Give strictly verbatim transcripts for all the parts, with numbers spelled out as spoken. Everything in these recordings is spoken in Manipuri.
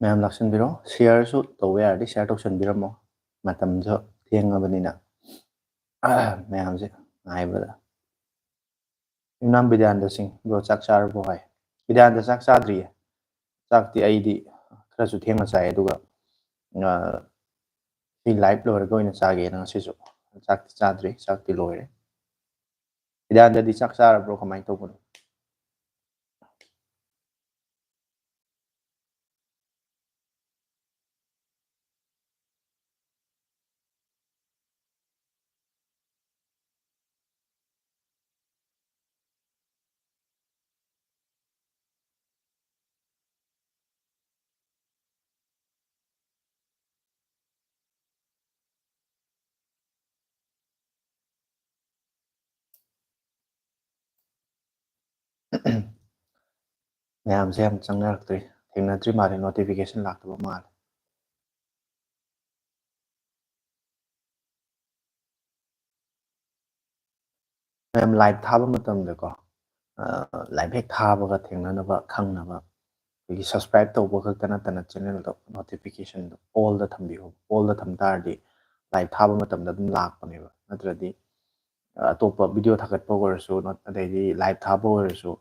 ꯃꯌꯥꯝ ꯂꯥꯛꯁꯟꯕꯤꯔꯣ, shareꯁꯨ ꯇꯧꯕ ꯌꯥꯔꯗꯤ share ꯇꯧꯁꯟꯕꯤꯔꯝꯃꯣ, ꯃꯇꯝꯁꯨ ꯊꯦꯡꯉꯕꯅꯤꯅ꯫ ꯃꯌꯥꯝꯁꯦ ꯉꯥꯏꯕꯗ꯫ ꯏꯝꯅꯥꯝ ꯕꯤꯗ꯭ꯌꯥꯅꯟꯗ ꯁꯤꯡ, bro, ꯆꯥꯛ ꯆꯥꯔꯕꯣ ꯍꯥꯏ꯫ ꯕꯤꯗ꯭ꯌꯥꯅꯟꯗ, ꯆꯥꯛ ꯆꯥꯗ꯭ꯔꯤꯌꯦ꯫ ꯆꯥꯛꯇꯤ ꯑꯩꯗꯤ ꯈꯔꯁꯨ ꯊꯦꯡꯅ ꯆꯥꯏ, ꯑꯗꯨꯒ, ꯑ, ꯁꯤ live ꯂꯣꯏꯔꯒ ꯑꯣꯏꯅ ꯆꯥꯒꯦꯅ ꯉꯁꯤꯁꯨ꯫ ꯆꯥꯛꯇꯤ ꯆꯥꯗ꯭ꯔꯤ, ꯆꯥꯛꯇꯤ ꯂꯣꯏꯔꯦ꯫ ꯕꯤꯗ꯭ꯌꯥꯅꯟꯗꯗꯤ ꯆꯥꯛ ꯆꯥꯔꯕ꯭ꯔꯣ, ꯀꯃꯥꯏꯅ ꯇꯧꯕꯅꯣ? ꯃꯌꯥꯝꯁꯦ ꯌꯥꯝ ꯆꯪꯅꯔꯛꯇ꯭ꯔꯤ, ꯊꯦꯡꯅꯗ꯭ꯔꯤ ꯃꯥꯜꯂꯦ, notification ꯂꯥꯛꯇꯕ ꯃꯥꯜꯂꯦ꯫ ꯃꯌꯥꯝ live ꯊꯥꯕ ꯃꯇꯝꯗꯀꯣ, ꯑ, live ꯍꯦꯛ ꯊꯥꯕꯒ ꯊꯦꯡꯅꯅꯕ, ꯈꯪꯅꯕ, ꯑꯩꯈꯣꯏꯒꯤ subscribe ꯇꯧꯕ ꯈꯛꯇ ꯅꯠꯇꯅ channelꯗꯣ notificationꯗꯣ allꯗ ꯊꯝꯕꯤꯌꯨ꯫ Allꯗ ꯊꯝ ꯇꯥꯔꯗꯤ live ꯊꯥꯕ ꯃꯇꯝꯗ ꯑꯗꯨꯝ ꯂꯥꯛꯄꯅꯦꯕ꯫ ꯅꯠꯇ꯭ꯔꯗꯤ, ꯑ, ꯑꯇꯣꯞꯄ video ꯊꯥꯒꯠꯄ ꯑꯣꯏꯔꯁꯨ, not-, ꯑꯗꯩꯗꯤ live ꯊꯥꯕ ꯑꯣꯏꯔꯁꯨ,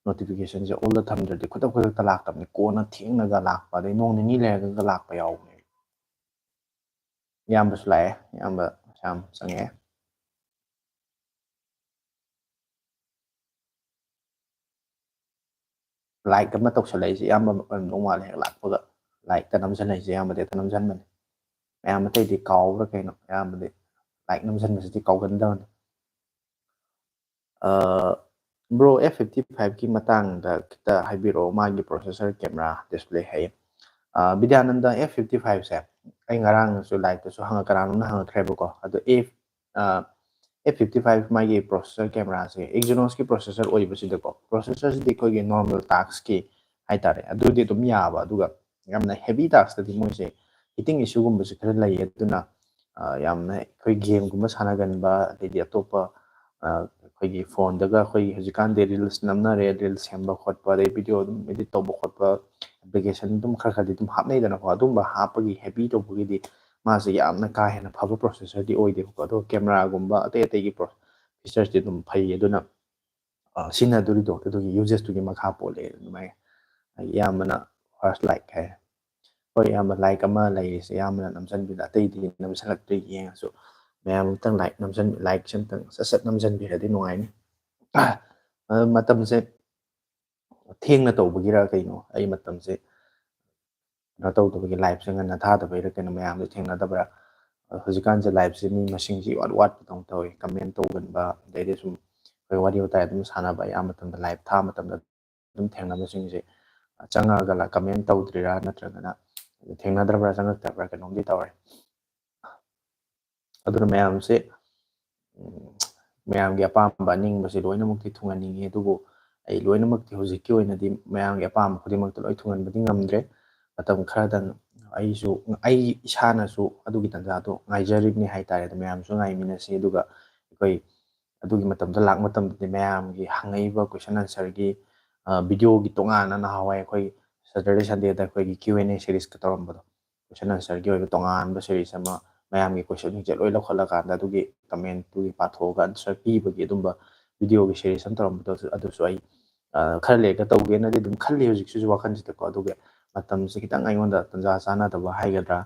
notificationꯁꯦ allꯗ ꯊꯝꯗ꯭ꯔꯗꯤ ꯈꯨꯗꯛ ꯈꯨꯗꯛꯇ ꯂꯥꯛꯇꯕꯅꯤ꯫ ꯀꯣꯟꯅ ꯊꯦꯡꯅꯒ ꯂꯥꯛꯄ, ꯑꯗꯩ ꯅꯣꯡ ꯅꯤꯅꯤ ꯂꯩꯔꯒ ꯂꯥꯛꯄ ꯌꯥꯎꯕꯅꯦꯕ꯫ ꯏꯌꯥꯝꯕꯁꯨ ꯂꯥꯛꯑꯦ, ꯏꯌꯥꯝꯕ ꯁ꯭ꯌꯥꯝ ꯆꯪꯉꯛꯑꯦ꯫ Like ꯑꯃ ꯇꯧꯁꯜꯂꯛꯏꯁꯦ ꯏꯌꯥꯝꯕ ꯑꯣꯏꯔꯝꯗꯧ ꯃꯥꯜꯂꯦ꯫ ꯍꯦꯛ ꯂꯥꯛꯄꯒ likeꯇ ꯅꯝꯁꯜꯂꯛꯏꯁꯦ ꯏꯌꯥꯝꯕꯗꯤ ꯍꯦꯛꯇ ꯅꯝꯁꯟꯕꯅꯦ꯫ ꯃꯌꯥꯝ ꯑꯇꯩꯗꯤ ꯀꯥꯎꯕ꯭ꯔꯥ ꯀꯩꯅꯣ, ꯏꯌꯥꯝꯕꯗꯤ like ꯅꯝꯁꯟꯕꯁꯤꯗꯤ ꯀꯥꯎꯒꯟꯗꯕꯅꯦ꯫ ꯑ, bro, F fifty fiveꯀꯤ ꯃꯇꯥꯡꯗ ꯈꯤꯇ ꯍꯥꯏꯕꯤꯔꯛꯑꯣ, ꯃꯥꯒꯤ processor, camera, display ꯍꯥꯏꯌꯦ꯫ ꯑ, ꯕꯤꯗ꯭ꯌꯥꯅꯟꯗ, F fifty fiveꯁꯦ ꯑꯩ ꯉꯔꯥꯡꯁꯨ liveꯇꯁꯨ ꯍꯪꯉ-, ꯀꯅꯥꯅꯣꯝꯅ ꯍꯪꯉꯛꯈ꯭ꯔꯦꯕꯀꯣ꯫ ꯑꯗꯣ F, ꯑ, F fifty five ꯃꯥꯒꯤ processor, cameraꯁꯦ Exynosꯀꯤ processor ꯑꯣꯏꯕꯁꯤꯗꯀꯣ, processorꯁꯤꯗꯤ ꯑꯩꯈꯣꯏꯒꯤ normal taskꯀꯤ ꯍꯥꯏꯇꯥꯔꯦ, ꯑꯗꯨꯗꯤ ꯑꯗꯨꯝ ꯌꯥꯕ, ꯑꯗꯨꯒ ꯌꯥꯝꯅ heavy taskꯇꯗꯤ ꯃꯣꯏꯁꯦ heating issueꯒꯨꯝꯕꯁꯦ ꯈꯔ ꯂꯩꯌꯦ꯫ ꯑꯗꯨꯅ, ꯑ, ꯌꯥꯝꯅ ꯑꯩꯈꯣꯏ gameꯒꯨꯝꯕ ꯁꯥꯟꯅꯒꯟꯕ, ꯑꯗꯩꯗꯤ ꯑꯇꯣꯞꯄ, ꯑ, ꯑꯩꯈꯣꯏꯒꯤ ꯐꯣꯟꯗꯒ ꯑꯩꯈꯣꯏꯒꯤ ꯍꯧꯖꯤꯛꯀꯥꯟꯗꯤ ꯔꯤꯜꯁ ꯅꯝꯅꯔꯦ, ꯔꯤꯜꯁ ꯁꯦꯝꯕ ꯈꯣꯠꯄ, ꯑꯗꯩ ꯚꯤꯗꯤꯑꯣ ꯑꯗꯨꯝ ꯏꯗꯤꯠ ꯇꯧꯕ ꯈꯣꯠꯄ ꯑꯦꯄ꯭ꯂꯤꯀꯦꯁꯟ ꯑꯗꯨꯝ ꯈꯔ ꯈꯔꯗꯤ ꯑꯗꯨꯝ ꯍꯥꯞꯅꯩꯗꯅꯀꯣ꯫ ꯑꯗꯨꯝꯕ ꯍꯥꯞꯄꯒꯤ ꯍꯦꯕꯤ ꯇꯧꯕꯒꯤꯗꯤ ꯃꯥꯁꯦ ꯌꯥꯝꯅ ꯀꯥ ꯍꯦꯟꯅ ꯐꯕ ꯄ꯭ꯔꯣꯁꯦꯁꯔꯗꯤ ꯑꯣꯏꯗꯦꯕꯀꯣ꯫ ꯑꯗꯨꯒ ꯀꯦꯃꯦꯔꯥꯒꯨꯝꯕ ꯑꯇꯩ ꯑꯇꯩꯒꯤ ꯐꯤꯆꯔꯁꯇꯤ ꯑꯗꯨꯝ ꯐꯩ꯫ ꯑꯗꯨꯅ ꯁꯤꯖꯤꯟꯅꯗꯣꯔꯤꯗꯣ ꯑꯗꯨꯒꯤ ꯌꯨꯖꯦꯁꯇꯨꯒꯤ ꯃꯈꯥ ꯄꯣꯜꯂꯦ꯫ ꯑꯗꯨꯃꯥꯏꯅ ꯑꯌꯥꯝꯕꯅ ꯐꯥꯔꯁ ꯂꯥꯏꯛ ꯍꯥꯏ꯫ ꯍꯣꯏ, ꯑꯌꯥꯝꯕ ꯂꯥꯏꯛ ꯑꯃ ꯂꯩꯔꯤꯁꯦ ꯑꯌꯥꯝꯕꯅ ꯅꯝꯁꯤꯟꯕꯤꯗ, ꯑꯇꯩꯗꯤ ꯅꯝꯁꯤꯜꯂꯛꯇ꯭ꯔꯤ꯫ ꯌꯦꯡꯉꯁꯨ ꯃꯌꯥꯝ ꯑꯃꯨꯛꯇꯪ ꯂꯥꯏꯛ ꯅꯝꯁꯤꯟ ꯂꯥꯏꯛꯁꯦ ꯑꯃꯨꯛꯇꯪ ꯁꯠ ꯁꯠ ꯅꯝꯁꯤꯟꯕꯤꯔꯗꯤ ꯅꯨꯡꯉꯥꯏꯅꯤ꯫ ꯃꯇꯝꯁꯦ ꯊꯦꯡꯅ ꯇꯧꯕꯒꯤꯔ ꯀꯩꯅꯣ, ꯑꯩ ꯃꯇꯝꯁꯦ ꯀꯩꯅꯣ ꯇꯧꯗꯕꯒꯤ, ꯂꯥꯏꯞꯁꯦ ꯉꯟꯅ ꯊꯥꯗꯕꯩꯔ ꯀꯩꯅꯣ, ꯃꯌꯥꯝꯗꯣ ꯊꯦꯡꯅꯗꯕ꯭ꯔꯥ? ꯍꯧꯖꯤꯛꯀꯥꯟꯁꯦ ꯂꯥꯏꯞꯁꯦ ꯃꯤ ꯃꯁꯤꯡꯁꯦ ꯏꯋꯥꯠ ꯋꯥꯠꯄꯗꯧꯅ ꯇꯧꯋꯦ꯫ ꯀꯃꯦꯟ ꯇꯧꯒꯟꯕ, ꯑꯗꯩꯗꯤ ꯁꯨꯝ ꯑꯩꯈꯣꯏ ꯋꯥꯔꯤ ꯋꯥꯇꯥꯏ ꯑꯗꯨꯝ ꯁꯥꯟꯅꯕ, ꯑꯌꯥꯝꯕ ꯃꯇꯝꯗ ꯂꯥꯏꯞ ꯊꯥꯕ ꯃꯇꯝꯗ ꯑꯗꯨꯝ ꯊꯦꯡꯅꯕꯁꯤꯡꯁꯦ ꯆꯪꯉꯛꯑꯒ ꯀꯃꯦꯟ ꯇꯧꯗ꯭ꯔꯤꯔꯥ ꯅꯠꯇ꯭ꯔꯒꯅ ꯊꯦꯡꯅꯗ꯭ꯔꯕ꯭ꯔꯥ ꯆꯪꯉꯛꯇꯕ꯭ꯔꯥ ꯀꯩꯅꯣꯝꯗꯤ ꯇꯧꯔꯦ꯫ ꯑꯗꯨꯅ ꯃꯌꯥꯝꯁꯦ ꯃꯌꯥꯝꯒꯤ ꯑꯄꯥꯝꯕ ꯑꯅꯤꯡꯕꯁꯦ ꯂꯣꯏꯅꯃꯛꯇꯤ ꯊꯨꯡꯍꯟꯅꯤꯡꯉꯤ, ꯑꯗꯨꯕꯨ ꯑꯩ ꯂꯣꯏꯅꯃꯛꯇꯤ ꯍꯧꯖꯤꯛꯀꯤ ꯑꯣꯏꯅꯗꯤ ꯃꯌꯥꯝꯒꯤ ꯑꯄꯥꯝꯕ ꯈꯨꯗꯤꯡꯃꯛꯇ ꯂꯣꯏ ꯊꯨꯡꯍꯟꯕꯗꯤ ꯉꯝꯗ꯭ꯔꯦ꯫ ꯃꯇꯝ ꯈꯔꯗꯪ ꯑꯩꯁꯨ, ꯑꯩ ꯏꯁꯥꯅꯁꯨ ꯑꯗꯨꯒꯤ ꯇꯥꯟꯖꯥꯗꯣ ꯉꯥꯏꯖꯔꯤꯕꯅꯤ ꯍꯥꯏꯇꯥꯔꯦ꯫ ꯑꯗꯣ ꯃꯌꯥꯝꯁꯨ ꯉꯥꯏꯃꯤꯟꯅꯁꯤ, ꯑꯗꯨꯒ ꯑꯩꯈꯣꯏ ꯑꯗꯨꯒꯤ ꯃꯇꯝꯗꯣ ꯂꯥꯛꯄ ꯃꯇꯝꯗꯗꯤ ꯃꯌꯥꯝꯒꯤ ꯍꯪꯉꯛꯏꯕ ꯀꯣꯏꯁꯟ ꯑꯟꯁꯔꯒꯤ ꯚꯤꯗꯤꯑꯣꯒꯤ ꯇꯣꯉꯥꯟꯅ ꯅꯍꯥꯟꯋꯥꯏ ꯑꯩꯈꯣꯏ ꯁꯦꯇꯔꯗꯦ ꯁꯟꯗꯦꯗ ꯑꯩꯈꯣꯏꯒꯤ ꯀ꯭ꯌꯨ ꯑꯦꯟ ꯑꯦ ꯁꯦꯔꯤꯁꯀ ꯇꯧꯔꯝꯕꯗꯣ, ꯀꯣꯏꯁꯟ ꯑꯟꯁꯔꯒꯤ ꯑꯣꯏꯕ ꯇꯣꯉꯥꯟꯕ ꯁꯦꯔꯤꯁ ꯑꯃ, ꯃꯌꯥꯝꯒꯤ ꯀꯣꯏꯁꯟꯁꯤꯡꯁꯦ ꯂꯣꯏ ꯂꯧꯈꯠꯂꯀꯥꯟꯗ ꯑꯗꯨꯒꯤ ꯀꯃꯦꯟꯇꯨꯒꯤ ꯄꯥꯊꯣꯛꯑꯒ ꯑꯟꯁꯔ ꯄꯤꯕꯒꯤ ꯑꯗꯨꯝꯕ ꯚꯤꯗꯤꯑꯣꯒꯤ ꯁꯦꯔꯤꯁ ꯑꯃ ꯇꯧꯔꯝꯕꯗꯣ, ꯑꯗꯨꯁꯨ ꯑꯩ ꯈꯔ ꯂꯩꯔꯒ ꯇꯧꯒꯦꯅꯗꯤ ꯑꯗꯨꯝ ꯈꯜꯂꯤ ꯍꯧꯖꯤꯛꯁꯤꯁꯨ ꯋꯥꯈꯜꯁꯤꯗꯀꯣ꯫ ꯑꯗꯨꯒ ꯃꯇꯝꯁꯦ ꯈꯤꯇꯪ ꯑꯩꯉꯣꯟꯗ ꯇꯟꯖꯥ ꯆꯥꯟꯅꯗꯕ ꯍꯥꯏꯒꯗ꯭ꯔꯥ,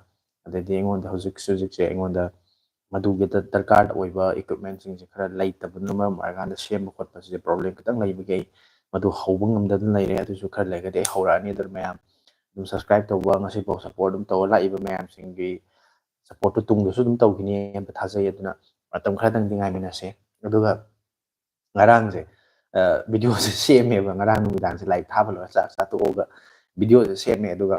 ꯑꯗꯩꯗꯤ ꯑꯩꯉꯣꯟꯗ ꯍꯧꯖꯤꯛ ꯍꯧꯖꯤꯛꯁꯦ ꯑꯩꯉꯣꯟꯗ ꯃꯗꯨꯒꯤꯗ ꯗꯔꯀꯥꯔ ꯑꯣꯏꯕ ꯏꯀ꯭ꯋꯤꯞꯃꯦꯟꯁꯤꯡꯁꯦ ꯈꯔ ꯂꯩꯇꯕꯅ ꯃꯔꯝ ꯑꯣꯏꯔꯀꯥꯟꯗ ꯁꯦꯝꯕ ꯈꯣꯠꯄꯁꯤꯗ ꯄ꯭ꯔꯣꯕ꯭ꯂꯦꯝ ꯈꯤꯇꯪ ꯂꯩꯕꯒꯤ ꯑꯩ ꯃꯗꯨ ꯍꯧꯕ ꯉꯝꯗꯗꯅ ꯂꯩꯔꯦ꯫ ꯑꯗꯨꯁꯨ ꯈꯔ ꯂꯩꯔꯒꯗꯤ ꯑꯩ ꯍꯧꯔꯛꯑꯅꯤ꯫ ꯑꯗꯨꯅ ꯃꯌꯥꯝ ꯑꯗꯨꯝ ꯁꯕꯁꯀ꯭ꯔꯥꯏꯕ ꯇꯧꯕ, ꯉꯁꯤꯐꯥꯎ ꯁꯞꯄꯣꯔꯠ ꯑꯗꯨꯝ ꯇꯧꯔ ꯂꯥꯛꯏꯕ ꯃꯌꯥꯝꯁꯤꯡꯒꯤ ꯁꯞꯄꯣꯔꯠꯇꯨ ꯇꯨꯡꯗꯁꯨ ꯑꯗꯨꯝ ꯇꯧꯈꯤꯅꯤ ꯍꯥꯏꯕ ꯊꯥꯖꯩ꯫ ꯑꯗꯨꯅ ꯃꯇꯝ ꯈꯔꯗꯪꯗꯤ ꯉꯥꯏꯃꯤꯟꯅꯁꯦ꯫ ꯑꯗꯨꯒ ꯉꯔꯥꯡꯁꯦ ꯚꯤꯗꯤꯑꯣꯁꯦ ꯁꯦꯝꯃꯦꯕ, ꯉꯔꯥꯡ ꯅꯨꯃꯤꯗꯥꯡꯁꯦ ꯂꯥꯏꯔꯤꯛ ꯊꯥꯕ ꯂꯣꯏꯔ ꯆꯥꯛ ꯆꯥ ꯇꯣꯛꯑꯒ ꯚꯤꯗꯤꯑꯣꯁꯦ ꯁꯦꯝꯃꯦ꯫ ꯑꯗꯨꯒ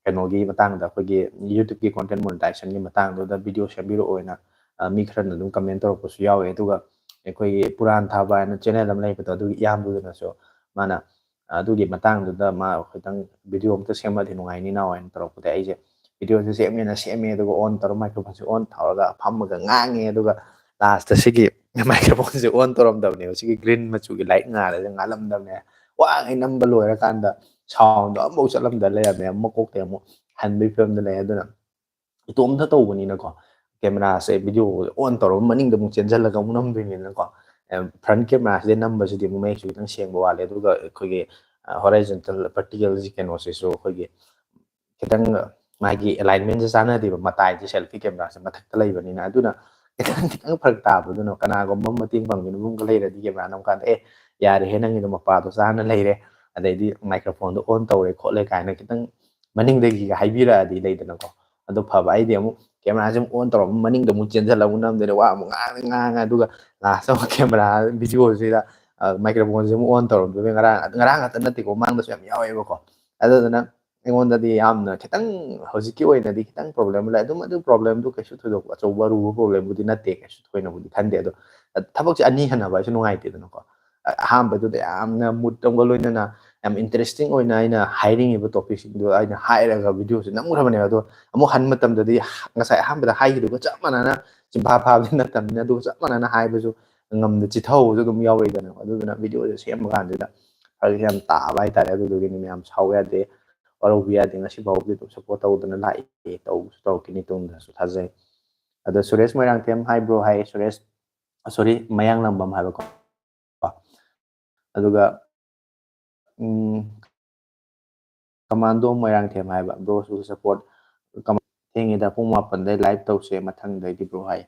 ꯀꯩꯅꯣꯒꯤ ꯃꯇꯥꯡꯗ, ꯑꯩꯈꯣꯏꯒꯤ ꯌꯨꯇ꯭ꯌꯨꯕꯀꯤ ꯀꯣꯟꯇꯦꯟ ꯃꯣꯅꯤꯇꯥꯏꯖꯦꯁꯟꯒꯤ ꯃꯇꯥꯡꯗꯨꯗ ꯚꯤꯗꯤꯑꯣ ꯁꯦꯝꯕꯤꯔꯛꯑꯣꯅ ꯃꯤ ꯈꯔꯅ ꯑꯗꯨꯝ ꯀꯃꯦꯟ ꯇꯧꯔꯛꯄꯁꯨ ꯌꯥꯎꯋꯦ꯫ ꯑꯗꯨꯒ ꯑꯩꯈꯣꯏꯒꯤ ꯄꯨꯔꯥꯟ ꯊꯥꯕ ꯍꯥꯏꯅ ꯆꯦꯅꯦꯜ ꯑꯃ ꯂꯩꯕꯗꯣ, ꯑꯗꯨꯒꯤ ꯏꯌꯥꯝꯕꯗꯨꯅꯁꯨ ꯃꯥꯅ ꯑꯗꯨꯒꯤ ꯃꯇꯥꯡꯗꯨꯗ ꯃꯥ ꯈꯤꯇꯪ ꯚꯤꯗꯤꯑꯣ ꯑꯝꯇ ꯁꯦꯝꯃꯗꯤ ꯅꯨꯡꯉꯥꯏꯅꯤ ꯅꯥꯎ ꯍꯥꯏꯅ ꯇꯧꯔꯛꯄꯗ, ꯑꯩꯁꯦ ꯚꯤꯗꯤꯑꯣꯁꯦ ꯁꯦꯝꯃꯦꯅ ꯁꯦꯝꯃꯦ, ꯑꯗꯨꯒ ꯑꯣꯟ ꯇꯧꯔ ꯃꯥꯏꯀ꯭ꯔꯣꯐꯣꯟꯁꯦ ꯑꯣꯟ ꯇꯧꯔꯒ ꯐꯝꯃꯒ ꯉꯥꯡꯉꯦ꯫ ꯑꯗꯨꯒ ꯂꯥꯁꯇ ꯁꯤꯒꯤ ꯃꯥꯏꯀ꯭ꯔꯣꯐꯣꯟꯁꯦ ꯑꯣꯟ ꯇꯧꯔꯝꯗꯕꯅꯦꯕ꯫ ꯁꯤꯒꯤ ꯒ꯭ꯔꯤꯟ ꯃꯆꯨꯒꯤ ꯂꯥꯏꯠ ꯉꯥꯜꯂꯁꯦ ꯉꯥꯜꯂꯝꯗꯕꯅꯦ꯫ ꯋꯥꯉꯩ ꯅꯝꯕ ꯂꯣꯏꯔꯀꯥꯟꯗ ꯁꯥꯎꯟꯗꯣ ꯑꯃꯐꯥꯎ ꯆꯠꯂꯝꯗ ꯂꯩꯔꯝꯃꯦ꯫ ꯃꯀꯣꯛꯇꯩ ꯑꯃꯨꯛ ꯍꯟꯕꯒꯤ ꯐꯤꯕꯝꯗ ꯂꯩ꯫ ꯑꯗꯨꯅ ꯏꯇꯣꯝꯇ ꯇꯧꯕꯅꯤꯅꯀꯣ, ꯀꯦꯃꯦꯔꯥꯁꯦ ꯚꯤꯗꯤꯑꯣ ꯑꯣꯟ ꯇꯧꯔꯒ ꯃꯅꯤꯡꯗ ꯑꯃꯨꯛ ꯆꯦꯟꯁꯤꯜꯂꯒ ꯑꯃꯨꯛ ꯅꯝꯗꯣꯏꯅꯤꯅꯀꯣ꯫ ꯐ꯭ꯔꯟ ꯀꯦꯃꯦꯔꯥꯁꯤꯗꯩ ꯅꯝꯕꯁꯤꯗꯤ ꯑꯃꯨꯛ ꯃꯌꯦꯛꯁꯨ ꯈꯤꯇꯪ ꯁꯦꯡꯕ ꯋꯥꯠꯂꯦ꯫ ꯑꯗꯨꯒ ꯑꯩꯈꯣꯏꯒꯤ ꯍꯣꯔꯥꯏꯖꯟꯇꯦꯜ ꯚꯔꯇꯤꯀꯦꯜꯁꯤ ꯀꯩꯅꯣꯁꯤꯁꯨ ꯑꯩꯈꯣꯏꯒꯤ ꯈꯤꯇꯪ ꯃꯥꯒꯤ ꯑꯦꯂꯥꯏꯟꯃꯦꯟꯁꯦ ꯆꯥꯟꯅꯗꯦꯕ꯫ ꯃꯇꯥꯏꯁꯦ ꯁꯦꯜꯐꯤ ꯀꯦꯃꯦꯔꯥꯁꯦ ꯃꯊꯛꯇ ꯂꯩꯕꯅꯤꯅ꯫ ꯑꯗꯨꯅ ꯈꯤꯇꯪ ꯈꯤꯇꯪ ꯐꯔꯛ ꯇꯥꯕꯗꯨꯅ, ꯀꯅꯥꯒꯨꯝꯕ ꯑꯃ ꯃꯇꯦꯡ ꯄꯥꯡꯕꯤꯅꯕ ꯑꯃꯒ ꯂꯩꯔꯗꯤ, ꯀꯦꯃꯦꯔꯥ ꯅꯝꯀꯥꯟꯗ, "ꯑꯦ, ꯌꯥꯔꯦꯍꯦ, ꯅꯪꯒꯤꯗꯣ ꯃꯄꯥꯗꯣ ꯆꯥꯅ ꯂꯩꯔꯦ, ꯑꯗꯩꯗꯤ ꯃꯥꯏꯀ꯭ꯔꯣꯐꯣꯟꯗꯣ ꯑꯣꯟ ꯇꯧꯔꯦ ꯈꯣꯠꯂꯦ" ꯀꯥꯏꯅ ꯈꯤꯇꯪ ꯃꯅꯤꯡꯗꯒꯤꯒ ꯍꯥꯏꯕꯤꯔꯛꯑꯗꯤ ꯂꯩꯗꯅꯀꯣ꯫ ꯑꯗꯨ ꯐꯕ꯫ ꯑꯩꯗꯤ ꯑꯃꯨꯛ ꯀꯦꯃꯦꯔꯥꯁꯦ ꯑꯃꯨꯛ ꯑꯣꯟ ꯇꯧꯔꯝꯃ ꯃꯅꯤꯡꯗ ꯑꯃꯨꯛ ꯆꯦꯟꯁꯤꯜꯂꯒ ꯑꯃꯨꯛ ꯅꯝꯗꯣꯏꯅꯦ, ꯋꯥ ꯑꯃꯨꯛ ꯉꯥꯡꯉ ꯉꯥꯡꯉ, ꯑꯗꯨꯒ ꯂꯥꯁꯇ ꯑꯃꯨꯛ ꯀꯦꯃꯦꯔꯥ ꯚꯤꯗꯤꯑꯣꯁꯤꯗ, ꯑ, ꯃꯥꯏꯀ꯭ꯔꯣꯐꯣꯟꯁꯦ ꯑꯃꯨꯛ ꯑꯣꯟ ꯇꯧꯔꯝꯗꯣꯏꯅꯦ꯫ ꯉꯔꯥꯡ, ꯉꯔꯥꯡ ꯈꯛꯇ ꯅꯠꯇꯦꯀꯣ, ꯃꯃꯥꯡꯗꯁꯨ ꯌꯥꯝ ꯌꯥꯎꯋꯦꯕꯀꯣ꯫ ꯑꯗꯨꯗꯨꯅ ꯑꯩꯉꯣꯟꯗꯗꯤ ꯌꯥꯝꯅ ꯈꯤꯇꯪ, ꯍꯧꯖꯤꯛꯀꯤ ꯑꯣꯏꯅꯗꯤ ꯈꯤꯇꯪ ꯄ꯭ꯔꯣꯕ꯭ꯂꯦꯝ ꯂꯩ꯫ ꯑꯗꯨꯝ ꯑꯗꯨ ꯄ꯭ꯔꯣꯕ꯭ꯂꯦꯝꯗꯨ ꯀꯩꯁꯨ ꯊꯣꯏꯗꯣꯛꯄ ꯑꯆꯧꯕ ꯑꯔꯨꯕ ꯄ꯭ꯔꯣꯕ꯭ꯂꯦꯝꯕꯨꯗꯤ ꯅꯠꯇꯦ, ꯀꯩꯁꯨ ꯊꯣꯏꯅꯕꯨꯗꯤ ꯈꯟꯗꯦ꯫ ꯑꯗꯣ ꯊꯕꯛꯁꯦ ꯑꯅꯤ ꯍꯟꯅꯕ ꯍꯥꯏꯁꯦ ꯅꯨꯡꯉꯥꯏꯇꯦꯗꯅꯀꯣ꯫ ꯑ-, ꯑꯍꯥꯟꯕꯗꯨꯗ ꯌꯥꯝꯅ ꯃꯨꯠ ꯑꯃꯒ ꯂꯣꯏꯅꯅ ꯌꯥꯝ ꯏꯟꯇꯔꯦꯁꯇꯤꯡ ꯑꯣꯏꯅ ꯑꯩꯅ ꯍꯥꯏꯅꯤꯡꯉꯤꯕ ꯇꯣꯄꯤꯛꯁꯤꯡꯗꯣ ꯑꯩꯅ ꯍꯥꯏꯔꯒ ꯚꯤꯗꯤꯑꯣꯁꯦ ꯅꯝꯈ꯭ꯔꯕꯅꯦꯕ꯫ ꯑꯗꯣ ꯑꯃꯨꯛ ꯍꯟꯕ ꯃꯇꯝꯗꯗꯤ ꯉꯁꯥꯏ ꯑꯍꯥꯟꯕꯗ ꯍꯥꯏꯈꯤꯗꯨꯒ ꯆꯞ ꯃꯥꯟꯅꯅ ꯆꯤꯟꯐꯥ ꯐꯥꯕꯗꯤ ꯅꯠꯇꯕꯅꯤꯅ, ꯑꯗꯨꯒ ꯆꯞ ꯃꯥꯟꯅꯅ ꯍꯥꯏꯕꯁꯨ ꯉꯝꯗ ꯆꯤꯊꯍꯧꯕꯁꯨ ꯑꯗꯨꯝ ꯌꯥꯎꯔꯛꯏꯗꯅ꯫ ꯑꯗꯨꯗꯨꯅ ꯚꯤꯗꯤꯑꯣꯁꯦ ꯁꯦꯝꯕ ꯀꯥꯟꯁꯤꯗ ꯐꯔꯛꯁꯦ ꯌꯥꯝ ꯇꯥꯕ ꯍꯥꯏꯇꯥꯔꯦ꯫ ꯑꯗꯨꯗꯨꯒꯤꯅꯤ ꯃꯌꯥꯝ, ꯁꯥꯎ ꯌꯥꯗꯦ, ꯋꯥꯔꯧꯕ ꯌꯥꯗꯦ꯫ ꯉꯁꯤ ꯐꯥꯎꯕꯗꯤ ꯑꯗꯨꯝ ꯁꯞꯄꯣꯔꯠ ꯇꯧꯗꯅ ꯂꯥꯛꯏ, ꯇꯧꯕꯁꯨ ꯇꯧꯔꯛꯈꯤꯅꯤ ꯇꯨꯡꯗꯁꯨ ꯊꯥꯖꯩ꯫ ꯑꯗꯣ ꯁꯨꯔꯦꯁ ꯃꯣꯏꯔꯥꯡꯊꯦꯝ ꯍꯥꯏꯕ꯭ꯔꯣ ꯍꯥꯏ, ꯁꯨꯔꯦꯁ, ꯁꯣꯔꯤ, ꯃꯌꯥꯡꯂꯝꯕꯝ ꯍꯥꯏꯕꯀꯣ꯫ ꯑꯗꯨꯒ, ꯎꯝ, ꯀꯃꯥꯟꯗꯣ ꯃꯣꯏꯔꯥꯡꯊꯦꯝ ꯍꯥꯏꯕ ꯕ꯭ꯔꯣꯁꯨ ꯁꯞꯄꯣꯔꯠ꯫ ꯊꯦꯡꯉꯦꯗ, ꯄꯨꯡ ꯃꯥꯄꯟꯗꯩ ꯂꯥꯏꯚ ꯇꯧꯁꯦ ꯃꯊꯪꯗꯩꯗꯤ ꯕ꯭ꯔꯣ ꯍꯥꯏ꯫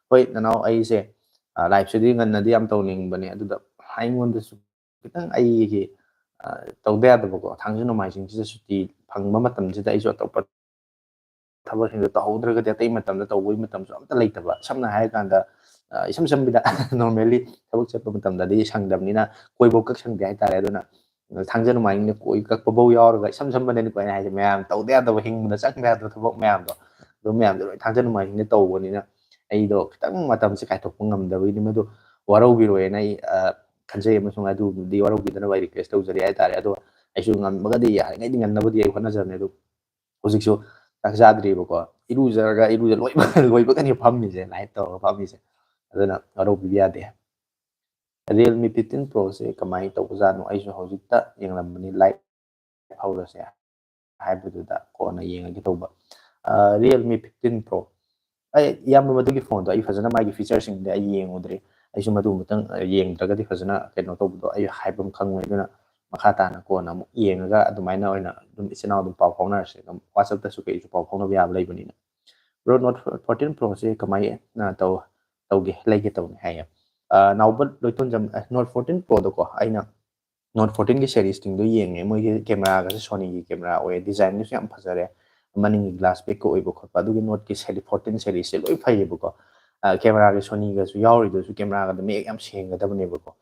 ꯍꯣꯏ ꯅꯅꯥꯎ, ꯑꯩꯁꯦ, ꯑ, ꯂꯥꯏꯚꯁꯤꯗꯤ ꯉꯟꯅꯗꯤ ꯌꯥꯝ ꯇꯧꯅꯤꯡꯕꯅꯦ, ꯑꯗꯨꯗ ꯑꯩꯉꯣꯟꯗꯁꯨ ꯈꯤꯇꯪ ꯑꯩꯒꯤ, ꯑ, ꯇꯧꯗ ꯌꯥꯗꯕꯀꯣ, ꯊꯥꯡꯖ ꯅꯣꯡꯃꯥꯏꯖꯤꯡꯁꯤꯗ ꯁꯨꯇꯤ ꯐꯪꯕ ꯃꯇꯝꯁꯤꯗ ꯑꯩꯁꯨ ꯑꯇꯣꯞꯄ ꯊꯕꯛꯁꯤꯡꯗꯣ ꯇꯧꯍꯧꯗ꯭ꯔꯒꯗꯤ ꯑꯇꯩ ꯃꯇꯝꯗ ꯇꯧꯕꯒꯤ ꯃꯇꯝꯁꯨ ꯑꯝꯇ ꯂꯩꯇꯕ꯫ ꯁꯝꯅ ꯍꯥꯏꯔꯀꯥꯟꯗ, ꯑ, ꯏꯁꯝ ꯁꯝꯕꯤꯗ normally ꯊꯕꯛ ꯆꯠꯄ ꯃꯇꯝꯗꯗꯤ ꯁꯪꯗꯕꯅꯤꯅ ꯀꯣꯏꯕ ꯀꯛ ꯁꯪꯗꯦ ꯍꯥꯏꯇꯥꯔꯦ꯫ ꯑꯗꯨꯅ ꯊꯥꯡꯖ ꯅꯣꯡꯃꯥꯏꯖꯤꯡꯗ ꯀꯣꯏ ꯀꯛꯄꯐꯧ ꯌꯥꯎꯔꯒ ꯏꯁꯝ ꯁꯝꯕꯗꯅꯤꯀꯣ ꯑꯩꯅ ꯍꯥꯏꯁꯦ, ꯃꯌꯥꯝ ꯇꯧꯗ ꯌꯥꯗꯕ, ꯍꯤꯡꯕꯗ ꯆꯪꯗ ꯌꯥꯗꯕ ꯊꯕꯛ ꯃꯌꯥꯝꯗꯣ, ꯑꯗꯨ ꯃꯌꯥꯝꯗꯣ ꯂꯣꯏ ꯊꯥꯡꯖ ꯅꯣꯡꯃꯥꯏꯖꯤꯡꯗ ꯇꯧꯕꯅꯤꯅ ꯑꯩꯗꯣ ꯈꯤꯇꯪ ꯃꯇꯝꯁꯦ ꯀꯥꯏꯊꯣꯛꯄ ꯉꯝꯗꯕꯒꯤꯅꯤ꯫ ꯃꯗꯨ ꯋꯥꯔꯧꯕꯤꯔꯣꯏꯅ ꯑꯩ, ꯑ, ꯈꯟꯖꯩ, ꯑꯃꯁꯨꯡ ꯑꯗꯨꯕꯨꯗꯤ ꯋꯥꯔꯧꯕꯤꯗꯅꯕ ꯑꯩ ꯔꯤꯀ꯭ꯋꯦꯁ ꯇꯧꯖꯔꯤ ꯍꯥꯏꯇꯥꯔꯦ꯫ ꯑꯗꯣ ꯑꯩꯁꯨ ꯉꯝꯃꯒꯗꯤ ꯌꯥꯔꯤꯉꯩꯗꯤ ꯉꯟꯅꯕꯗꯤ ꯑꯩ ꯍꯣꯠꯅꯖꯕꯅꯦ꯫ ꯑꯗꯨ ꯍꯧꯖꯤꯛꯁꯨ ꯆꯥꯛ ꯆꯥꯗ꯭ꯔꯤꯕꯀꯣ, ꯏꯔꯨꯖꯔꯒ, ꯏꯔꯨꯖ ꯂꯣꯏꯕ, ꯂꯣꯏꯕꯒꯅꯤ ꯐꯝꯃꯤꯁꯦ, ꯂꯥꯏꯚ ꯇꯧꯔꯒ ꯐꯝꯃꯤꯁꯦ꯫ ꯑꯗꯨꯅ ꯋꯥꯔꯧꯕꯤꯕ ꯌꯥꯗꯦ꯫ Realme fifteen Pro ꯁꯦ ꯀꯃꯥꯏꯅ ꯇꯧꯕꯖꯥꯠꯅꯣ? ꯑꯩꯁꯨ ꯍꯧꯖꯤꯛꯇ ꯌꯦꯡꯂꯝꯕꯅꯤ, live ꯍꯧꯔꯁꯦ ꯍꯥꯏꯕꯗꯨꯗ ꯀꯣꯟꯅ ꯌꯦꯡꯉꯒꯦ ꯇꯧꯕ꯫ Realme fifteen Pro, ꯑꯩ ꯏꯌꯥꯝꯕ ꯃꯗꯨꯒꯤ ꯐꯣꯟꯗꯣ ꯑꯩ ꯐꯖꯅ ꯃꯥꯒꯤ feature ꯁꯤꯡꯗꯤ ꯑꯩ ꯌꯦꯡꯉꯨꯗ꯭ꯔꯤ꯫ ꯑꯩꯁꯨ ꯃꯗꯨ ꯑꯃꯇꯪ ꯌꯦꯡꯗ꯭ꯔꯒꯗꯤ ꯐꯖꯅ ꯀꯩꯅꯣ ꯇꯧꯕꯗꯣ ꯑꯩ ꯍꯥꯏꯕ ꯑꯃ ꯈꯪꯉꯣꯏ꯫ ꯑꯗꯨꯅ ꯃꯈꯥ ꯇꯥꯅ ꯀꯣꯟꯅ ꯑꯃꯨꯛ ꯌꯦꯡꯉꯒ ꯑꯗꯨꯃꯥꯏꯅ ꯑꯣꯏꯅ ꯑꯗꯨꯝ ꯏꯆꯤꯟ ꯏꯅꯥꯎ ꯑꯗꯨꯝ ꯄꯥꯎ ꯐꯥꯎꯅꯔꯁꯦ꯫ ꯑꯗꯨꯝ WhatsApp ꯇꯁꯨ ꯀꯩꯁꯨ ꯄꯥꯎ ꯐꯥꯎꯅꯕ ꯌꯥꯕ ꯂꯩꯕꯅꯤꯅ꯫ Bro, Note fourteen Pro ꯁꯦ ꯀꯃꯥꯏꯅ ꯇꯧ ꯇꯧꯒꯦ, ꯂꯩꯒꯦ ꯇꯧꯅꯤ ꯍꯥꯏꯌꯦ꯫ ꯅꯥꯎꯕ ꯂꯣꯏꯇꯣꯟꯖꯝ, Note fourteen Pro ꯗꯀꯣ ꯑꯩꯅ Note fourteen ꯒꯤ series ꯁꯤꯡꯗꯣ ꯌꯦꯡꯉꯦ꯫ ꯃꯣꯏꯒꯤ camera ꯒꯁꯦ Sony ꯒꯤ camera ꯑꯣꯏꯌꯦ, design ꯒꯁꯨ ꯌꯥꯝ ꯐꯖꯔꯦ꯫ ꯃꯅꯤꯡꯒꯤ glass back ꯀ ꯑꯣꯏꯕ ꯈꯣꯠꯄ, ꯑꯗꯨꯒꯤ Note ꯀꯤ series, fourteen series ꯁꯦ ꯂꯣꯏ ꯐꯩꯌꯦꯕꯀꯣ꯫ Camera ꯒ Sony ꯒꯁꯨ ꯌꯥꯎꯔꯤꯗꯨꯁꯨ camera ꯒꯗꯣ ꯃꯌꯦꯛ ꯌꯥꯝ ꯁꯦꯡꯒꯗꯕꯅꯦꯕꯀꯣ꯫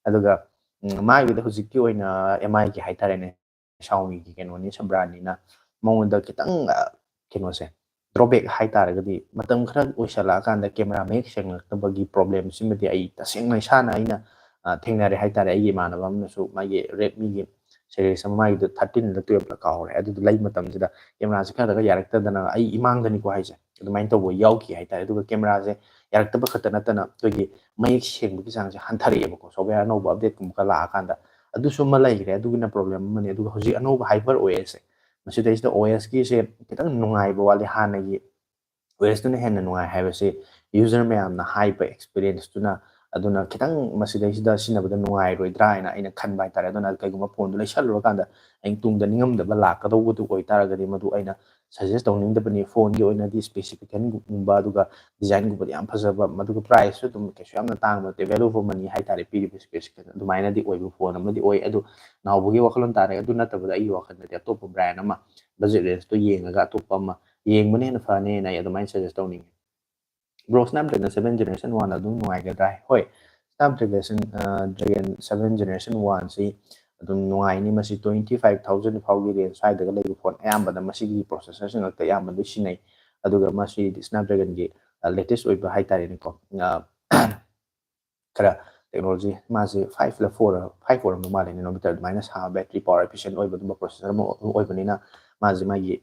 ꯑꯗꯨꯒ ꯎꯝ, ꯃꯥꯒꯤꯗ ꯍꯧꯖꯤꯛꯀꯤ ꯑꯣꯏꯅ M I ꯒꯤ ꯍꯥꯏꯇꯥꯔꯦꯅꯦ, Xiaomi ꯒꯤ ꯀꯩꯅꯣꯅꯤ, sub brand ꯅꯤꯅ ꯃꯉꯣꯟꯗ ꯈꯤꯇꯪ ꯀꯩꯅꯣꯁꯦ, drawback ꯍꯥꯏꯇꯥꯔꯒꯗꯤ, ꯃꯇꯝ ꯈꯔ ꯑꯣꯏꯁꯜꯂꯛꯑꯀꯥꯟꯗ camera ꯃꯌꯦꯛ ꯁꯦꯡꯂꯛꯇꯕꯒꯤ problem ꯁꯤꯃꯗꯤ ꯑꯩ ꯇꯁꯦꯡꯅ ꯏꯁꯥꯅ ꯑꯩꯅ ꯊꯦꯡꯅꯔꯦ ꯍꯥꯏꯇꯥꯔꯦ꯫ ꯑꯩꯒꯤ ꯏꯃꯥꯟꯅꯕ ꯑꯃꯅꯁꯨ ꯃꯥꯒꯤ Redmi ꯒꯤ series ꯑꯃ, ꯃꯥꯒꯤꯗꯣ thirteen ꯂ twelve ꯂ ꯀꯥꯎꯔꯦ, ꯑꯗꯨꯗꯣ ꯂꯩ ꯃꯇꯝꯁꯤꯗ camera ꯁꯦ ꯈꯔꯗꯒ ꯌꯥꯔꯛꯇꯗꯅ, ꯑꯩ ꯏꯃꯥꯡꯗꯅꯤꯀꯣ ꯍꯥꯏꯁꯦ, ꯑꯗꯨꯃꯥꯏꯅ ꯇꯧꯕ ꯌꯥꯎꯈꯤ ꯍꯥꯏꯇꯥꯔꯦ꯫ ꯑꯗꯨꯒ camera ꯁꯦ ꯌꯥꯔꯛꯇꯕ ꯈꯛꯇ ꯅꯠꯇꯅ ꯑꯩꯈꯣꯏꯒꯤ ꯃꯌꯦꯛ ꯁꯦꯡꯕꯒꯤ ꯆꯥꯡꯁꯦ ꯍꯟꯊꯔꯛꯑꯦꯕꯀꯣ, software ꯑꯅꯧꯕ update ꯀꯨꯝꯕ ꯈꯔ ꯂꯥꯛꯑꯀꯥꯟꯗ꯫ ꯑꯗꯨꯁꯨ ꯑꯃ ꯂꯩꯈ꯭ꯔꯦ, ꯑꯗꯨꯒꯤꯅ problem ꯑꯃꯅꯤ꯫ ꯑꯗꯨꯒ ꯍꯧꯖꯤꯛ ꯑꯅꯧꯕ HyperOS ꯁꯦ, ꯃꯁꯤꯗꯩꯁꯤꯗ OS ꯀꯤꯁꯦ ꯈꯤꯇꯪ ꯅꯨꯡꯉꯥꯏꯕ ꯋꯥꯠꯂꯤ꯫ ꯍꯥꯟꯅꯒꯤ OS ꯇꯨꯅ ꯍꯦꯟꯅ ꯅꯨꯡꯉꯥꯏ ꯍꯥꯏꯕꯁꯤ user ꯃꯌꯥꯝꯅ ꯍꯥꯏꯕ experience ꯇꯨꯅ꯫ ꯑꯗꯨꯅ ꯈꯤꯇꯪ ꯃꯁꯤꯗꯩꯁꯤꯗ ꯁꯤꯖꯤꯟꯅꯕꯗ ꯅꯨꯡꯉꯥꯏꯔꯣꯏꯗ꯭ꯔꯥ ꯍꯥꯏꯅ ꯑꯩꯅ ꯈꯟꯕ ꯍꯥꯏꯇꯥꯔꯦ꯫ ꯑꯗꯨꯅ ꯀꯩꯒꯨꯝꯕ ꯐꯣꯟꯗꯨ ꯂꯩꯁꯜꯂꯨꯔꯀꯥꯟꯗ ꯍꯌꯦꯡ ꯇꯨꯡꯗ ꯅꯤꯡꯉꯝꯗꯕ ꯂꯥꯛꯀꯗꯧꯕꯗꯨ ꯑꯣꯏꯇꯥꯔꯒꯗꯤ, ꯃꯗꯨ ꯑꯩꯅ suggest ꯇꯧꯅꯤꯡꯗꯕꯅꯤ꯫ ꯐꯣꯟꯒꯤ ꯑꯣꯏꯅꯗꯤ specification ꯒꯨꯝꯕ, ꯑꯗꯨꯒ design ꯒꯨꯝꯕꯗꯤ ꯌꯥꯝ ꯐꯖꯕ, ꯃꯗꯨꯒ price ꯁꯨ ꯑꯗꯨꯝ ꯀꯩꯁꯨ ꯌꯥꯝꯅ ꯇꯥꯡꯕ ꯅꯠꯇꯦ, value for money ꯍꯥꯏꯇꯥꯔꯦ꯫ ꯄꯤꯔꯤꯕ specification ꯑꯗꯨꯃꯥꯏꯅꯗꯤ ꯑꯣꯏꯕ ꯐꯣꯟ ꯑꯃꯗꯤ ꯑꯣꯏ꯫ ꯑꯗꯨ ꯅꯥꯎꯕꯒꯤ ꯋꯥꯈꯜꯂꯣꯟ ꯇꯥꯔꯦ꯫ ꯑꯗꯨ ꯅꯠꯇꯕꯗ ꯑꯩꯒꯤ ꯋꯥꯈꯜꯗꯗꯤ ꯑꯇꯣꯞꯄ brand ꯑꯃ, budget range ꯇꯣ ꯌꯦꯡꯉꯒ ꯑꯇꯣꯞꯄ ꯑꯃ ꯌꯦꯡꯕꯅ ꯍꯦꯟꯅ ꯐꯅꯤꯅ ꯑꯩ ꯑꯗꯨꯃꯥꯏꯅ suggest ꯇꯧꯅꯤꯡꯉꯤ꯫ Bro, Snapdragon seven generation one ꯑꯗꯨꯝ ꯅꯨꯡꯉꯥꯏꯒꯗ꯭ꯔꯥ? ꯍꯣꯏ, Snapdragon, ꯑ, Dragon seven generation one ꯁꯤ ꯑꯗꯨꯝ ꯅꯨꯡꯉꯥꯏꯅꯤ꯫ ꯃꯁꯤ twenty five thousand ꯐꯥꯎꯒꯤ range ꯁ꯭ꯋꯥꯏꯗꯒ ꯂꯩꯕ ꯐꯣꯟ ꯑꯌꯥꯝꯕꯗ ꯃꯁꯤꯒꯤ processor ꯁꯤ ꯉꯥꯛꯇ ꯑꯌꯥꯝꯕ ꯂꯣꯏ ꯁꯤꯖꯤꯟꯅꯩ꯫ ꯑꯗꯨꯒ ꯃꯁꯤ Snapdragon ꯒꯤ, ꯑ, latest ꯑꯣꯏꯕ ꯍꯥꯏꯇꯥꯔꯦꯅꯦꯀꯣ, ꯑ, ꯈꯔ technology, ꯃꯥꯁꯦ five ꯂ four ꯂ, five ꯑꯣꯏꯔꯝꯗꯧ ꯃꯥꯜꯂꯦꯅꯦ, ꯅꯣꯃꯤꯇꯔ꯫ ꯑꯗꯨꯃꯥꯏꯅ ꯁꯥꯕ, battery power efficient ꯑꯣꯏꯕ ꯑꯗꯨꯝꯕ processor ꯑꯃ ꯑꯣꯏꯕꯅꯤꯅ, ꯃꯥꯁꯦ ꯃꯥꯒꯤ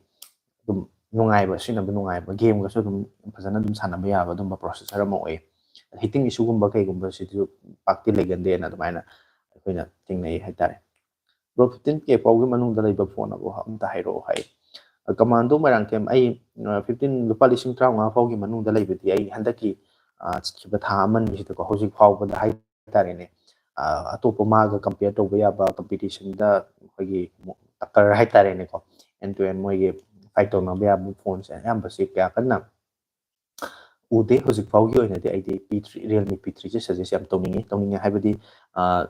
ꯑꯗꯨꯝ ꯅꯨꯡꯉꯥꯏꯕ, ꯁꯤꯖꯤꯟꯅꯕ ꯅꯨꯡꯉꯥꯏꯕ, game ꯒꯁꯨ ꯑꯗꯨꯝ ꯐꯖꯅ ꯑꯗꯨꯝ ꯁꯥꯟꯅꯕ ꯌꯥꯕ ꯑꯗꯨꯝꯕ processor ꯑꯃ ꯑꯣꯏ꯫ ꯍꯤꯇꯤꯡ ꯏꯁꯨꯒꯨꯝꯕ ꯀꯩꯒꯨꯝꯕꯁꯤꯁꯨ ꯄꯥꯛꯇꯤ ꯂꯩꯒꯟꯗꯦꯅ ꯑꯗꯨꯃꯥꯏꯅ ꯑꯩꯈꯣꯏꯅ ꯊꯦꯡꯅꯩ ꯍꯥꯏꯇꯥꯔꯦ꯫ ꯕ꯭ꯔꯣ, ꯐꯤꯐꯇꯤꯟ ꯀꯦ ꯐꯥꯎꯒꯤ ꯃꯅꯨꯡꯗ ꯂꯩꯕ ꯐꯣꯟ ꯑꯃ ꯑꯝꯇ ꯍꯥꯏꯔꯛꯑꯣ ꯍꯥꯏ꯫ ꯀꯃꯥꯟꯗꯣ ꯃꯣꯏꯔꯥꯡꯊꯦꯝ, ꯑꯩ ꯐꯤꯐꯇꯤꯟ, ꯂꯨꯄꯥ ꯂꯤꯁꯤꯡ ꯇꯔꯥꯃꯉꯥ ꯐꯥꯎꯒꯤ ꯃꯅꯨꯡꯗ ꯂꯩꯕꯗꯤ ꯑꯩ ꯍꯟꯗꯛꯀꯤ ꯆꯠꯈꯤꯕ ꯊꯥ ꯑꯃꯅꯤꯁꯤꯗꯀꯣ, ꯍꯧꯖꯤꯛ ꯐꯥꯎꯕꯗ ꯍꯥꯏꯇꯥꯔꯦꯅꯦ, ꯑꯇꯣꯞꯄ ꯃꯥꯒ ꯀꯝꯄꯤꯌꯔ ꯇꯧꯕ ꯌꯥꯕ, ꯀꯝꯄꯤꯇꯤꯁꯟꯗ ꯑꯩꯈꯣꯏꯒꯤ ꯇꯛꯀꯔ ꯍꯥꯏꯇꯥꯔꯦꯅꯦꯀꯣ, ꯑꯦꯟ ꯇꯨ ꯑꯦꯟ ꯃꯣꯏꯒꯤ ꯐꯥꯏꯠ ꯇꯧꯅꯕ ꯌꯥꯕ ꯐꯣꯟꯁꯦ ꯑꯌꯥꯝꯕꯁꯤ ꯀꯌꯥ ꯀꯟꯅ ꯎꯗꯦ꯫ ꯍꯧꯖꯤꯛ ꯐꯥꯎꯒꯤ ꯑꯣꯏꯅꯗꯤ ꯑꯩꯗꯤ ꯄꯤ ꯊ꯭ꯔꯤ, ꯔꯤꯌꯦꯜꯃꯤ ꯄꯤ ꯊ꯭ꯔꯤꯁꯦ ꯁꯖꯦꯁ ꯌꯥꯝ ꯇꯧꯅꯤꯡꯉꯤ꯫ ꯇꯧꯅꯤꯡꯉꯦ ꯍꯥꯏꯕꯗꯤ,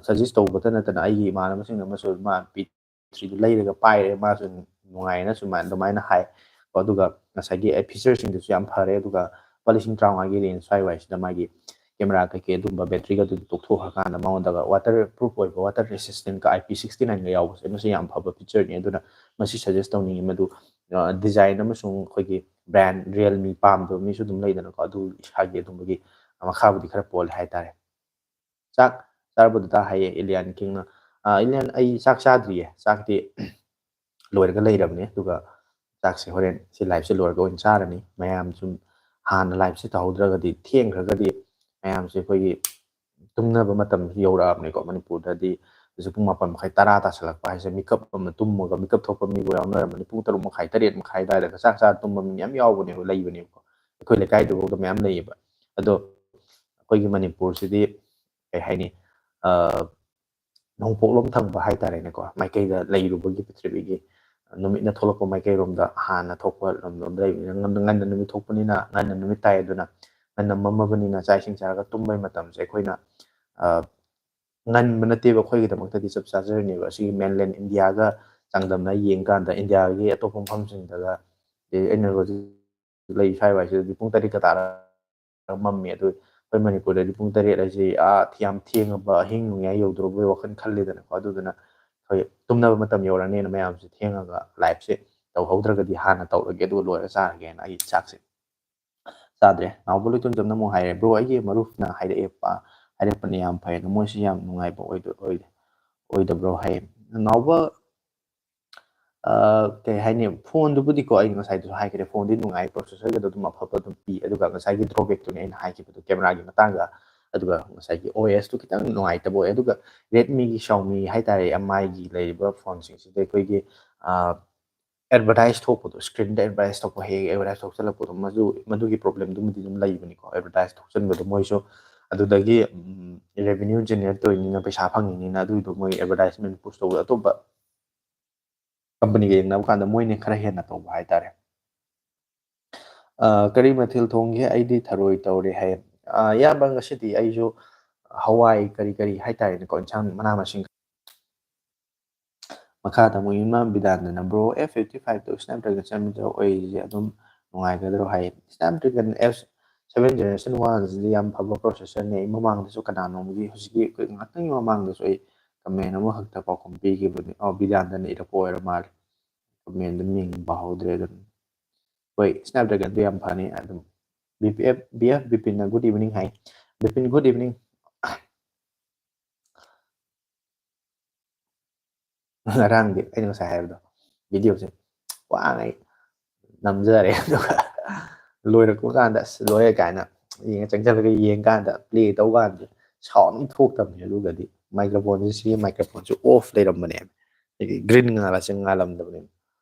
ꯁꯖꯦꯁ ꯇꯧꯕꯇ ꯅꯠꯇꯅ ꯑꯩꯒꯤ ꯏꯃꯥꯟꯅꯕꯁꯤꯡ ꯑꯃꯁꯨ ꯃꯥ ꯄꯤ ꯊ꯭ꯔꯤꯗꯨ ꯂꯩꯔꯒ ꯄꯥꯏꯔꯦ, ꯃꯥꯁꯨ ꯅꯨꯡꯉꯥꯏꯅ ꯁꯨꯃꯥꯏꯅ ꯑꯗꯨꯃꯥꯏꯅ ꯍꯥꯏ꯫ ꯀꯣ, ꯑꯗꯨꯒ ꯉꯁꯥꯏꯒꯤ ꯐꯤꯆꯔꯁꯤꯡꯗꯨꯁꯨ ꯌꯥꯝ ꯐꯔꯦ꯫ ꯑꯗꯨꯒ ꯂꯨꯄꯥ ꯂꯤꯁꯤꯡ ꯇꯔꯥꯃꯉꯥꯒꯤ ꯔꯦꯟꯖ ꯁ꯭ꯋꯥꯏ ꯋꯥꯏꯁꯤꯗ ꯃꯥꯒꯤ ꯀꯦꯃꯦꯔꯥ ꯀꯩꯀꯩ ꯑꯗꯨꯝꯕ ꯕꯦꯇ꯭ꯔꯤꯒ ꯑꯗꯨꯝ ꯇꯣꯛꯊꯣꯛꯈ꯭ꯔꯀꯥꯟꯗ ꯃꯉꯣꯟꯗꯒ ꯋꯥꯇꯔ ꯄ꯭ꯔꯨꯐ ꯑꯣꯏꯕ, ꯋꯥꯇꯔ ꯔꯦꯁꯤꯁꯇꯦꯟꯠꯀ ꯑꯥꯏ ꯄꯤ ꯁꯤꯛꯁꯇꯤ ꯅꯥꯏꯟꯒ ꯌꯥꯎꯕꯁꯦ, ꯃꯁꯤ ꯌꯥꯝ ꯐꯕ ꯐꯤꯆꯔꯅꯤ꯫ ꯑꯗꯨꯅ ꯃꯁꯤ ꯁꯖꯦꯁ ꯇꯧꯅꯤꯡꯉꯤ꯫ ꯃꯗꯨ ꯗꯤꯖꯥꯏꯟ ꯑꯃꯁꯨꯡ ꯑꯩꯈꯣꯏꯒꯤ ꯕ꯭ꯔꯥꯟ, ꯔꯤꯌꯦꯜꯃꯤ ꯄꯥꯝꯗꯕ ꯃꯤꯁꯨ ꯑꯗꯨꯝ ꯂꯩꯗꯅꯀꯣ, ꯑꯗꯨ ꯏꯁꯥꯒꯤ ꯑꯗꯨꯝꯕꯒꯤ ꯃꯈꯥꯕꯨꯗꯤ ꯈꯔ ꯄꯣꯜꯂꯦ ꯍꯥꯏꯇꯥꯔꯦ꯫ "ꯆꯥꯛ ꯆꯥꯔꯕꯣ ꯗꯗꯥ?" ꯍꯥꯏꯌꯦ ꯏꯂꯤꯌꯥꯟ ꯀꯤꯡꯅ꯫ "ꯑꯥ, ꯏꯂꯤꯌꯥꯟ, ꯑꯩ ꯆꯥꯛ ꯆꯥꯗ꯭ꯔꯤꯌꯦ, ꯆꯥꯛꯇꯤ ꯂꯣꯏꯔꯒ ꯂꯩꯔꯕꯅꯦ, ꯑꯗꯨꯒ ꯆꯥꯛꯁꯦ ꯍꯣꯔꯦꯟ ꯁꯤ ꯂꯥꯏꯞꯁꯦ ꯂꯣꯏꯔꯒ ꯑꯣꯏꯅ ꯆꯥꯔꯅꯤ꯫ ꯃꯌꯥꯝ ꯁꯨꯝ ꯍꯥꯟꯅ ꯂꯥꯏꯞꯁꯦ ꯇꯧꯍꯧꯗ꯭ꯔꯒꯗꯤ, ꯊꯦꯡꯈ꯭ꯔꯒꯗꯤ ꯃꯌꯥꯝꯁꯦ ꯑꯩꯈꯣꯏꯒꯤ ꯇꯨꯝꯅꯕ ꯃꯇꯝꯁꯨ ꯌꯧꯔꯛꯑꯕꯅꯤꯀꯣ꯫ ꯃꯅꯤꯄꯨꯔꯗꯗꯤ ꯍꯧꯖꯤꯛ ꯄꯨꯡ ꯃꯥꯄꯟ ꯃꯈꯥꯏ, ꯇꯔꯥ ꯇꯥꯁꯜꯂꯛꯄ ꯍꯥꯏꯁꯦ, ꯃꯤꯀꯞ ꯑꯃ ꯇꯨꯝꯃꯒ ꯃꯤꯀꯞ ꯊꯣꯛꯄ ꯃꯤꯕꯨ ꯌꯥꯎꯅꯔꯝꯃꯅꯤ꯫ ꯄꯨꯡ ꯇꯔꯨꯛ ꯃꯈꯥꯏ, ꯇꯔꯦꯠ ꯃꯈꯥꯏ ꯑꯗꯨꯋꯥꯏꯗꯒ ꯆꯥꯛ ꯆꯥꯔ ꯇꯨꯝꯕ ꯃꯤ ꯃꯌꯥꯝ ꯌꯥꯎꯕꯅꯦꯕ, ꯂꯩꯕꯅꯦꯕꯀꯣ꯫ ꯑꯩꯈꯣꯏ ꯂꯩꯀꯥꯏꯗꯨꯐꯥꯎꯗ ꯃꯌꯥꯝ ꯂꯩꯌꯦꯕ꯫ ꯑꯗꯣ ꯑꯩꯈꯣꯏꯒꯤ ꯃꯅꯤꯄꯨꯔꯁꯤꯗꯤ ꯀꯩ ꯍꯥꯏꯅꯤ, ꯑ, ꯅꯣꯡꯄꯣꯛꯂꯣꯝ ꯊꯪꯕ ꯍꯥꯏꯇꯥꯔꯦꯅꯦꯀꯣ, ꯃꯥꯏꯀꯩꯗ ꯂꯩꯔꯨꯕꯒꯤ, ꯄ꯭ꯔꯤꯊꯤꯕꯤꯒꯤ ꯅꯨꯃꯤꯠꯅ ꯊꯣꯛꯂꯛꯄ ꯃꯥꯏꯀꯩꯔꯣꯝꯗ ꯍꯥꯟꯅ ꯊꯣꯛꯄ ꯂꯝꯗꯣꯝꯗ ꯂꯩꯕꯅꯤꯅ, ꯉꯟꯅ, ꯉꯟꯅ ꯅꯨꯃꯤꯠ ꯊꯣꯛꯄꯅꯤꯅ, ꯉꯟꯅ ꯅꯨꯃꯤꯠ ꯇꯥꯏ꯫ ꯑꯗꯨꯅ ꯉꯟꯅ ꯃꯝꯃꯕꯅꯤꯅ ꯆꯥꯛ ꯏꯁꯤꯡ ꯆꯥꯔꯒ ꯇꯨꯝꯕꯩ ꯃꯇꯝꯁꯦ ꯑꯩꯈꯣꯏꯅ, ꯑ, ꯉꯟꯕ ꯅꯠꯇꯦꯕ, ꯑꯩꯈꯣꯏꯒꯤꯗꯃꯛꯇꯗꯤ ꯆꯞ ꯆꯥꯖꯔꯤꯅꯦꯕ꯫ ꯑꯁꯤꯒꯤ ꯃꯦꯟꯂꯦꯟ ꯏꯟꯗꯤꯌꯥꯒ ꯆꯥꯡꯗꯝꯅ ꯌꯦꯡꯀꯥꯟꯗ, ꯏꯟꯗꯤꯌꯥꯒꯤ ꯑꯇꯣꯞꯄ ꯃꯐꯝꯁꯤꯡꯗꯒ, ꯑꯗꯩ ꯑꯩꯅ ꯍꯧꯖꯤꯛ ꯂꯩ ꯁ꯭ꯋꯥꯏ ꯋꯥꯏꯁꯤꯗꯗꯤ ꯄꯨꯡ ꯇꯔꯦꯠꯀ ꯇꯥꯔꯒ ꯃꯝꯃꯤ꯫ ꯑꯗꯨ ꯑꯩꯈꯣꯏ ꯃꯅꯤꯄꯨꯔꯗꯗꯤ ꯄꯨꯡ ꯇꯔꯦꯠ ꯍꯥꯏꯁꯤ, ꯑꯥ, ꯌꯥꯝ ꯊꯦꯡꯉꯕ, ꯑꯍꯤꯡ ꯅꯣꯡꯌꯥꯏ ꯌꯧꯗꯣꯔꯕꯣꯏ ꯋꯥꯈꯜ ꯈꯜꯂꯤꯗꯅꯀꯣ꯫ ꯑꯗꯨꯗꯨꯅ ꯑꯩꯈꯣꯏ ꯇꯨꯝꯅꯕ ꯃꯇꯝ ꯌꯧꯔꯅꯦꯅ ꯃꯌꯥꯝꯁꯦ ꯊꯦꯡꯉꯒ ꯂꯥꯏꯞꯁꯦ ꯇꯧꯍꯧꯗ꯭ꯔꯒꯗꯤ ꯍꯥꯟꯅ ꯇꯧꯔꯒꯦ, ꯑꯗꯨꯒ ꯂꯣꯏꯔꯒ ꯆꯥꯔꯒꯦꯅ ꯑꯩ ꯆꯥꯛꯁꯦ ꯆꯥꯗ꯭ꯔꯦ꯫ ꯅꯥꯎꯕ ꯂꯣꯏꯇꯣꯟꯖꯝꯅ ꯑꯃꯨꯛ ꯍꯥꯏꯔꯦ, "ꯕ꯭ꯔꯣ, ꯑꯩꯒꯤ ꯃꯔꯨꯞꯅ ꯍꯥꯏꯔꯛꯑꯦ, ꯄ-, ꯍꯥꯏꯔꯛꯄꯅꯦ, ꯌꯥꯝ ꯐꯩ, ꯃꯣꯏꯁꯤ ꯌꯥꯝ ꯅꯨꯡꯉꯥꯏꯕ ꯑꯣꯏꯗ-, ꯑꯣꯏ-, ꯑꯣꯏꯗꯕ꯭ꯔꯣ?" ꯍꯥꯏꯌꯦ꯫ ꯅꯥꯎꯕ, ꯑ, ꯀꯩ ꯍꯥꯏꯅꯤ, ꯐꯣꯟꯗꯨꯕꯨꯗꯤꯀꯣ, ꯑꯩ ꯉꯁꯥꯏꯗꯁꯨ ꯍꯥꯏꯈ꯭ꯔꯦ, ꯐꯣꯟꯗꯤ ꯅꯨꯡꯉꯥꯏ, ꯄ꯭ꯔꯣꯁꯦꯁꯔꯒꯗꯣ ꯑꯗꯨꯝ ꯑꯐꯕ ꯑꯗꯨꯝ ꯄꯤ꯫ ꯑꯗꯨꯒ ꯉꯁꯥꯏꯒꯤ ꯗ꯭ꯔꯣꯕꯦꯛꯇꯨꯅꯦ ꯑꯩꯅ ꯍꯥꯏꯈꯤꯕꯗꯣ, ꯀꯦꯃꯦꯔꯥꯒꯤ ꯃꯇꯥꯡꯗ, ꯑꯗꯨꯒ ꯉꯁꯥꯏꯒꯤ ꯑꯣ ꯑꯦꯁꯇꯨ ꯈꯤꯇꯪ ꯅꯨꯡꯉꯥꯏꯇꯕ ꯑꯣꯏ꯫ ꯑꯗꯨꯒ ꯔꯦꯗꯃꯤꯒꯤ, ꯁꯥꯎꯃꯤ ꯍꯥꯏꯇꯥꯔꯦ, ꯑꯦꯝ ꯑꯥꯏꯒꯤ ꯂꯩꯔꯤꯕ ꯐꯣꯟꯁꯤꯡꯁꯤꯗ ꯑꯩꯈꯣꯏꯒꯤ, ꯑ, ꯑꯦꯗꯚꯔꯇꯥꯏꯁ ꯊꯣꯛꯄꯗꯣ, ꯁ꯭ꯀ꯭ꯔꯤꯟꯗ ꯑꯦꯗꯚꯔꯇꯥꯏꯁ ꯊꯣꯛꯄ, ꯍꯦꯛ ꯍꯦꯛ ꯑꯦꯗꯚꯔꯇꯥꯏꯁ ꯊꯣꯛꯆꯜꯂꯛꯄꯗꯣ, ꯃꯗꯨ, ꯃꯗꯨꯒꯤ ꯄ꯭ꯔꯣꯕ꯭ꯂꯦꯝꯗꯨꯃꯗꯤ ꯑꯗꯨꯝ ꯂꯩꯕꯅꯤꯀꯣ꯫ ꯑꯦꯗꯚꯔꯇꯥꯏꯁ ꯊꯣꯛꯆꯟꯕꯗꯣ ꯃꯣꯏꯁꯨ ꯑꯗꯨꯗꯒꯤ, ꯎꯝ, ꯔꯦꯚꯤꯅ꯭ꯌꯨ ꯖꯦꯅꯦꯔꯦꯠ ꯇꯧꯔꯤꯅꯤꯅ, ꯄꯩꯁꯥ ꯐꯪꯉꯤꯅꯤꯅ, ꯑꯗꯨꯒꯤꯗꯣ ꯃꯣꯏ ꯑꯦꯗꯚꯔꯇꯥꯏꯁꯃꯦꯟ ꯄꯨꯁ ꯇꯧꯕꯗ ꯑꯇꯣꯞꯄ ꯀꯝꯄꯅꯤꯒ ꯌꯦꯡꯅꯕ ꯀꯥꯟꯗ ꯃꯣꯏꯅ ꯈꯔ ꯍꯦꯟꯅ ꯇꯧꯕ ꯍꯥꯏꯇꯥꯔꯦ꯫ ꯑ, "ꯀꯔꯤ ꯃꯊꯦꯜ ꯊꯣꯡꯒꯦ?" "ꯑꯩꯗꯤ ꯊꯔꯣꯏ ꯇꯧꯔꯦ" ꯍꯥꯏꯌꯦ꯫ ꯑ, ꯏꯌꯥꯝꯕ, ꯉꯁꯤꯗꯤ ꯑꯩꯁꯨ ꯍꯋꯥꯏ ꯀꯔꯤ ꯀꯔꯤ ꯍꯥꯏꯇꯥꯔꯦꯅꯦꯀꯣ, ꯏꯟꯁꯥꯡ ꯃꯅꯥ ꯃꯁꯤꯡ꯫ ꯃꯈꯥ ꯇꯥꯃꯣ ꯏꯃꯥ ꯕꯤꯗꯥꯟꯗꯅ, "Bro, F fifty five ꯇꯣ Snapdragon seven ꯑꯣꯏꯔꯤꯁꯦ ꯑꯗꯨꯝ ꯅꯨꯡꯉꯥꯏꯒꯗ꯭ꯔꯣ?" ꯍꯥꯏꯌꯦ꯫ Snapdragon F seven generation one ꯁꯤꯗꯤ ꯌꯥꯝ ꯐꯕ ꯄ꯭ꯔꯣꯁꯦꯁꯔꯅꯦ꯫ ꯑꯩ ꯃꯃꯥꯡꯗꯁꯨ ꯀꯅꯥꯅꯣꯝꯒꯤ, ꯍꯧꯖꯤꯛꯀꯤ ꯑꯩꯈꯣꯏ ꯉꯥꯛꯇꯪꯒꯤ ꯃꯃꯥꯡꯗꯁꯨ ꯑꯩ ꯀꯃꯦꯟ ꯑꯃꯈꯛꯇ ꯄꯥꯎꯈꯨꯝ ꯄꯤꯈꯤꯕꯅꯤ꯫ ꯑꯣ, ꯕꯤꯗꯥꯟꯗꯅ ꯏꯔꯛꯄ ꯑꯣꯏꯔ ꯃꯥꯜꯂꯦ꯫ ꯀꯃꯦꯟꯗ ꯃꯤꯡ ꯄꯥꯍꯧꯗ꯭ꯔꯦ ꯑꯗꯨꯝ꯫ ꯍꯣꯏ, Snapdragon ꯗꯨ ꯌꯥꯝ ꯐꯅꯤ꯫ ꯑꯗꯨꯝ B P F, B F ꯕꯤꯄꯤꯟꯅ good evening ꯍꯥꯏ꯫ Bipin, good evening꯫ ꯉꯔꯥꯡꯗꯤ ꯑꯩꯅ ꯉꯁꯥꯏ ꯍꯥꯏꯕꯗꯣ, ꯚꯤꯗꯤꯑꯣꯁꯦ ꯋꯥꯉꯩ ꯅꯝꯖꯔꯦ, ꯑꯗꯨꯒ ꯂꯣꯏꯔꯛꯄ ꯀꯥꯟꯗ, "ꯑꯁ, ꯂꯣꯏꯔꯦ" ꯀꯥꯏꯅ ꯌꯦꯡꯉ, ꯆꯪꯁꯤꯜꯂꯒ ꯌꯦꯡ ꯀꯥꯟꯗ, ꯄ꯭ꯂꯦ ꯇꯧ ꯀꯥꯟꯗ ꯁꯥꯎꯟ ꯑꯃ ꯊꯣꯛꯇꯕꯅꯦ꯫ ꯑꯗꯨꯒꯗꯤ ꯃꯥꯏꯀ꯭ꯔꯣꯐꯣꯟꯁꯦ, ꯁꯤꯒꯤ ꯃꯥꯏꯀ꯭ꯔꯣꯐꯣꯟꯁꯦ ꯑꯣꯐ ꯂꯩꯔꯝꯕꯅꯦꯕ꯫ ꯑꯗꯒꯤ ꯒ꯭ꯔꯤꯟ ꯉꯥꯜꯂꯁꯦ ꯉꯥꯜꯂꯝꯗꯕꯅꯦꯕ꯫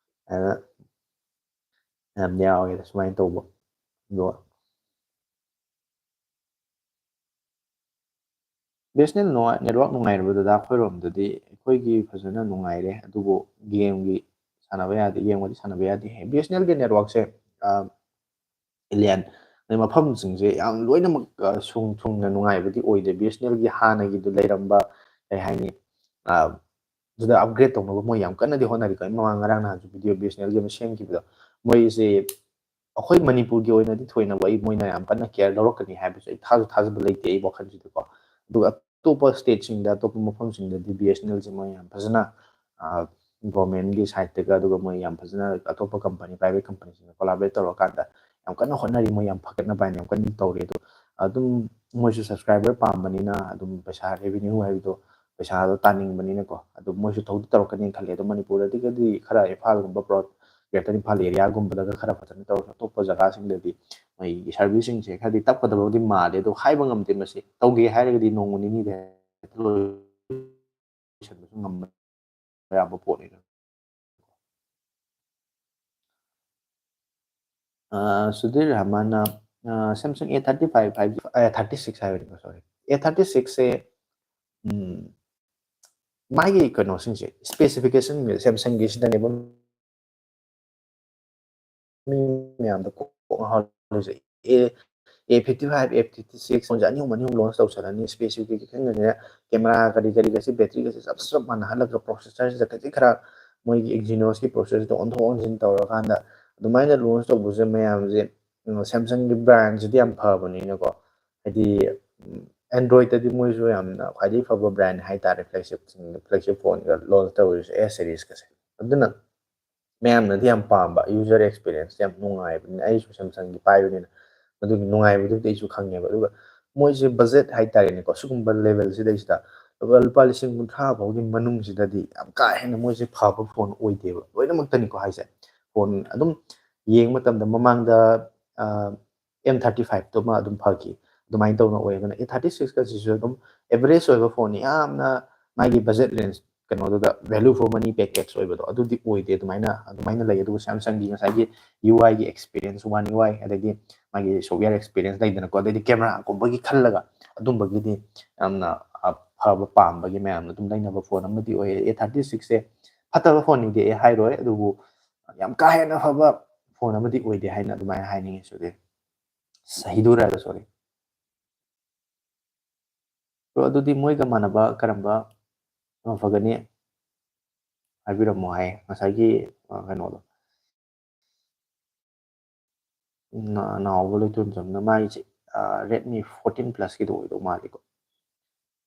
ꯑꯗꯨꯅ ꯌꯥꯝ ꯌꯥꯎꯋꯦ ꯁꯨꯃꯥꯏꯅ ꯇꯧꯕ꯫ ꯑꯗꯣ BSNL ꯅꯨꯡꯉꯥꯏ-, network ꯅꯨꯡꯉꯥꯏꯔꯕ ꯗꯗꯥ? ꯑꯩꯈꯣꯏꯔꯣꯝꯗꯗꯤ ꯑꯩꯈꯣꯏꯒꯤ ꯐꯖꯅ ꯅꯨꯡꯉꯥꯏꯔꯦ, ꯑꯗꯨꯕꯨ ꯒꯦꯝꯒꯤ ꯁꯥꯟꯅꯕ ꯌꯥꯗꯦ, ꯌꯦꯡꯕꯗꯤ ꯁꯥꯟꯅꯕ ꯌꯥꯗꯦ꯫ BSNLꯒꯤ networkꯁꯦ, ꯑ, alien, ꯑꯗꯩ ꯃꯐꯝꯁꯤꯡꯁꯦ ꯌꯥꯝ ꯂꯣꯏꯅꯃꯛ, ꯑ, ꯁꯨꯡ-, ꯊꯨꯡꯅ ꯅꯨꯡꯉꯥꯏꯕꯗꯤ ꯑꯣꯏꯗꯦ꯫ BSNLꯒꯤ ꯍꯥꯟꯅꯒꯤꯗꯨ ꯂꯩꯔꯝꯕ, ꯀꯩ ꯍꯥꯏꯅꯤ, ꯑ, ꯑꯗꯨꯗ upgrade ꯇꯧꯅꯕ ꯃꯣꯏ ꯌꯥꯝ ꯀꯟꯅꯗꯤ ꯍꯣꯠꯅꯔꯤ꯫ ꯑꯩ ꯃꯃꯥꯡ ꯉꯔꯥꯡ ꯅꯍꯥꯟꯁꯨ video BSNLꯒꯤ ꯑꯃ ꯁꯦꯝꯈꯤꯕꯗꯣ, ꯃꯣꯏꯁꯦ ꯑꯩꯈꯣꯏ ꯃꯅꯤꯄꯨꯔꯒꯤ ꯑꯣꯏꯅꯗꯤ ꯊꯣꯏꯅꯕꯨ ꯑꯩ ꯃꯣꯏꯅ ꯌꯥꯝ ꯀꯟꯅ care ꯂꯧꯔꯛꯀꯅꯤ ꯍꯥꯏꯕꯁꯦ ꯑꯩ ꯊꯥꯁꯨ ꯊꯥꯖꯕ ꯂꯩꯇꯦ ꯑꯩ ꯋꯥꯈꯜꯁꯤꯗꯀꯣ꯫ ꯑꯗꯨꯒ ꯑꯇꯣꯞꯄ stateꯁꯤꯡꯗ, ꯑꯇꯣꯞꯄ ꯃꯐꯝꯁꯤꯡꯗꯗꯤ BSNLꯁꯦ ꯃꯣꯏ ꯌꯥꯝ ꯐꯖꯅ, ꯑ, governmentꯀꯤ sideꯇꯒ, ꯑꯗꯨꯒ ꯃꯣꯏ ꯌꯥꯝ ꯐꯖꯅ ꯑꯇꯣꯞꯄ company, private companyꯁꯤꯡꯒ collaborate ꯇꯧꯔꯀꯥꯟꯗ ꯌꯥꯝ ꯀꯟꯅ ꯍꯣꯠꯅꯔꯤ, ꯃꯣꯏ ꯌꯥꯝ ꯐꯒꯠꯅꯕ ꯍꯥꯏꯅ ꯌꯥꯝ ꯀꯟꯅ ꯇꯧꯔꯤ꯫ ꯑꯗꯣ ꯑꯗꯨꯝ ꯃꯣꯏꯁꯨ subscriber ꯄꯥꯝꯕꯅꯤꯅ ꯑꯗꯨꯝ ꯄꯩꯁꯥ, revenue ꯍꯥꯏꯕꯗꯣ ꯄꯩꯁꯥꯗꯣ ꯇꯥꯅꯤꯡꯕꯅꯤꯅꯀꯣ꯫ ꯑꯗꯨ ꯃꯣꯏꯁꯨ ꯊꯧꯗꯤ ꯇꯧꯔꯛꯀꯅꯤꯅ ꯈꯜꯂꯦ꯫ ꯑꯗꯣ ꯃꯅꯤꯄꯨꯔꯗꯗꯤ ꯈꯔ ꯏꯝꯐꯥꯜꯒꯨꯝꯕ ꯄ꯭ꯔꯣ-, ꯒ꯭ꯔꯦꯇꯔ ꯏꯝꯐꯥꯜ ꯑꯦꯔꯤꯌꯥꯒꯨꯝꯕꯗꯒ ꯈꯔ ꯐꯖꯅ ꯇꯧꯔꯁꯨ, ꯑꯇꯣꯞꯄ ꯖꯒꯥꯁꯤꯡꯗꯗꯤ ꯃꯣꯏꯒꯤ ꯁꯥꯔꯚꯤꯁꯁꯤꯡꯁꯦ ꯈꯔꯗꯤ ꯇꯞꯀꯗꯕꯗꯤ ꯃꯥꯜꯂꯦ꯫ ꯑꯗꯣ ꯍꯥꯏꯕ ꯉꯝꯗꯦ, ꯃꯁꯤ ꯇꯧꯒꯦ ꯍꯥꯏꯔꯒꯗꯤ ꯅꯣꯡꯃ ꯅꯤꯅꯤꯗ ꯍꯦꯛꯇ ꯂꯣꯏꯁꯤꯟꯕꯁꯨ ꯉꯝꯕ ꯌꯥꯕ ꯄꯣꯠꯅꯤꯅ꯫ ꯑ, ꯁꯨꯙꯤꯔ ꯔꯍꯃꯟꯅ, ꯑ, Samsung A thirty five, five G, ꯑ, thirty six ꯍꯥꯏꯕꯅꯤꯀꯣ, sorry꯫ A thirty six ꯁꯦ, ꯎꯝ, ꯃꯥꯒꯤ ꯀꯩꯅꯣꯁꯤꯡꯁꯦ, specification ꯁꯦ Samsung ꯒꯤꯁꯤꯗꯅꯦꯕ ꯃꯤ ꯃꯌꯥꯝꯗ ꯀꯣꯛ ꯉꯥꯎꯍꯜꯂꯤꯁꯦ꯫ A, A fifty five, A fifty six ꯐꯣꯟꯁꯦ ꯑꯅꯤ ꯑꯍꯨꯝ, ꯑꯅꯤ ꯑꯍꯨꯝ launch ꯇꯧꯁꯜꯂꯅꯤ꯫ Specification ꯒꯁꯦ, camera ꯀꯔꯤ ꯀꯔꯤꯒꯁꯦ, battery ꯒꯁꯦ ꯆꯞ ꯆꯞ ꯃꯥꯟꯅꯍꯜꯂꯒ, processor ꯁꯤꯗ ꯈꯖꯤꯛ ꯈꯔ ꯃꯣꯏꯒꯤ Exynos ꯀꯤ processor ꯗꯣ ꯑꯣꯟꯊꯣꯛ ꯑꯣꯟꯁꯤꯟ ꯇꯧꯔꯀꯥꯟꯗ ꯑꯗꯨꯃꯥꯏꯅ launch ꯇꯧꯕꯁꯦ ꯃꯌꯥꯝꯁꯦ, ꯎꯝ, Samsung ꯒꯤ brand ꯁꯤꯗꯤ ꯌꯥꯝ ꯐꯕꯅꯤꯅꯀꯣ, ꯍꯥꯏꯗꯤ, ꯎꯝ, Android ꯇꯗꯤ ꯃꯣꯏꯁꯨ ꯌꯥꯝꯅ ꯈ꯭ꯋꯥꯏꯗꯒꯤ ꯐꯕ brand ꯍꯥꯏꯇꯥꯔꯦ, flagship, flagship ꯐꯣꯟꯒ launch ꯇꯧꯔꯤꯁꯦ, S series ꯀꯁꯦ꯫ ꯑꯗꯨꯅ ꯃꯌꯥꯝꯅꯗꯤ ꯌꯥꯝ ꯄꯥꯝꯕ, user experience ꯌꯥꯝ ꯅꯨꯡꯉꯥꯏꯕꯅꯤꯅ, ꯑꯩꯁꯨ Samsung ꯒꯤ ꯄꯥꯏꯕꯅꯤꯅ ꯃꯗꯨꯒꯤ ꯅꯨꯡꯉꯥꯏꯕꯗꯨꯗꯤ ꯑꯩꯁꯨ ꯈꯪꯉꯦꯕ꯫ ꯑꯗꯨꯒ ꯃꯣꯏꯁꯦ budget ꯍꯥꯏꯇꯥꯔꯦꯅꯦꯀꯣ, ꯁꯤꯒꯨꯝꯕ level ꯁꯤꯗꯩꯁꯤꯗ ꯂꯨꯄꯥ, ꯂꯨꯄꯥ ꯂꯤꯁꯤꯡ ꯀꯨꯟꯊ꯭ꯔꯥ ꯐꯥꯎꯒꯤ ꯃꯅꯨꯡꯁꯤꯗꯗꯤ ꯌꯥꯝ ꯀꯥ ꯍꯦꯟꯅ ꯃꯣꯏꯁꯦ ꯐꯕ ꯐꯣꯟ ꯑꯣꯏꯗꯦꯕ, ꯂꯣꯏꯅꯃꯛꯇꯅꯤꯀꯣ ꯍꯥꯏꯁꯦ꯫ ꯐꯣꯟ ꯑꯗꯨꯝ ꯌꯦꯡꯕ ꯃꯇꯝꯗ ꯃꯃꯥꯡꯗ, ꯑ, M thirty five ꯇꯨꯃ ꯑꯗꯨꯝ ꯐꯈꯤ, ꯑꯗꯨꯃꯥꯏꯅ ꯇꯧꯅ ꯑꯣꯏ꯫ ꯑꯗꯨꯅ A thirty six ꯀꯁꯤꯁꯨ ꯑꯗꯨꯝ average ꯑꯣꯏꯕ ꯐꯣꯟꯅꯤ, ꯌꯥꯝꯅ ꯃꯥꯒꯤ budget range ꯀꯩꯅꯣꯗꯨꯗ value for money package ꯑꯣꯏꯕꯗꯣ ꯑꯗꯨꯗꯤ ꯑꯣꯏꯗꯦ꯫ ꯑꯗꯨꯃꯥꯏꯅ, ꯑꯗꯨꯃꯥꯏꯅ ꯂꯩ꯫ ꯑꯗꯨꯒ Samsung ꯒꯤ ꯉꯁꯥꯏꯒꯤ U I ꯒꯤ experience, One U I, ꯑꯗꯒꯤ ꯃꯥꯒꯤ software experience ꯂꯩꯗꯅꯀꯣ, ꯑꯗꯩꯗꯤ camera ꯒꯨꯝꯕꯒꯤ ꯈꯜꯂꯒ ꯑꯗꯨꯝꯕꯒꯤꯗꯤ ꯌꯥꯝꯅ ꯑꯐꯕ, ꯄꯥꯝꯕꯒꯤ ꯃꯌꯥꯝꯅ ꯑꯗꯨꯝ ꯂꯩꯅꯕ ꯐꯣꯟ ꯑꯃꯗꯤ ꯑꯣꯏꯌꯦ꯫ A thirty six ꯁꯦ ꯐꯠꯇꯕ ꯐꯣꯟꯅꯤꯗꯤ ꯑꯩ ꯍꯥꯏꯔꯣꯏ, ꯑꯗꯨꯕꯨ ꯌꯥꯝ ꯀꯥ ꯍꯦꯟꯅ ꯐꯕ ꯐꯣꯟ ꯑꯃꯗꯤ ꯑꯣꯏꯗꯦ ꯍꯥꯏꯅ ꯑꯗꯨꯃꯥꯏꯅ ꯍꯥꯏꯅꯤꯡꯉꯤ꯫ ꯁꯤꯗꯤ ꯁꯍꯤꯗꯨꯔ ꯍꯥꯏꯕ, sorry꯫ ꯕ꯭ꯔꯣ, ꯑꯗꯨꯗꯤ ꯃꯣꯏꯒ ꯃꯥꯟꯅꯕ ꯀꯔꯝꯕ, ꯑ, ꯐꯒꯅꯤ ꯍꯥꯏꯕꯤꯔꯝꯃꯣ ꯍꯥꯏ ꯉꯁꯥꯏꯒꯤ, ꯑ, ꯀꯩꯅꯣꯗꯣ꯫ ꯅ-, ꯅꯥꯎꯕ ꯂꯣꯏꯇꯣꯟꯖꯝꯅ ꯃꯥꯒꯤꯁꯦ, ꯑ, Redmi fourteen Plus ꯀꯤꯗꯣ ꯑꯣꯏꯗꯧ ꯃꯥꯜꯂꯤꯀꯣ꯫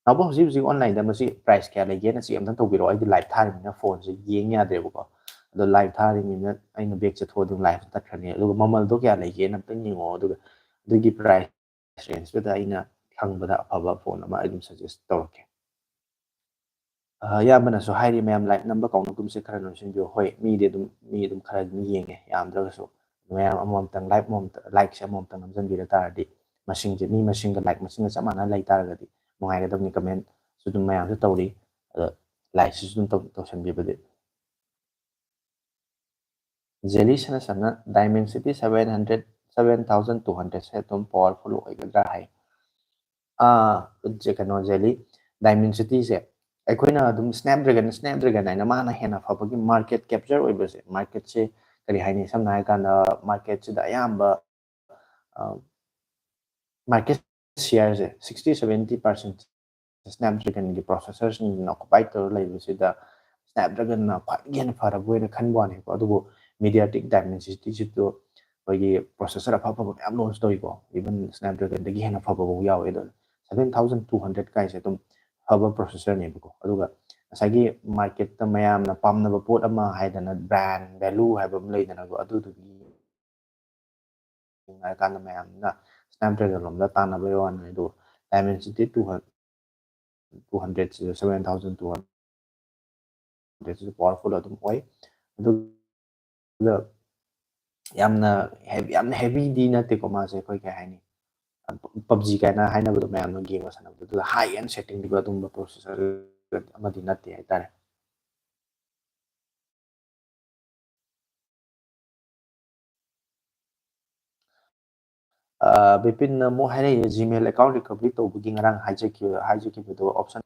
ꯅꯥꯎꯕ, ꯍꯧꯖꯤꯛ ꯍꯧꯖꯤꯛ online ꯗ ꯃꯁꯤ price ꯀꯌꯥ ꯂꯩꯒꯦꯅ check ꯑꯝꯇꯪ ꯇꯧꯕꯤꯔꯛꯑꯣ꯫ ꯑꯩꯗꯤ live ꯊꯥꯔꯤꯕꯅꯤꯅ ꯐꯣꯟꯁꯦ ꯌꯦꯡ ꯌꯥꯗ꯭ꯔꯦꯕꯀꯣ꯫ ꯑꯗꯣ live ꯊꯥꯔꯤꯕꯅꯤꯅ ꯑꯩꯅ back ꯆꯠꯊꯣꯛꯑꯗꯤ live ꯇꯠꯈ꯭ꯔꯅꯤ꯫ ꯑꯗꯨꯒ ꯃꯃꯜꯗꯣ ꯀꯌꯥ ꯂꯩꯒꯦꯅ ꯑꯝꯇꯪ ꯌꯦꯡꯉꯣ꯫ ꯑꯗꯨꯒ ꯑꯗꯨꯒꯤ price range ꯇꯨꯗ ꯑꯩꯅ ꯈꯪꯕꯗ ꯑꯐꯕ ꯐꯣꯟ ꯑꯃ ꯑꯩ ꯑꯗꯨꯝ suggest ꯇꯧꯔꯛꯀꯦ꯫ ꯑ, ꯑꯌꯥꯝꯕꯅꯁꯨ ꯍꯥꯏꯔꯤ, "ꯃꯌꯥꯝ like ꯅꯝꯕ ꯀꯥꯎꯅꯒꯨꯝꯁꯦ, ꯈꯔ ꯅꯝꯁꯤꯟꯕꯤꯌꯨ"꯫ ꯍꯣꯏ, ꯃꯤꯗꯤ ꯑꯗꯨꯝ, ꯃꯤ ꯑꯗꯨꯝ ꯈꯔ ꯑꯗꯨꯝ ꯌꯦꯡꯉꯦ, ꯌꯥꯝꯗ꯭ꯔꯒꯁꯨ꯫ ꯃꯌꯥꯝ ꯑꯃꯃꯝꯇꯪ, like ꯑꯃꯃꯝꯇꯪ, like ꯁꯦ ꯑꯃꯃꯝꯇꯪ ꯅꯝꯁꯤꯟꯕꯤꯔ ꯇꯥꯔꯗꯤ, ꯃꯁꯤꯡꯁꯦ, ꯃꯤ ꯃꯁꯤꯡꯒ like ꯃꯁꯤꯡꯒ ꯆꯞ ꯃꯥꯟꯅꯅ ꯂꯩ ꯇꯥꯔꯒꯗꯤ ꯅꯨꯡꯉꯥꯏꯒꯗꯕꯅꯤ꯫ Comment ꯁꯨ ꯑꯗꯨꯝ ꯃꯌꯥꯝꯁꯨ ꯇꯧꯔꯤ, ꯑꯗꯣ like ꯁꯤꯁꯨ ꯑꯗꯨꯝ ꯇꯧ-, ꯇꯧꯁꯟꯕꯤꯕꯗꯤ꯫ ꯖꯦꯂꯤ ꯁꯅꯥꯁꯝꯅ Dimensity seven hundred, seven thousand two hundred ꯁꯦ ꯑꯗꯨꯝ powerful ꯑꯣꯏꯒꯗ꯭ꯔꯥ ꯍꯥꯏ꯫ ꯑꯥ, ꯖꯦ-, ꯀꯩꯅꯣ, ꯖꯦꯂꯤ, Dimensity ꯁꯦ ꯑꯩꯈꯣꯏꯅ ꯑꯗꯨꯝ Snapdragon, Snapdragon ꯍꯥꯏꯅ ꯃꯥꯅ ꯍꯦꯟꯅ ꯐꯕꯒꯤ market capture ꯑꯣꯏꯕꯁꯦ, market ꯁꯦ ꯀꯔꯤ ꯍꯥꯏꯅꯤ, ꯁꯝꯅ ꯍꯥꯏꯔꯀꯥꯟꯗ market ꯁꯤꯗ ꯑꯌꯥꯝꯕ, ꯑ, market share ꯁꯦ sixty seventy percent Snapdragon ꯒꯤ processor ꯁꯤꯡꯁꯤꯅ occupy ꯇꯧꯔ ꯂꯩꯕꯁꯤꯗ Snapdragon ꯅ ꯈ꯭ꯋꯥꯏꯗꯒꯤ ꯍꯦꯟꯅ ꯐꯔꯕ ꯑꯣꯏꯅ ꯈꯟꯕ ꯋꯥꯅꯤꯀꯣ꯫ ꯑꯗꯨꯕꯨ MediaTek Dimensity ꯁꯤꯁꯨ ꯑꯩꯈꯣꯏꯒꯤ processor ꯑꯐ ꯑꯐꯕ ꯃꯌꯥꯝ launch ꯇꯧꯏꯀꯣ, even Snapdragon ꯗꯒꯤ ꯍꯦꯟꯅ ꯐꯕ ꯐꯥꯎ ꯌꯥꯎꯋꯦ꯫ ꯑꯗꯣ seven thousand two hundred ꯀꯥꯏꯁꯦ ꯑꯗꯨꯝ ꯐꯕ processor ꯅꯦꯕꯀꯣ꯫ ꯑꯗꯨꯒ ꯉꯁꯥꯏꯒꯤ market ꯇ ꯃꯌꯥꯝꯅ ꯄꯥꯝꯅꯕ ꯄꯣꯠ ꯑꯃ ꯍꯥꯏꯗꯅ brand value ꯍꯥꯏꯕ ꯑꯃ ꯂꯩꯗꯅꯀꯣ, ꯑꯗꯨꯗꯨꯒꯤ ꯌꯦꯡꯅꯔꯀꯥꯟꯗ ꯃꯌꯥꯝꯅ Snapdragon ꯂꯣꯝꯗ ꯇꯥꯟꯅꯕꯩ ꯋꯥꯅꯤ꯫ ꯑꯗꯨꯒ Dimensity two hundred, two hundred ꯁꯤꯁꯨ, seven thousand two hundred ꯁꯤꯁꯨ powerful ꯑꯗꯨꯝ ꯑꯣꯏ꯫ ꯑꯗꯨꯒ ꯌꯥꯝꯅ heavy, ꯌꯥꯝꯅ heavy ꯗꯤ ꯅꯠꯇꯦꯀꯣ ꯃꯥꯁꯦ, ꯑꯩꯈꯣꯏ ꯀꯩ ꯍꯥꯏꯅꯤ, PUBG ꯀꯥꯏꯅ ꯍꯥꯏꯅꯕꯗꯣ, ꯃꯌꯥꯝꯅ game ꯁꯥꯟꯅꯕꯗꯣ, ꯑꯗꯨꯗ high end setting ꯄꯤꯕ ꯑꯗꯨꯝꯕ processor ꯑꯃꯗꯤ ꯅꯠꯇꯦ ꯍꯥꯏꯇꯥꯔꯦ꯫ ꯑ, ꯕꯤꯄꯤꯟꯅ ꯑꯃꯨꯛ ꯍꯥꯏꯔꯛꯏ, Gmail account recovery ꯇꯧꯕꯒꯤ ꯉꯔꯥꯡ ꯍꯥꯏꯖꯈꯤꯕ, ꯍꯥꯏꯖꯈꯤꯕꯗꯣ option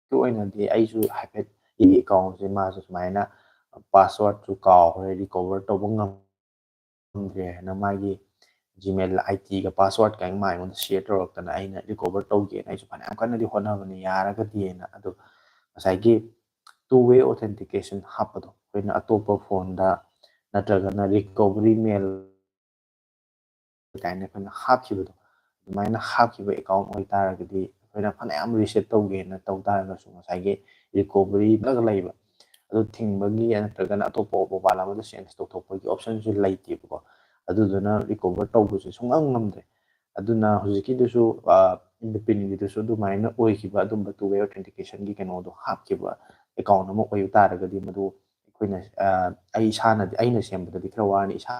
ꯀꯤ ꯑꯣꯏꯅꯗꯤ ꯑꯩꯁꯨ ꯍꯥꯏꯐꯦꯠ ꯑꯩꯒꯤ account ꯁꯦ ꯃꯥꯁꯨ ꯁꯨꯃꯥꯏꯅ password ꯁꯨ ꯀꯥꯎꯈ꯭ꯔꯦ, recover ꯇꯧꯕ ꯉꯝꯗ꯭ꯔꯦ ꯍꯥꯏꯅ ꯃꯥꯒꯤ Gmail ID ꯒ password ꯀ ꯃꯥ ꯑꯩꯉꯣꯟꯗ share ꯇꯧꯔꯛꯇꯅ ꯑꯩꯅ recover ꯇꯧꯒꯦꯅ ꯑꯩꯁꯨ ꯐꯅꯌꯥꯝ ꯀꯟꯅꯗꯤ ꯍꯣꯠꯅꯕꯅꯤ ꯌꯥꯔꯒꯗꯤꯅ꯫ ꯑꯗꯣ ꯉꯁꯥꯏꯒꯤ two way authentication ꯍꯥꯞꯄꯗꯣ, ꯑꯩꯈꯣꯏꯅ ꯑꯇꯣꯞꯄ phone ꯗ ꯅꯠꯇ꯭ꯔꯒꯅ recovery mail ꯀꯥꯏꯅ ꯑꯩꯈꯣꯏꯅ ꯍꯥꯞꯈꯤꯕꯗꯣ, ꯑꯗꯨꯃꯥꯏꯅ ꯍꯥꯞꯈꯤꯕ account ꯑꯣꯏꯇꯥꯔꯒꯗꯤ ꯑꯩꯈꯣꯏꯅ ꯐꯅꯌꯥꯝ reset ꯇꯧꯒꯦꯅ ꯇꯧ ꯇꯥꯔꯒꯁꯨ ꯉꯁꯥꯏꯒꯤ recovery ꯂꯩꯕ ꯑꯗꯨ ꯊꯤꯡꯕꯒꯤ ꯅꯠꯇ꯭ꯔꯒꯅ ꯑꯇꯣꯞꯄ mobile ꯑꯃꯗ change ꯇꯧꯊꯣꯛꯄꯒꯤ option ꯁꯨ ꯂꯩꯇꯦꯕꯀꯣ꯫ ꯑꯗꯨꯗꯨꯅ recover ꯇꯧꯕꯁꯦ ꯁꯨꯡꯉꯝ ꯉꯝꯗ꯭ꯔꯦ꯫ ꯑꯗꯨꯅ ꯍꯧꯖꯤꯛꯀꯤꯗꯨꯁꯨ, ꯑ, ꯏꯟꯗ ꯄꯤꯟꯒꯤꯗꯨꯁꯨ ꯑꯗꯨꯃꯥꯏꯅ ꯑꯣꯏꯈꯤꯕ, ꯑꯗꯨꯝꯕ two way authentication ꯒꯤ ꯀꯩꯅꯣꯗꯣ ꯍꯥꯞꯈꯤꯕ ꯑꯦꯀꯥꯎꯟ ꯑꯃ ꯑꯣꯏꯕ ꯇꯥꯔꯒꯗꯤ, ꯃꯗꯨ ꯑꯩꯈꯣꯏꯅ, ꯑ, ꯑꯩ ꯏꯁꯥꯅꯗꯤ, ꯑꯩꯅ ꯁꯦꯝꯕꯗꯗꯤ ꯈꯔ ꯋꯥꯔꯅꯤ, ꯏꯁꯥ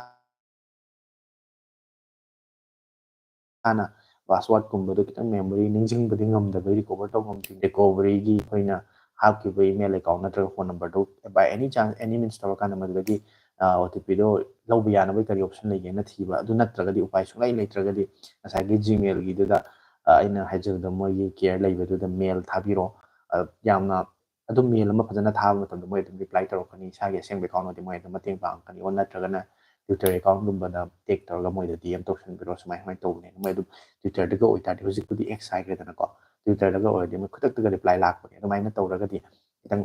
ꯏꯁꯥꯅ ꯄꯥꯁꯋꯥꯔꯗꯀꯨꯝꯕꯗꯣ ꯈꯤꯇꯪ ꯃꯦꯃꯣꯔꯤ ꯅꯤꯡꯁꯤꯡꯕꯗꯤ ꯉꯝꯗꯕꯩ, ꯔꯤꯀꯣꯚꯔ ꯇꯧꯕ ꯉꯝꯗꯦ꯫ ꯔꯤꯀꯣꯚꯔꯤꯒꯤ ꯑꯩꯈꯣꯏꯅ ꯍꯥꯞꯈꯤꯕ ꯏꯃꯦꯜ ꯑꯦꯀꯥꯎꯟ ꯅꯠꯇ꯭ꯔꯒ ꯐꯣꯟ ꯅꯝꯕꯔꯗꯣ by any chance, any means ꯇꯧꯔꯀꯥꯟꯗ ꯃꯗꯨꯗꯒꯤ, ꯑ, ꯑꯣ ꯇꯤ ꯄꯤꯗꯣ ꯂꯧꯕ ꯌꯥꯅꯕꯒꯤ ꯀꯔꯤ ꯑꯣꯞꯁꯟ ꯂꯩꯒꯦꯅ ꯊꯤꯕ꯫ ꯑꯗꯨ ꯅꯠꯇ꯭ꯔꯒꯗꯤ, ꯎꯄꯥꯏ ꯁꯨꯡꯂꯩ ꯂꯩꯇ꯭ꯔꯒꯗꯤ, ꯉꯁꯥꯏꯒꯤ ꯖꯤꯃꯦꯜꯒꯤꯗꯨꯗ, ꯑ, ꯑꯩꯅ ꯍꯥꯏꯖꯕꯗ ꯃꯣꯏꯒꯤ ꯀꯦꯌꯔ ꯂꯩꯕꯗꯨꯗ ꯃꯦꯜ ꯊꯥꯕꯤꯔꯣ꯫ ꯑ, ꯌꯥꯝꯅ ꯑꯗꯨꯝ ꯃꯦꯜ ꯑꯃ ꯐꯖꯅ ꯊꯥꯕ ꯃꯇꯝꯗ ꯃꯣꯏ ꯑꯗꯨꯝ ꯔꯤꯄ꯭ꯂꯥꯏ ꯇꯧꯔꯛꯀꯅꯤ꯫ ꯏꯁꯥꯒꯤ ꯑꯁꯦꯡꯕ ꯑꯦꯀꯥꯎꯟ ꯑꯣꯏꯔꯗꯤ ꯃꯣꯏ ꯑꯗꯨꯝ ꯃꯇꯦꯡ ꯄꯥꯡꯉꯛꯀꯅꯤ꯫ ꯑꯣ ꯅꯠꯇ꯭ꯔꯒꯅ Twitter ꯑꯦꯀꯥꯎꯟꯒꯨꯝꯕꯗ ꯇꯦꯛ ꯇꯧꯔꯒ ꯃꯣꯏꯗ ꯗꯤ ꯑꯦꯝ ꯇꯧꯁꯟꯕꯤꯔꯣ, ꯁꯨꯃꯥꯏ ꯁꯨꯃꯥꯏꯅ ꯇꯧꯕꯅꯦ꯫ ꯃꯣꯏ ꯑꯗꯨꯝ Twitter ꯗꯒ ꯑꯣꯏꯇꯥꯔꯗꯤ, ꯍꯧꯖꯤꯛꯄꯨꯗꯤ X ꯍꯥꯏꯈ꯭ꯔꯦꯗꯅꯀꯣ, Twitter ꯗꯒ ꯑꯣꯏꯔꯗꯤ ꯃꯣꯏ ꯈꯨꯗꯛꯇꯒ ꯔꯤꯄ꯭ꯂꯥꯏ ꯂꯥꯛꯄꯅꯦ꯫ ꯑꯗꯨꯃꯥꯏꯅ ꯇꯧꯔꯒꯗꯤ ꯈꯤꯇꯪ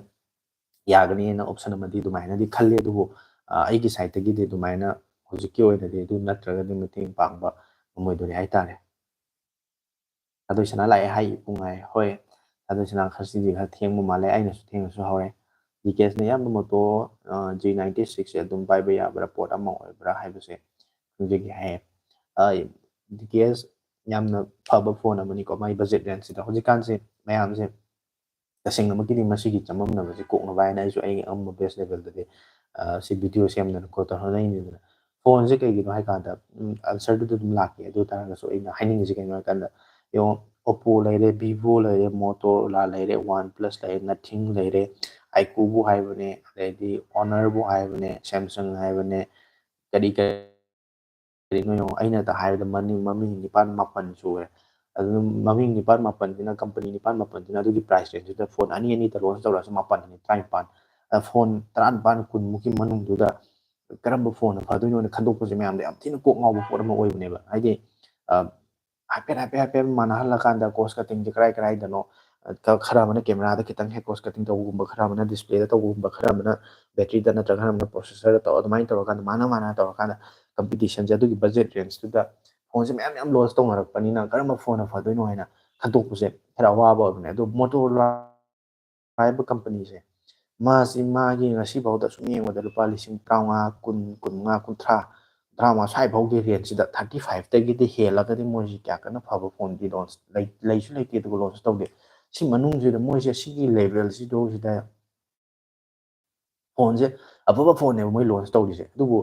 ꯌꯥꯒꯅꯤꯅ ꯑꯣꯞꯁꯟ ꯑꯃꯗꯤ ꯑꯗꯨꯃꯥꯏꯅꯗꯤ ꯈꯜꯂꯤ꯫ ꯑꯗꯨꯕꯨ, ꯑ, ꯑꯩꯒꯤ ꯁꯥꯏꯠꯇꯒꯤꯗꯤ ꯑꯗꯨꯃꯥꯏꯅ ꯍꯧꯖꯤꯛꯀꯤ ꯑꯣꯏꯅꯗꯤ ꯑꯗꯨ ꯅꯠꯇ꯭ꯔꯒꯗꯤ ꯃꯇꯦꯡ ꯄꯥꯡꯕ ꯉꯝꯃꯣꯏꯗꯣꯔꯤ ꯍꯥꯏꯇꯥꯔꯦ꯫ ꯊꯥꯗꯣꯏ ꯁꯅꯥ ꯂꯥꯛꯑꯦ ꯍꯥꯏ ꯏꯕꯨꯡ ꯍꯥꯏ꯫ ꯍꯣꯏ, ꯊꯥꯗꯣꯏ ꯁꯅꯥ ꯉꯁꯤꯗꯤ ꯈꯔ ꯊꯦꯡꯕ ꯃꯥꯜꯂꯦ, ꯑꯩꯅꯁꯨ ꯊꯦꯡꯅꯁꯨ ꯍꯧꯔꯦ꯫ ꯗꯤ ꯀꯦ ꯑꯦꯁꯅ ꯏꯌꯥꯝꯕ ꯃꯣꯇꯣ, ꯑ, ꯖꯤ ꯅꯥꯏꯟꯇꯤ ꯁꯤꯛꯁꯁꯦ ꯑꯗꯨꯝ ꯄꯥꯏꯕ ꯌꯥꯕ꯭ꯔꯥ, ꯄꯣꯠ ꯑꯃ ꯑꯣꯏꯕ꯭ꯔꯥ ꯍꯥꯏꯕꯁꯦ ꯈꯪꯖꯒꯦ ꯍꯥꯏꯌꯦ꯫ ꯑ, ꯗꯤ ꯀꯦ ꯑꯦꯁ ꯌꯥꯝꯅ ꯐꯕ ꯐꯣꯟ ꯑꯃꯅꯤꯀꯣ, ꯃꯥꯒꯤ ꯕꯖꯦꯠ ꯔꯦꯟꯖꯁꯤꯗ꯫ ꯍꯧꯖꯤꯛꯀꯥꯟꯁꯦ ꯃꯌꯥꯝꯁꯦ ꯇꯁꯦꯡꯅꯃꯛꯀꯤꯗꯤ ꯃꯁꯤꯒꯤ ꯆꯃꯝꯅꯕꯁꯦ ꯀꯣꯛꯅꯕ ꯍꯥꯏꯅ ꯑꯩꯁꯨ ꯑꯩꯒꯤ ꯑꯉꯝꯕ ꯕꯦꯁ ꯂꯦꯚꯦꯜꯗꯗꯤ, ꯑ, ꯁꯤ ꯚꯤꯗꯤꯑꯣ ꯁꯦꯝꯗꯅ ꯈꯣꯠꯇꯅ ꯍꯣꯠꯅꯔꯤꯅꯤꯗꯅ꯫ ꯐꯣꯟꯁꯦ ꯀꯩꯒꯤꯅꯣ ꯍꯥꯏ ꯀꯥꯟꯗ, ꯎꯝ, ꯑꯟꯁꯔꯗꯨꯗꯤ ꯑꯗꯨꯝ ꯂꯥꯛꯀꯦ꯫ ꯑꯗꯨ ꯑꯣꯏ ꯇꯥꯔꯒꯁꯨ ꯑꯩꯅ ꯍꯥꯏꯅꯤꯡꯉꯤꯁꯦ ꯀꯩꯅꯣ ꯍꯥꯏ ꯀꯥꯟꯗ, ꯌꯦꯡꯉꯣ, Oppo ꯂꯩꯔꯦ, Vivo ꯂꯩꯔꯦ, Motorola ꯂꯩꯔꯦ, OnePlus ꯂꯩꯔꯦ, Nothing ꯂꯩꯔꯦ, iQOOꯕꯨ ꯍꯥꯏꯕꯅꯦ, ꯑꯗꯩꯗꯤ Honorꯕꯨ ꯍꯥꯏꯕꯅꯦ, Samsung ꯍꯥꯏꯕꯅꯦ, ꯀꯔꯤ ꯀꯔꯤ ꯀꯔꯤꯅꯣ ꯌꯦꯡꯉꯣ, ꯑꯩꯅ ꯍꯥꯏꯕꯗ ꯃꯃꯤꯡ, ꯃꯃꯤꯡ ꯅꯤꯄꯥꯟ ꯃꯥꯄꯟ ꯁꯨꯔꯦ꯫ ꯑꯗꯨꯅ ꯃꯃꯤꯡ ꯅꯤꯄꯥꯟ ꯃꯥꯄꯟꯁꯤꯅ, ꯀꯝꯄꯅꯤ ꯅꯤꯄꯥꯟ ꯃꯥꯄꯟꯁꯤꯅ ꯑꯗꯨꯒꯤ ꯄ꯭ꯔꯥꯏꯁ ꯔꯦꯟꯖꯇꯨꯗ ꯐꯣꯟ ꯑꯅꯤ ꯑꯅꯤꯗ ꯂꯣꯟꯁ ꯇꯧꯔꯛꯑꯁꯨ ꯃꯥꯄꯟ ꯑꯅꯤ ꯇꯔꯥꯅꯤꯄꯥꯟ, ꯑ, ꯐꯣꯟ ꯇꯔꯥꯅꯤꯄꯥꯟ ꯀꯨꯟꯃꯨꯛꯀꯤ ꯃꯅꯨꯡꯗꯨꯗ ꯀꯔꯝꯕ ꯐꯣꯟꯅ ꯐꯗꯣꯏꯅꯣꯅ ꯈꯟꯗꯣꯛꯄꯁꯦ ꯃꯌꯥꯝꯗ ꯌꯥꯝ ꯊꯤꯅ ꯀꯣꯛ ꯉꯥꯎꯕ ꯄꯣꯠ ꯑꯃ ꯑꯣꯏꯕꯅꯦꯕ꯫ ꯍꯥꯏꯗꯤ, ꯑ, ꯍꯥꯏꯐꯦꯠ, ꯍꯥꯏꯐꯦꯠ, ꯍꯥꯏꯐꯦꯠ ꯃꯥꯟꯅꯍꯜꯂꯀꯥꯟꯗ ꯀꯣꯁ ꯀꯠꯇꯤꯡꯁꯦ ꯀꯔꯥꯏ ꯀꯔꯥꯏꯗꯅꯣ, ꯑ, ꯈ-, ꯈꯔ ꯑꯃꯅ ꯀꯦꯃꯦꯔꯥꯗ ꯈꯤꯇꯪ ꯍꯦꯛ ꯀꯣꯁ ꯀꯠꯇꯤꯡ ꯇꯧꯕꯒꯨꯝꯕ, ꯈꯔ ꯑꯃꯅ ꯗꯤꯁꯄ꯭ꯂꯦꯗ ꯇꯧꯕꯒꯨꯝꯕ, ꯈꯔ ꯑꯃꯅ ꯕꯦꯇ꯭ꯔꯤꯗ ꯅꯠꯇ꯭ꯔꯒ ꯈꯔ ꯑꯃꯅ ꯄ꯭ꯔꯣꯁꯦꯁꯔꯗ ꯇꯧꯔ, ꯑꯗꯨꯃꯥꯏꯅ ꯇꯧꯔꯀꯥꯟꯗ ꯃꯥꯅ ꯃꯥꯅ ꯇꯧꯔꯀꯥꯟꯗ ꯀꯝꯄꯤꯇꯤꯁꯟꯁꯦ ꯑꯗꯨꯒꯤ ꯕꯖꯦꯠ ꯔꯦꯟꯖꯇꯨꯗ ꯐꯣꯟꯁꯦ ꯃꯌꯥꯝ ꯃꯌꯥꯝ ꯂꯣꯟꯁ ꯇꯧꯅꯔꯛꯄꯅꯤꯅ ꯀꯔꯝꯕ ꯐꯣꯟꯅ ꯐꯗꯣꯏꯅꯣ ꯍꯥꯏꯅ ꯈꯟꯗꯣꯛꯄꯁꯦ ꯈꯔ ꯑꯋꯥꯕ ꯑꯣꯏꯕꯅꯦ꯫ ꯑꯗꯣ Motorola ꯍꯥꯏꯕ ꯀꯝꯄꯅꯤꯁꯦ, ꯃꯥꯁꯤ ꯃꯥꯒꯤ ꯉꯁꯤꯐꯥꯎꯗ ꯁꯨꯝ ꯌꯦꯡꯕꯗ ꯂꯨꯄꯥ ꯂꯤꯁꯤꯡ ꯇꯔꯥꯃꯉꯥ, ꯀꯨꯟ, ꯀꯨꯟꯃꯉꯥ, ꯀꯨꯟꯊ꯭ꯔꯥ, ꯇꯔꯥꯃꯉꯥ ꯁ꯭ꯋꯥꯏ ꯐꯥꯎꯒꯤ ꯔꯦꯟꯖꯁꯤꯗ, ꯊꯥꯔꯇꯤ ꯐꯥꯏꯚꯇꯒꯤꯗꯤ ꯍꯦꯜꯂꯒꯗꯤ ꯃꯣꯏꯁꯤ ꯀꯌꯥ ꯀꯟꯅ ꯐꯕ ꯐꯣꯟꯗꯤ ꯂꯣꯟꯁ ꯂꯩꯁꯨ ꯂꯩꯇꯦ, ꯑꯗꯨꯒ ꯂꯣꯟꯁ ꯇꯧꯗꯦ꯫ ꯁꯤ ꯃꯅꯨꯡꯁꯤꯗ ꯃꯣꯏꯁꯦ ꯁꯤꯒꯤ ꯂꯦꯚꯦꯜꯁꯤꯗ ꯐꯣꯟꯁꯦ ꯑꯐꯕ ꯐꯣꯟꯅꯦꯕ ꯃꯣꯏ ꯂꯣꯟꯁ ꯇꯧꯔꯤꯁꯦ꯫ ꯑꯗꯨꯕꯨ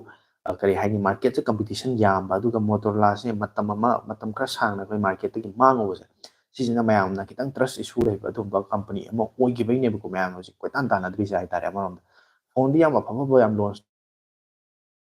ꯀꯔꯤ ꯍꯥꯏꯅꯤ, ꯃꯥꯔꯀꯦꯠꯁꯦ ꯀꯝꯄꯤꯇꯤꯁꯟ ꯌꯥꯝꯕ, ꯑꯗꯨꯒ ꯃꯣꯇꯣꯔꯣꯂꯥꯁꯦ ꯃꯇꯝ ꯑꯃ, ꯃꯇꯝ ꯈꯔ ꯁꯥꯡꯅ ꯑꯩꯈꯣꯏ ꯃꯥꯔꯀꯦꯠꯇꯒꯤ ꯃꯥꯡꯉꯨꯕꯁꯦ, ꯁꯤꯁꯤꯅ ꯃꯌꯥꯝꯅ ꯈꯤꯇꯪ ꯇ꯭ꯔꯁ ꯏꯁꯨ ꯂꯩꯕ ꯑꯗꯨꯒꯨꯝꯕ ꯀꯝꯄꯅꯤ ꯑꯃ ꯑꯣꯏꯈꯤꯕꯩꯅꯦꯕꯀꯣ ꯃꯌꯥꯝꯅ ꯍꯧꯖꯤꯛ ꯀꯣꯏꯇꯥꯟ ꯇꯥꯟꯅꯗ꯭ꯔꯤꯁꯦ ꯍꯥꯏꯇꯥꯔꯦ꯫ ꯑꯃꯔꯣꯝꯗ ꯐꯣꯟꯗꯤ ꯌꯥꯝ ꯑꯐ ꯑꯐꯕ ꯌꯥꯝ ꯂꯣꯟꯁ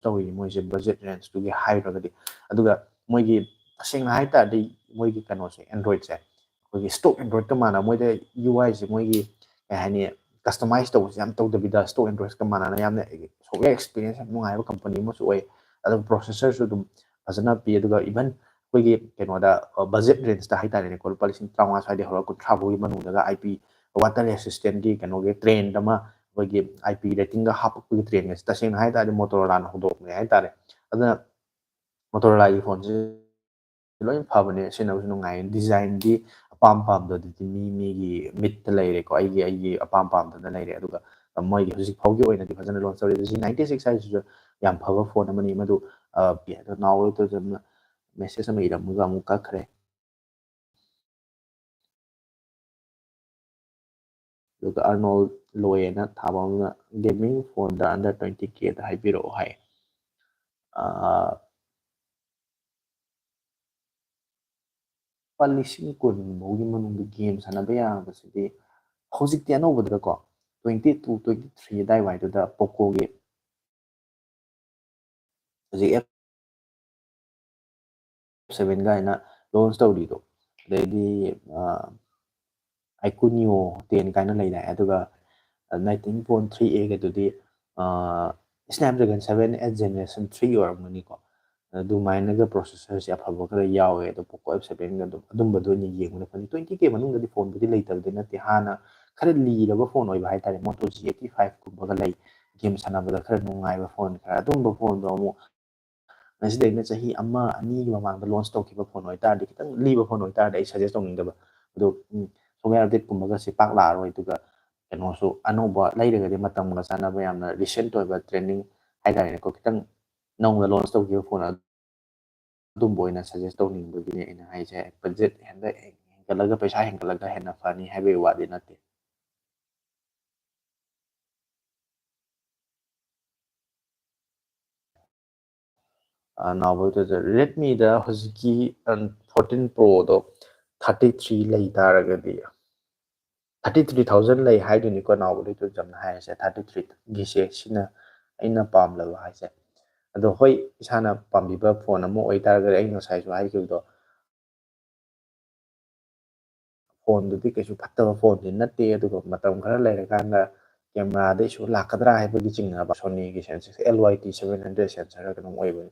ꯇꯧꯔꯤ ꯃꯣꯏꯁꯦ ꯕꯖꯦꯠ ꯔꯦꯟꯖꯇꯨꯒꯤ ꯍꯥꯏꯔꯨꯔꯒꯗꯤ꯫ ꯑꯗꯨꯒ ꯃꯣꯏꯒꯤ ꯇꯁꯦꯡꯅ ꯍꯥꯏ ꯇꯥꯔꯗꯤ ꯃꯣꯏꯒꯤ ꯀꯩꯅꯣꯁꯦ, ꯑꯦꯟꯗ꯭ꯔꯣꯏꯗꯁꯦ ꯑꯩꯈꯣꯏꯒꯤ ꯁ꯭ꯇꯣꯛ ꯑꯦꯟꯗ꯭ꯔꯣꯏꯗꯀ ꯃꯥꯟꯅ ꯃꯣꯏꯗ ꯌꯨ ꯑꯥꯏꯁꯦ ꯃꯣꯏꯒꯤ ꯀꯩ ꯍꯥꯏꯅꯤ, ꯀꯁꯇꯃꯥꯏꯁ ꯇꯧꯕꯁꯦ ꯌꯥꯝ ꯇꯧꯗꯕꯤꯗ ꯁ꯭ꯇꯣꯛ ꯑꯦꯟꯗ꯭ꯔꯣꯏꯗꯀ ꯃꯥꯟꯅꯅ ꯌꯥꯝꯅ ꯁꯣꯐꯋꯦꯌꯔ ꯑꯦꯛꯁꯄꯤꯔꯤꯌꯦꯟꯁ ꯌꯥꯝ ꯅꯨꯡꯉꯥꯏꯕ ꯀꯝꯄꯅꯤ ꯑꯃꯁꯨ ꯑꯣꯏ꯫ ꯑꯗꯨꯒ ꯄ꯭ꯔꯣꯁꯦꯁꯔꯁꯨ ꯑꯗꯨꯝ ꯐꯖꯅ ꯄꯤ꯫ ꯑꯗꯨꯒ ꯏꯚꯟ ꯑꯩꯈꯣꯏꯒꯤ ꯀꯩꯅꯣꯗ ꯕꯖꯦꯠ ꯔꯦꯟꯖꯇ ꯍꯥꯏꯇꯥꯔꯦꯅꯦꯀꯣ, ꯂꯨꯄꯥ ꯂꯤꯁꯤꯡ ꯇꯔꯥꯃꯉꯥ ꯁ꯭ꯋꯥꯏꯗꯒꯤ ꯍꯧꯔꯒ ꯀꯨꯟꯊ꯭ꯔꯥ ꯐꯥꯎꯒꯤ ꯃꯅꯨꯡꯗꯒ ꯑꯥꯏ ꯄꯤ ꯋꯥꯇꯔ ꯔꯦꯁꯤꯁꯇꯦꯟꯒꯤ ꯀꯩꯅꯣꯒꯤ ꯇ꯭ꯔꯦꯟ ꯑꯃ, ꯑꯩꯈꯣꯏꯒꯤ ꯑꯥꯏ ꯄꯤ ꯔꯦꯇꯤꯡꯒ ꯍꯥꯞꯄꯛꯄꯒꯤ ꯇ꯭ꯔꯦꯟꯒꯁꯦ ꯇꯁꯦꯡꯅ ꯍꯥꯏ ꯇꯥꯔꯗꯤ ꯃꯣꯇꯣꯔꯣꯂꯥꯅ ꯍꯧꯗꯣꯛꯄꯅꯦ ꯍꯥꯏ ꯇꯥꯔꯦ꯫ ꯑꯗꯨꯅ ꯃꯣꯇꯣꯔꯣꯂꯥꯒꯤ ꯐꯣꯟꯁꯦ ꯂꯣꯏ ꯐꯕꯅꯦ, ꯁꯤꯖꯤꯟꯅꯕꯁꯨ ꯅꯨꯡꯉꯥꯏ꯫ ꯗꯤꯖꯥꯏꯟꯗꯤ ꯑꯄꯥꯝ ꯄꯥꯝꯗꯗꯨꯗꯤ ꯃꯤ ꯃꯤꯒꯤ ꯃꯤꯠꯇ ꯂꯩꯔꯦꯀꯣ, ꯑꯩꯒꯤ ꯑꯩꯒꯤ ꯑꯄꯥꯝ ꯄꯥꯝꯗꯅ ꯂꯩꯔꯦ꯫ ꯑꯗꯨꯒ ꯃꯣꯏꯒꯤ ꯍꯧꯖꯤꯛ ꯐꯥꯎꯒꯤ ꯑꯣꯏꯅꯗꯤ ꯐꯖꯅ ꯂꯣꯟꯁ ꯇꯧꯔꯤ꯫ ꯖꯤ ꯅꯥꯏꯟꯇꯤ ꯁꯤꯛꯁ ꯍꯥꯏꯁꯤꯁꯨ ꯌꯥꯝ ꯐꯕ ꯐꯣꯟ ꯑꯃꯅꯤ꯫ ꯃꯗꯨ ꯄꯤ ꯑꯗꯣ ꯅꯥꯎꯔꯣꯏꯗꯧꯗꯅ ꯃꯦꯁꯦꯖ ꯑꯃ ꯏꯔꯝꯃꯒ ꯑꯃꯨꯛ ꯀꯛꯈ꯭ꯔꯦ꯫ ꯑꯗꯨꯒ ꯑꯔꯅꯣꯜ ꯂꯣꯏꯅ ꯊꯥꯕ ꯑꯃꯅ, "ꯒꯦꯃꯤꯡ ꯐꯣꯟꯗ ꯑꯟꯗꯔ ꯇ꯭ꯋꯦꯟꯇꯤ ꯀꯦꯗ ꯍꯥꯏꯕꯤꯔꯛꯑꯣ" ꯍꯥꯏ꯫ ꯑꯥ, ꯂꯨꯄꯥ ꯂꯤꯁꯤꯡ ꯀꯨꯟ ꯐꯥꯎꯒꯤ ꯃꯅꯨꯡꯗ ꯒꯦꯝ ꯁꯥꯟꯅꯕ ꯌꯥꯕꯁꯤꯗꯤ ꯍꯧꯖꯤꯛꯇꯤ ꯑꯅꯧꯕꯗꯀꯣ, ꯇ꯭ꯋꯦꯟꯇꯤ ꯇꯨ, ꯇ꯭ꯋꯦꯟꯇꯤ ꯊ꯭ꯔꯤ ꯑꯗꯥꯏꯋꯥꯏꯗꯨꯗ ꯄꯣꯀꯣꯒꯤ ꯍꯧꯖꯤꯛ ꯑꯦꯐ ꯁꯚꯦꯟ ꯀꯥꯏꯅ ꯂꯣꯟꯁ ꯇꯧꯔꯤꯗꯣ, ꯑꯗꯩꯗꯤ ꯑꯥꯏꯀꯨꯅꯤꯌꯣ ꯇꯦꯟ ꯀꯥꯏꯅ ꯂꯩꯗꯥꯏ, ꯑꯗꯨꯒ ꯅꯥꯏꯟꯇꯤꯟ ꯄꯣꯏꯟ ꯊ꯭ꯔꯤ ꯑꯦꯒꯗꯨꯗꯤ Snapdragon seven eight generation three ꯑꯣꯏꯔꯝꯒꯅꯤꯀꯣ꯫ ꯑꯗꯨꯃꯥꯏꯅꯒ ꯄ꯭ꯔꯣꯁꯦꯁꯔꯁꯦ ꯑꯐꯕ ꯈꯔ ꯌꯥꯎꯋꯦ꯫ ꯑꯗꯣ ꯄꯣꯀꯣ ꯑꯦꯐ ꯁꯚꯦꯟꯒ ꯑꯗꯨꯝ ꯑꯗꯨꯝꯕꯗꯣ ꯑꯣꯏꯅ ꯌꯦꯡꯕꯅ ꯐꯅꯤ꯫ ꯇ꯭ꯋꯦꯟꯇꯤ ꯀꯦ ꯃꯅꯨꯡꯗꯗꯤ ꯐꯣꯟꯕꯨꯗꯤ ꯂꯩꯇꯕꯗꯤ ꯅꯠꯇꯦ, ꯍꯥꯟꯅ ꯈꯔ ꯂꯤꯔꯕ ꯐꯣꯟ ꯑꯣꯏꯕ ꯍꯥꯏꯇꯥꯔꯦ, ꯃꯣꯇꯣ ꯖꯤ ꯑꯩꯠꯇꯤ ꯐꯥꯏꯚ ꯀꯨꯝꯕꯒ ꯂꯩ, ꯒꯦꯝ ꯁꯥꯟꯅꯕꯗ ꯈꯔ ꯅꯨꯡꯉꯥꯏꯕ ꯐꯣꯟ ꯈꯔ, ꯑꯗꯨꯝꯕ ꯐꯣꯟꯗꯣ ꯑꯃꯨꯛ ꯉꯁꯤꯗꯩꯅ ꯆꯍꯤ ꯑꯃ ꯑꯅꯤꯒꯤ ꯃꯃꯥꯡꯗ ꯂꯣꯟꯁ ꯇꯧꯈꯤꯕ ꯐꯣꯟ ꯑꯣꯏꯇꯥꯔꯗꯤ, ꯈꯤꯇꯪ ꯂꯤꯕ ꯐꯣꯟ ꯑꯣꯏꯇꯥꯔꯗꯤ ꯑꯩ ꯁꯖꯦꯁ ꯇꯧꯅꯤꯡꯗꯕ꯫ ꯑꯗꯣ ꯁꯣꯐꯋꯦꯌꯔ ꯑꯞꯗꯦꯠꯀꯨꯝꯕꯒꯁꯦ ꯄꯥꯛ ꯂꯥꯛꯑꯔꯣꯏ꯫ ꯑꯗꯨꯒ ꯀꯩꯅꯣꯁꯨ ꯑꯅꯧꯕ ꯂꯩꯔꯒꯗꯤ ꯃꯇꯝꯒ ꯆꯥꯟꯅꯕ, ꯌꯥꯝꯅ ꯔꯤꯁꯦꯟꯠ ꯑꯣꯏꯕ, ꯇ꯭ꯔꯦꯟꯗꯤꯡ ꯍꯥꯏꯇꯥꯔꯦꯅꯦꯀꯣ, ꯈꯤꯇꯪ ꯅꯧꯅ ꯂꯣꯟꯁ ꯇꯧꯈꯤꯕ ꯐꯣꯟ ꯑꯗꯨꯝꯕ ꯑꯣꯏꯅ ꯁꯖꯦꯁ ꯇꯧꯅꯤꯡꯕꯒꯤꯅꯦ ꯑꯩꯅ ꯍꯥꯏꯁꯦ꯫ ꯕꯖꯦꯠ ꯍꯦꯟꯒꯠꯂꯒ, ꯄꯩꯁꯥ ꯍꯦꯟꯒꯠꯂꯒ ꯍꯦꯟꯅ ꯐꯅꯤ ꯍꯥꯏꯕꯒꯤ ꯋꯥꯗꯤ ꯅꯠꯇꯦ꯫ ꯅꯥꯎꯕ ꯔꯦꯗꯃꯤꯗ ꯍꯧꯖꯤꯛꯀꯤ ꯐꯣꯔꯇꯤꯟ ꯄ꯭ꯔꯣꯗꯣ ꯊꯥꯔꯇꯤ ꯊ꯭ꯔꯤ ꯂꯩ ꯇꯥꯔꯒꯗꯤ, ꯊꯥꯔꯇꯤ ꯊ꯭ꯔꯤ ꯊꯥꯎꯖꯟ ꯂꯩ ꯍꯥꯏꯗꯣꯏꯅꯤꯀꯣ ꯅꯥꯎꯕ ꯂꯩꯇꯣꯟꯖꯝꯅ ꯍꯥꯏꯔꯤꯁꯦ꯫ ꯊꯥꯔꯇꯤ ꯊ꯭ꯔꯤꯒꯤꯁꯦ ꯁꯤꯅ ꯑꯩꯅ ꯄꯥꯝꯂꯕ ꯍꯥꯏꯁꯦ꯫ ꯑꯗꯣ ꯍꯣꯏ, ꯏꯁꯥꯅ ꯄꯥꯝꯕꯤꯕ ꯐꯣꯟ ꯑꯃ ꯑꯣꯏꯇꯥꯔꯒꯗꯤ, ꯑꯩ ꯉꯁꯥꯏꯁꯨ ꯍꯥꯏꯈꯤꯕꯗꯣ, ꯐꯣꯟꯗꯨꯗꯤ ꯀꯩꯁꯨ ꯐꯠꯇꯕ ꯐꯣꯟꯗꯤ ꯅꯠꯇꯦ꯫ ꯑꯗꯨꯒ ꯃꯇꯝ ꯈꯔ ꯂꯩꯔꯀꯥꯟꯗ ꯀꯦꯃꯦꯔꯥꯗ ꯏꯁꯨ ꯂꯥꯛꯀꯗ꯭ꯔꯥ ꯍꯥꯏꯕꯒꯤ ꯆꯤꯡꯅꯕ, ꯁꯣꯅꯤꯒꯤ sensor, L Y T seven hundred sensor ꯀꯩꯅꯣꯝ ꯑꯣꯏꯕꯅꯤ,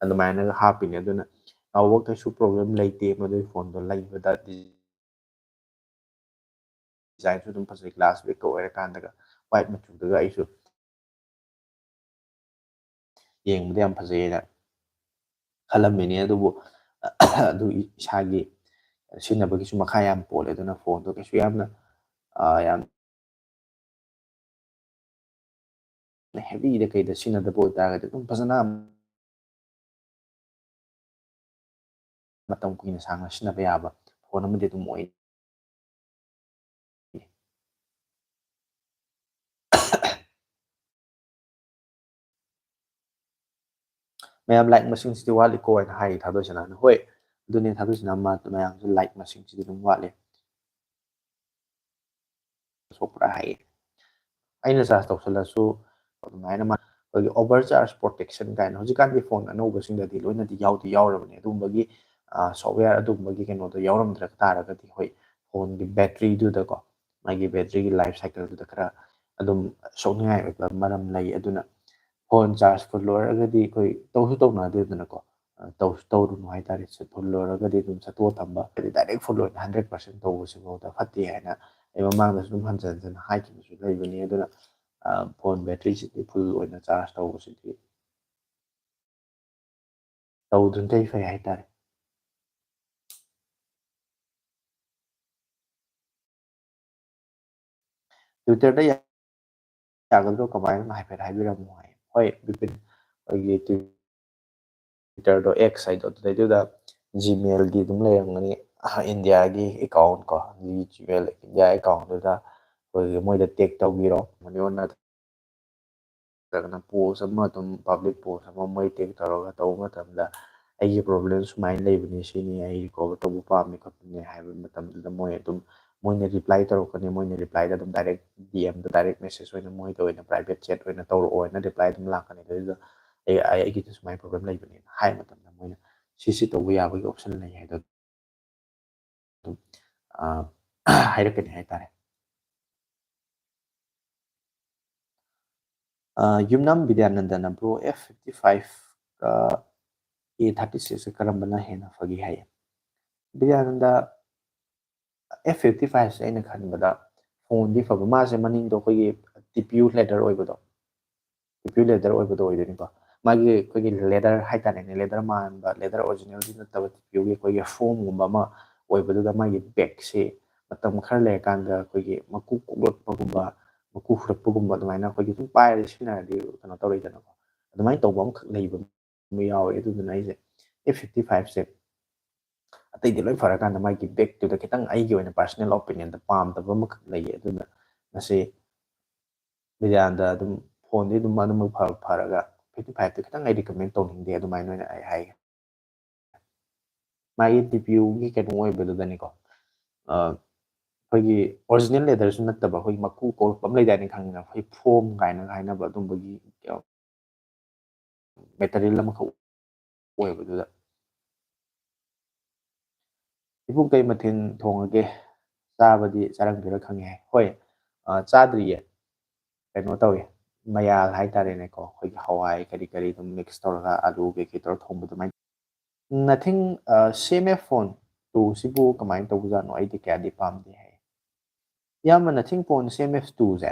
ꯑꯗꯨꯃꯥꯏꯅꯒ ꯍꯥꯞꯄꯤꯅꯦ꯫ ꯑꯗꯨꯅ ꯅꯥꯎꯕ ꯀꯩꯁꯨ ꯄ꯭ꯔꯣꯕ꯭ꯂꯦꯝ ꯂꯩꯇꯦ ꯃꯗꯨꯒꯤ ꯐꯣꯟꯗꯣ ꯂꯩꯕꯗ꯫ ꯗꯤꯖꯥꯏꯟꯁꯨ ꯑꯗꯨꯝ ꯐꯖꯩ, ꯒ꯭ꯂꯥꯁ ꯕꯦꯛꯀ ꯑꯣꯏꯔꯀꯥꯟꯗꯒ ꯋꯥꯏꯠ ꯃꯆꯨꯗꯒ ꯑꯩꯁꯨ ꯌꯦꯡꯕꯗ ꯌꯥꯝ ꯐꯖꯩꯅ ꯈꯜꯂꯝꯃꯤꯅꯦ꯫ ꯑꯗꯨꯕꯨ ꯑꯗꯨ ꯏꯁꯥꯒꯤ ꯁꯤꯖꯤꯟꯅꯕꯒꯤꯁꯨ ꯃꯈꯥ ꯌꯥꯝ ꯄꯣꯜꯂꯦ꯫ ꯑꯗꯨꯅ ꯐꯣꯟꯗꯣ ꯀꯩꯁꯨ ꯌꯥꯝꯅ, ꯑ, ꯌꯥꯝ ꯍꯦꯚꯤꯗ ꯀꯩꯗ ꯁꯤꯖꯤꯟꯅꯗꯕ ꯑꯣꯏꯇꯥꯔꯒꯗꯤ ꯑꯗꯨꯝ ꯐꯖꯅ ꯃꯇꯝ ꯀꯨꯏꯅ ꯁꯥꯡꯅ ꯁꯤꯖꯤꯟꯅꯕ ꯌꯥꯕ ꯐꯣꯟ ꯑꯃꯗꯤ ꯑꯗꯨꯝ ꯑꯣꯏ꯫ ꯃꯌꯥꯝ ꯂꯥꯏꯛ ꯃꯁꯤꯡꯁꯤꯗꯤ ꯋꯥꯠꯂꯤꯀꯣ ꯍꯥꯏꯅ ꯍꯥꯏ ꯊꯥꯗꯣꯏꯁꯅꯥꯅ꯫ ꯍꯣꯏ, ꯑꯗꯨꯅꯦ ꯊꯥꯗꯣꯏꯁꯅꯥ, ꯃꯥ-, ꯃꯌꯥꯝꯁꯨ ꯂꯥꯏꯛ ꯃꯁꯤꯡꯁꯤꯗꯤ ꯑꯗꯨꯝ ꯋꯥꯠꯂꯤ꯫ ꯁꯣꯛꯄ꯭ꯔꯥ ꯍꯥꯏꯌꯦ꯫ ꯑꯩꯅ ꯆꯥꯔꯖ ꯇꯧꯁꯜꯂꯁꯨ ꯑꯗꯨꯃꯥꯏꯅ ꯃꯥ-, ꯑꯩꯈꯣꯏꯒꯤ over charge protection ꯀꯥꯏꯅ ꯍꯧꯖꯤꯛꯀꯥꯟꯗꯤ ꯐꯣꯟ ꯑꯅꯧꯕꯁꯤꯡꯗꯗꯤ ꯂꯣꯏꯅꯗꯤ ꯌꯥꯎꯗꯤ ꯌꯥꯎꯔꯕꯅꯦ꯫ ꯑꯗꯨꯒꯨꯝꯕꯒꯤ, ꯑ, software ꯑꯗꯨꯒꯨꯝꯕꯒꯤ ꯀꯩꯅꯣꯗꯣ ꯌꯥꯎꯔꯝꯗ꯭ꯔ ꯇꯥꯔꯒꯗꯤ, ꯍꯣꯏ, ꯐꯣꯟꯒꯤ batteryꯗꯨꯗꯀꯣ, ꯃꯥꯒꯤ batteryꯒꯤ life cycleꯗꯨꯗ ꯈꯔ ꯑꯗꯨꯝ ꯁꯣꯛꯅꯤꯡꯉꯥꯏ ꯑꯣꯏꯕ ꯃꯔꯝ ꯂꯩ꯫ ꯑꯗꯨꯅ ꯐꯣꯟ ꯆꯥꯔꯖ ꯐꯨꯜ ꯂꯣꯏꯔꯒꯗꯤ ꯑꯩꯈꯣꯏ ꯇꯧꯁꯨ ꯇꯧꯅꯗꯦꯗꯅꯀꯣ, ꯑ, ꯇꯧꯁꯨ ꯇꯧꯔꯨꯅꯨ ꯍꯥꯏꯇꯥꯔꯦ꯫ ꯐꯨꯜ ꯂꯣꯏꯔꯒꯗꯤ ꯑꯗꯨꯝ ꯆꯠꯊꯣꯛꯑ ꯊꯝꯕ, ꯍꯥꯏꯗꯤ direct ꯐꯨꯜ ꯑꯣꯏꯅ hundred percent ꯇꯧꯕꯁꯤꯐꯥꯎꯗ ꯐꯠꯇꯦ ꯍꯥꯏꯅ ꯑꯩ ꯃꯃꯥꯡꯗꯁꯨ ꯑꯗꯨꯝ ꯍꯟꯖꯟ ꯍꯟꯖꯟꯅ ꯍꯥꯏꯈꯤꯕꯁꯨ ꯂꯩꯕꯅꯤ꯫ ꯑꯗꯨꯅ, ꯑ, ꯐꯣꯟ batteryꯁꯤꯗꯤ ꯐꯨꯜ ꯑꯣꯏꯅ ꯆꯥꯔꯖ ꯇꯧꯕꯁꯤꯗꯤ ꯇꯧꯗ꯭ꯔꯤꯃꯈꯩ ꯐꯩ ꯍꯥꯏꯇꯥꯔꯦ꯫ Twitterꯗ ꯌꯥꯒꯗ꯭ꯔꯣ? ꯀꯃꯥꯏꯅ ꯍꯥꯏꯐꯦꯠ ꯍꯥꯏꯕꯤꯔꯝꯃꯣ ꯍꯥꯏ꯫ ꯍꯣꯏ, ꯕꯤꯄꯤꯟ, ꯑꯩꯈꯣꯏꯒꯤ Twitterꯗꯣ, X ꯍꯥꯏꯗꯣ, ꯑꯗꯨꯗꯩꯗꯨꯗ Gmailꯒꯤ ꯑꯗꯨꯝ ꯂꯩꯔꯝꯒꯅꯤ, ꯏꯟꯗꯤꯌꯥꯒꯤ account ꯀꯣ, Gmail ꯏꯟꯗꯤꯌꯥ accountꯗꯨꯗ ꯑꯩꯈꯣꯏꯒꯤ ꯃꯣꯏꯗ tag ꯇꯧꯕꯤꯔꯣ꯫ ꯃꯅꯤꯉꯣꯟꯗ ꯅꯠꯇ꯭ꯔꯒꯅ post ꯑꯃ ꯑꯗꯨꯝ, public post ꯑꯃ ꯃꯣꯏ tag ꯇꯧꯔꯒ ꯇꯧꯕ ꯃꯇꯝꯗ, "ꯑꯩꯒꯤ problem ꯁꯨꯃꯥꯏꯅ ꯂꯩꯕꯅꯤ, ꯁꯤꯅꯤ, ꯑꯩ recover ꯇꯧꯕ ꯄꯥꯝꯃꯤ ꯈꯣꯠꯄꯅꯤ" ꯍꯥꯏꯕ ꯃꯇꯝꯗꯨꯗ ꯃꯣꯏ ꯑꯗꯨꯝ, ꯃꯣꯏꯅ reply ꯇꯧꯔꯛꯀꯅꯤ꯫ ꯃꯣꯏꯅ replyꯗ ꯑꯗꯨꯝ direct DMꯗ, direct message ꯑꯣꯏꯅ ꯃꯣꯏꯗ ꯑꯣꯏꯅ private chat ꯑꯣꯏꯅ ꯇꯧꯔꯛꯑꯣ ꯍꯥꯏꯅ reply ꯑꯗꯨꯝ ꯂꯥꯛꯀꯅꯤ꯫ ꯑꯗꯨꯗ ꯑꯩ, ꯑꯩ, "ꯑꯩꯒꯤꯗꯤ ꯁꯨꯃꯥꯏꯅ problem ꯂꯩꯕꯅꯦꯅ" ꯍꯥꯏꯕ ꯃꯇꯝꯗ ꯃꯣꯏꯅ ꯁꯤ ꯁꯤ ꯇꯧꯕ ꯌꯥꯕꯒꯤ option ꯂꯩ ꯍꯥꯏꯗꯣ ꯑꯗꯨꯝ, ꯑ, ꯍꯥꯏꯔꯛꯀꯅꯤ ꯍꯥꯏꯇꯥꯔꯦ꯫ ꯑ, ꯌꯨꯝꯅꯥꯝ ꯕꯤꯗ꯭ꯌꯥꯅꯟꯗꯅ, "Bro, F fifty five ꯀ A thirty six ꯀ ꯀꯔꯝꯕꯅ ꯍꯦꯟꯅ ꯐꯒꯦ?" ꯍꯥꯏꯌꯦ꯫ ꯕꯤꯗ꯭ꯌꯥꯅꯟꯗ, F fifty five ꯁꯦ ꯑꯩꯅ ꯈꯟꯕꯗ phoneꯗꯤ ꯐꯕ, ꯃꯥꯁꯦ ꯃꯅꯤꯡꯗꯣ ꯑꯩꯈꯣꯏꯒꯤ TPU leather ꯑꯣꯏꯕꯗꯣ, TPU leather ꯑꯣꯏꯕꯗꯣ ꯑꯣꯏꯗꯣꯏꯅꯤꯀꯣ꯫ ꯃꯥꯒꯤ ꯑꯩꯈꯣꯏꯒꯤ leather ꯍꯥꯏꯇꯥꯔꯦꯅꯦ, leather ꯃꯥꯟꯕ, leather originalꯗꯤ ꯅꯠꯇꯕ, TPUꯒꯤ ꯑꯩꯈꯣꯏꯒꯤ foamꯒꯨꯝꯕ ꯑꯃ ꯑꯣꯏꯕꯗꯨꯗ ꯃꯥꯒꯤ backꯁꯤ ꯃꯇꯝ ꯈꯔ ꯂꯩꯔꯀꯥꯟꯗ ꯑꯩꯈꯣꯏꯒꯤ ꯃꯀꯨ ꯀꯣꯛꯂꯛꯄꯒꯨꯝꯕ, ꯃꯀꯨ ꯍꯨꯔꯛꯄꯒꯨꯝꯕ, ꯑꯗꯨꯃꯥꯏꯅ ꯑꯩꯈꯣꯏꯒꯤ ꯑꯗꯨꯝ ꯄꯥꯏꯔꯗꯤ ꯁꯤꯖꯤꯟꯅꯔꯗꯤ ꯀꯩꯅꯣ ꯇꯧꯔꯛꯏꯗꯅꯀꯣ꯫ ꯑꯗꯨꯃꯥꯏꯅ ꯇꯧꯕ ꯑꯃꯈꯛ ꯂꯩꯕ ꯑꯃ ꯌꯥꯎꯋꯦ꯫ ꯑꯗꯨꯗꯨꯅ ꯑꯩꯁꯦ F fifty five ꯁꯦ ꯑꯇꯩꯗꯤ ꯂꯣꯏ ꯐꯔꯀꯥꯟꯗ ꯃꯥꯒꯤ backꯇꯨꯗ ꯈꯤꯇꯪ, ꯑꯩꯒꯤ ꯑꯣꯏꯅ personal opinionꯗ ꯄꯥꯝꯗꯕ ꯑꯃꯈꯛ ꯂꯩꯌꯦ꯫ ꯑꯗꯨꯅ ꯃꯁꯤ ꯕꯤꯗ꯭ꯌꯥꯅꯟꯗ ꯑꯗꯨꯝ phoneꯗꯤ ꯑꯗꯨꯝ ꯑꯗꯨꯃꯛ ꯐ-, ꯐꯔꯒ fifty fiveꯇꯨ ꯈꯤꯇꯪ ꯑꯩ recommend ꯇꯧꯅꯤꯡꯗꯦ, ꯑꯗꯨꯃꯥꯏꯅ ꯑꯣꯏꯅ ꯑꯩ ꯍꯥꯏꯒꯦ꯫ ꯃꯥꯒꯤ TPUꯒꯤ ꯀꯩꯅꯣ ꯑꯣꯏꯕꯗꯨꯗꯅꯤꯀꯣ, ꯑ, ꯑꯩꯈꯣꯏꯒꯤ original leatherꯁꯨ ꯅꯠꯇꯕ, ꯑꯩꯈꯣꯏꯒꯤ ꯃꯀꯨ ꯀꯣꯛꯂꯛꯄ ꯑꯃ ꯂꯩꯗꯥꯏꯅꯦ, ꯈꯪꯉꯤꯅ, ꯑꯩꯈꯣꯏ foam ꯀꯥꯏꯅꯒ ꯍꯥꯏꯅꯕ ꯑꯗꯨꯝꯕꯒꯤ, ꯑ, material ꯑꯃꯈꯛ ꯑꯣꯏꯕꯗꯨꯗ꯫ "ꯏꯕꯨꯡ, ꯀꯩ ꯃꯊꯦꯜ ꯊꯣꯡꯉꯒꯦ? ꯆꯥꯕꯗꯤ ꯆꯥꯔꯝꯈꯤꯔꯣꯏ ꯈꯪꯉꯦ" ꯍꯥꯏ꯫ ꯍꯣꯏ, ꯑ, ꯆꯥꯗ꯭ꯔꯤꯌꯦ꯫ ꯀꯩꯅꯣ ꯇꯧꯋꯦ, ꯃꯌꯥꯜ ꯍꯥꯏꯇꯥꯔꯦꯅꯦꯀꯣ, ꯑꯩꯈꯣꯏꯒꯤ ꯍꯋꯥꯏ ꯀꯔꯤ ꯀꯔꯤ ꯑꯗꯨꯝ mix ꯇꯧꯔꯒ, ꯑꯂꯨ ꯀꯩꯀꯩ ꯇꯧꯔꯒ ꯊꯣꯡꯕ ꯑꯗꯨꯃꯥꯏꯅ꯫ Nothing, ꯑ, CMF Phone two ꯁꯤꯕꯨ ꯀꯃꯥꯏꯅ ꯇꯧꯕꯖꯥꯠꯅꯣ? ꯑꯩꯗꯤ ꯀꯌꯥꯗꯤ ꯄꯥꯝꯗꯦ ꯍꯥꯏ꯫ ꯏꯌꯥꯝꯕ, Nothing Phone CMF two ꯁꯦ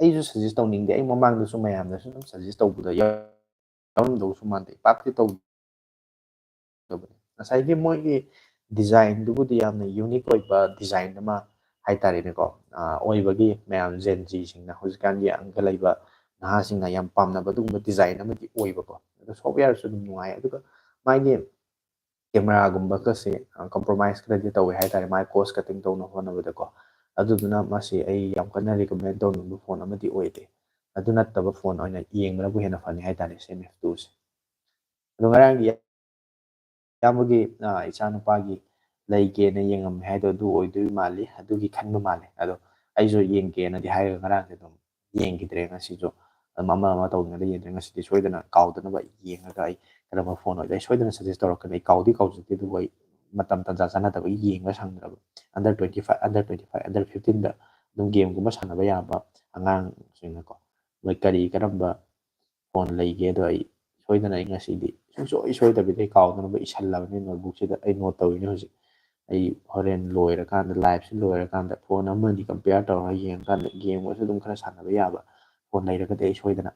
ꯑꯩꯁꯨ suggest ꯇꯧꯅꯤꯡꯗꯦ꯫ ꯑꯩ ꯃꯃꯥꯡꯗꯁꯨ ꯃꯌꯥꯝꯅꯁꯨ ꯑꯗꯨꯝ suggest ꯇꯧꯕꯗ ꯌꯥꯎꯔꯝꯗꯧꯁꯨ ꯃꯥꯟꯗꯦ꯫ ꯄꯥꯛꯇꯤ ꯇꯧꯗꯕꯅꯦ꯫ ꯉꯁꯥꯏꯒꯤ ꯃꯣꯏꯒꯤ designꯗꯨꯕꯨꯗꯤ ꯌꯥꯝꯅ unique ꯑꯣꯏꯕ design ꯑꯃ ꯍꯥꯏꯇꯥꯔꯦꯅꯦꯀꯣ, ꯑ, ꯑꯣꯏꯕꯒꯤ ꯃꯌꯥꯝ Gen Zꯁꯤꯡꯅ, ꯍꯧꯖꯤꯛꯀꯥꯟꯒꯤ ꯑꯪꯀ ꯂꯩꯕ ꯅꯍꯥꯁꯤꯡꯅ ꯌꯥꯝ ꯄꯥꯝꯅꯕ ꯑꯗꯨꯒꯨꯝꯕ design ꯑꯃꯗꯤ ꯑꯣꯏꯕꯀꯣ꯫ ꯑꯗꯣ softwareꯁꯨ ꯑꯗꯨꯝ ꯅꯨꯡꯉꯥꯏ, ꯑꯗꯨꯒ ꯃꯥꯒꯤ cameraꯒꯨꯝꯕꯒꯁꯦ compromise ꯈꯔꯗꯤ ꯇꯧꯋꯦ ꯍꯥꯏꯇꯥꯔꯦ, ꯃꯥꯒꯤ cost cutting ꯇꯧꯅꯕ ꯍꯣꯠꯅꯕꯗꯀꯣ꯫ ꯑꯗꯨꯗꯨꯅ ꯃꯁꯤ ꯑꯩ ꯌꯥꯝ ꯀꯟꯅ recommend ꯇꯧꯅꯤꯡꯕ phone ꯑꯃꯗꯤ ꯑꯣꯏꯗꯦ꯫ ꯑꯗꯨ ꯅꯠꯇꯕ phone ꯑꯣꯏꯅ ꯌꯦꯡꯕꯅꯕꯨ ꯍꯦꯟꯅ ꯐꯅꯤ ꯍꯥꯏꯇꯥꯔꯦ, C M F twoꯁꯦ꯫ ꯑꯗꯣ ꯉꯔꯥꯡꯒꯤ ꯏꯌꯥꯝꯕꯒꯤ, ꯑ, ꯏꯆꯥꯅꯨꯄꯥꯒꯤ ꯂꯩꯒꯦꯅ ꯌꯦꯡꯉꯝꯃꯦ ꯍꯥꯏꯗꯣ ꯑꯗꯨ ꯑꯣꯏꯗꯣꯏ ꯃꯥꯜꯂꯤ, ꯑꯗꯨꯒꯤ ꯈꯟꯕ ꯃꯥꯜꯂꯤ꯫ ꯑꯗꯣ ꯑꯩꯁꯨ ꯌꯦꯡꯒꯦꯅꯗꯤ ꯍꯥꯏꯔꯒ ꯉꯔꯥꯡꯁꯦ ꯑꯗꯨꯝ ꯌꯦꯡꯈꯤꯗ꯭ꯔꯦ꯫ ꯉꯁꯤꯁꯨ ꯑꯗꯨꯝ ꯑꯃ ꯑꯃ ꯇꯧꯗꯅ ꯌꯦꯡꯗ꯭ꯔꯦ꯫ ꯉꯁꯤꯗꯤ ꯁꯣꯏꯗꯅ ꯀꯥꯎꯗꯅꯕ ꯑꯩ ꯌꯦꯡꯉꯒ ꯑꯩ ꯀꯔꯝꯕ phone ꯑꯣꯏꯗꯣꯏ ꯁꯣꯏꯗꯅ suggest ꯇꯧꯔꯛꯀꯅꯤ꯫ ꯑꯩ ꯀꯥꯎꯗꯤ ꯀꯥꯎꯖꯗꯦ, ꯑꯗꯨꯕꯨ ꯑꯩ ꯃꯇꯝ ꯇꯥꯟꯖꯥ ꯆꯥꯅꯗꯕꯒꯤ ꯌꯦꯡꯕ ꯁꯪꯗ꯭ꯔꯕ꯫ Under twenty five, under twenty five, under fifteenꯗ ꯑꯗꯨꯝ gameꯒꯨꯝꯕ ꯁꯥꯟꯅꯕ ꯌꯥꯕ ꯑꯉꯥꯡꯁꯤꯡꯅꯀꯣ, ꯃꯣꯏ ꯀꯔꯤ ꯀꯔꯝꯕ phone ꯂꯩꯒꯦꯗꯣ ꯑꯩ ꯁꯣꯏꯗꯅ ꯑꯩ ꯉꯁꯤꯗꯤ ꯁꯨꯡꯁꯣꯏ ꯁꯣꯏꯗꯕꯤꯗ ꯑꯩ ꯀꯥꯎꯗꯅꯕ ꯏꯁꯜꯂꯕꯅꯤ notebookꯁꯤꯗ꯫ ꯑꯩ note ꯇꯧꯔꯤꯅꯦ ꯍꯧꯖꯤꯛ꯫ ꯑꯩ ꯍꯣꯔꯦꯟ ꯂꯣꯏꯔꯀꯥꯟꯗ, liveꯁꯤ ꯂꯣꯏꯔꯀꯥꯟꯗ phone ꯑꯃ ꯑꯅꯤ compare ꯇꯧꯔꯒ ꯌꯦꯡꯉꯀꯥꯟꯗ gameꯒꯁꯨ ꯑꯗꯨꯝ ꯈꯔ ꯁꯥꯟꯅꯕ ꯌꯥꯕ phone ꯂꯩꯔꯒꯗꯤ ꯑꯩ ꯁꯣꯏꯗꯅ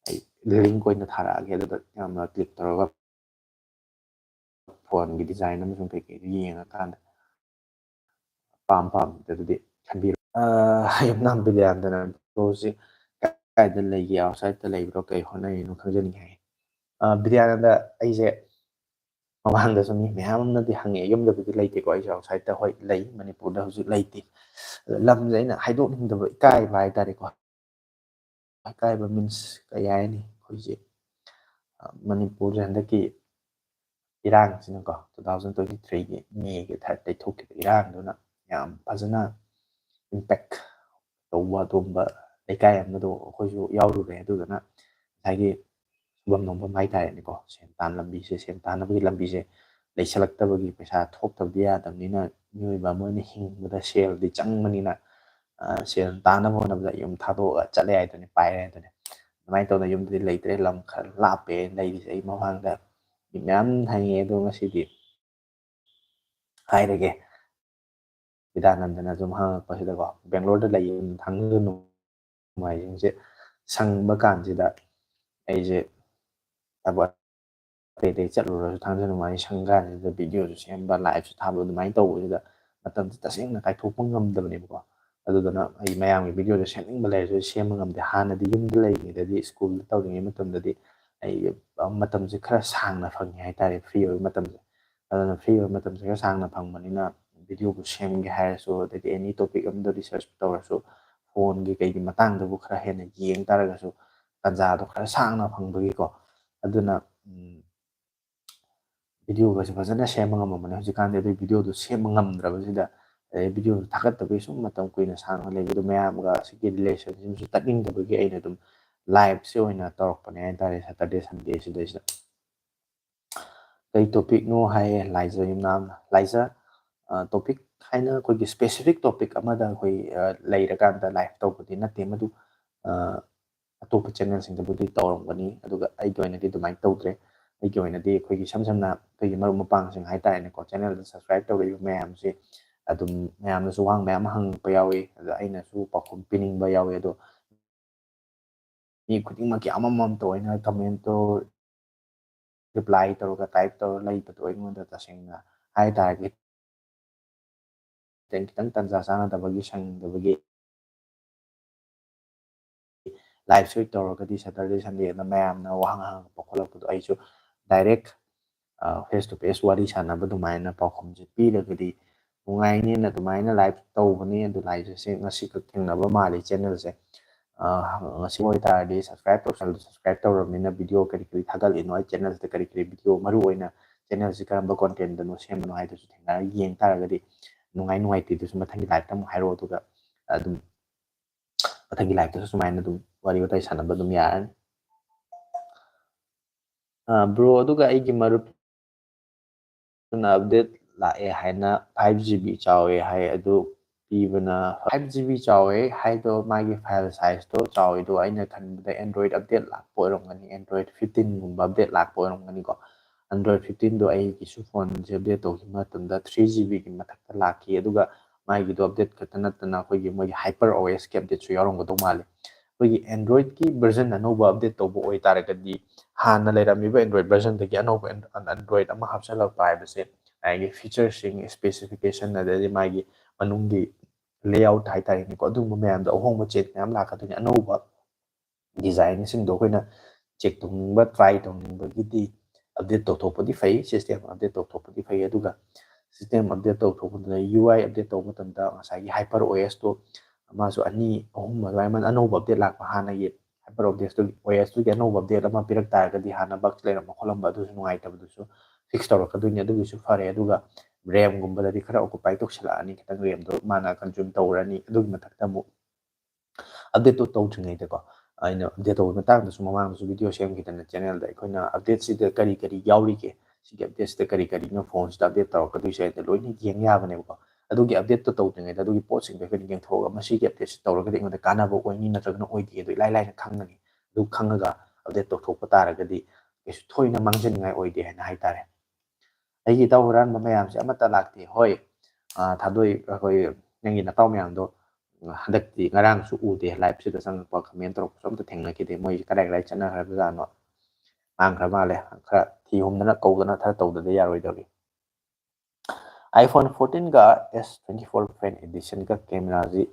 ꯑꯩ link ꯑꯣꯏꯅ ꯊꯥꯔꯛꯑꯒꯦ꯫ ꯑꯗꯨꯗ ꯌꯥꯝꯅ click ꯇꯧꯔꯒ phoneꯒꯤ design ꯑꯃꯁꯨꯡ ꯀꯩꯀꯩꯗꯨ ꯌꯦꯡꯉꯀꯥꯟꯗ ꯑꯄꯥꯝ ꯄꯥꯝꯗꯗꯨꯗꯤ ꯈꯟꯕꯤꯔꯣ꯫ ꯑ, ꯌꯨꯝꯅꯥꯝ ꯕꯤꯗ꯭ꯌꯥꯅꯟꯗꯅ broꯁꯤ ꯀꯥꯏꯗ ꯂꯩꯒꯦ, outsideꯇ ꯂꯩꯕ꯭ꯔꯣ, ꯀꯩ ꯍꯣꯠꯅꯔꯤꯅꯣ ꯈꯪꯖꯅꯤꯡꯉꯦ ꯍꯥꯏ꯫ ꯑ, ꯕꯤꯗ꯭ꯌꯥꯅꯟꯗ, ꯑꯩꯁꯦ ꯃꯃꯥꯡꯗꯁꯨ ꯃꯤ ꯃꯌꯥꯝ ꯑꯃꯅꯗꯤ ꯍꯪꯉꯛꯑꯦ, ꯌꯨꯝꯗꯕꯨꯗꯤ ꯂꯩꯇꯦꯀꯣ, ꯑꯩꯁꯦ outsideꯇ, ꯍꯣꯏ, ꯂꯩ, ꯃꯅꯤꯄꯨꯔꯗ ꯍꯧꯖꯤꯛ ꯂꯩꯇꯦ꯫ ꯂꯝꯁꯦ ꯑꯩꯅ ꯍꯥꯏꯗꯣꯛꯅꯤꯡꯗꯕ, ꯏꯀꯥꯏꯕ ꯍꯥꯏꯇꯥꯔꯦꯀꯣ꯫ ꯏꯀꯥꯏꯕ means ꯀꯩ ꯍꯥꯏꯅꯤ? ꯑꯩꯈꯣꯏꯁꯦ, ꯑ, ꯃꯅꯤꯄꯨꯔꯁꯦ ꯍꯟꯗꯛꯀꯤ ꯏꯔꯥꯡꯁꯤꯅꯀꯣ, two thousand twenty threeꯒꯤ Mayꯒꯤ thirdꯇꯩ ꯊꯣꯛꯈꯤꯕ ꯏꯔꯥꯡꯗꯨꯅ ꯌꯥꯝ ꯐꯖꯅ impact ꯇꯧꯕ ꯑꯗꯨꯒꯨꯝꯕ ꯂꯩꯀꯥꯏ ꯑꯃꯗꯣ ꯑꯩꯈꯣꯏꯁꯨ ꯌꯥꯎꯔꯨꯔꯦ꯫ ꯑꯗꯨꯗꯨꯅ ꯉꯁꯥꯏꯒꯤ ꯁꯨꯐꯝ ꯅꯣꯝꯐꯝ ꯍꯥꯏꯇꯥꯔꯦꯅꯦꯀꯣ, ꯁꯦꯟ ꯇꯥꯟ ꯂꯝꯕꯤꯁꯦ, ꯁꯦꯟ ꯇꯥꯟꯅꯕꯒꯤ ꯂꯝꯕꯤꯁꯦ ꯂꯩꯁꯜꯂꯛꯇꯕꯒꯤ, ꯄꯩꯁꯥ ꯊꯣꯛꯇꯕꯗꯤ ꯌꯥꯗꯕꯅꯤꯅ, ꯃꯤꯑꯣꯏꯕ ꯑꯃ ꯑꯣꯏꯅ ꯍꯤꯡꯕꯗ ꯁꯦꯜꯗꯤ ꯆꯪꯕꯅꯤꯅ, ꯑ, ꯁꯦꯜ ꯇꯥꯟꯅꯕ ꯍꯣꯠꯅꯕꯗ ꯌꯨꯝ ꯊꯥꯗꯣꯛꯑꯒ ꯆꯠꯂꯦ ꯍꯥꯏꯗꯨꯅꯤ, ꯄꯥꯏꯔꯦ ꯍꯥꯏꯗꯨꯅꯤ꯫ ꯑꯗꯨꯃꯥꯏꯅ ꯇꯧꯗꯅ ꯌꯨꯝꯗꯗꯤ ꯂꯩꯇ꯭ꯔꯦ, ꯂꯝ ꯈꯔ ꯂꯥꯞꯄꯦ ꯂꯩꯔꯤꯁꯦ꯫ ꯑꯩ ꯃꯃꯥꯡꯗ ꯃꯤ ꯃꯌꯥꯝ ꯍꯪꯉꯦ, ꯑꯗꯣ ꯉꯁꯤꯗꯤ ꯍꯥꯏꯔꯒꯦ꯫ ꯕꯤꯗ꯭ꯌꯥꯅꯟꯗꯅ ꯁꯨꯝ ꯍꯪꯉꯛꯄꯁꯤꯗꯀꯣ, ꯕꯦꯡꯒ꯭ꯂꯣꯔꯗ ꯂꯩꯌꯦ, ꯊꯥꯡꯖ ꯅꯣꯡꯃꯥꯏꯖꯤꯡꯁꯦ ꯁꯪꯕ ꯀꯥꯟꯁꯤꯗ ꯑꯩꯁꯦ ꯊꯕꯛ ꯑꯇꯩ ꯑꯇꯩ ꯆꯠꯂꯨꯔꯁꯨ ꯊꯥꯡꯖ ꯅꯣꯡꯃꯥꯏꯖꯤꯡ ꯁꯪ ꯀꯥꯟꯁꯤꯗ videoꯁꯨ ꯁꯦꯝꯕ, liveꯁꯨ ꯊꯥꯕ, ꯑꯗꯨꯃꯥꯏꯅ ꯇꯧꯕꯁꯤꯗ ꯃꯇꯝꯁꯦ ꯇꯁꯦꯡꯅ ꯀꯥꯏꯊꯣꯛꯄ ꯉꯝꯗꯕꯅꯦꯕꯀꯣ꯫ ꯑꯗꯨꯗꯨꯅ ꯑꯩ ꯃꯌꯥꯝꯒꯤ ꯚꯤꯗꯤꯑꯣꯗꯣ ꯁꯦꯝꯅꯤꯡꯕ ꯂꯩꯔꯁꯨ ꯁꯦꯝꯕ ꯉꯝꯗꯦ꯫ ꯍꯥꯟꯅꯗꯤ ꯌꯨꯝꯗ ꯂꯩꯔꯤꯉꯩꯗꯗꯤ, ꯁ꯭ꯀꯨꯜꯗ ꯇꯧꯔꯤꯉꯩ ꯃꯇꯝꯗꯗꯤ ꯑꯩ ꯃꯇꯝꯁꯦ ꯈꯔ ꯁꯥꯡꯅ ꯐꯪꯉꯤ ꯍꯥꯏꯇꯥꯔꯦ, ꯐ꯭ꯔꯤ ꯑꯣꯏꯕ ꯃꯇꯝꯁꯦ꯫ ꯑꯗꯨꯅ ꯐ꯭ꯔꯤ ꯑꯣꯏꯕ ꯃꯇꯝꯁꯦ ꯈꯔ ꯁꯥꯡꯅ ꯐꯪꯕꯅꯤꯅ ꯚꯤꯗꯤꯑꯣꯕꯨ ꯁꯦꯝꯒꯦ ꯍꯥꯏꯔꯁꯨ, ꯑꯗꯒꯤ ꯑꯦꯅꯤ ꯇꯣꯄꯤꯛ ꯑꯃꯗ ꯔꯤꯁꯔꯁ ꯇꯧꯔꯁꯨ, ꯐꯣꯟꯒꯤ ꯀꯩꯒꯤ ꯃꯇꯥꯡꯗꯕꯨ ꯈꯔ ꯍꯦꯟꯅ ꯌꯦꯡ ꯇꯥꯔꯒꯁꯨ ꯇꯥꯟꯖꯥꯗꯣ ꯈꯔ ꯁꯥꯡꯅ ꯐꯪꯕꯒꯤꯀꯣ꯫ ꯑꯗꯨꯅ ꯎꯝ, ꯚꯤꯗꯤꯑꯣꯒꯁꯦ ꯐꯖꯅ ꯁꯦꯝꯕ ꯉꯝꯃꯝꯕꯅꯦ꯫ ꯍꯧꯖꯤꯛꯀꯥꯟꯗꯤ ꯑꯗꯨꯒꯤ ꯚꯤꯗꯤꯑꯣꯗꯨ ꯁꯦꯝꯕ ꯉꯝꯗ꯭ꯔꯕꯁꯤꯗ, ꯑꯗꯩ ꯚꯤꯗꯤꯑꯣꯗꯨ ꯊꯥꯒꯠꯇꯕꯒꯤ ꯁꯨꯝ ꯃꯇꯝ ꯀꯨꯏꯅ ꯁꯥꯡꯅ ꯂꯩꯕꯗꯣ ꯃꯌꯥꯝꯒ ꯑꯁꯤꯒꯤ ꯔꯤꯂꯦꯁꯟꯁꯤꯞꯁꯨ ꯇꯠꯅꯤꯡꯗꯕꯒꯤ ꯑꯩꯅ ꯑꯗꯨꯝ ꯂꯥꯏꯞꯁꯦ ꯑꯣꯏꯅ ꯇꯧꯔꯛꯄꯅꯦ ꯍꯥꯏꯇꯥꯔꯦ, ꯁꯇꯔꯗꯦ ꯁꯟꯗꯦꯁꯤꯗꯩꯁꯤꯗ꯫ ꯀꯩ ꯇꯣꯄꯤꯛꯅꯣ ꯍꯥꯏꯌꯦ ꯂꯥꯏꯖ ꯌꯨꯝꯅꯥꯝꯅ꯫ ꯂꯥꯏꯖ, ꯑ, ꯇꯣꯄꯤꯛ ꯍꯥꯏꯅ ꯑꯩꯈꯣꯏꯒꯤ ꯁ꯭ꯄꯦꯁꯤꯐꯤꯛ ꯇꯣꯄꯤꯛ ꯑꯃꯗ ꯑꯩꯈꯣꯏ, ꯑ, ꯂꯩꯔꯀꯥꯟꯗ ꯂꯥꯏꯐ ꯇꯧꯕꯗꯤ ꯅꯠꯇꯦ꯫ ꯃꯗꯨ, ꯑ, ꯑꯇꯣꯞꯄ ꯆꯦꯅꯦꯜꯁꯤꯡꯗꯕꯨꯗꯤ ꯇꯧꯔꯝꯒꯅꯤ, ꯑꯗꯨꯒ ꯑꯩꯒꯤ ꯑꯣꯏꯅꯗꯤ ꯑꯗꯨꯃꯥꯏꯅ ꯇꯧꯗ꯭ꯔꯦ꯫ ꯑꯩꯒꯤ ꯑꯣꯏꯅꯗꯤ ꯑꯩꯈꯣꯏꯒꯤ ꯏꯁꯝ ꯁꯝꯅ ꯑꯩꯈꯣꯏꯒꯤ ꯃꯔꯨꯞ ꯃꯄꯥꯡꯁꯤꯡ ꯍꯥꯏꯇꯥꯔꯦꯅꯦꯀꯣ, ꯆꯦꯅꯦꯜꯗ ꯁꯕꯁꯀ꯭ꯔꯥꯏꯕ ꯇꯧꯔꯛꯏꯕ ꯃꯌꯥꯝꯁꯤ ꯑꯗꯨꯝ ꯃꯌꯥꯝꯅꯁꯨ ꯋꯥꯍꯪ ꯃꯌꯥꯝ ꯑꯃ ꯍꯪꯉꯛꯄ ꯌꯥꯎꯏ, ꯑꯗꯣ ꯑꯩꯅꯁꯨ ꯄꯥꯎꯈꯨꯝ ꯄꯤꯅꯤꯡꯕ ꯌꯥꯎꯏ꯫ ꯑꯗꯣ ꯃꯤ ꯈꯨꯗꯤꯡꯃꯛꯀꯤ ꯑꯃꯃꯝꯇ ꯑꯣꯏꯅ ꯀꯃꯦꯟꯇꯣ ꯔꯤꯄ꯭ꯂꯥꯏ ꯇꯧꯔꯒ, ꯇꯥꯏꯞ ꯇꯧꯔꯒ ꯂꯩꯕꯗꯣ ꯑꯩꯉꯣꯟꯗ ꯇꯁꯦꯡꯅ ꯍꯥꯏ ꯇꯥꯔꯒꯗꯤ ꯈꯤꯇꯪ, ꯈꯤꯇꯪ ꯇꯟꯖꯥ ꯆꯥꯅꯗꯕꯒꯤ, ꯁꯪꯗꯕꯒꯤ ꯂꯥꯏꯞꯁꯦ ꯇꯧꯔꯒꯗꯤ ꯁꯇꯔꯗꯦ ꯁꯟꯗꯦꯗ ꯃꯌꯥꯝꯅ ꯋꯥꯍꯪ ꯍꯪꯉꯛꯄ ꯈꯣꯠꯂꯛꯄꯗꯣ ꯑꯩꯁꯨ ꯗꯥꯏꯔꯦꯛ, ꯑ, ꯐꯦꯁ ꯇꯨ ꯐꯦꯁ ꯋꯥꯔꯤ ꯁꯥꯟꯅꯕ ꯑꯗꯨꯃꯥꯏꯅ ꯄꯥꯎꯈꯨꯝꯁꯦ ꯄꯤꯔꯒꯗꯤ ꯅꯨꯡꯉꯥꯏꯅꯦꯅ ꯑꯗꯨꯃꯥꯏꯅ ꯂꯥꯏꯞ ꯇꯧꯕꯅꯤ꯫ ꯑꯗꯨ ꯂꯥꯏꯞꯁꯦ ꯉꯁꯤꯈꯛ ꯊꯦꯡꯅꯕ ꯃꯥꯜꯂꯤ ꯆꯦꯅꯦꯜꯁꯦ꯫ ꯑ, ꯉꯁꯤ ꯑꯣꯏꯇꯥꯔꯗꯤ ꯁꯕꯁꯀ꯭ꯔꯥꯏꯕ ꯇꯧꯁꯜꯂꯨ꯫ ꯁꯕꯁꯀ꯭ꯔꯥꯏꯕ ꯇꯧꯔꯕꯅꯤꯅ ꯚꯤꯗꯤꯑꯣ ꯀꯔꯤ ꯀꯔꯤ ꯊꯥꯒꯠꯂꯤꯅꯣ, ꯑꯩ ꯆꯦꯅꯦꯜꯁꯤꯗ ꯀꯔꯤ ꯀꯔꯤ ꯚꯤꯗꯤꯑꯣ, ꯃꯔꯨ ꯑꯣꯏꯅ ꯆꯦꯅꯦꯜꯁꯤ ꯀꯔꯝꯕ ꯀꯣꯟꯇꯦꯟꯗꯅꯣ ꯁꯦꯝꯕꯅꯣ ꯍꯥꯏꯗꯨꯁꯨ ꯊꯦꯡꯅꯔꯒ ꯌꯦꯡ ꯇꯥꯔꯒꯗꯤ ꯅꯨꯡꯉꯥꯏ ꯅꯨꯡꯉꯥꯏꯇꯦꯗꯨꯁꯨ ꯃꯊꯪꯒꯤ ꯂꯥꯏꯞꯇ ꯑꯃꯨꯛ ꯍꯥꯏꯔꯛꯑꯣ꯫ ꯑꯗꯨꯒ ꯑꯗꯨꯝ ꯃꯊꯪꯒꯤ ꯂꯥꯏꯞꯇꯁꯨ ꯁꯨꯃꯥꯏꯅ ꯑꯗꯨꯝ ꯋꯥꯔꯤ ꯋꯥꯇꯥꯏ ꯁꯥꯟꯅꯕ ꯑꯗꯨꯝ ꯌꯥꯔꯅꯤ꯫ ꯑ, ꯕ꯭ꯔꯣ, ꯑꯗꯨꯒ ꯑꯩꯒꯤ ꯃꯔꯨꯞ ꯑꯗꯨꯅ ꯑꯞꯗꯦꯠ ꯂꯥꯛꯑꯦ ꯍꯥꯏꯅ ꯐꯥꯏꯚ ꯖꯤ ꯕꯤ ꯆꯥꯎꯋꯦ ꯍꯥꯏ, ꯑꯗꯨ ꯄꯤꯕꯅ ꯐꯥꯏꯚ ꯖꯤ ꯕꯤ ꯆꯥꯎꯋꯦ ꯍꯥꯏꯗꯣ ꯃꯥꯒꯤ ꯐꯥꯏꯜ ꯁꯥꯏꯖꯇꯣ ꯆꯥꯎꯋꯦꯗꯣ ꯑꯩꯅ ꯈꯟꯕꯗ ꯑꯦꯟꯗ꯭ꯔꯣꯏꯗ ꯑꯞꯗꯦꯠ ꯂꯥꯛꯄ ꯑꯣꯏꯔꯝꯒꯅꯤ, ꯑꯦꯟꯗ꯭ꯔꯣꯏꯗ ꯐꯤꯐꯇꯤꯟꯒꯨꯝꯕ ꯑꯞꯗꯦꯠ ꯂꯥꯛꯄ ꯑꯣꯏꯔꯝꯒꯅꯤꯀꯣ꯫ ꯑꯦꯟꯗ꯭ꯔꯣꯏꯗ ꯐꯤꯐꯇꯤꯟꯗꯣ ꯑꯩꯒꯤꯁꯨ ꯐꯣꯟꯁꯦ ꯑꯞꯗꯦꯠ ꯇꯧꯈꯤꯕ ꯃꯇꯝꯗ ꯊ꯭ꯔꯤ ꯖꯤ ꯕꯤꯒꯤ ꯃꯊꯛꯇ ꯂꯥꯛꯈꯤ, ꯑꯗꯨꯒ ꯃꯥꯒꯤꯗꯣ ꯑꯞꯗꯦꯠ ꯈꯛꯇ ꯅꯠꯇꯅ ꯑꯩꯈꯣꯏꯒꯤ ꯃꯣꯏꯒꯤ ꯍꯥꯏꯄꯔ ꯑꯣ ꯑꯦꯁꯀꯤ ꯑꯞꯗꯦꯠꯁꯨ ꯌꯥꯎꯔꯝꯒꯗꯧ ꯃꯥꯜꯂꯦ꯫ ꯑꯩꯈꯣꯏꯒꯤ ꯑꯦꯟꯗ꯭ꯔꯣꯏꯗꯀꯤ ꯚꯔꯖꯟ ꯑꯅꯧꯕ ꯑꯞꯗꯦꯠ ꯇꯧꯕ ꯑꯣꯏꯇꯥꯔꯒꯗꯤ ꯍꯥꯟꯅ ꯂꯩꯔꯝꯃꯤꯕ ꯑꯦꯟꯗ꯭ꯔꯣꯏꯗ ꯚꯔꯖꯟꯗꯒꯤ ꯑꯅꯧꯕ ꯑꯦꯟ-, ꯑꯦꯟꯗ꯭ꯔꯣꯏꯗ ꯑꯃ ꯍꯥꯞꯆꯤꯜꯂꯛꯄ ꯍꯥꯏꯕꯁꯦ ꯉꯁꯥꯏꯒꯤ ꯐꯤꯆꯔꯁꯤꯡ, ꯏꯁꯄꯦꯁꯤꯐꯤꯀꯦꯁꯟ, ꯑꯗꯩꯗꯤ ꯃꯥꯒꯤ ꯃꯅꯨꯡꯒꯤ layout ꯍꯥꯏꯇꯥꯔꯦꯅꯦꯀꯣ, ꯑꯗꯨꯒꯨꯝꯕ ꯃꯌꯥꯝꯗꯣ ꯑꯍꯣꯡꯕ change ꯃꯌꯥꯝ ꯂꯥꯛꯀꯗꯣꯏꯅꯤ꯫ ꯑꯅꯧꯕ designꯁꯤꯡꯗꯣ ꯑꯩꯈꯣꯏꯅ check ꯇꯧꯅꯤꯡꯕ, try ꯇꯧꯅꯤꯡꯕꯒꯤꯗꯤ update ꯇꯧꯊꯣꯛꯄꯗꯤ ꯐꯩ꯫ System update ꯇꯧꯊꯣꯛꯄꯗꯤ ꯐꯩ꯫ ꯑꯗꯨꯒ system update ꯇꯧꯊꯣꯛꯄꯗꯨꯅ U I update ꯇꯧꯕ ꯃꯇꯝꯗ ꯉꯁꯥꯏꯒꯤ HyperOSꯇꯣ ꯃꯥꯁꯨ ꯑꯅꯤ ꯑꯍꯨꯝ ꯑꯗꯨꯃꯥꯏꯅ ꯑꯅꯧꯕ update ꯂꯥꯛꯄ, ꯍꯥꯟꯅꯒꯤ HyperOSꯇꯨꯒꯤ, OSꯇꯨꯒꯤ ꯑꯅꯧꯕ update ꯑꯃ ꯄꯤꯔꯛ ꯇꯥꯔꯒꯗꯤ ꯍꯥꯟꯅ bugs ꯂꯩꯔꯝꯕ ꯈꯣꯠꯂꯝꯕ ꯑꯗꯨꯁꯨ ꯅꯨꯡꯉꯥꯏꯇꯕꯗꯨꯁꯨ fix ꯇꯧꯔꯛꯀꯗꯣꯏꯅꯤ꯫ ꯑꯗꯨꯒꯤꯁꯨ ꯐꯔꯦ꯫ ꯑꯗꯨꯒ RAM ꯒꯨꯝꯕꯗꯗꯤ ꯈꯔ occupy ꯇꯧꯁꯤꯜꯂꯛꯑꯅꯤ, ꯈꯤꯇꯪ RAM ꯗꯣ ꯃꯥꯅ consume ꯇꯧꯔꯅꯤ꯫ ꯑꯗꯨꯒꯤ ꯃꯊꯛꯇ ꯑꯃꯨꯛ update ꯇꯣ ꯇꯧꯗ꯭ꯔꯤꯉꯩꯗꯀꯣ, ꯑꯩꯅ update ꯇꯧꯕꯒꯤ ꯃꯇꯥꯡꯗꯁꯨ ꯃꯃꯥꯡꯗꯁꯨ video ꯁꯦꯝꯈꯤꯗꯅ channel ꯗ, ꯑꯩꯈꯣꯏꯅ update ꯁꯤꯗ ꯀꯔꯤ ꯀꯔꯤ ꯌꯥꯎꯔꯤꯒꯦ, ꯁꯤꯒꯤ update ꯁꯤꯗ ꯀꯔꯤ ꯀꯔꯤꯅꯣ phone ꯁꯤꯗ update ꯇꯧꯔꯛꯀꯗꯣꯏꯁꯦ ꯍꯥꯏꯗ ꯂꯣꯏꯅ ꯌꯦꯡ ꯌꯥꯕꯅꯦꯕꯀꯣ꯫ ꯑꯗꯨꯒꯤ update ꯇꯣ ꯇꯧꯗ꯭ꯔꯤꯉꯩꯗ ꯑꯗꯨꯒꯤ ꯄꯣꯠꯁꯤꯡꯗꯣ ꯑꯩꯈꯣꯏꯅ ꯌꯦꯡꯊꯣꯛꯑꯒ ꯃꯁꯤꯒꯤ update ꯁꯤ ꯇꯧꯔꯒꯗꯤ ꯑꯩꯉꯣꯟꯗ ꯀꯥꯟꯅꯕ ꯑꯣꯏꯅꯤ ꯅꯠꯇ꯭ꯔꯒꯅ ꯑꯣꯏꯗꯦ ꯑꯗꯨ ꯏꯂꯥꯏ ꯂꯥꯏꯅ ꯈꯪꯒꯅꯤ꯫ ꯑꯗꯨ ꯈꯪꯉꯒ update ꯇꯧꯊꯣꯛꯄ ꯇꯥꯔꯒꯗꯤ ꯀꯩꯁꯨ ꯊꯣꯏꯅ ꯃꯥꯡꯖꯅꯤꯡꯉꯥꯏ ꯑꯣꯏꯗꯦ ꯍꯥꯏꯅ ꯍꯥꯏꯇꯥꯔꯦ꯫ ꯑꯩꯒꯤ ꯏꯇꯥꯎ ꯍꯨꯔꯥꯟꯕ ꯃꯌꯥꯝꯁꯦ ꯑꯃꯠꯇ ꯂꯥꯛꯇꯦ꯫ ꯍꯣꯏ, ꯑ, ꯊꯥꯗꯣꯏ, ꯑꯩꯈꯣꯏ ꯅꯪꯒꯤ ꯅꯇꯥꯎ ꯃꯌꯥꯝꯗꯣ, ꯎꯝ, ꯍꯟꯗꯛꯇꯤ ꯉꯔꯥꯡꯁꯨ ꯎꯗꯦ, live ꯁꯤꯗ ꯆꯪꯉꯛꯄ comment ꯇꯧꯔꯛꯄꯁꯨ ꯑꯝꯇ ꯊꯦꯡꯅꯈꯤꯗꯦ꯫ ꯃꯣꯏꯁꯦ ꯀꯗꯥꯏ ꯀꯗꯥꯏ ꯆꯠꯅꯈ꯭ꯔꯕꯖꯥꯠꯅꯣ? ꯃꯥꯡꯈ꯭ꯔ ꯃꯥꯜꯂꯦ꯫ ꯈꯔ ꯊꯤ ꯍꯨꯝꯗꯅ ꯀꯧꯗꯅ ꯈꯔ ꯇꯧꯗꯗꯤ ꯌꯥꯔꯣꯏꯗꯧꯔꯤ꯫ iPhone fourteen ꯒ S twenty-four Fan Edition ꯒ camera ꯁꯤ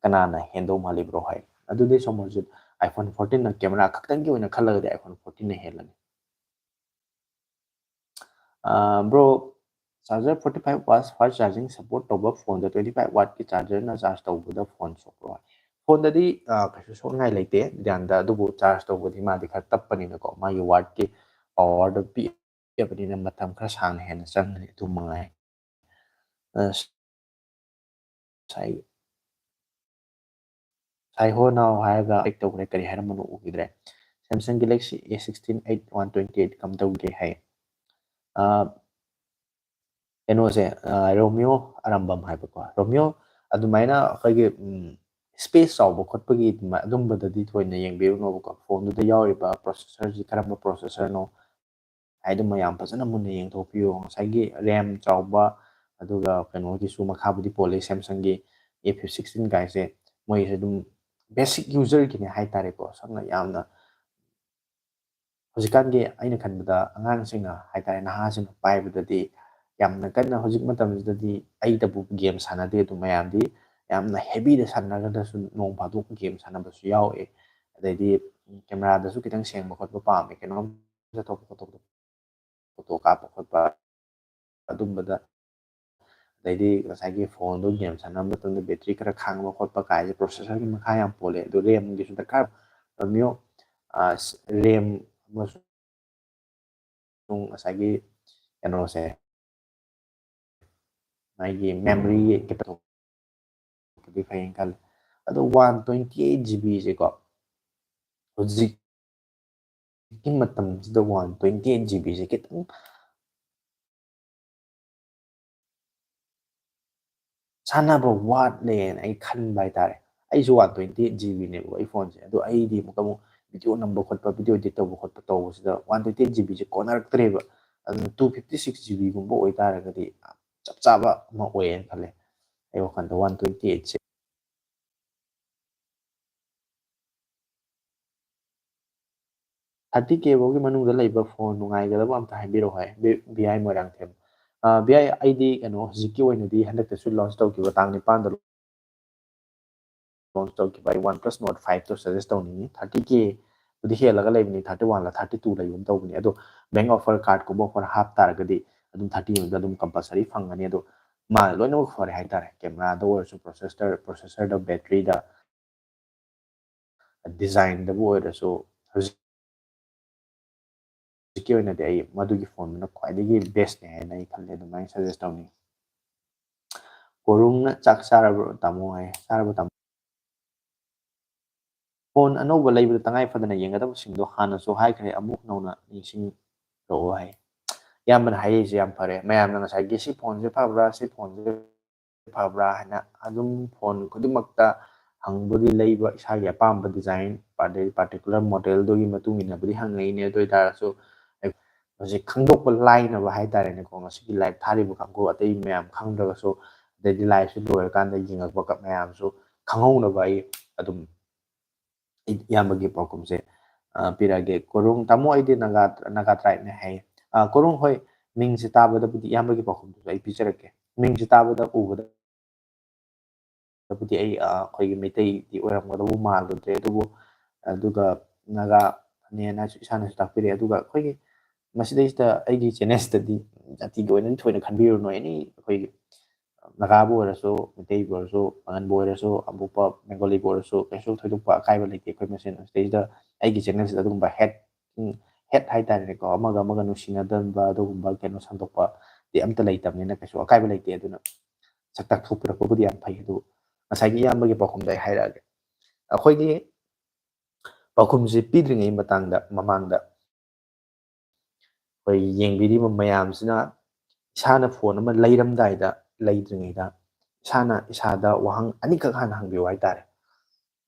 ꯀꯅꯥꯅ ꯍꯦꯟꯗꯧ ꯃꯥꯜꯂꯤꯕ꯭ꯔꯣ ꯍꯥꯏ꯫ ꯑꯗꯨꯗꯤ ꯁꯣꯃꯣꯔꯖꯤꯠ, iPhone fourteen ꯅ camera ꯈꯛꯇꯪꯒꯤ ꯑꯣꯏꯅ ꯈꯜꯂꯒꯗꯤ iPhone fourteen ꯅ ꯍꯦꯜꯂꯅꯤ꯫ ꯑ, bro, charger forty five watts fast charging support ꯇꯧꯕ phone ꯗ twenty five watt ꯀꯤ charger ꯅ charge ꯇꯧꯕꯗ phone ꯁꯣꯛꯄ꯭ꯔꯣ? Phone ꯗꯗꯤ, ꯑ, ꯀꯩꯁꯨ ꯁꯣꯛꯅꯤꯡꯉꯥꯏ ꯂꯩꯇꯦ ꯗ꯭ꯌꯥꯟꯗ, ꯑꯗꯨꯕꯨ charge ꯇꯧꯕꯗꯤ ꯃꯥꯗꯤ ꯈꯔ ꯇꯞꯄꯅꯤꯅꯀꯣ, ꯃꯥꯒꯤ watt ꯀꯤ power ꯗꯣ ꯄꯤꯛꯑꯕꯅꯤꯅ ꯃꯇꯝ ꯈꯔ ꯁꯥꯡꯅ ꯍꯦꯟꯅ ꯆꯪꯒꯅꯤ, ꯑꯗꯨ ꯃꯉꯥꯏ꯫ ꯑ, ꯁꯥꯏ-, ꯁꯥꯏꯍꯣ ꯅꯥꯎ ꯍꯥꯏꯔꯒ check ꯇꯧꯈ꯭ꯔꯦ, ꯀꯔꯤ ꯍꯥꯏꯔꯝꯕꯅꯣ ꯎꯈꯤꯗ꯭ꯔꯦ꯫ Samsung Galaxy A sixteen eight one twenty eight ꯀꯝꯗꯧꯒꯦ ꯍꯥꯏ꯫ ꯑ, ꯀꯩꯅꯣꯁꯦ, ꯑ, ꯔꯣꯃꯤꯌꯣ ꯑꯔꯝꯕꯝ ꯍꯥꯏꯕꯀꯣ, ꯔꯣꯃꯤꯌꯣ ꯑꯗꯨꯃꯥꯏꯅ ꯑꯩꯈꯣꯏꯒꯤ, ꯎꯝ, space ꯆꯥꯎꯕ ꯈꯣꯠꯄꯒꯤ ꯑꯗꯨꯃ-, ꯑꯗꯨꯝꯕꯗꯗꯤ ꯊꯣꯏꯅ ꯌꯦꯡꯕꯤꯔꯨꯅꯣꯕꯀꯣ꯫ Phone ꯗꯨꯗ ꯌꯥꯎꯔꯤꯕ processor ꯁꯤ ꯀꯔꯝꯕ processor ꯅꯣ ꯍꯥꯏꯗꯨꯃ ꯌꯥꯝ ꯐꯖꯅ ꯃꯨꯟꯅ ꯌꯦꯡꯊꯣꯛꯄꯤꯌꯨ꯫ ꯉꯁꯥꯏꯒꯤ RAM ꯆꯥꯎꯕ, ꯑꯗꯨꯒ ꯀꯩꯅꯣꯒꯤꯁꯨ ꯃꯈꯥꯕꯨꯗꯤ ꯄꯣꯜꯂꯤ, Samsung ꯒꯤ A fifty sixteen ꯒꯥꯏꯁꯦ ꯃꯣꯏꯁꯦ ꯑꯗꯨꯝ basic user ꯒꯤꯅꯦ ꯍꯥꯏꯇꯥꯔꯦꯀꯣ꯫ ꯁꯝꯅ ꯌꯥꯝꯅ ꯍꯧꯖꯤꯛꯀꯥꯟꯒꯤ ꯑꯩꯅ ꯈꯟꯕꯗ ꯑꯉꯥꯡꯁꯤꯡꯅ ꯍꯥꯏꯇꯥꯔꯦ, ꯅꯍꯥꯁꯤꯡꯅ ꯄꯥꯏꯕꯗꯗꯤ ꯌꯥꯝꯅ ꯀꯟꯅ ꯍꯧꯖꯤꯛ ꯃꯇꯝꯁꯤꯗꯗꯤ ꯑꯩꯗꯕꯨ game ꯁꯥꯟꯅꯗꯦ, ꯑꯗꯨꯝ ꯃꯌꯥꯝꯗꯤ ꯌꯥꯝꯅ ꯍꯦꯕꯤꯗ ꯁꯥꯟꯅꯔꯒꯁꯨ ꯅꯣꯡ ꯐꯥꯗꯣꯛ ꯒꯦꯝ ꯁꯥꯟꯅꯕꯁꯨ ꯌꯥꯎꯏ꯫ ꯑꯗꯩꯗꯤ ꯀꯦꯃꯦꯔꯥꯗꯁꯨ ꯈꯤꯇꯪ ꯁꯦꯡꯕ ꯈꯣꯠꯄ ꯄꯥꯝꯃꯦ, ꯀꯩꯅꯣꯝ ꯆꯠꯊꯣꯛꯄ ꯈꯣꯠꯇꯣꯛꯄꯗ ꯐꯣꯇꯣ ꯀꯥꯞꯄ ꯈꯣꯠꯄ ꯑꯗꯨꯝꯕꯗ꯫ ꯑꯗꯩꯗꯤ ꯉꯁꯥꯏꯒꯤ ꯐꯣꯟꯗꯣ ꯒꯦꯝ ꯁꯥꯟꯅꯕ ꯃꯇꯝꯗ ꯕꯦꯇ꯭ꯔꯤ ꯈꯔ ꯈꯥꯡꯕ ꯈꯣꯠꯄ ꯀꯥꯏꯁꯦ ꯄ꯭ꯔꯣꯁꯦꯁꯔꯒꯤ ꯃꯈꯥ ꯌꯥꯝ ꯄꯣꯜꯂꯦ꯫ ꯑꯗꯨ ꯔꯦꯝꯒꯤꯁꯨ ꯗꯔꯀꯥꯔ ꯇꯧꯔꯝꯃꯤꯌꯣ꯫ ꯔꯦꯝ ꯑꯃꯁꯨꯡ ꯉꯁꯥꯏꯒꯤ ꯀꯩꯅꯣꯁꯦ, ꯃꯥꯒꯤ ꯃꯦꯃꯣꯔꯤ ꯈꯤꯇꯪꯗꯤ ꯐꯩꯅ ꯈꯜꯂꯦ꯫ ꯑꯗꯣ ꯋꯥꯟ ꯇ꯭ꯋꯦꯟꯇꯤ ꯑꯩꯠ ꯖꯤ ꯕꯤꯁꯦꯀꯣ, ꯍꯧꯖꯤꯛꯀꯤ ꯃꯇꯝꯁꯤꯗ ꯋꯥꯟ ꯇ꯭ꯋꯦꯟꯇꯤ ꯑꯩꯠ ꯖꯤ ꯕꯤꯁꯦ ꯈꯤꯇꯪ ꯁꯥꯟꯅꯕ ꯋꯥꯠꯂꯦꯅ ꯑꯩ ꯈꯟꯕ ꯍꯥꯏꯇꯥꯔꯦ꯫ ꯑꯩꯁꯨ ꯋꯥꯟ ꯇ꯭ꯋꯦꯟꯇꯤ ꯑꯩꯠ ꯖꯤ ꯕꯤꯅꯦꯕ ꯑꯩ ꯐꯣꯟꯁꯦ, ꯑꯗꯣ ꯑꯩꯗꯤ ꯑꯃꯨꯛꯀ ꯑꯃꯨꯛ ꯚꯤꯗꯤꯑꯣ ꯅꯝꯕ ꯈꯣꯠꯄ, ꯚꯤꯗꯤꯑꯣ ꯏꯗꯤꯠ ꯇꯧꯕ ꯈꯣꯠꯄ ꯇꯧꯕꯁꯤꯗ ꯋꯥꯟ ꯇ꯭ꯋꯦꯟꯇꯤ ꯑꯩꯠ ꯖꯤ ꯕꯤꯁꯦ ꯀꯣꯟꯅꯔꯛꯇ꯭ꯔꯦꯕ꯫ ꯑꯗꯨꯅ ꯇꯨ ꯐꯤꯐꯇꯤ ꯁꯤꯛꯁ ꯖꯤ ꯕꯤꯒꯨꯝꯕ ꯑꯣꯏꯇꯥꯔꯒꯗꯤ ꯆꯞ ꯆꯥꯕ ꯑꯃ ꯑꯣꯏꯌꯦꯅ ꯈꯜꯂꯦ ꯑꯩ ꯋꯥꯈꯜꯗ, ꯋꯥꯟ ꯇ꯭ꯋꯦꯟꯇꯤ ꯑꯩꯠꯁꯦ꯫ ꯊꯥꯔꯇꯤ ꯀꯦ ꯐꯥꯎꯒꯤ ꯃꯅꯨꯡꯗ ꯂꯩꯕ ꯐꯣꯟ ꯅꯨꯡꯉꯥꯏꯒꯗꯕ ꯑꯝꯇ ꯍꯥꯏꯕꯤꯔꯛꯑꯣ ꯍꯥꯏ, ꯚꯤ ꯑꯥꯏ ꯃꯣꯏꯔꯥꯡꯊꯦꯝ꯫ ꯚꯤ ꯑꯥꯏ, ꯑꯩꯗꯤ ꯀꯩꯅꯣ, ꯍꯧꯖꯤꯛꯀꯤ ꯑꯣꯏꯅꯗꯤ ꯍꯟꯗꯛꯇꯁꯨ ꯂꯣꯟꯆ ꯇꯧꯈꯤꯕ ꯇꯥꯡ ꯅꯤꯄꯥꯟꯗ ꯂꯣꯟꯆ ꯇꯧꯈꯤꯕ ꯑꯩ ꯋꯥꯟ ꯄ꯭ꯂꯁ ꯅꯣꯠ ꯐꯥꯏꯚꯇꯣ ꯁꯖꯦꯁ ꯇꯧꯅꯤꯡꯉꯤ꯫ ꯊꯥꯔꯇꯤ ꯀꯦꯕꯨꯗꯤ ꯍꯦꯜꯂꯒ ꯂꯩꯕꯅꯤ, ꯊꯥꯔꯇꯤ ꯋꯥꯟꯂ ꯊꯥꯔꯇꯤ ꯇꯨ ꯂꯩꯒꯨꯝ ꯇꯧꯕꯅꯤ꯫ ꯑꯗꯣ ꯕꯦꯡꯛ ꯑꯣꯐꯔ ꯀꯥꯔꯠꯀꯨꯝꯕ ꯑꯣꯐꯔ ꯍꯥꯞ ꯇꯥꯔꯒꯗꯤ ꯑꯗꯨꯝ ꯊꯥꯔꯇꯤ ꯃꯅꯨꯡꯗ ꯑꯗꯨꯝ ꯀꯝꯄꯜꯁꯔꯤ ꯐꯪꯒꯅꯤ꯫ ꯑꯗꯣ ꯃꯥ ꯂꯣꯏꯅꯃꯛ ꯐꯔꯦ ꯍꯥꯏꯇꯥꯔꯦ, ꯀꯦꯃꯦꯔꯥꯗ ꯑꯣꯏꯔꯁꯨ, ꯄ꯭ꯔꯣꯁꯦꯁꯔ, ꯄ꯭ꯔꯣꯁꯦꯁꯔꯗ, ꯕꯦꯇ꯭ꯔꯤꯗ, ꯗꯤꯖꯥꯏꯟꯗꯕꯨ ꯑꯣꯏꯔꯁꯨ꯫ ꯍꯧꯖꯤꯛ ꯍꯧꯖꯤꯛꯀꯤ ꯑꯣꯏꯅꯗꯤ ꯑꯩ ꯃꯗꯨꯒꯤ ꯐꯣꯟꯗꯨꯅ ꯈ꯭ꯋꯥꯏꯗꯒꯤ ꯕꯦꯁꯅꯦ ꯍꯥꯏꯅ ꯑꯩ ꯈꯜꯂꯦ, ꯑꯗꯨꯃꯥꯏꯅ ꯁꯖꯦꯁ ꯇꯧꯅꯤꯡꯉꯤ꯫ ꯀꯣꯔꯨꯡꯅ "ꯆꯥꯛ ꯆꯥꯔꯕ꯭ꯔꯣ ꯇꯥꯃꯣ?" ꯍꯥꯏ꯫ ꯆꯥꯔꯕ ꯇꯥꯃꯣ? ꯐꯣꯟ ꯑꯅꯧꯕ ꯂꯩꯕꯗ ꯇꯉꯥꯏ ꯐꯗꯅ ꯌꯦꯡꯒꯗꯕꯁꯤꯡꯗꯣ ꯍꯥꯟꯅꯁꯨ ꯍꯥꯏꯈ꯭ꯔꯦ, ꯑꯃꯨꯛ ꯅꯧꯅ ꯅꯤꯡꯁꯤꯡ ꯇꯧꯑꯣ ꯍꯥꯏ꯫ ꯏꯌꯥꯝꯕꯅ ꯍꯥꯏꯔꯛꯏꯁꯦ ꯌꯥꯝ ꯐꯔꯦ꯫ ꯃꯌꯥꯝꯅ ꯉꯁꯥꯏꯒꯤ "ꯁꯤ ꯐꯣꯟꯁꯦ ꯐꯕ꯭ꯔꯥ, ꯁꯤ ꯐꯣꯟꯁꯦ ꯐꯕ꯭ꯔꯥ?" ꯍꯥꯏꯅ ꯑꯗꯨꯝ ꯐꯣꯟ ꯈꯨꯗꯤꯡꯃꯛꯇ ꯍꯪꯕꯨꯗꯤ ꯂꯩꯕ, ꯏꯁꯥꯒꯤ ꯑꯄꯥꯝꯕ ꯗꯤꯖꯥꯏꯟ, ꯑꯗꯩ ꯄꯥꯔꯇꯤꯀꯨꯂꯔ ꯃꯣꯗꯦꯜꯗꯨꯒꯤ ꯃꯇꯨꯡ ꯏꯟꯅꯕꯨꯗꯤ ꯍꯪꯉꯛꯏꯅꯦ꯫ ꯑꯗꯨ ꯑꯣꯏ ꯇꯥꯔꯁꯨ, ꯍꯧꯖꯤꯛ ꯈꯪꯗꯣꯛꯄ ꯂꯥꯏꯅꯕ ꯍꯥꯏ ꯇꯥꯔꯦꯅꯦꯀꯣ, ꯉꯁꯤꯒꯤ ꯂꯥꯏꯚ ꯊꯥꯔꯤꯕ ꯀꯥꯡꯕꯨ, ꯑꯇꯩ ꯃꯌꯥꯝ ꯈꯪꯗ꯭ꯔꯒꯁꯨ, ꯑꯗꯩꯗꯤ ꯂꯥꯏꯚꯁꯤ ꯂꯣꯏꯔꯀꯥꯟꯗ ꯌꯦꯡꯉꯛꯄ ꯃꯌꯥꯝꯁꯨ ꯈꯪꯍꯧꯅꯕ ꯑꯩ ꯑꯗꯨꯝ ꯏꯌꯥꯝꯕꯒꯤ ꯄꯥꯎꯈꯨꯝꯁꯦ, ꯑ, ꯄꯤꯔꯛꯑꯒꯦ꯫ ꯀꯣꯔꯨꯡ, "ꯇꯥꯃꯣ, ꯑꯩꯗꯤ ꯅꯥꯒꯥ, ꯅꯥꯒꯥ ꯇ꯭ꯔꯥꯏꯕꯅꯦ" ꯍꯥꯏꯌꯦ꯫ ꯑ, ꯀꯣꯔꯨꯡ, ꯍꯣꯏ, ꯃꯤꯡꯁꯦ ꯇꯥꯕꯗꯕꯨꯗꯤ ꯏꯌꯥꯝꯕꯒꯤ ꯄꯥꯎꯈꯨꯝꯗꯨꯁꯨ ꯑꯩ ꯄꯤꯖꯔꯛꯀꯦ꯫ ꯃꯤꯡꯁꯦ ꯇꯥꯕꯗ, ꯎꯕꯗ ꯍꯥꯏꯕꯗꯤ ꯑꯩ ꯑꯩꯈꯣꯏꯒꯤ ꯃꯩꯇꯩꯗꯤ ꯑꯣꯏꯔꯝꯒꯗꯧꯕ ꯃꯥꯜꯂꯨꯗ꯭ꯔꯦ꯫ ꯑꯗꯨꯕꯨ ꯑꯗꯨꯒ ꯅꯥꯒꯥꯅꯦꯅ ꯏꯁꯥꯅꯁꯨ ꯇꯥꯛꯄꯤꯔꯛꯑꯦ꯫ ꯑꯗꯨꯒ ꯑꯩꯈꯣꯏꯒꯤ ꯃꯁꯤꯗꯩꯁꯤꯗ ꯑꯩꯒꯤ ꯆꯦꯅꯦꯜꯁꯤꯗꯗꯤ ꯖꯥꯇꯤꯒꯤ ꯑꯣꯏꯅꯗꯤ ꯊꯣꯏꯅ ꯈꯟꯕꯤꯔꯨꯅꯨ꯫ ꯑꯦꯅꯤ ꯑꯩꯈꯣꯏꯒꯤ ꯅꯥꯒꯥꯕꯨ ꯑꯣꯏꯔꯁꯨ, ꯃꯩꯇꯩꯕꯨ ꯑꯣꯏꯔꯁꯨ, ꯄꯥꯉꯟꯕꯨ ꯑꯣꯏꯔꯁꯨ, ꯑꯕꯣꯛꯄ ꯕꯦꯡꯒꯣꯂꯤꯕꯨ ꯑꯣꯏꯔꯁꯨ ꯀꯩꯁꯨ ꯊꯣꯏꯗꯣꯛꯄ ꯑꯀꯥꯏꯕ ꯂꯩꯇꯦ꯫ ꯑꯩꯈꯣꯏ ꯃꯁꯦꯟ ꯁꯤꯗꯩꯁꯤꯗ ꯑꯩꯒꯤ ꯆꯦꯅꯦꯜꯁꯤꯗ ꯑꯗꯨꯒꯨꯝꯕ ꯍꯦꯠ ꯍꯦꯠ ꯍꯥꯏꯇꯥꯔꯦꯅꯦꯀꯣ, ꯑꯃꯒ ꯑꯃꯒ ꯅꯨꯡꯁꯤꯅꯗꯕ ꯑꯗꯨꯒꯨꯝꯕ ꯀꯩꯅꯣ ꯁꯟꯗꯣꯛꯄꯗꯤ ꯑꯝꯇ ꯂꯩꯇꯕꯅꯤꯅ ꯀꯩꯁꯨ ꯑꯀꯥꯏꯕ ꯂꯩꯇꯦ꯫ ꯑꯗꯨꯅ ꯁꯛꯇꯥꯛ ꯊꯣꯛꯄꯤꯔꯛꯄꯕꯨꯗꯤ ꯌꯥꯝ ꯐꯩ꯫ ꯑꯗꯨ ꯉꯁꯥꯏꯒꯤ ꯏꯌꯥꯝꯕꯒꯤ ꯄꯥꯎꯈꯨꯝꯗ ꯑꯩ ꯍꯥꯏꯔꯛꯑꯒꯦ꯫ ꯑꯩꯈꯣꯏꯒꯤ ꯄꯥꯎꯈꯨꯝꯁꯦ ꯄꯤꯗ꯭ꯔꯤꯉꯩ ꯃꯇꯥꯡꯗ, ꯃꯃꯥꯡꯗ ꯑꯩꯈꯣꯏ ꯌꯦꯡꯕꯤꯔꯤꯕ ꯃꯌꯥꯝꯁꯤꯅ ꯏꯁꯥꯅ ꯐꯣꯟ ꯑꯃ ꯂꯩꯔꯝꯗꯥꯏꯗ, ꯂꯩꯗ꯭ꯔꯤꯉꯩꯗ ꯏꯁꯥꯅ ꯏꯁꯥꯗ ꯋꯥꯍꯪ ꯑꯅꯤꯈꯛ ꯍꯥꯟꯅ ꯍꯪꯕꯤꯌꯨ ꯍꯥꯏꯇꯥꯔꯦ꯫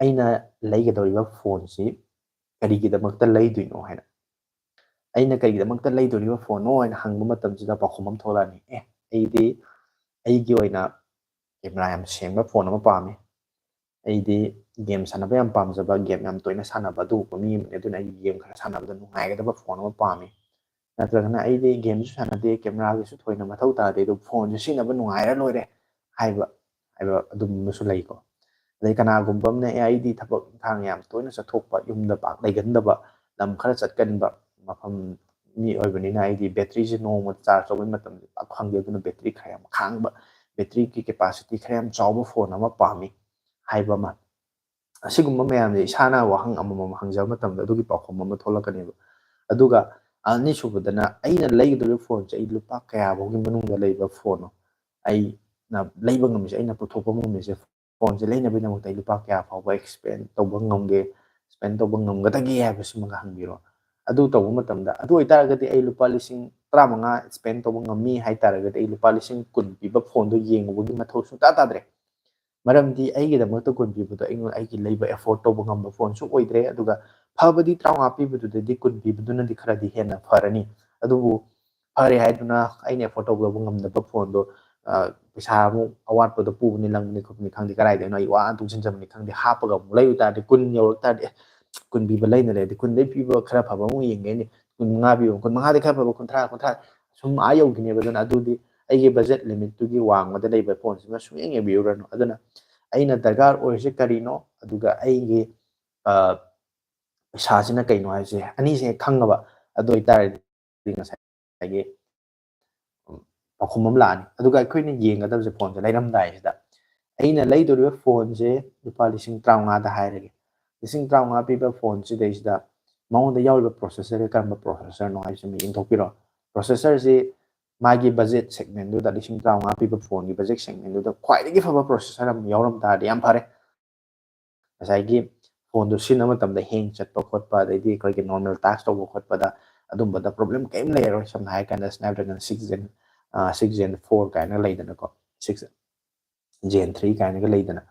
ꯑꯩꯅ ꯂꯩꯒꯗꯧꯔꯤꯕ ꯐꯣꯟꯁꯤ ꯀꯔꯤꯒꯤꯗꯃꯛꯇ ꯂꯩꯗꯣꯏꯅꯣ ꯍꯥꯏꯅ꯫ ꯑꯩꯅ ꯀꯔꯤꯒꯤꯗꯃꯛꯇ ꯂꯩꯗꯣꯔꯤꯕ ꯐꯣꯟꯅꯣ ꯍꯥꯏꯅ ꯍꯪꯕ ꯃꯇꯝꯁꯤꯗ ꯄꯥꯎꯈꯨꯝ ꯑꯃ ꯊꯣꯛꯂꯛꯑꯅꯤ꯫ ꯑꯦ, ꯑꯩꯗꯤ ꯑꯩꯒꯤ ꯑꯣꯏꯅ ꯀꯦꯃꯦꯔꯥ ꯌꯥꯝ ꯁꯦꯡꯕ ꯐꯣꯟ ꯑꯃ ꯄꯥꯝꯃꯤ꯫ ꯑꯩꯗꯤ ꯒꯦꯝ ꯁꯥꯟꯅꯕ ꯌꯥꯝ ꯄꯥꯝꯖꯕ, ꯒꯦꯝ ꯌꯥꯝ ꯇꯣꯏꯅ ꯁꯥꯟꯅꯕ ꯑꯗꯨꯒꯨꯝꯕ ꯃꯤ ꯑꯃꯅꯤ꯫ ꯑꯗꯨꯅ ꯑꯩꯒꯤ ꯒꯦꯝ ꯈꯔ ꯁꯥꯟꯅꯕꯗ ꯅꯨꯡꯉꯥꯏꯒꯗꯕ ꯐꯣꯟ ꯑꯃ ꯄꯥꯝꯃꯤ꯫ ꯅꯠꯇ꯭ꯔꯒꯅ ꯑꯩꯗꯤ ꯒꯦꯝꯁꯨ ꯁꯥꯟꯅꯗꯦ, ꯀꯦꯃꯦꯔꯥꯒꯤꯁꯨ ꯊꯣꯏꯅ ꯃꯊꯧ ꯇꯥꯗꯦ, ꯑꯗꯨ ꯐꯣꯟꯁꯦ ꯁꯤꯖꯤꯟꯅꯕ ꯅꯨꯡꯉꯥꯏꯔ ꯂꯣꯏꯔꯦ ꯍꯥꯏꯕ, ꯍꯥꯏꯕ ꯑꯗꯨꯝꯕꯁꯨ ꯂꯩꯀꯣ꯫ ꯑꯗꯩ ꯀꯅꯥꯒꯨꯝꯕ ꯑꯃꯅ, "ꯑꯦ, ꯑꯩꯗꯤ ꯊꯕꯛ ꯏꯪꯈꯥꯡ ꯌꯥꯝ ꯇꯣꯏꯅ ꯆꯠꯊꯣꯛꯄ, ꯌꯨꯝꯗ ꯄꯥꯛ ꯂꯩꯒꯟꯗꯕ, ꯂꯝ ꯈꯔ ꯆꯠꯀꯟꯕ ꯃꯐꯝ ꯃꯤ ꯑꯣꯏꯕꯅꯤꯅ ꯑꯩꯗꯤ ꯕꯦꯇ꯭ꯔꯤꯁꯦ ꯅꯣꯡꯃꯗ ꯆꯥꯔꯖ ꯇꯧꯕꯒꯤ ꯃꯇꯝꯁꯦ ꯄꯥꯛ ꯐꯪꯗꯦ, ꯑꯗꯨꯅ ꯕꯦꯇ꯭ꯔꯤ ꯈꯔ ꯌꯥꯝ ꯈꯥꯡꯕ, ꯕꯦꯇ꯭ꯔꯤꯒꯤ ꯀꯦꯄꯥꯁꯤꯇꯤ ꯈꯔ ꯌꯥꯝ ꯆꯥꯎꯕ ꯐꯣꯟ ꯑꯃ ꯄꯥꯝꯃꯤ" ꯍꯥꯏꯕ ꯑꯃ꯫ ꯑꯁꯤꯒꯨꯝꯕ ꯃꯌꯥꯝꯁꯦ ꯏꯁꯥꯅ ꯋꯥꯍꯪ ꯑꯃꯃꯝ ꯍꯪꯖꯕ ꯃꯇꯝꯗ ꯑꯗꯨꯒꯤ ꯄꯥꯎꯈꯨꯝ ꯑꯃ ꯊꯣꯛꯂꯛꯀꯅꯦꯕ꯫ ꯑꯗꯨꯒ ꯑꯅꯤꯁꯨꯕꯗꯅ, "ꯑꯩꯅ ꯂꯩꯒꯗꯧꯔꯤꯕ ꯐꯣꯟꯁꯦ ꯑꯩ ꯂꯨꯄꯥ ꯀꯌꯥ ꯐꯥꯎꯒꯤ ꯃꯅꯨꯡꯗ ꯂꯩꯕ ꯐꯣꯟꯅꯣ ꯑꯩꯅ ꯂꯩꯕ ꯉꯝꯃꯤꯁꯦ, ꯑꯩꯅ ꯄꯨꯊꯣꯛꯄ ꯉꯝꯃꯤꯁꯦ? ꯐꯣꯟꯁꯦ ꯂꯩꯅꯕꯒꯤꯗꯃꯛꯇ ꯑꯩ ꯂꯨꯄꯥ ꯀꯌꯥ ꯐꯥꯎꯕ ꯑꯦꯛꯁꯄꯦꯟ ꯇꯧꯕ ꯉꯝꯒꯦ, ꯁ꯭ꯄꯦꯟ ꯇꯧꯕ ꯉꯝꯒꯗꯒꯦ?" ꯍꯥꯏꯕꯁꯤꯃꯒ ꯍꯪꯕꯤꯔꯣ꯫ ꯑꯗꯨ ꯇꯧꯕ ꯃꯇꯝꯗ, "ꯑꯗꯨ ꯑꯣꯏꯇꯥꯔꯒꯗꯤ ꯑꯩ ꯂꯨꯄꯥ ꯂꯤꯁꯤꯡ ꯇꯔꯥꯃꯉꯥ ꯁ꯭ꯄꯦꯟ ꯇꯧꯕ ꯉꯝꯃꯤ ꯍꯥꯏ ꯇꯥꯔꯒꯗꯤ ꯑꯩ ꯂꯨꯄꯥ ꯂꯤꯁꯤꯡ ꯀꯨꯟ ꯄꯤꯕ ꯐꯣꯟꯗꯣ ꯌꯦꯡꯉꯨꯕꯒꯤ ꯃꯊꯧ ꯁꯨꯡꯇꯥ ꯇꯥꯗ꯭ꯔꯦ꯫ ꯃꯔꯝꯗꯤ ꯑꯩꯒꯤꯗꯃꯛꯇ ꯀꯨꯟ ꯄꯤꯕꯗꯣ ꯑꯩꯉꯣꯟ-, ꯑꯩꯒꯤ ꯂꯩꯕ ꯑꯦꯐꯣꯔꯗ ꯇꯧꯕ ꯉꯝꯕ ꯐꯣꯟꯁꯨ ꯑꯣꯏꯗ꯭ꯔꯦ꯫ ꯑꯗꯨꯒ ꯐꯕꯗꯤ ꯇꯔꯥꯃꯉꯥ ꯄꯤꯕꯗꯨꯗꯩꯗꯤ ꯀꯨꯟ ꯄꯤꯕꯗꯨꯅꯗꯤ ꯈꯔꯗꯤ ꯍꯦꯟꯅ ꯐꯔꯅꯤ꯫ ꯑꯗꯨꯕꯨ ꯐꯔꯦ ꯍꯥꯏꯗꯨꯅ ꯑꯩꯅ ꯑꯦꯐꯣꯔꯗ ꯇꯧꯕ ꯉꯝꯗꯕ ꯐꯣꯟꯗꯣ, ꯑ, ꯄꯩꯁꯥ ꯑꯃꯨꯛ ꯑꯋꯥꯠꯄꯗꯣ ꯄꯨꯕꯅꯤ ꯂꯪꯕꯅꯤ ꯈꯣꯠꯄꯅꯤ ꯈꯪꯗꯦ, ꯀꯗꯥꯏꯗꯩꯅꯣ ꯑꯩ ꯋꯥꯅ ꯇꯨꯡꯁꯤꯟꯖꯕꯅꯤ ꯈꯪꯗꯦ, ꯍꯥꯞꯄꯒ ꯑꯃꯨꯛ ꯂꯩꯕ ꯇꯥꯔꯗꯤ, ꯀꯨꯟ ꯌꯧꯔꯛ ꯇꯥꯔꯗꯤ, ꯑꯦ, ꯀꯨꯟ ꯄꯤꯕ ꯂꯩꯅ ꯂꯩꯔꯗꯤ ꯀꯨꯟꯗꯩ ꯄꯤꯕ ꯈꯔ ꯐꯕ ꯑꯃꯨꯛ ꯌꯦꯡꯒꯦꯅꯤ, ꯀꯨꯟꯃꯉꯥ ꯄꯤꯕ, ꯀꯨꯟꯃꯉꯥꯗꯤ ꯈꯔ ꯐꯕ, ꯀꯨꯟꯊ꯭ꯔꯥ, ꯀꯨꯟꯊ꯭ꯔꯥ ꯁꯨꯝ ꯑꯥ ꯌꯧꯈꯤꯅꯦꯕ꯫ ꯑꯗꯨꯅ ꯑꯗꯨꯗꯤ ꯑꯩꯒꯤ ꯕꯖꯦꯠ ꯂꯤꯃꯤꯠꯇꯨꯒꯤ ꯋꯥꯡꯃꯗ ꯂꯩꯕ ꯐꯣꯟꯁꯤꯃ ꯁꯨꯡꯌꯦꯡ ꯌꯦꯡꯕꯤꯔꯨꯔꯅꯨ꯫ ꯑꯗꯨꯅ ꯑꯩꯅ ꯗꯔꯀꯥꯔ ꯑꯣꯏꯔꯤꯁꯦ ꯀꯔꯤꯅꯣ, ꯑꯗꯨꯒ ꯑꯩꯒꯤ ꯄꯩꯁꯥꯁꯤꯅ ꯀꯩꯅꯣ ꯍꯥꯏꯕꯁꯦ ꯑꯅꯤꯁꯦ ꯍꯦꯛ ꯈꯪꯉꯕ, ꯑꯗꯨ ꯑꯣꯏꯇꯥꯔꯗꯤ ꯉꯁꯥꯏꯒꯤ ꯄꯥꯎꯈꯨꯝ ꯑꯃ ꯂꯥꯛꯑꯅꯤ꯫ ꯑꯗꯨꯒ ꯑꯩꯈꯣꯏꯅ ꯌꯦꯡꯒꯗꯕꯁꯦ ꯐꯣꯟꯁꯦ ꯂꯩꯔꯝꯗꯥꯏꯁꯤꯗ ꯑꯩꯅ ꯂꯩꯗꯣꯔꯤꯕ ꯐꯣꯟꯁꯦ ꯂꯨꯄꯥ ꯂꯤꯁꯤꯡ ꯇꯔꯥꯃꯉꯥꯗ ꯍꯥꯏꯔꯒꯦ꯫ ꯂꯤꯁꯤꯡ ꯇꯔꯥꯃꯉꯥ ꯄꯤꯕ ꯐꯣꯟꯁꯤꯗꯩꯁꯤꯗ ꯃꯉꯣꯟꯗ ꯌꯥꯎꯔꯤꯕ ꯄ꯭ꯔꯣꯁꯦꯁꯔꯁꯦ ꯀꯔꯝꯕ ꯄ꯭ꯔꯣꯁꯦꯁꯔꯅꯣ ꯍꯥꯏꯕꯁꯤ ꯑꯃ ꯌꯦꯡꯊꯣꯛꯄꯤꯔꯣ꯫ ꯄ꯭ꯔꯣꯁꯦꯁꯔꯁꯤ ꯃꯥꯒꯤ ꯕꯖꯦꯠ ꯁꯦꯒꯃꯦꯟꯗꯨꯗ, ꯂꯤꯁꯤꯡ ꯇꯔꯥꯃꯉꯥ ꯄꯤꯕ ꯐꯣꯟꯒꯤ ꯕꯖꯦꯠ ꯁꯦꯒꯃꯦꯟꯗꯨꯗ ꯈ꯭ꯋꯥꯏꯗꯒꯤ ꯐꯕ ꯄ꯭ꯔꯣꯁꯦꯁꯔ ꯑꯃ ꯌꯥꯎꯔꯝ ꯇꯥꯔꯗꯤ ꯌꯥꯝ ꯐꯔꯦ꯫ ꯉꯁꯥꯏꯒꯤ ꯐꯣꯟꯗꯨ ꯁꯤꯖꯤꯟꯅꯕ ꯃꯇꯝꯗ ꯍꯦꯡ ꯆꯠꯄ ꯈꯣꯠꯄ, ꯑꯗꯩꯗꯤ ꯑꯩꯈꯣꯏꯒꯤ ꯅꯣꯔꯃꯦꯜ ꯇꯥꯁꯛ ꯇꯧꯕ ꯈꯣꯠꯄꯗ ꯑꯗꯨꯝꯕꯗ ꯄ꯭ꯔꯣꯕ꯭ꯂꯦꯝ ꯀꯔꯤꯝ ꯂꯩꯔꯔꯣꯏ꯫ ꯁꯝꯅ ꯍꯥꯏꯔ ꯀꯥꯟꯗ ꯁ꯭ꯅꯦꯞꯗ꯭ꯔꯦꯒꯟ ꯁꯤꯛꯁ ꯖꯦꯟ ꯁꯤꯛꯁ ꯖꯦꯟ ꯐꯣꯔ ꯀꯥꯏꯅ ꯂꯩꯗꯅꯀꯣ, ꯁꯤꯛꯁ ꯖꯦꯟ ꯊ꯭ꯔꯤ ꯀꯥꯏꯅꯒ ꯂꯩꯗꯅ,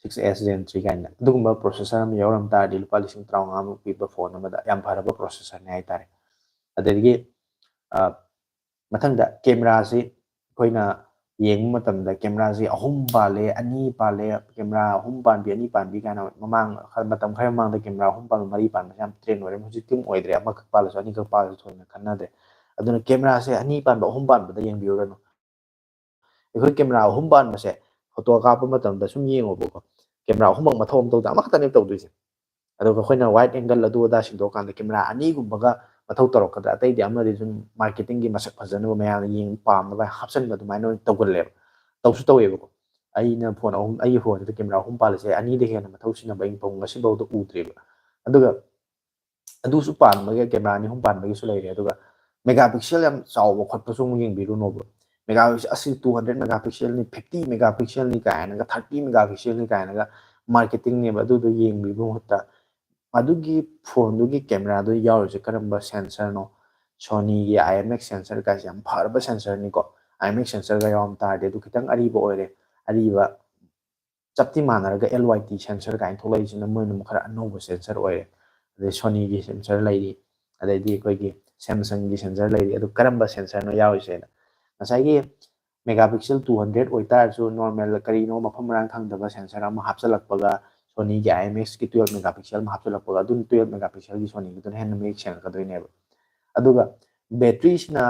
ꯁꯤꯛꯁ ꯑꯦꯁ ꯖꯦꯟ ꯊ꯭ꯔꯤ ꯀꯥꯏꯅ, ꯑꯗꯨꯒꯨꯝꯕ ꯄ꯭ꯔꯣꯁꯦꯁꯔ ꯑꯃ ꯌꯥꯎꯔꯝ ꯇꯥꯔꯗꯤ ꯂꯨꯄꯥ ꯂꯤꯁꯤꯡ ꯇꯔꯥꯃꯉꯥꯃꯨꯛ ꯄꯤꯕ ꯐꯣꯟ ꯑꯃꯗ ꯌꯥꯝ ꯐꯔꯕ ꯄ꯭ꯔꯣꯁꯦꯁꯔꯅꯤ ꯍꯥꯏꯇꯥꯔꯦ꯫ ꯑꯗꯒꯤ ꯃꯊꯪꯗ ꯀꯦꯃꯦꯔꯥꯁꯤ ꯑꯩꯈꯣꯏꯅ ꯌꯦꯡꯕ ꯃꯇꯝꯗ ꯀꯦꯃꯦꯔꯥꯁꯤ ꯑꯍꯨꯝ ꯄꯥꯜꯂꯦ, ꯑꯅꯤ ꯄꯥꯜꯂꯦ, ꯀꯦꯃꯦꯔꯥ ꯑꯍꯨꯝ ꯄꯥꯟꯕꯤ, ꯑꯅꯤ ꯄꯥꯟꯕꯤ ꯀꯥꯏꯅ ꯃꯃꯥꯡ, ꯃꯇꯝ ꯈꯔ ꯃꯃꯥꯡꯗ ꯀꯦꯃꯦꯔꯥ ꯑꯍꯨꯝ ꯄꯥꯟꯕ, ꯃꯔꯤ ꯄꯥꯟꯕꯁꯦ ꯌꯥꯝ ꯇ꯭ꯔꯦꯟ ꯑꯣꯏꯔꯝꯃꯤ꯫ ꯍꯧꯖꯤꯛꯇꯤ ꯑꯃꯨꯛ ꯑꯣꯏꯗ꯭ꯔꯦ, ꯑꯃꯈꯛ ꯄꯥꯜꯂꯁꯨ ꯑꯅꯤꯈꯛ ꯄꯥꯜꯂꯁꯨ ꯊꯣꯏꯅ ꯈꯟꯅꯗ꯭ꯔꯦ꯫ ꯑꯗꯨꯅ ꯀꯦꯃꯦꯔꯥꯁꯦ ꯑꯅꯤ ꯄꯥꯟꯕ, ꯑꯍꯨꯝ ꯄꯥꯟꯕꯗ ꯌꯦꯡꯕꯤꯔꯨꯔꯅꯨ꯫ ꯑꯩꯈꯣꯏ ꯀꯦꯃꯦꯔꯥ ꯑꯍꯨꯝ ꯄꯥꯟꯕꯁꯦ ꯐꯣꯇꯣ ꯀꯥꯞꯄ ꯃꯇꯝꯗ ꯁꯨꯝ ꯌꯦꯡꯉꯣꯕꯀꯣ, ꯀꯦꯃꯦꯔꯥ ꯑꯍꯨꯝꯃꯛ ꯃꯊꯧ ꯑꯃ ꯇꯧꯗ, ꯑꯃꯈꯛꯇꯅꯦꯕ ꯇꯧꯗꯣꯏꯁꯦ꯫ ꯑꯗꯨꯒ ꯑꯩꯈꯣꯏꯅ ꯋꯥꯏꯗ ꯑꯦꯡꯒꯜ ꯑꯗꯨ ꯑꯗꯥ ꯁꯤꯟꯗꯣꯛꯑꯀꯥꯟꯗ ꯀꯦꯃꯦꯔꯥ ꯑꯅꯤꯒꯨꯝꯕꯒ ꯃꯊꯧ ꯇꯧꯔꯛꯀꯗ꯭ꯔꯥ, ꯑꯇꯩꯗꯤ ꯑꯃꯗꯤ ꯁꯨꯝ ꯃꯥꯔꯀꯦꯇꯤꯡꯒꯤ ꯃꯁꯛ ꯐꯖꯅꯕ ꯃꯌꯥꯝꯅ ꯌꯦꯡꯕ ꯄꯥꯝꯅꯕ ꯍꯥꯞꯆꯤꯟꯕ ꯑꯗꯨꯃꯥꯏꯅ ꯑꯣꯏꯅ ꯇꯧꯒꯜꯂꯦꯕ, ꯇꯧꯁꯨ ꯇꯧꯋꯦꯕꯀꯣ꯫ ꯑꯩꯅ ꯐꯣꯟ ꯑꯍꯨꯝ, ꯑꯩꯒꯤ ꯐꯣꯟꯁꯤꯗ ꯀꯦꯃꯦꯔꯥ ꯑꯍꯨꯝ ꯄꯥꯜꯂꯤꯁꯦ ꯑꯅꯤꯗꯩ ꯍꯦꯟꯅ ꯃꯊꯧ ꯁꯤꯟꯅꯕ ꯑꯩ ꯐꯣꯟ ꯉꯁꯤꯐꯥꯎꯗ ꯎꯗ꯭ꯔꯤꯕ꯫ ꯑꯗꯨꯒ ꯑꯗꯨꯁꯨ ꯄꯥꯟꯕꯒꯤ, ꯀꯦꯃꯦꯔꯥ ꯑꯅꯤ ꯑꯍꯨꯝ ꯄꯥꯟꯕꯒꯤꯁꯨ ꯂꯩꯔꯦ꯫ ꯑꯗꯨꯒ ꯃꯦꯒꯥ ꯄꯤꯛꯁꯦꯜ ꯌꯥꯝ ꯆꯥꯎꯕ ꯈꯣꯠꯄꯁꯨ ꯑꯃꯨꯛ ꯌꯦꯡꯕꯤꯔꯨꯅꯣꯕ꯫ ꯃꯦꯒꯥ ꯄꯤꯛꯁꯦꯜ ꯑꯁꯤ ꯇꯨ ꯍꯟꯗ꯭ꯔꯦꯠ ꯃꯦꯒꯥ ꯄꯤꯛꯁꯦꯜꯅꯤ, ꯐꯤꯐꯇꯤ ꯃꯦꯒꯥ ꯄꯤꯛꯁꯦꯜꯅꯤ ꯀꯥꯏꯅꯒ, ꯊꯥꯔꯇꯤ ꯃꯦꯒꯥ ꯄꯤꯛꯁꯦꯜꯅꯤ ꯀꯥꯏꯅꯒ ꯃꯥꯔꯀꯦꯇꯤꯡꯅꯦꯕ꯫ ꯑꯗꯨꯗꯣ ꯌꯦꯡꯕꯤꯕ ꯃꯍꯨꯠꯇ ꯑꯗꯨꯒꯤ ꯐꯣꯟꯗꯨꯒꯤ ꯀꯦꯃꯦꯔꯥꯗꯨ ꯌꯥꯎꯔꯤꯁꯦ ꯀꯔꯝꯕ ꯁꯦꯟꯁꯔꯅꯣ? ꯁꯣꯅꯤꯒꯤ ꯑꯥꯏ ꯑꯦꯝ ꯑꯦꯛꯁ ꯁꯦꯟꯁꯔ ꯀꯥꯏꯁꯦ ꯌꯥꯝ ꯐꯔꯕ ꯁꯦꯟꯁꯔꯅꯤꯀꯣ꯫ ꯑꯥꯏ ꯑꯦꯝ ꯑꯦꯛꯁ ꯁꯦꯟꯁꯔꯒ ꯌꯥꯎꯔꯝ ꯇꯥꯔꯗꯤ ꯑꯗꯨ ꯈꯤꯇꯪ ꯑꯔꯤꯕ ꯑꯣꯏꯔꯦ꯫ ꯑꯔꯤꯕ ꯆꯞꯇꯤ ꯃꯥꯟꯅꯔꯒ ꯑꯦꯜ ꯋꯥꯏ ꯇꯤ ꯁꯦꯟꯁꯔ ꯀꯥꯏꯅ ꯊꯣꯛꯂꯛꯏꯁꯤꯅ ꯃꯣꯏꯅ ꯑꯃꯨꯛ ꯈꯔ ꯑꯅꯧꯕ ꯁꯦꯟꯁꯔ ꯑꯣꯏꯔꯦ꯫ ꯑꯗꯩ ꯁꯣꯅꯤꯒꯤ ꯁꯦꯟꯁꯔ ꯂꯩꯔꯤ, ꯑꯗꯩꯗꯤ ꯑꯩꯈꯣꯏꯒꯤ ꯁꯦꯝꯁꯪꯒꯤ ꯁꯦꯟꯁꯔ ꯂꯩꯔꯤ꯫ ꯑꯗꯨ ꯀꯔꯝꯕ ꯁꯦꯟꯁꯔꯅꯣ ꯌꯥꯎꯔꯤꯁꯦꯅ? ꯉꯁꯥꯏꯒꯤ ꯃꯦꯒꯥ ꯄꯤꯛꯁꯦꯜ ꯇꯨ ꯍꯟꯗ꯭ꯔꯦꯠ ꯑꯣꯏꯇꯥꯔꯁꯨ, ꯅꯣꯔꯃꯦꯜ ꯀꯔꯤꯅꯣ ꯃꯐꯝ ꯃꯔꯥꯡ ꯈꯪꯗꯕ ꯁꯦꯟꯁꯔ ꯑꯃ ꯍꯥꯞꯆꯤꯜꯂꯛꯄꯒ, ꯁꯣꯅꯤꯒꯤ ꯑꯥꯏ ꯑꯦꯝ ꯑꯦꯛꯁꯀꯤ ꯇꯨꯌꯦꯜꯞ ꯃꯦꯒꯥ ꯄꯤꯛꯁꯦꯜ ꯑꯃ ꯍꯥꯞꯆꯤꯜꯂꯛꯄꯒ, ꯑꯗꯨꯝ ꯇꯨꯌꯦꯜꯞ ꯃꯦꯒꯥ ꯄꯤꯛꯁꯦꯜꯒꯤ ꯁꯣꯅꯤꯒꯤꯗꯨꯅ ꯍꯦꯟꯅ ꯃꯌꯦꯛ ꯁꯦꯡꯉꯛꯀꯗꯣꯏꯅꯦꯕ꯫ ꯑꯗꯨꯒ ꯕꯦꯇ꯭ꯔꯤꯁꯤꯅ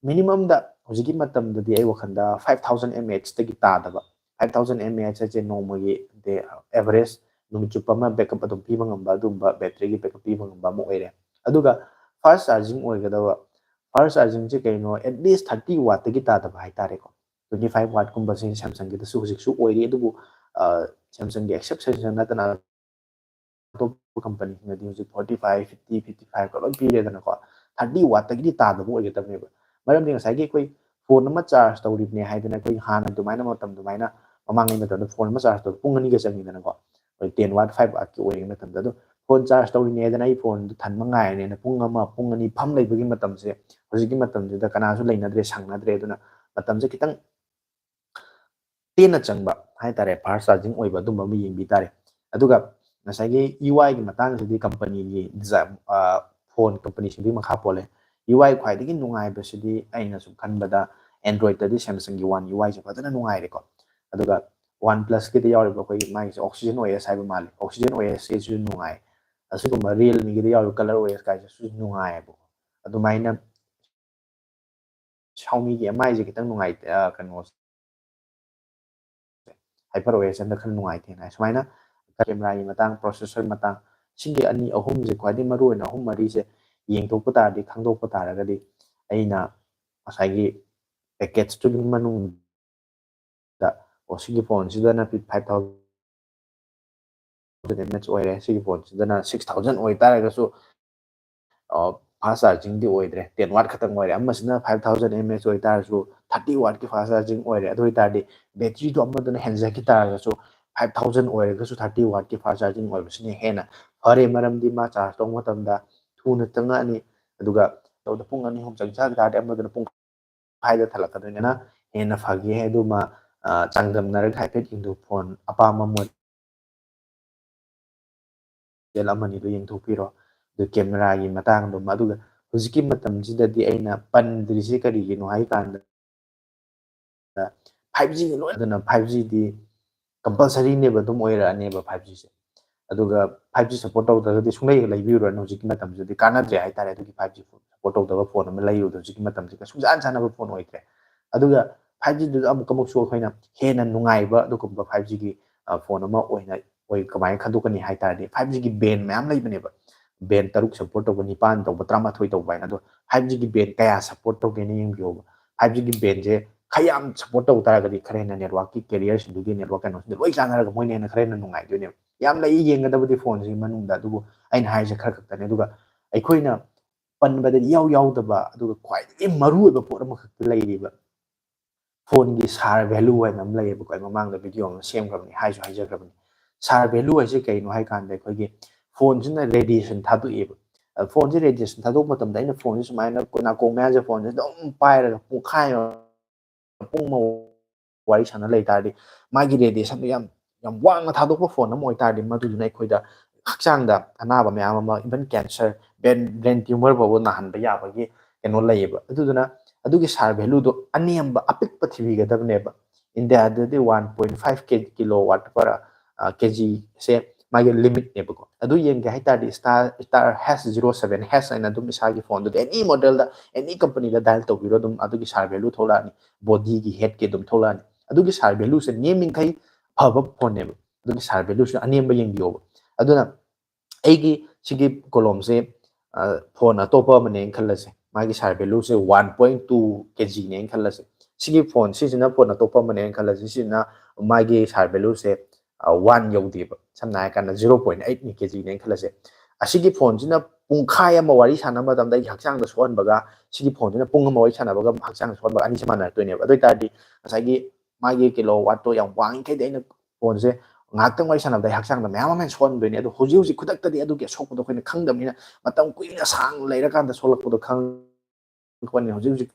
ꯃꯤꯅꯤꯃꯝꯗ ꯍꯧꯖꯤꯛꯀꯤ ꯃꯇꯝꯗꯗꯤ ꯑꯩ ꯋꯥꯈꯜꯗ ꯐꯥꯏꯚ ꯊꯥꯎꯖꯟ ꯑꯦꯝ ꯑꯦ ꯑꯦꯆꯇꯒꯤ ꯇꯥꯗꯕ, five thousand mAh ꯍꯥꯏꯁꯦ ꯅꯣꯡꯃꯒꯤ, average ꯅꯨꯃꯤꯠ ꯆꯨꯞꯄ ꯑꯃ backup ꯑꯗꯨꯝ ꯄꯤꯕ ꯉꯝꯕ, ꯑꯗꯨꯝꯕ batteryꯒꯤ backup ꯄꯤꯕ ꯉꯝꯕ ꯑꯃ ꯑꯣꯏꯔꯦ꯫ ꯑꯗꯨꯒ fast charging ꯑꯣꯏꯒꯗꯕ, fast chargingꯁꯦ ꯀꯩꯅꯣ, at least thirty wattꯇꯒꯤ ꯇꯥꯗꯕ ꯍꯥꯏꯇꯥꯔꯦꯀꯣ꯫ Twenty five wattꯀꯨꯝꯕꯁꯦ Samsungꯒꯤꯗꯁꯨ ꯍꯧꯖꯤꯛꯁꯨ ꯑꯣꯏꯔꯤ, ꯑꯗꯨꯕꯨ Samsungꯒꯤ exception ꯅꯠꯇꯅ ꯑꯇꯣꯞꯄ companyꯁꯤꯡꯅꯗꯤ ꯍꯧꯖꯤꯛ forty five, fifty, fifty five ꯀ ꯂꯣꯏ ꯄꯤꯔꯦꯗꯅꯀꯣ꯫ Thirty wattꯇꯒꯤꯗꯤ ꯇꯥꯗꯕ ꯑꯣꯏꯒꯗꯕꯅꯦꯕ꯫ ꯃꯔꯝꯗꯤ ꯉꯁꯥꯏꯒꯤ ꯑꯩꯈꯣꯏ phone ꯑꯃ charge ꯇꯧꯔꯤꯕꯅꯦ ꯍꯥꯏꯗꯅ, ꯑꯩꯈꯣꯏ ꯍꯥꯟꯅ ꯑꯗꯨꯃꯥꯏꯅ, ꯃꯇꯝ ꯑꯗꯨꯃꯥꯏꯅ, ꯃꯃꯥꯡꯉꯩ ꯃꯇꯝꯗ phone ꯑꯃ charge ꯇꯧꯕ ꯄꯨꯡ ꯑꯅꯤꯒ ꯆꯪꯉꯤꯗꯅꯀꯣ, ꯑꯩꯈꯣꯏ ten watt, five wattꯀꯤ ꯑꯣꯏꯔꯤꯉꯩ ꯃꯇꯝꯗ꯫ ꯑꯗꯣ phone charge ꯇꯧꯔꯤꯅꯦ ꯍꯥꯏꯗꯅ ꯑꯩ phoneꯗꯨ ꯊꯟꯕ ꯉꯥꯏꯔꯅꯦꯅ ꯄꯨꯡ ꯑꯃ, ꯄꯨꯡ ꯑꯅꯤ ꯐꯝ ꯂꯩꯕꯒꯤ ꯃꯇꯝꯁꯦ ꯍꯧꯖꯤꯛꯀꯤ ꯃꯇꯝꯁꯤꯗ ꯀꯅꯥꯁꯨ ꯂꯩꯅꯗ꯭ꯔꯦ, ꯁꯪꯅꯗ꯭ꯔꯦ꯫ ꯑꯗꯨꯅ ꯃꯇꯝꯁꯦ ꯈꯤꯇꯪ ꯇꯦꯟꯅ ꯆꯪꯕ ꯍꯥꯏꯇꯥꯔꯦ, fast charging ꯑꯣꯏꯕ ꯑꯗꯨꯝꯕ ꯑꯃ ꯌꯦꯡꯕꯤ ꯇꯥꯔꯦ꯫ ꯑꯗꯨꯒ ꯉꯁꯥꯏꯒꯤ UIꯒꯤ ꯃꯇꯥꯡꯁꯤꯗꯤ companyꯒꯤ design, phone companyꯁꯤꯡꯗꯨꯒꯤ ꯃꯈꯥ ꯄꯣꯜꯂꯦ꯫ UI ꯈ꯭ꯋꯥꯏꯗꯒꯤ ꯅꯨꯡꯉꯥꯏꯕꯁꯤꯗꯤ ꯑꯩꯅ ꯁꯨꯝ ꯈꯟꯕꯗ Androidꯇꯗꯤ Samsungꯒꯤ One UIꯁꯦ ꯐꯖꯅ ꯅꯨꯡꯉꯥꯏꯔꯦꯀꯣ꯫ ꯑꯗꯨꯒ OnePlusꯀꯤꯗ ꯌꯥꯎꯔꯤꯕ ꯑꯩꯈꯣꯏꯒꯤ ꯃꯥꯒꯤꯁꯦ Oxygen OS ꯍꯥꯏꯕ ꯃꯥꯜꯂꯦ, Oxygen OSꯁꯤꯁꯨ ꯅꯨꯡꯉꯥꯏ꯫ ꯑꯁꯤꯒꯨꯝꯕ Realmeꯒꯤꯗ ꯌꯥꯎꯔꯤꯕ ColorOS ꯀꯥꯏꯁꯤꯁꯨ ꯅꯨꯡꯉꯥꯏꯌꯦꯕꯀꯣ꯫ ꯑꯗꯨꯃꯥꯏꯅ Xiaomiꯒꯤ MIꯁꯦ ꯈꯤꯇꯪ ꯅꯨꯡꯉꯥꯏꯇꯦ, ꯀꯩꯅꯣꯁꯦ, HyperOS ꯑꯝꯗ ꯈꯔ ꯅꯨꯡꯉꯥꯏꯇꯦꯅ ꯍꯥꯏ꯫ ꯁꯨꯃꯥꯏꯅ cameraꯒꯤ ꯃꯇꯥꯡ, processor ꯃꯇꯥꯡ, ꯁꯤꯒꯤ ꯑꯅꯤ ꯑꯍꯨꯝꯁꯦ, ꯈ꯭ꯋꯥꯏꯗꯒꯤ ꯃꯔꯨꯑꯣꯏꯅ ꯑꯍꯨꯝ ꯃꯔꯤꯁꯦ ꯌꯦꯡꯊꯣꯛꯄ ꯇꯥꯔꯗꯤ, ꯈꯪꯗꯣꯛꯄ ꯇꯥꯔꯒꯗꯤ, ꯑꯩꯅ ꯉꯁꯥꯏꯒꯤ packageꯇꯨꯒꯤ ꯃꯅꯨꯡꯗ, ꯑꯣ, ꯁꯤꯒꯤ phoneꯁꯤꯗꯅ five thousand mAh ꯑꯣꯏꯔꯦ, ꯁꯤꯒꯤ phoneꯁꯤꯗꯅ six thousand ꯑꯣꯏꯇꯥꯔꯒꯁꯨ, fast chargingꯗꯤ ꯑꯣꯏꯗ꯭ꯔꯦ, ten watt ꯈꯛꯇꯪ ꯑꯣꯏꯔꯦ꯫ ꯑꯃꯁꯤꯅ five thousand mAh ꯑꯣꯏꯇꯥꯔꯁꯨ thirty wattꯀꯤ fast charging ꯑꯣꯏꯔꯦ꯫ ꯑꯗꯨ ꯑꯣꯏꯇꯥꯔꯗꯤ batteryꯗꯣ ꯑꯃꯗꯨꯅ ꯍꯦꯟꯖꯈꯤ ꯇꯥꯔꯒꯁꯨ five thousand ꯑꯣꯏꯔꯒꯁꯨ thirty wattꯀꯤ fast charging ꯑꯣꯏꯕꯁꯤꯅ ꯍꯦꯟꯅ ꯐꯔꯦ, ꯃꯔꯝꯗꯤ ꯃꯥ charge ꯇꯧꯕ ꯃꯇꯝꯗ ꯊꯨꯅ ꯆꯪꯉꯛꯑꯅꯤ꯫ ꯑꯗꯨꯒ ꯇꯧꯕꯗ ꯄꯨꯡ ꯑꯅꯤ ꯑꯍꯨꯝ ꯆꯪ ꯆꯥꯈꯤ ꯇꯥꯔꯗꯤ ꯑꯃꯗꯨꯅ ꯄꯨꯡ ꯃꯈꯥꯏꯗ ꯊꯜꯂꯛꯀꯗꯣꯏꯅꯤꯅ ꯍꯦꯟꯅ ꯐꯒꯦ꯫ ꯑꯗꯨꯃ ꯆꯥꯡꯗꯝꯅꯔꯒ ꯍꯥꯏꯐꯦꯠ ꯌꯦꯡꯊꯣꯛ, phone ꯑꯄꯥꯝꯕ model ꯑꯃꯅꯤꯗꯣ ꯌꯦꯡꯊꯣꯛꯄꯤꯔꯣ꯫ ꯑꯗꯨ cameraꯒꯤ ꯃꯇꯥꯡꯗꯨꯃ, ꯑꯗꯨꯒ ꯍꯧꯖꯤꯛꯀꯤ ꯃꯇꯝꯁꯤꯗꯗꯤ ꯑꯩꯅ ꯄꯟꯗ꯭ꯔꯤꯁꯦ ꯀꯔꯤꯒꯤꯅꯣ ꯍꯥꯏ ꯀꯥꯟꯗ, five Gꯒꯤ ꯂꯣꯏ, ꯑꯗꯨꯅ five Gꯗꯤ compulsoryꯅꯦꯕ, ꯑꯗꯨꯝ ꯑꯣꯏꯔꯛꯑꯅꯦꯕ five Gꯁꯦ꯫ ꯑꯗꯨꯒ five G support ꯇꯧꯗ꯭ꯔꯒꯗꯤ ꯁꯨꯡꯂꯩ ꯂꯩꯕꯤꯔꯨꯔꯅꯨ꯫ ꯍꯧꯖꯤꯛꯀꯤ ꯃꯇꯝꯁꯤꯗꯗꯤ ꯀꯥꯟꯅꯗ꯭ꯔꯦ ꯍꯥꯏꯇꯥꯔꯦ꯫ ꯑꯗꯨꯒꯤ five G support ꯇꯧꯗꯕ phone ꯑꯃ ꯂꯩꯔꯨꯕꯗꯣ ꯍꯧꯖꯤꯛꯀꯤ ꯃꯇꯝꯁꯤꯒ ꯁꯨꯡꯆꯥꯟ ꯆꯥꯟꯅꯕ phone ꯑꯣꯏꯗ꯭ꯔꯦ꯫ ꯑꯗꯨꯒ ꯐꯥꯏꯚ ꯖꯤꯗꯨꯗ ꯑꯃꯨꯛꯀ ꯑꯃꯨꯛꯁꯨ ꯑꯩꯈꯣꯏꯅ ꯍꯦꯟꯅ ꯅꯨꯡꯉꯥꯏꯕ ꯑꯗꯨꯒꯨꯝꯕ ꯐꯥꯏꯚ ꯖꯤꯒꯤ ꯐꯣꯟ ꯑꯃ ꯑꯣꯏꯅ ꯑꯣꯏ ꯀꯃꯥꯏꯅ ꯈꯟꯗꯣꯛꯀꯅꯤ ꯍꯥꯏ ꯇꯥꯔꯗꯤ, ꯐꯥꯏꯚ ꯖꯤꯒꯤ ꯕꯦꯟ ꯃꯌꯥꯝ ꯂꯩꯕꯅꯦꯕ꯫ ꯕꯦꯟ ꯇꯔꯨꯛ ꯁꯞꯄꯣꯔꯠ ꯇꯧꯕ, ꯅꯤꯄꯥꯟ ꯇꯧꯕ, ꯇꯔꯥꯃꯥꯊꯣꯏ ꯇꯧꯕ ꯍꯥꯏꯅ꯫ ꯑꯗꯣ ꯐꯥꯏꯚ ꯖꯤꯒꯤ ꯕꯦꯟ ꯀꯌꯥ ꯁꯞꯄꯣꯔꯠ ꯇꯧꯒꯦꯅ ꯌꯦꯡꯕꯤꯌꯣꯕ꯫ ꯐꯥꯏꯚ ꯖꯤꯒꯤ ꯕꯦꯟꯁꯦ ꯈꯔ ꯌꯥꯝ ꯁꯞꯄꯣꯔꯠ ꯇꯧ ꯇꯥꯔꯒꯗꯤ, ꯈꯔ ꯍꯦꯟꯅ ꯅꯦꯠꯋꯥꯛꯀꯤ ꯀꯦꯔꯤꯌꯔꯁꯤꯡꯗꯨꯒꯤ ꯅꯦꯠꯋꯥꯛ ꯀꯩꯅꯣꯁꯤꯡꯗ ꯂꯣꯏ ꯆꯥꯟꯅꯔꯒ ꯃꯣꯏꯅ ꯍꯦꯟꯅ ꯈꯔ ꯍꯦꯟꯅ ꯅꯨꯡꯉꯥꯏꯗꯣꯏꯅꯦꯕ꯫ ꯌꯥꯝ ꯂꯩ ꯌꯦꯡꯒꯗꯕꯗꯤ ꯐꯣꯟꯁꯤꯒꯤ ꯃꯅꯨꯡꯗ, ꯑꯗꯨꯕꯨ ꯑꯩꯅ ꯍꯥꯏꯔꯤꯁꯦ ꯈꯔ ꯈꯛꯇꯅꯦ꯫ ꯑꯗꯨꯒ ꯑꯩꯈꯣꯏꯅ ꯄꯟꯕꯗ ꯏꯌꯥꯎ ꯌꯥꯎꯗꯕ, ꯑꯗꯨꯒ ꯈ꯭ꯋꯥꯏꯗꯒꯤ ꯃꯔꯨ ꯑꯣꯏꯕ ꯄꯣꯠ ꯑꯃꯈꯛꯇ ꯂꯩꯔꯤꯕ, ꯐꯣꯟꯒꯤ ꯁꯥꯔ ꯚꯦꯂꯨ ꯍꯥꯏꯅ ꯑꯃ ꯂꯩꯌꯦꯕꯀꯣ꯫ ꯑꯩ ꯃꯃꯥꯡꯗ ꯚꯤꯗꯤꯑꯣ ꯑꯃ ꯁꯦꯝꯈ꯭ꯔꯕꯅꯤ, ꯍꯥꯏꯁꯨ ꯍꯥꯏꯖꯈ꯭ꯔꯕꯅꯤ꯫ ꯁꯥꯔ ꯚꯦꯂꯨ ꯍꯥꯏꯁꯦ ꯀꯩꯅꯣ ꯍꯥꯏ ꯀꯥꯟꯗ, ꯑꯩꯈꯣꯏꯒꯤ ꯐꯣꯟꯁꯤꯅ ꯔꯦꯗꯤꯌꯦꯁꯟ ꯊꯥꯗꯣꯛꯑꯦꯕ꯫ ꯑ, ꯐꯣꯟꯁꯦ ꯔꯦꯗꯤꯌꯦꯁꯟ ꯊꯥꯗꯣꯛꯄ ꯃꯇꯝꯗ, ꯑꯩꯅ ꯐꯣꯟꯁꯦ ꯁꯨꯃꯥꯏꯅ ꯅꯥꯀꯣꯡ ꯃꯌꯥꯁꯦ ꯐꯣꯟꯁꯦ ꯑꯗꯨꯝ ꯄꯥꯏꯔꯒ ꯄꯨꯡꯈꯥꯏ ꯑꯃ, ꯄꯨꯡ ꯑꯃ ꯋꯥꯔꯤ ꯁꯥꯟꯅ ꯂꯩ ꯇꯥꯔꯗꯤ, ꯃꯥꯒꯤ ꯔꯦꯗꯤꯌꯦꯁꯟꯗꯣ ꯌꯥꯝ, ꯌꯥꯝ ꯋꯥꯡꯅ ꯊꯥꯗꯣꯛꯄ ꯐꯣꯟ ꯑꯃ ꯑꯣꯏꯇꯥꯔꯗꯤ, ꯃꯗꯨꯗꯨꯅ ꯑꯩꯈꯣꯏꯗ ꯍꯛꯆꯥꯡꯗ ꯑꯅꯥꯕ ꯃꯌꯥꯝ ꯑꯃ, even cancer, brain, brain tumor ꯐꯥꯎꯕ ꯅꯥꯍꯟꯕ ꯌꯥꯕꯒꯤ ꯀꯩꯅꯣ ꯂꯩꯌꯦꯕ꯫ ꯑꯗꯨꯗꯨꯅ ꯑꯗꯨꯒꯤ ꯁꯥꯔ ꯚꯦꯂꯨꯗꯣ ꯑꯅꯦꯝꯕ, ꯑꯄꯤꯛꯄ ꯊꯤꯕꯤꯒꯗꯕꯅꯦꯕ꯫ ꯏꯟꯗꯤꯌꯥꯗꯗꯤ one point five K, kilowatt per, ꯑ, ꯀꯦꯖꯤꯁꯦ ꯃꯥꯒꯤ ꯂꯤꯃꯤꯠꯅꯦꯕꯀꯣ꯫ ꯑꯗꯨ ꯌꯦꯡꯒꯦ ꯍꯥꯏ ꯇꯥꯔꯗꯤ, Star, Star H zero seven H ꯍꯥꯏꯅ ꯑꯗꯨꯝ ꯏꯁꯥꯒꯤ ꯐꯣꯟꯗꯨꯗ, any modelꯗ, any companyꯗ dial ꯇꯧꯕꯤꯔꯣ, ꯑꯗꯨꯝ ꯑꯗꯨꯒꯤ ꯁꯥꯔ ꯚꯦꯂꯨ ꯊꯣꯛꯂꯛꯑꯅꯤ, bodyꯒꯤ headꯀꯤ ꯑꯗꯨꯝ ꯊꯣꯛꯂꯛꯑꯅꯤ꯫ ꯑꯗꯨꯒꯤ ꯁꯥꯔ ꯚꯦꯂꯨꯁꯦ ꯅꯦꯝꯃꯤꯈꯩ ꯐꯕ ꯐꯣꯟꯅꯦꯕ꯫ ꯑꯗꯨꯒꯤ ꯁꯥꯔ ꯚꯦꯂꯨꯁꯦ ꯑꯅꯦꯝꯕ ꯌꯦꯡꯕꯤꯌꯣꯕ꯫ ꯑꯗꯨꯅ ꯑꯩꯒꯤ ꯁꯤꯒꯤ ꯀꯣꯂꯣꯝꯁꯦ, ꯑ, ꯐꯣꯟ ꯑꯇꯣꯞꯄ ꯑꯃꯅꯦꯅ ꯈꯜꯂꯁꯦ, ꯃꯥꯒꯤ ꯁꯥꯔ ꯚꯦꯂꯨꯁꯦ one point two ꯀꯦꯖꯤꯅꯦꯅ ꯈꯜꯂꯁꯦ꯫ ꯁꯤꯒꯤ ꯐꯣꯟ, ꯁꯤꯁꯤꯅ ꯐꯣꯟ ꯑꯇꯣꯞꯄ ꯑꯃꯅꯦꯅ ꯈꯜꯂꯁꯦ, ꯁꯤꯁꯤꯅ ꯃꯥꯒꯤ ꯁꯥꯔ ꯚꯦꯂꯨꯁꯦ, ꯑ, one ꯌꯧꯗꯦꯕ, ꯁꯝꯅ ꯍꯥꯏꯔ ꯀꯥꯟꯗ zero point eightꯅꯤ, ꯀꯦꯖꯤꯅꯦꯅ ꯈꯜꯂꯁꯦ꯫ ꯑꯁꯤꯒꯤ ꯐꯣꯟꯁꯤꯅ ꯄꯨꯡꯈꯥꯏ ꯑꯃ ꯋꯥꯔꯤ ꯁꯥꯟꯅꯕ ꯃꯇꯝꯗ ꯑꯩꯒꯤ ꯍꯛꯆꯥꯡꯗ ꯁꯣꯛꯍꯟꯕꯒ, ꯁꯤꯒꯤ ꯐꯣꯟꯁꯤꯅ ꯄꯨꯡ ꯑꯃ ꯋꯥꯔꯤ ꯁꯥꯟꯅꯕꯒ ꯍꯛꯆꯥꯡꯗ ꯁꯣꯛꯍꯟꯕꯒ ꯑꯅꯤꯁꯦ ꯃꯥꯟꯅꯔꯛꯇꯣꯏꯅꯦꯕ꯫ ꯑꯗꯨ ꯑꯣꯏ ꯇꯥꯔꯗꯤ ꯉꯁꯥꯏꯒꯤ ꯃꯥꯒꯤ ꯀꯤꯂꯣ ꯋꯥꯠꯇꯣ ꯌꯥꯝ ꯋꯥꯡꯉꯤꯈꯩꯗꯤ ꯑꯩꯅ ꯐꯣꯟꯁꯦ ꯉꯥꯏꯍꯥꯛꯇꯪ ꯋꯥꯔꯤ ꯁꯥꯟꯅꯕꯗ ꯑꯩ ꯍꯛꯆꯥꯡꯗ ꯃꯌꯥꯝ ꯑꯃ ꯍꯦꯟꯅ ꯁꯣꯛꯍꯟꯗꯣꯏꯅꯦ꯫ ꯑꯗꯣ ꯍꯧꯖꯤꯛ ꯍꯧꯖꯤꯛ ꯈꯨꯗꯛꯇꯗꯤ ꯑꯗꯨꯒꯤ ꯑꯁꯣꯛꯄꯗꯣ ꯑꯩꯈꯣꯏꯅ ꯈꯪꯗꯕꯅꯤꯅ, ꯃꯇꯝ ꯀꯨꯏꯅ ꯁꯥꯡꯅ ꯂꯩꯔꯀꯥꯟꯗ ꯁꯣꯛꯂꯛꯄꯗꯣ ꯈꯪꯉꯛꯄꯅꯤ꯫ ꯍꯧꯖꯤꯛ ꯍꯧꯖꯤꯛ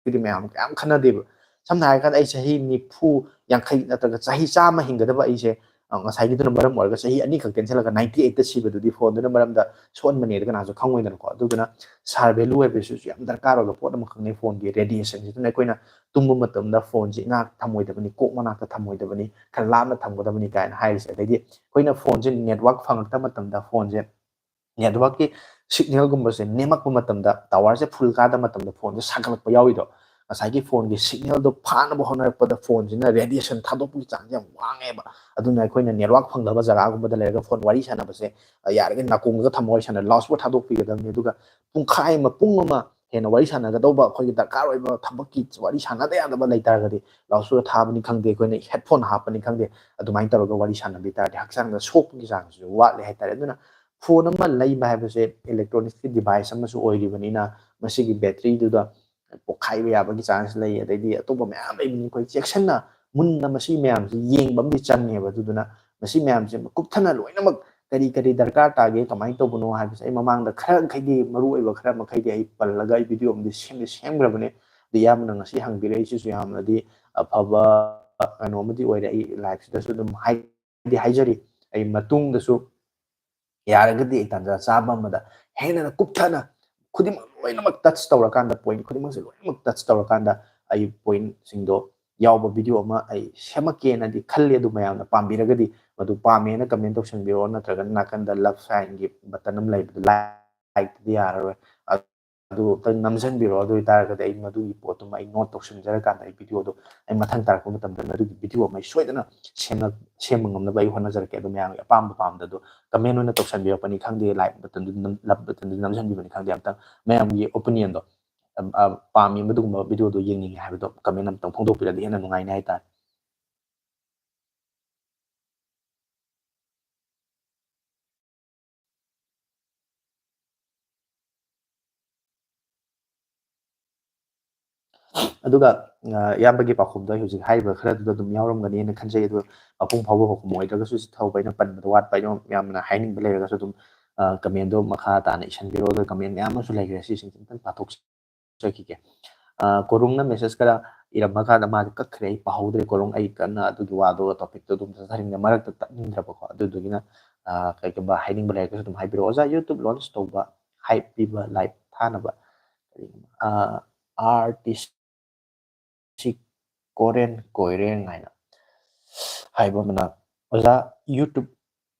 ꯁꯤꯗꯤ ꯃꯌꯥꯝ ꯀꯌꯥꯝ ꯈꯟꯅꯗꯦꯕ꯫ ꯁꯝꯅ ꯍꯥꯏꯔꯀꯥꯟꯗ ꯑꯩ ꯆꯍꯤ ꯅꯤꯐꯨ, ꯌꯥꯡꯈꯩ ꯅꯠꯇ꯭ꯔꯒ ꯆꯍꯤ ꯆꯥꯝꯃ ꯍꯤꯡꯒꯗꯕ ꯑꯩꯁꯦ, ꯑ, ꯉꯁꯥꯏꯒꯤꯗꯨꯅ ꯃꯔꯝ ꯑꯣꯏꯔꯒ ꯆꯍꯤ ꯑꯅꯤꯈꯛ ꯇꯦꯟꯁꯤꯜꯂꯒ ninety eightꯇ ꯁꯤꯕꯗꯨꯗꯤ ꯐꯣꯟꯗꯨꯅ ꯃꯔꯝꯗ ꯁꯣꯛꯍꯟꯕꯅꯦꯗ ꯀꯅꯥꯁꯨ ꯈꯪꯉꯣꯏꯗꯅꯀꯣ꯫ ꯑꯗꯨꯗꯨꯅ ꯁꯥꯔ ꯚꯦꯂꯨ ꯍꯥꯏꯕꯁꯤꯁꯨ ꯌꯥꯝ ꯗꯔꯀꯥꯔ ꯑꯣꯏꯕ ꯄꯣꯠ ꯑꯃꯈꯛꯅꯤ꯫ ꯐꯣꯟꯒꯤ ꯔꯦꯗꯤꯌꯦꯁꯟꯁꯤꯗꯅ ꯑꯩꯈꯣꯏꯅ ꯇꯨꯝꯕ ꯃꯇꯝꯗ ꯐꯣꯟꯁꯤ ꯏꯅꯥꯛ ꯊꯝꯃꯣꯏꯗꯕꯅꯤ, ꯀꯣꯛ ꯃꯅꯥꯛꯇ ꯊꯝꯃꯣꯏꯗꯕꯅꯤ, ꯈꯔ ꯂꯥꯞꯅ ꯊꯝꯒꯗꯕꯅꯤ ꯀꯥꯏꯅ ꯍꯥꯏꯔꯤꯁꯦ꯫ ꯑꯗꯩꯗꯤ ꯑꯩꯈꯣꯏꯅ ꯐꯣꯟꯁꯦ ꯅꯦꯠꯋꯥꯛ ꯐꯪꯉꯛꯇꯕ ꯃꯇꯝꯗ, ꯐꯣꯟꯁꯦ ꯅꯦꯠꯋꯥꯛꯀꯤ ꯁꯤꯒꯅꯦꯜꯒꯨꯝꯕꯁꯦ ꯅꯦꯝꯃꯛꯄ ꯃꯇꯝꯗ, ꯇꯥꯋꯔꯁꯦ ꯐꯨꯜ ꯀꯥꯗꯕ ꯃꯇꯝꯗ ꯐꯣꯟꯁꯦ ꯁꯥꯒꯠꯂꯛꯄ ꯌꯥꯎꯏꯗꯣ꯫ ꯉꯁꯥꯏꯒꯤ ꯐꯣꯟꯒꯤ ꯁꯤꯒꯅꯦꯜꯗꯣ ꯐꯥꯅꯕ ꯍꯣꯠꯅꯔꯛꯄꯗ ꯐꯣꯟꯁꯤꯅ ꯔꯦꯗꯤꯌꯦꯁꯟ ꯊꯥꯗꯣꯛꯄꯒꯤ ꯆꯥꯡꯁꯦ ꯌꯥꯝ ꯋꯥꯡꯉꯦꯕ꯫ ꯑꯗꯨꯅ ꯑꯩꯈꯣꯏꯅ ꯅꯦꯠꯋꯥꯛ ꯐꯪꯗꯕ ꯖꯒꯥꯒꯨꯝꯕꯗ ꯂꯩꯔꯒ ꯐꯣꯟ ꯋꯥꯔꯤ ꯁꯥꯟꯅꯕꯁꯦ, ꯑ, ꯌꯥꯔꯒꯗꯤ ꯅꯥꯀꯣꯡꯗꯒ ꯊꯝꯃ ꯋꯥꯔꯤ ꯁꯥꯟꯅ, ꯂꯥꯎꯠ ꯁ꯭ꯄꯤꯀꯔ ꯊꯥꯗꯣꯛꯄꯤꯒꯗꯕꯅꯤ꯫ ꯑꯗꯨꯒ ꯄꯨꯡꯈꯥꯏ ꯑꯃ, ꯄꯨꯡ ꯑꯃ ꯍꯦꯟꯅ ꯋꯥꯔꯤ ꯁꯥꯟꯅꯒꯗꯧꯕ, ꯑꯩꯈꯣꯏꯒꯤ ꯗꯔꯀꯥꯔ ꯑꯣꯏꯕ ꯊꯕꯛꯀꯤ ꯋꯥꯔꯤ ꯁꯥꯟꯅꯗ ꯌꯥꯗꯕ ꯂꯩꯇꯥꯔꯒꯗꯤ ꯂꯥꯎꯠ ꯁ꯭ꯄꯤꯀꯔ ꯊꯥꯕꯅꯤ ꯈꯪꯗꯦ, ꯑꯩꯈꯣꯏꯅ ꯍꯦꯠꯐꯣꯟ ꯍꯥꯞꯄꯅꯤ ꯈꯪꯗꯦ, ꯑꯗꯨꯃꯥꯏꯅ ꯇꯧꯔꯒ ꯋꯥꯔꯤ ꯁꯥꯟꯅꯕꯤ ꯇꯥꯔꯗꯤ ꯍꯛꯆꯥꯡꯗ ꯁꯣꯛꯄꯒꯤ ꯆꯥꯡꯁꯤꯁꯨ ꯋꯥꯠꯂꯦ ꯍꯥꯏꯇꯥꯔꯦ꯫ ꯑꯗꯨꯅ ꯐꯣꯟ ꯑꯃ ꯂꯩꯕ ꯍꯥꯏꯕꯁꯦ ꯏꯂꯦꯛꯇ꯭ꯔꯣꯅꯤꯛꯁꯀꯤ ꯗꯤꯚꯥꯏꯁ ꯑꯃꯁꯨ ꯑꯣꯏꯔꯤꯕꯅꯤꯅ ꯃꯁꯤꯒꯤ ꯕꯦꯇ꯭ꯔꯤꯗꯨꯗ ꯄꯣꯛꯈꯥꯏꯕ ꯌꯥꯕꯒꯤ ꯆꯥꯟꯁ ꯂꯩ꯫ ꯑꯗꯩꯗꯤ ꯑꯇꯣꯞꯄ ꯃꯌꯥꯝ ꯂꯩꯕꯅꯤ꯫ ꯑꯩꯈꯣꯏ ꯆꯦꯛꯁꯤꯟꯅ ꯃꯨꯟꯅ ꯃꯁꯤ ꯃꯌꯥꯝꯁꯤ ꯌꯦꯡꯕ ꯑꯃꯗꯤ ꯆꯪꯉꯦꯕ꯫ ꯑꯗꯨꯗꯨꯅ ꯃꯁꯤ ꯃꯌꯥꯝꯁꯦ ꯀꯨꯞꯊꯅ ꯂꯣꯏꯅꯃꯛ ꯀꯔꯤ ꯀꯔꯤ ꯗꯔꯀꯥꯔ ꯇꯥꯒꯦ, ꯀꯃꯥꯏꯅ ꯇꯧꯕꯅꯣ ꯍꯥꯏꯕꯁꯦ ꯑꯩ ꯃꯃꯥꯡꯗ ꯈꯔ ꯃꯈꯩꯗꯤ, ꯃꯔꯨ ꯑꯣꯏꯕ ꯈꯔ ꯃꯈꯩꯗꯤ ꯑꯩ ꯄꯜꯂꯒ ꯑꯩ ꯚꯤꯗꯤꯑꯣ ꯑꯃꯗꯤ ꯁꯦꯝꯗꯤ ꯁꯦꯝꯈ꯭ꯔꯕꯅꯦ꯫ ꯑꯗꯨ ꯏꯌꯥꯝꯕꯅ ꯉꯁꯤ ꯍꯪꯕꯤꯔꯛꯏꯁꯤꯁꯨ ꯌꯥꯝꯅꯗꯤ ꯑꯐꯕ ꯀꯩꯅꯣ ꯑꯃꯗꯤ ꯑꯣꯏꯔꯦ꯫ ꯑꯩ ꯂꯥꯏꯐꯁꯤꯗꯁꯨ ꯑꯗꯨꯝ ꯍꯥꯏꯗꯤ ꯍꯥꯏꯖꯔꯤ, ꯑꯩ ꯃꯇꯨꯡꯗꯁꯨ ꯌꯥꯔꯒꯗꯤ ꯑꯩ ꯇꯥꯟꯖꯥ ꯆꯥꯕ ꯑꯃꯗ ꯍꯦꯟꯅ ꯀꯨꯞꯊꯅ ꯈꯨꯗꯤꯡꯃꯛ ꯂꯣꯏꯅꯃꯛ ꯇꯆ ꯇꯧꯔꯀꯥꯟꯗ, ꯄꯣꯏꯟꯠ ꯈꯨꯗꯤꯡꯃꯛꯁꯦ ꯂꯣꯏꯅꯃꯛ ꯇꯆ ꯇꯧꯔꯀꯥꯟꯗ ꯑꯩ ꯄꯣꯏꯟꯠꯁꯤꯡꯗꯣ ꯌꯥꯎꯕ ꯚꯤꯗꯤꯑꯣ ꯑꯃ ꯑꯩ ꯁꯦꯝꯃꯛꯀꯦꯅꯗꯤ ꯈꯜꯂꯤ꯫ ꯑꯗꯨ ꯃꯌꯥꯝꯅ ꯄꯥꯝꯕꯤꯔꯒꯗꯤ ꯃꯗꯨ ꯄꯥꯝꯃꯦꯅ ꯀꯃꯦꯟ ꯇꯧꯁꯟꯕꯤꯔꯛꯑꯣ, ꯅꯠꯇ꯭ꯔꯒꯅ ꯅꯥꯀꯟꯗ ꯂꯞ ꯁꯥꯏꯟꯒꯤ ꯕꯇꯟ ꯑꯃ ꯂꯩꯕꯗꯣ, ꯂꯥꯏꯛꯇꯗꯤ ꯌꯥꯔꯔꯣꯏ, ꯑꯗꯨ ꯑꯝꯇꯪ ꯅꯝꯁꯤꯟꯕꯤꯔꯛꯑꯣ꯫ ꯑꯗꯨ ꯑꯣꯏꯇꯥꯔꯒꯗꯤ ꯑꯩ ꯃꯗꯨꯒꯤ ꯄꯣꯠꯇꯨꯃ ꯑꯩ ꯅꯣꯠ ꯇꯧꯁꯤꯟꯖꯔꯀꯥꯟꯗ ꯑꯩ ꯚꯤꯗꯤꯑꯣꯗꯣ ꯑꯩ ꯃꯊꯪ ꯇꯥꯔꯛꯄ ꯃꯇꯝꯗ ꯃꯗꯨꯒꯤ ꯚꯤꯗꯤꯑꯣ ꯑꯃ ꯑꯩ ꯁꯣꯏꯗꯅ ꯁꯦꯝꯅ-, ꯁꯦꯝꯕ ꯉꯝꯅꯕ ꯑꯩ ꯍꯣꯠꯅꯖꯔꯛꯀꯦ꯫ ꯑꯗꯣ ꯃꯌꯥꯝꯒꯤ ꯑꯄꯥꯝꯕ ꯄꯥꯝꯗ ꯑꯗꯣ ꯀꯃꯦꯟ ꯑꯣꯏꯅ ꯇꯧꯁꯟꯕꯤꯔꯛꯄꯅꯤ ꯈꯪꯗꯦ, ꯂꯥꯏꯛ ꯕꯇꯟꯗꯨ ꯅꯝ-, ꯂꯞ ꯕꯇꯟꯗꯨ ꯅꯝꯁꯤꯟꯕꯤꯕꯅꯤ ꯈꯪꯗꯦ, ꯑꯝꯇꯪ ꯃꯌꯥꯝꯒꯤ ꯑꯣꯄꯤꯅꯤꯌꯟꯗꯣ, ꯑ, ꯑ, ꯄꯥꯝꯃꯤ ꯃꯗꯨꯒꯨꯝꯕ ꯚꯤꯗꯤꯑꯣꯗꯣ ꯌꯦꯡꯅꯤꯡꯉꯦ ꯍꯥꯏꯕꯗꯣ ꯀꯃꯦꯟ ꯑꯝꯇꯪ ꯐꯣꯡꯗꯣꯛꯄꯤꯔꯗꯤ ꯍꯦꯟꯅ ꯅꯨꯡꯉꯥꯏꯅꯤ ꯍꯥꯏꯇꯥꯔꯦ꯫ ꯑꯗꯨꯒ, ꯑ, ꯏꯌꯥꯝꯕꯒꯤ ꯄꯥꯎꯈꯨꯝꯗꯣ ꯑꯩ ꯍꯧꯖꯤꯛ ꯍꯥꯏꯔꯤꯕ ꯈꯔꯗꯨꯗ ꯑꯗꯨꯝ ꯌꯥꯎꯔꯝꯒꯅꯤꯅ ꯈꯟꯖꯩ꯫ ꯑꯗꯨ ꯃꯄꯨꯡ ꯐꯥꯕ ꯄꯥꯎꯈꯨꯝ ꯑꯣꯏꯗ꯭ꯔꯒꯁꯨ ꯁꯤ ꯊꯧꯕ ꯑꯩꯅ ꯄꯟꯕꯗ ꯋꯥꯠꯄ ꯑꯩꯅ ꯌꯥꯝꯅ ꯍꯥꯏꯅꯤꯡꯕ ꯂꯩꯔꯒꯁꯨ ꯑꯗꯨꯝ, ꯑ, ꯀꯃꯦꯟꯗꯣ ꯃꯈꯥ ꯇꯥꯅ ꯏꯁꯟꯕꯤꯔꯛꯑꯣ꯫ ꯑꯗꯨꯒ ꯀꯃꯦꯟ ꯃꯌꯥꯝ ꯑꯃꯁꯨ ꯂꯩꯈ꯭ꯔꯦ, ꯁꯤꯁꯤꯡꯁꯦ ꯑꯝꯇꯪ ꯄꯥꯊꯣꯛꯆꯈꯤꯒꯦ꯫ ꯑ, ꯀꯣꯔꯨꯡꯅ ꯃꯦꯁꯦꯖ ꯈꯔ ꯏꯔꯝꯃ ꯀꯥꯟꯗ ꯃꯥꯗꯤ ꯀꯛꯈ꯭ꯔꯦ, ꯑꯩ ꯄꯥꯍꯧꯗ꯭ꯔꯦ꯫ ꯀꯣꯔꯨꯡ, ꯑꯩ ꯀꯟꯅ ꯑꯗꯨꯒꯤ ꯋꯥꯗꯣ, ꯇꯣꯄꯤꯛꯇꯣ ꯑꯗꯨꯝ ꯆꯠꯊꯔꯤꯉꯩꯗ ꯃꯔꯛꯇ ꯇꯠꯅꯤꯡꯗ꯭ꯔꯕꯀꯣ, ꯑꯗꯨꯗꯨꯒꯤꯅ, ꯑ, ꯀꯩꯒꯨꯝꯕ ꯍꯥꯏꯅꯤꯡꯕ ꯂꯩꯔꯒꯁꯨ ꯑꯗꯨꯝ ꯍꯥꯏꯕꯤꯔꯛꯑꯣ꯫ ꯑꯣꯖꯥ, YouTube ꯂꯣꯟꯁ ꯇꯧꯕ, ꯍꯥꯏꯞ ꯄꯤꯕ, ꯂꯥꯏꯞ ꯊꯥꯅꯕ, ꯀꯔꯤꯒꯨꯝꯕ, ꯑ, R T C Korean Koireng ꯍꯥꯏꯅ ꯍꯥꯏꯕ ꯑꯃꯅ, ꯑꯣꯖꯥ, YouTube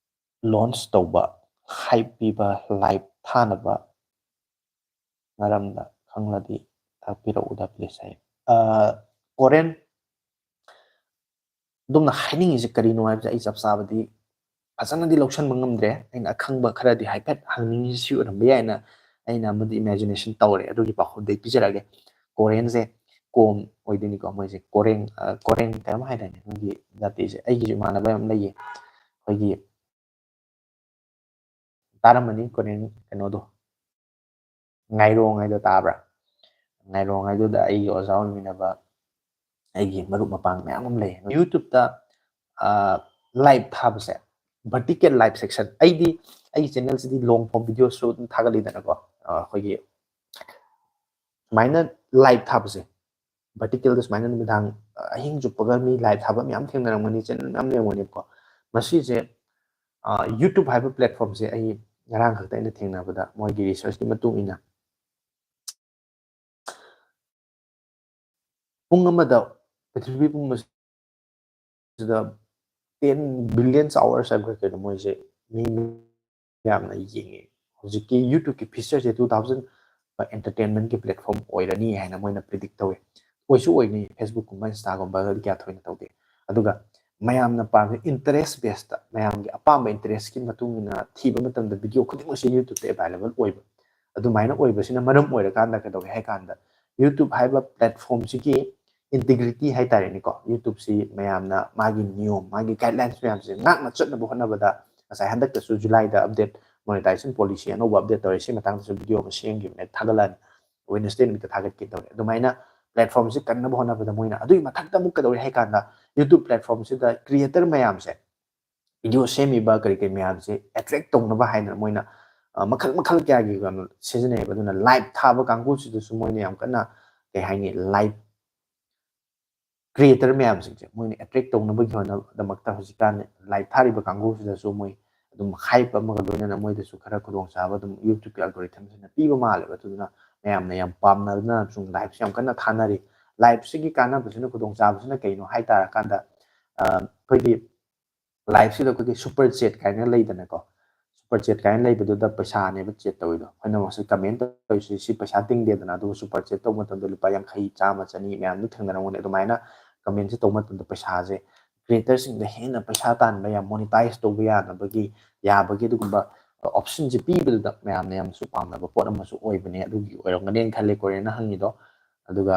ꯂꯣꯟꯁ ꯇꯧꯕ, ꯍꯥꯏꯞ ꯄꯤꯕ, ꯂꯥꯏꯞ ꯊꯥꯅꯕ ꯃꯔꯝꯗ ꯈꯪꯂꯗꯤ ꯇꯥꯛꯄꯤꯔꯛꯎꯗ please ꯍꯥꯏ꯫ ꯀꯣꯔꯦꯟ ꯑꯗꯣꯝꯅ ꯍꯥꯏꯅꯤꯡꯉꯤꯁꯦ ꯀꯔꯤꯅꯣ ꯍꯥꯏꯕꯁꯦ ꯑꯩ ꯆꯞ ꯆꯥꯕꯗꯤ ꯐꯖꯅꯗꯤ ꯂꯧꯁꯟꯕ ꯉꯝꯗ꯭ꯔꯦ꯫ ꯑꯩꯅ ꯑꯈꯪꯕ ꯈꯔꯗꯤ ꯍꯥꯏꯐꯦꯠ ꯍꯪꯅꯤꯡꯉꯤꯁꯤ ꯑꯣꯏꯔꯝꯕ ꯌꯥꯏꯅ ꯑꯩꯅ ꯑꯃꯗꯤ imagination ꯇꯧꯔꯦ꯫ ꯑꯗꯨꯒꯤ ꯄꯥꯎꯈꯨꯝꯗꯤ ꯄꯤꯖꯔꯛꯑꯒꯦ꯫ ꯀꯣꯔꯦꯟꯁꯦ ꯀꯣꯝ ꯑꯣꯏꯗꯣꯏꯅꯤꯀꯣ꯫ ꯃꯣꯏꯁꯦ ꯀꯣꯔꯦꯡ, ꯑ, ꯀꯣꯔꯦꯡ ꯀꯩꯅꯣꯝ ꯍꯥꯏꯗꯥꯏꯅꯦ ꯃꯣꯏꯒꯤ ꯖꯥꯇꯤꯁꯦ꯫ ꯑꯩꯒꯤꯁꯨ ꯏꯃꯥꯟꯅꯕ ꯌꯥꯝ ꯂꯩꯌꯦ꯫ ꯑꯩꯈꯣꯏꯒꯤ ꯇꯥꯔꯝꯃꯅꯤ ꯀꯣꯔꯦꯡ ꯀꯩꯅꯣꯗꯣ, ꯉꯥꯏꯔꯣꯡ ꯍꯥꯏꯗꯣ ꯇꯥꯕ꯭ꯔꯥ? ꯉꯥꯏꯔꯣꯡ ꯍꯥꯏꯗꯨꯗ ꯑꯩꯒꯤ ꯑꯣꯖꯥ ꯑꯣꯏꯃꯤꯟꯅꯕ ꯑꯩꯒꯤ ꯃꯔꯨꯞ ꯃꯄꯥꯡ ꯃꯌꯥꯝ ꯑꯃ ꯂꯩ꯫ YouTube-ꯇ, ꯑ, live ꯊꯥꯕꯁꯦ, vertical live section, ꯑꯩꯗꯤ ꯑꯩꯒꯤ channel-ꯁꯤꯗꯤ long form video-ꯁꯨ ꯑꯗꯨꯝ ꯊꯥꯒꯠꯂꯤꯗꯅꯀꯣ꯫ ꯑ, ꯑꯩꯈꯣꯏꯒꯤ ꯁꯨꯃꯥꯏꯅ live ꯊꯥꯕꯁꯦ, vertical-ꯗ ꯁꯨꯃꯥꯏꯅ ꯅꯨꯃꯤꯗꯥꯡ, ꯑ, ꯑꯍꯤꯡ ꯆꯨꯞꯄꯒ ꯃꯤ live ꯊꯥꯕ ꯃꯌꯥꯝ ꯊꯦꯡꯅꯔꯝꯒꯅꯤ, channel ꯃꯌꯥꯝ ꯂꯩꯔꯝꯒꯅꯤꯀꯣ꯫ ꯃꯁꯤꯁꯦ, ꯑ, YouTube ꯍꯥꯏꯕ platform-ꯁꯦ ꯑꯩ ꯉꯔꯥꯡ ꯈꯛꯇ ꯑꯩꯅ ꯊꯦꯡꯅꯕꯗ ꯃꯣꯏꯒꯤ research-ꯀꯤ ꯃꯇꯨꯡ ꯏꯟꯅ ꯄꯨꯡ ꯑꯃꯗ ꯄ꯭ꯔꯤꯊꯤꯕꯤ ꯄꯨꯝꯕꯁꯤꯗ ten billion hours ꯍꯥꯏꯕ꯭ꯔꯥ ꯀꯩꯅꯣ ꯃꯣꯏꯁꯦ ꯃꯤ ꯌꯥꯝꯅ ꯌꯦꯡꯉꯦ꯫ ꯍꯧꯖꯤꯛꯀꯤ YouTube-ꯀꯤ future-ꯁꯦ two thousand entertainment-ꯀꯤ platform ꯑꯣꯏꯔꯅꯤ ꯍꯥꯏꯅ ꯃꯣꯏꯅ predict ꯇꯧꯋꯦ꯫ ꯑꯣꯏꯁꯨ ꯑꯣꯏꯅꯤ, Facebook-ꯀꯨꯝꯕ Insta-ꯒꯨꯝꯕꯗꯗꯤ ꯀꯌꯥ ꯊꯣꯏꯅ ꯇꯧꯗꯦ꯫ ꯑꯗꯨꯒ ꯃꯌꯥꯝꯅ ꯄꯥꯝꯃꯤ interest base-ꯇ, ꯃꯌꯥꯝꯒꯤ ꯑꯄꯥꯝꯕ interest-ꯀꯤ ꯃꯇꯨꯡ ꯏꯟꯅ ꯊꯤꯕ ꯃꯇꯝꯗ video ꯈꯨꯗꯤꯡꯃꯛꯁꯦ YouTube-ꯇ available ꯑꯣꯏꯕ꯫ ꯑꯗꯨꯃꯥꯏꯅ ꯑꯣꯏꯕꯁꯤꯅ ꯃꯔꯝ ꯑꯣꯏꯔꯀꯥꯟꯗ ꯀꯩꯗꯧꯒꯦ ꯍꯥꯏ ꯀꯥꯟꯗ YouTube ꯍꯥꯏꯕ platform-ꯁꯤꯒꯤ integrity ꯍꯥꯏꯇꯥꯔꯦꯅꯦꯀꯣ, YouTube-ꯁꯤ ꯃꯌꯥꯝꯅ ꯃꯥꯒꯤ ꯅꯤꯌꯣꯝ, ꯃꯥꯒꯤ guidelines ꯃꯌꯥꯝꯁꯦ ꯉꯥꯛꯅ ꯆꯠꯅꯕ ꯍꯣꯠꯅꯕꯗ ꯉꯁꯥꯏ ꯍꯟꯗꯛꯇꯁꯨ July-ꯗ update, monetization policy ꯑꯅꯧꯕ update ꯇꯧꯔꯦ꯫ ꯁꯤ ꯃꯇꯥꯡꯗꯁꯨ video ꯑꯃ ꯁꯦꯝꯈꯤꯕꯅꯦ, ꯊꯥꯒꯠꯂꯛꯑꯅꯤ꯫ Wednesday ꯅꯨꯃꯤꯠꯇ ꯊꯥꯒꯠꯀꯦ ꯇꯧꯔꯦ꯫ ꯑꯗꯨꯃꯥꯏꯅ platform-ꯁꯤ ꯀꯟꯅꯕ ꯍꯣꯠꯅꯕꯗ ꯃꯣꯏꯅ ꯑꯗꯨꯒꯤ ꯃꯊꯛꯇ ꯑꯃꯨꯛ ꯀꯩꯗꯧꯔꯦ ꯍꯥꯏ ꯀꯥꯟꯗ YouTube platform-ꯁꯤꯗ creator ꯃꯌꯥꯝꯁꯦ, video ꯁꯦꯝꯃꯤꯕ ꯀꯔꯤ ꯀꯔꯤ ꯃꯌꯥꯝꯁꯦ attract ꯇꯧꯅꯕ ꯍꯥꯏꯗꯅ ꯃꯣꯏꯅ, ꯑ, ꯃꯈꯜ ꯃꯈꯜ ꯀꯌꯥꯒꯤ ꯀꯩꯅꯣ ꯁꯤꯖꯤꯟꯅꯩꯌꯦꯕ꯫ ꯑꯗꯨꯅ live ꯊꯥꯕ ꯀꯥꯡꯕꯨꯁꯤꯗꯁꯨ ꯃꯣꯏꯅ ꯌꯥꯝ ꯀꯟꯅ, ꯀꯩ ꯍꯥꯏꯅꯤ, live creator ꯃꯌꯥꯝꯁꯤꯡꯁꯦ ꯃꯣꯏꯅ attract ꯇꯧꯅꯕꯒꯤ ꯍꯣꯠꯅꯕꯗꯃꯛꯇ ꯍꯧꯖꯤꯛꯀꯥꯟ live ꯊꯥꯔꯤꯕ ꯀꯥꯡꯕꯨꯁꯤꯗꯁꯨ ꯃꯣꯏ ꯑꯗꯨꯝ hype ꯑꯃꯒ ꯂꯣꯏꯅꯅ ꯃꯣꯏꯗꯁꯨ ꯈꯔ ꯈꯨꯗꯣꯡꯆꯥꯕ ꯑꯗꯨꯝ YouTube-ꯀꯤ algorithm-ꯁꯤꯅ ꯄꯤꯕ ꯃꯥꯜꯂꯦꯕ꯫ ꯑꯗꯨꯗꯨꯅ ꯃꯌꯥꯝꯅ ꯌꯥꯝ ꯄꯥꯝꯅꯗꯅ ꯁꯨꯝ live-ꯁꯦ ꯌꯥꯝ ꯀꯟꯅ ꯊꯥꯅꯔꯤ꯫ Live-ꯁꯤꯒꯤ ꯀꯥꯟꯅꯕꯁꯤꯅ, ꯈꯨꯗꯣꯡꯆꯥꯕꯁꯤꯅ ꯀꯩꯅꯣ ꯍꯥꯏ ꯇꯥꯔꯀꯥꯟꯗ, ꯑ, ꯑꯩꯈꯣꯏꯒꯤ live-ꯁꯤꯗ ꯑꯩꯈꯣꯏꯒꯤ super chat ꯀꯥꯏꯅ ꯂꯩꯗꯅꯀꯣ, ꯁꯨꯄꯔ ꯆꯦꯠ ꯀꯥꯏꯅ ꯂꯩꯕꯗꯨꯗ ꯄꯩꯁꯥꯅꯦꯕ ꯆꯦꯠ ꯇꯧꯔꯤꯗꯣ꯫ ꯑꯩꯈꯣꯏꯅ ꯃꯁꯤ ꯀꯃꯦꯟ ꯇꯧꯔꯤꯁꯤ, ꯁꯤ ꯄꯩꯁꯥ ꯇꯤꯡꯗꯦꯗꯅ, ꯑꯗꯨꯒ ꯁꯨꯄꯔ ꯆꯦꯠ ꯇꯧꯕ ꯃꯇꯝꯗ ꯂꯨꯄꯥ ꯌꯥꯡꯈꯩ, ꯆꯥꯝꯃ, ꯆꯅꯤ ꯃꯌꯥꯝꯗꯨ ꯊꯦꯡꯅꯔꯝꯒꯅꯤ꯫ ꯑꯗꯨꯃꯥꯏꯅ ꯀꯃꯦꯟꯁꯦ ꯇꯧꯕ ꯃꯇꯝꯗ ꯄꯩꯁꯥꯁꯦ ꯀ꯭ꯔꯤꯌꯦꯇꯔꯁꯤꯡꯗ ꯍꯦꯟꯅ ꯄꯩꯁꯥ ꯇꯥꯟꯕ ꯌꯥꯝ, ꯃꯣꯅꯤꯇꯥꯏꯁ ꯇꯧꯕ ꯌꯥꯅꯕꯒꯤ, ꯌꯥꯕꯒꯤ ꯑꯗꯨꯒꯨꯝꯕ ꯑꯣꯞꯁꯟꯁꯦ ꯄꯤꯕꯗꯨꯗ ꯃꯌꯥꯝꯅ ꯌꯥꯝꯅꯁꯨ ꯄꯥꯝꯅꯕ ꯄꯣꯠ ꯑꯃꯁꯨ ꯑꯣꯏꯕꯅꯦ꯫ ꯑꯗꯨꯒꯤ ꯑꯣꯏꯔꯝꯒꯅꯦꯅ ꯈꯜꯂꯦ ꯀꯣꯔꯤꯌꯟꯅ ꯍꯪꯉꯤꯗꯣ꯫ ꯑꯗꯨꯒ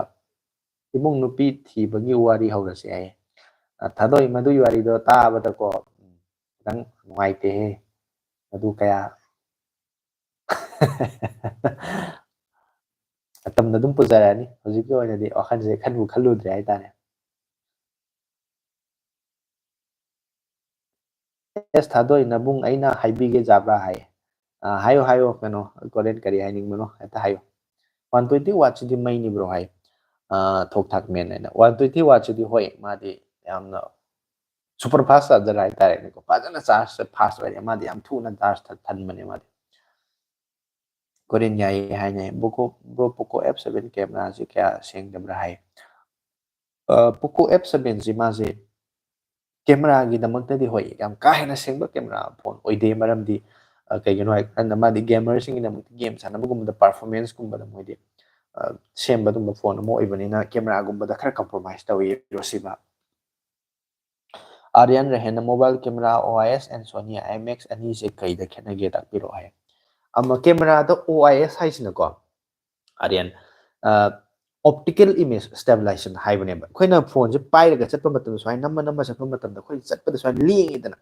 ꯏꯃꯨꯡ ꯅꯨꯄꯤ ꯊꯤꯕꯒꯤ ꯋꯥꯔꯤ ꯍꯧꯔꯁꯦ ꯍꯥꯏꯌꯦ꯫ ꯑ, ꯊꯥꯗꯣꯏ, ꯃꯗꯨꯒꯤ ꯋꯥꯔꯤꯗꯣ ꯇꯥꯕꯗꯀꯣ, ꯎꯝ, ꯈꯤꯇꯪ ꯅꯨꯡꯉꯥꯏꯇꯦꯍꯦ꯫ ꯃꯗꯨ ꯀꯌꯥ ꯃꯇꯝꯅ ꯑꯗꯨꯝ ꯄꯨꯖꯔꯛꯑꯅꯤ꯫ ꯍꯧꯖꯤꯛꯀꯤ ꯑꯣꯏꯅꯗꯤ ꯋꯥꯈꯜꯁꯦ ꯈꯟꯕꯨ ꯈꯜꯂꯨꯗ꯭ꯔꯦ ꯍꯥꯏꯇꯥꯔꯦ꯫ ꯑꯦꯁ ꯊꯥꯗꯣꯏ, ꯅꯕꯨꯡ, ꯑꯩꯅ ꯍꯥꯏꯕꯤꯒꯦ ꯌꯥꯕ꯭ꯔꯥ ꯍꯥꯏ꯫ ꯑ, ꯍꯥꯏꯌꯣ, ꯍꯥꯏꯌꯣ, ꯀꯩꯅꯣ, ꯀꯣꯔꯤꯌꯟ ꯀꯔꯤ ꯍꯥꯏꯅꯤꯡꯕꯅꯣ ꯍꯦꯛꯇ ꯍꯥꯏꯌꯣ꯫ One twenty ꯋꯥꯠꯁꯤꯗꯤ ꯃꯩꯅꯤ bro hi. ꯑ, ꯊꯣꯛ ꯊꯥꯛ ꯃꯦꯟ ꯍꯥꯏꯅ꯫ ꯋꯥꯟ ꯇ꯭ꯋꯦꯟꯇꯤ ꯋꯥꯠꯁꯤꯗꯤ ꯍꯣꯏ, ꯃꯥꯗꯤ ꯌꯥꯝꯅ ꯁꯨꯄꯔ ꯐꯥꯁ ꯆꯥꯔꯖꯔ ꯍꯥꯏꯇꯥꯔꯦꯅꯦꯀꯣ꯫ ꯐꯖꯅ ꯆꯥꯔꯖ ꯐꯥꯁ ꯑꯣꯏꯔꯦ꯫ ꯃꯥꯗꯤ ꯌꯥꯝ ꯊꯨꯅ ꯆꯥꯔꯖ ꯊꯟꯕꯅꯦ ꯃꯥꯗꯤ꯫ ꯀꯣꯔꯤꯌꯟ ꯌꯥꯏꯌꯦ ꯍꯥꯏꯅꯩ꯫ ꯕꯣꯀꯣ, ꯕ꯭ꯔꯣ, ꯄꯣꯀꯣ ꯑꯦꯐ ꯁꯚꯦꯟ ꯀꯦꯃꯦꯔꯥꯁꯤ ꯀꯌꯥ ꯁꯦꯡꯗꯕ꯭ꯔꯥ ꯍꯥꯏ꯫ ꯑ, ꯄꯣꯀꯣ ꯑꯦꯐ ꯁꯚꯦꯟꯁꯤ ꯃꯥꯁꯦ ꯀꯦꯃꯦꯔꯥꯒꯤꯗꯃꯛꯇꯗꯤ ꯍꯣꯏ, ꯌꯥꯝ ꯀꯥ ꯍꯦꯟꯅ ꯁꯦꯡꯕ ꯀꯦꯃꯦꯔꯥ ꯐꯣꯟ ꯑꯣꯏꯗꯦ꯫ ꯃꯔꯝꯗꯤ, ꯑ, ꯀꯩꯒꯤꯅꯣ ꯍꯥꯏ ꯀꯥꯟꯗ ꯃꯥꯗꯤ ꯒꯦꯃꯔꯁꯤꯡꯒꯤꯗꯃꯛꯇ ꯒꯦꯝ ꯁꯥꯟꯅꯕꯒꯨꯝꯕꯗ ꯄꯔꯐꯣꯔꯃꯦꯟꯁꯀꯨꯝꯕꯗ ꯃꯣꯏꯗꯤ, ꯑ, ꯁꯦꯝꯕ ꯑꯗꯨꯝꯕ ꯐꯣꯟ ꯑꯃ ꯑꯣꯏꯕꯅꯤꯅ ꯀꯦꯃꯦꯔꯥꯒꯨꯝꯕꯗ ꯈꯔ ꯀꯝꯄ꯭ꯔꯣꯃꯥꯏꯁ ꯇꯧꯏ ꯔꯣꯁꯤꯕꯥ꯫ ꯑꯥꯔꯌꯟ ꯔꯦꯍꯦꯟꯅ mobile camera O I S and Sony IMX ꯑꯅꯤꯁꯦ ꯀꯩꯗ ꯈꯦꯠꯅꯒꯦ ꯇꯥꯛꯄꯤꯔꯛꯑꯣ ꯍꯥꯏ꯫ ꯑꯃ, ꯀꯦꯃꯦꯔꯥꯗ O I S ꯍꯥꯏꯁꯤꯅꯀꯣ, ꯑꯥꯔꯌꯟ, ꯑ, optical image stabilization ꯍꯥꯏꯕꯅꯦꯕ꯫ ꯑꯩꯈꯣꯏꯅ ꯐꯣꯟꯁꯦ ꯄꯥꯏꯔꯒ ꯆꯠꯄ ꯃꯇꯝꯗ, ꯁꯨꯃꯥꯏꯅ ꯅꯝꯃ ꯅꯝꯃ ꯆꯠꯄ ꯃꯇꯝꯗ ꯑꯩꯈꯣꯏ ꯆꯠꯄꯗ ꯁꯨꯃꯥꯏꯅ ꯂꯦꯡꯉꯤꯗꯅ,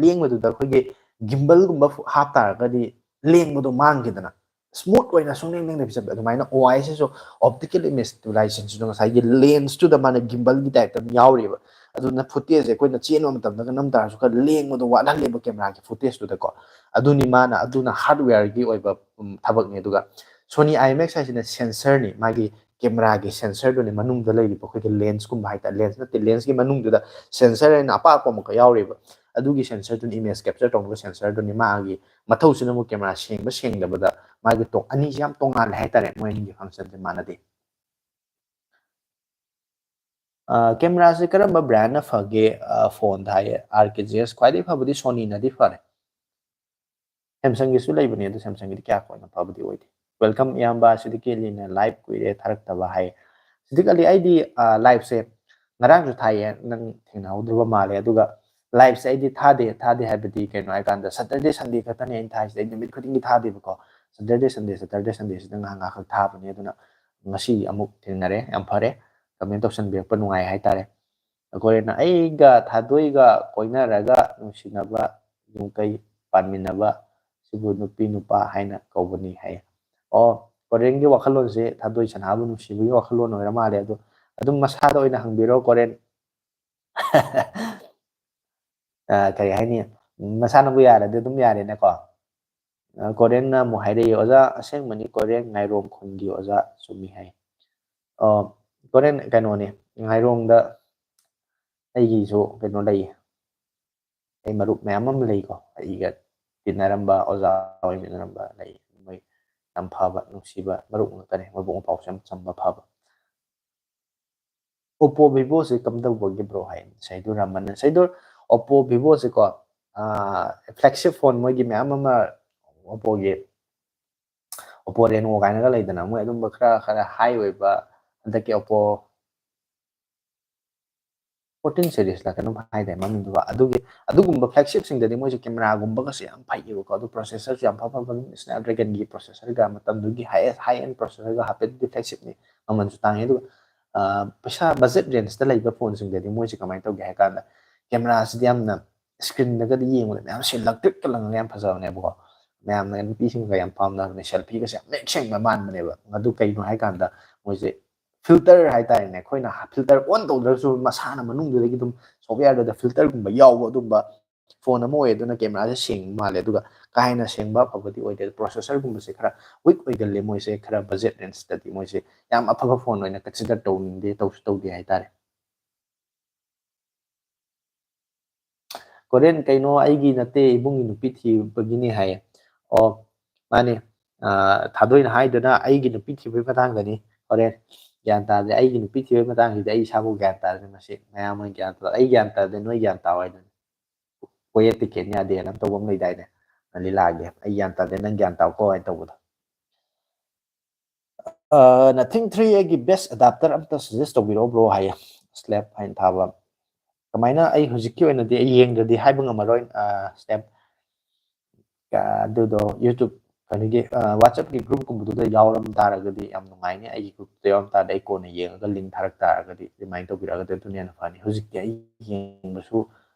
ꯂꯦꯡꯕꯗꯨꯗ ꯑꯩꯈꯣꯏꯒꯤ ꯒꯤꯝꯕꯜꯒꯨꯝꯕ ꯍꯥꯞ ꯇꯥꯔꯒꯗꯤ ꯂꯦꯡꯕꯗꯣ ꯃꯥꯡꯈꯤꯗꯅ, ꯁ꯭ꯃꯨꯠ ꯑꯣꯏꯅ ꯁꯨꯡꯂꯦꯡ ꯂꯦꯡꯗꯕꯤ ꯆꯠꯄ꯫ ꯑꯗꯨꯃꯥꯏꯅ O I S ꯁꯤꯁꯨ optical image stabilizationꯁꯤꯁꯨ ꯉꯁꯥꯏꯒꯤ ꯂꯦꯟꯁꯇꯨꯗ ꯃꯥꯅ ꯒꯤꯝꯕꯜꯒꯤ ꯇꯥꯏꯞꯇ ꯑꯗꯨꯝ ꯌꯥꯎꯔꯤꯕ꯫ ꯑꯗꯨꯅ ꯐꯨꯇꯦꯖꯁꯦ ꯑꯩꯈꯣꯏꯅ ꯆꯦꯟꯕ ꯃꯇꯝꯗꯒ ꯅꯝ ꯇꯥꯔꯁꯨ ꯈꯔ ꯂꯦꯡꯕꯗꯣ ꯋꯥꯠꯍꯜꯂꯦꯕ ꯀꯦꯃꯦꯔꯥꯒꯤ ꯐꯨꯇꯦꯖꯇꯨꯗꯀꯣ꯫ ꯑꯗꯨꯅꯤ ꯃꯥꯅ, ꯑꯗꯨꯅ ꯍꯥꯔꯗꯋꯦꯌꯔꯒꯤ ꯑꯣꯏꯕ, ꯎꯝ, ꯊꯕꯛꯅꯤ꯫ ꯑꯗꯨꯒ Sony IMX ꯍꯥꯏꯁꯤꯅ ꯁꯦꯟꯁꯔꯅꯤ, ꯃꯥꯒꯤ ꯀꯦꯃꯦꯔꯥꯒꯤ ꯁꯦꯟꯁꯔꯗꯨꯅꯤ, ꯃꯅꯨꯡꯗ ꯂꯩꯔꯤꯕ ꯑꯩꯈꯣꯏꯒꯤ ꯂꯦꯟꯁꯀꯨꯝꯕ ꯍꯥꯏꯇꯥꯔꯦ, ꯂꯦꯟꯁ ꯅꯠꯇꯦ, ꯂꯦꯟꯁꯀꯤ ꯃꯅꯨꯡꯗꯨꯗ ꯁꯦꯟꯁꯔ ꯍꯥꯏꯅ ꯑꯄꯥꯛꯄ ꯑꯃꯈꯛ ꯌꯥꯎꯔꯤꯕ꯫ ꯑꯗꯨꯒꯤ ꯁꯦꯟꯁꯔꯗꯨꯅꯤ, ꯏꯃꯦꯖ ꯀꯦꯞꯆꯔ ꯇꯧꯅꯕ ꯁꯦꯟꯁꯔꯗꯨꯅꯤ꯫ ꯃꯥꯒꯤ ꯃꯊꯧꯁꯤꯅ ꯑꯃꯨꯛ ꯀꯦꯃꯦꯔꯥ ꯁꯦꯡꯕ ꯁꯦꯡꯗꯕꯗ ꯃꯥꯒꯤ ꯇꯣ-, ꯑꯅꯤꯁꯤ ꯌꯥꯝ ꯇꯣꯉꯥꯜꯂꯦ ꯍꯥꯏꯇꯥꯔꯦ, ꯃꯣꯏ ꯑꯅꯤꯒꯤ ꯐꯪꯁꯟꯁꯦ ꯃꯥꯟꯅꯗꯦ꯫ ꯑ, ꯀꯦꯃꯦꯔꯥꯁꯦ ꯀꯔꯝꯕ ꯕ꯭ꯔꯥꯟꯅ ꯐꯒꯦ, ꯑ, ꯐꯣꯟꯗ ꯍꯥꯏꯌꯦ? R K G S ꯈ꯭ꯋꯥꯏꯗꯒꯤ ꯐꯕꯗꯤ Sonyꯅꯗꯤ ꯐꯔꯦ꯫ ꯁꯦꯝꯁꯪꯒꯤꯁꯨ ꯂꯩꯕꯅꯦ, ꯑꯗꯨ ꯁꯦꯝꯁꯪꯒꯤꯗꯤ ꯀꯌꯥ ꯀꯣꯟꯅ ꯐꯕꯗꯤ ꯑꯣꯏꯗꯦ꯫ Welcome ꯏꯌꯥꯝꯕ, ꯁꯤꯗꯤ ꯀꯦꯂꯤꯅ live ꯀꯨꯏꯔꯦ ꯊꯥꯔꯛꯇꯕ ꯍꯥꯏ꯫ ꯁꯤꯗꯤ ꯀꯜꯂꯤ, ꯑꯩꯗꯤ liveꯁꯦ ꯉꯔꯥꯡꯁꯨ ꯊꯥꯏꯌꯦ, ꯅꯪ ꯊꯦꯡꯅꯍꯧꯗ꯭ꯔꯕ ꯃꯥꯜꯂꯦ꯫ ꯑꯗꯨꯒ liveꯁꯦ ꯑꯩꯗꯤ ꯊꯥꯗꯦ, ꯊꯥꯗꯦ ꯍꯥꯏꯕꯗꯤ ꯀꯩꯅꯣ ꯍꯥꯏꯀꯥꯟꯗ Saturday Sunday ꯈꯛꯇꯅꯦ ꯑꯩꯅ ꯊꯥꯏꯁꯦ꯫ ꯑꯩ ꯅꯨꯃꯤꯠ ꯈꯨꯗꯤꯡꯒꯤ ꯊꯥꯗꯦꯕꯀꯣ, Saturday Sunday Saturday Sundayꯁꯤꯗ ꯉꯥꯏꯍꯥꯛ ꯉꯥꯏꯍꯥꯛ ꯊꯥꯕꯅꯦ꯫ ꯑꯗꯨꯅ ꯉꯁꯤ ꯑꯃꯨꯛ ꯊꯦꯡꯅꯔꯦ, ꯌꯥꯝ ꯐꯔꯦ꯫ Comment ꯇꯧꯁꯟꯕꯤꯔꯛꯄ ꯅꯨꯡꯉꯥꯏ ꯍꯥꯏꯇꯥꯔꯦ꯫ ꯑꯩꯈꯣꯏꯅ "ꯑꯩꯒ ꯊꯥꯗꯣꯏꯒ ꯀꯣꯏꯅꯔꯒ ꯅꯨꯡꯁꯤꯅꯕ ꯌꯨꯝꯀꯩ ꯄꯥꯟꯃꯤꯟꯅꯕ ꯁꯤꯕꯨ ꯅꯨꯄꯤ ꯅꯨꯄꯥ ꯍꯥꯏꯅ ꯀꯧꯕꯅꯤ" ꯍꯥꯏ꯫ ꯑꯣ, ꯀꯣꯔꯦꯟꯒꯤ ꯋꯥꯈꯜꯂꯣꯟꯁꯦ ꯊꯥꯗꯣꯏ ꯁꯅꯥꯕꯨ ꯅꯨꯡꯁꯤꯕꯒꯤ ꯋꯥꯈꯜꯂꯣꯟ ꯑꯣꯏꯔ ꯃꯥꯜꯂꯦ꯫ ꯑꯗꯣ ꯑꯗꯨꯝ ꯃꯁꯥꯗ ꯑꯣꯏꯅ ꯍꯪꯕꯤꯔꯣ, ꯀꯣꯔꯦꯟ꯫ ꯑ, ꯀꯔꯤ ꯍꯥꯏꯅꯤ, ꯃꯁꯥꯅꯕꯨ ꯌꯥꯔꯗꯤ ꯑꯗꯨꯝ ꯌꯥꯔꯦꯅꯦꯀꯣ꯫ ꯑ, ꯀꯣꯔꯦꯟꯅ ꯑꯃꯨꯛ ꯍꯥꯏꯔꯛꯏ, "ꯑꯣꯖꯥ, ꯑꯁꯦꯡꯕꯅꯤ ꯀꯣꯔꯦꯟ, ꯉꯥꯏꯔꯣꯡ ꯈꯨꯟꯒꯤ ꯑꯣꯖꯥ ꯆꯨꯝꯃꯤ" ꯍꯥꯏ꯫ ꯑ, ꯀꯣꯔꯦꯟ ꯀꯩꯅꯣꯅꯦ, ꯉꯥꯏꯔꯣꯡꯗ ꯑꯩꯒꯤꯁꯨ ꯀꯩꯅꯣ ꯂꯩꯌꯦ, ꯑꯩ ꯃꯔꯨꯞ ꯃꯌꯥꯝ ꯑꯃ ꯂꯩꯀꯣ, ꯑꯩꯒ ꯇꯤꯟꯅꯔꯝꯕ, ꯑꯣꯖꯥ ꯑꯣꯏꯃꯤꯟꯅꯔꯝꯕ ꯂꯩ꯫ ꯃꯣꯏ ꯌꯥꯝ ꯐꯕ, ꯅꯨꯡꯁꯤꯕ ꯃꯔꯨꯞ ꯉꯥꯛꯇꯅꯦ, ꯃꯕꯨꯛ ꯃꯄꯥꯎꯁꯨ ꯌꯥꯝ ꯆꯝꯕ, ꯐꯕ꯫ Oppo Vivoꯁꯦ ꯀꯝꯗꯧꯕꯒꯤ bro ꯍꯥꯏ ꯁꯩꯗꯨ ꯔꯥꯃꯟꯅ꯫ ꯁꯩꯗꯨ Oppo Vivoꯁꯦꯀꯣ, ꯑ, flagship phone ꯃꯣꯏꯒꯤ ꯃꯌꯥꯝ ꯑꯃ Oppoꯒꯤ, Oppo Reno ꯀꯥꯏꯅꯒ ꯂꯩꯗꯅ, ꯃꯣꯏ ꯑꯗꯨꯝꯕ ꯈꯔ, ꯈꯔ high ꯑꯣꯏꯕ, ꯍꯟꯗꯛꯀꯤ Oppo fourteen seriesꯂ ꯀꯩꯅꯣꯝ ꯍꯥꯏꯗꯥꯏ ꯃꯃꯤꯡꯗꯨꯕ, ꯑꯗꯨꯒꯤ, ꯑꯗꯨꯒꯨꯝꯕ flagshipꯁꯤꯡꯗꯗꯤ ꯃꯣꯏꯁꯦ cameraꯒꯨꯝꯕꯒꯁꯦ ꯌꯥꯝ ꯐꯩꯌꯦꯕꯀꯣ꯫ ꯑꯗꯨ processorꯁꯨ ꯌꯥꯝ ꯐ ꯐꯕ Snapdragonꯒꯤ processorꯒ, ꯃꯇꯝꯗꯨꯒꯤ highest high end processorꯒ ꯍꯥꯞꯄꯦ꯫ ꯑꯗꯨꯗꯤ flagshipꯅꯤ, ꯃꯃꯜꯁꯨ ꯇꯥꯡꯉꯦ꯫ ꯑꯗꯨꯒ, ꯑ, ꯄꯩꯁꯥ budget rangeꯇ ꯂꯩꯕ phoneꯁꯤꯡꯗꯗꯤ ꯃꯣꯏꯁꯦ ꯀꯃꯥꯏꯅ ꯇꯧꯒꯦ ꯍꯥꯏ ꯀꯥꯟꯗ, cameraꯁꯤꯗꯤ ꯌꯥꯝꯅ screenꯗꯒꯗꯤ ꯌꯦꯡꯕꯗ ꯃꯌꯥꯝ ꯁꯤꯜꯂꯛ ꯇ꯭ꯔꯤꯛꯀ ꯂꯪꯉꯒ ꯌꯥꯝ ꯐꯖꯕꯅꯦꯕꯀꯣ꯫ ꯃꯌꯥꯝꯅ, ꯅꯨꯄꯤꯁꯤꯡꯒ ꯌꯥꯝ ꯄꯥꯝꯅꯕꯅꯦ, selfieꯒꯁꯦ ꯌꯥꯝ ꯃꯌꯦꯛ ꯁꯦꯡꯕ ꯃꯥꯟꯕꯅꯦꯕ꯫ ꯑꯗꯨ ꯀꯩꯅꯣ ꯍꯥꯏ ꯀꯥꯟꯗ ꯃꯣꯏꯁꯦ filter ꯍꯥꯏꯇꯥꯔꯦꯅꯦ, ꯑꯩꯈꯣꯏꯅ filter on ꯇꯧꯗ꯭ꯔꯒꯁꯨ ꯃꯁꯥꯅ ꯃꯅꯨꯡꯗꯨꯗꯒꯤ ꯑꯗꯨꯝ softwareꯗꯨꯗ filterꯒꯨꯝꯕ ꯌꯥꯎꯕ ꯑꯗꯨꯝꯕ phone ꯑꯃ ꯑꯣꯏ꯫ ꯑꯗꯨꯅ cameraꯁꯦ ꯁꯦꯡꯕ ꯃꯥꯜꯂꯦ꯫ ꯑꯗꯨꯒ ꯀꯥ ꯍꯦꯟꯅ ꯁꯦꯡꯕ ꯑꯐꯕꯗꯤ ꯑꯣꯏꯗꯦ꯫ Processorꯒꯨꯝꯕꯁꯦ ꯈꯔ weak ꯑꯣꯏꯒꯜꯂꯦ ꯃꯣꯏꯁꯦ, ꯈꯔ budget rangeꯇꯗꯤ ꯃꯣꯏꯁꯦ ꯌꯥꯝ ꯑꯐꯕ phone ꯑꯣꯏꯅ consider ꯇꯧꯅꯤꯡꯗꯦ, ꯇꯧꯁꯨ ꯇꯧꯗꯦ ꯍꯥꯏꯇꯥꯔꯦ꯫ ꯀꯣꯔꯦꯟ, "ꯀꯩꯅꯣ ꯑꯩꯒꯤ ꯅꯠꯇꯦ, ꯏꯕꯨꯡꯒꯤ ꯅꯨꯄꯤ ꯊꯤꯕꯒꯤꯅꯤ" ꯍꯥꯏꯌꯦ꯫ ꯑꯣ, ꯃꯥꯅꯦ꯫ ꯑ, ꯊꯥꯗꯣꯏꯅ ꯍꯥꯏꯗꯨꯅ ꯑꯩꯒꯤ ꯅꯨꯄꯤ ꯊꯤꯕꯒꯤ ꯃꯇꯥꯡꯗꯅꯤ꯫ ꯍꯣꯔꯦꯟ ꯒ꯭ꯌꯥꯟ ꯇꯥꯗꯦ꯫ ꯑꯩꯒꯤ ꯅꯨꯄꯤ ꯊꯤꯕꯒꯤ ꯃꯇꯥꯡꯁꯤꯗꯤ ꯑꯩ ꯏꯁꯥꯐꯥꯎ ꯒ꯭ꯌꯥꯟ ꯇꯥꯗꯦ꯫ ꯃꯁꯤ ꯃꯌꯥꯝ ꯑꯃ ꯒ꯭ꯌꯥꯟ ꯇꯥ-, ꯑꯩ ꯒ꯭ꯌꯥꯟ ꯇꯥꯗꯦ, ꯅꯣꯏ ꯒ꯭ꯌꯥꯟ ꯇꯥꯎ ꯍꯥꯏꯗꯨꯅꯤ꯫ ꯀꯣꯌꯦꯠꯇ ꯀꯦꯟ ꯌꯥꯗꯦꯅ ꯑꯃ ꯇꯧꯕ ꯑꯃ ꯂꯩꯗꯥꯏꯅꯦ? ꯂꯤꯂꯥꯒꯤ ꯑꯩ ꯒ꯭ꯌꯥꯟ ꯇꯥꯗꯦ, ꯅꯪ ꯒ꯭ꯌꯥꯟ ꯇꯥꯎꯀꯣ ꯍꯥꯏꯅ ꯇꯧꯕꯗꯣ꯫ ꯑ, Nothing three ꯑꯩꯒꯤ best adapter ꯑꯝꯇ suggest ꯇꯧꯕꯤꯔꯛꯑꯣ bro ꯍꯥꯏꯌꯦ, slab ꯍꯥꯏꯅ ꯊꯥꯕ꯫ ꯀꯃꯥꯏꯅ, ꯑꯩ ꯍꯧꯖꯤꯛꯀꯤ ꯑꯣꯏꯅꯗꯤ ꯑꯩ ꯌꯦꯡꯗ꯭ꯔꯗꯤ ꯍꯥꯏꯕ ꯉꯝꯃꯔꯣꯏ꯫ ꯑ, slab, ꯑ, ꯑꯗꯨꯗꯣ YouTube ꯀꯩꯅꯣꯒꯤ, ꯑ, WhatsApp-ꯀꯤ group-ꯀꯨꯝꯕꯗꯨꯗ ꯌꯥꯎꯔꯝ ꯇꯥꯔꯒꯗꯤ ꯌꯥꯝ ꯅꯨꯡꯉꯥꯏꯅꯤ꯫ ꯑꯩꯒꯤ group-ꯇ ꯌꯥꯎꯔꯝ ꯇꯥꯔꯗꯤ ꯑꯩ ꯀꯣꯟꯅ ꯌꯦꯡꯉꯒ link ꯊꯥꯔꯛ ꯇꯥꯔꯒꯗꯤ remind ꯇꯧꯕꯤꯔꯛꯑꯒꯗꯤ ꯑꯗꯨꯅ ꯍꯦꯟꯅ ꯐꯅꯤ꯫ ꯍꯧꯖꯤꯛꯇꯤ ꯑꯩ ꯌꯦꯡꯕꯁꯨ,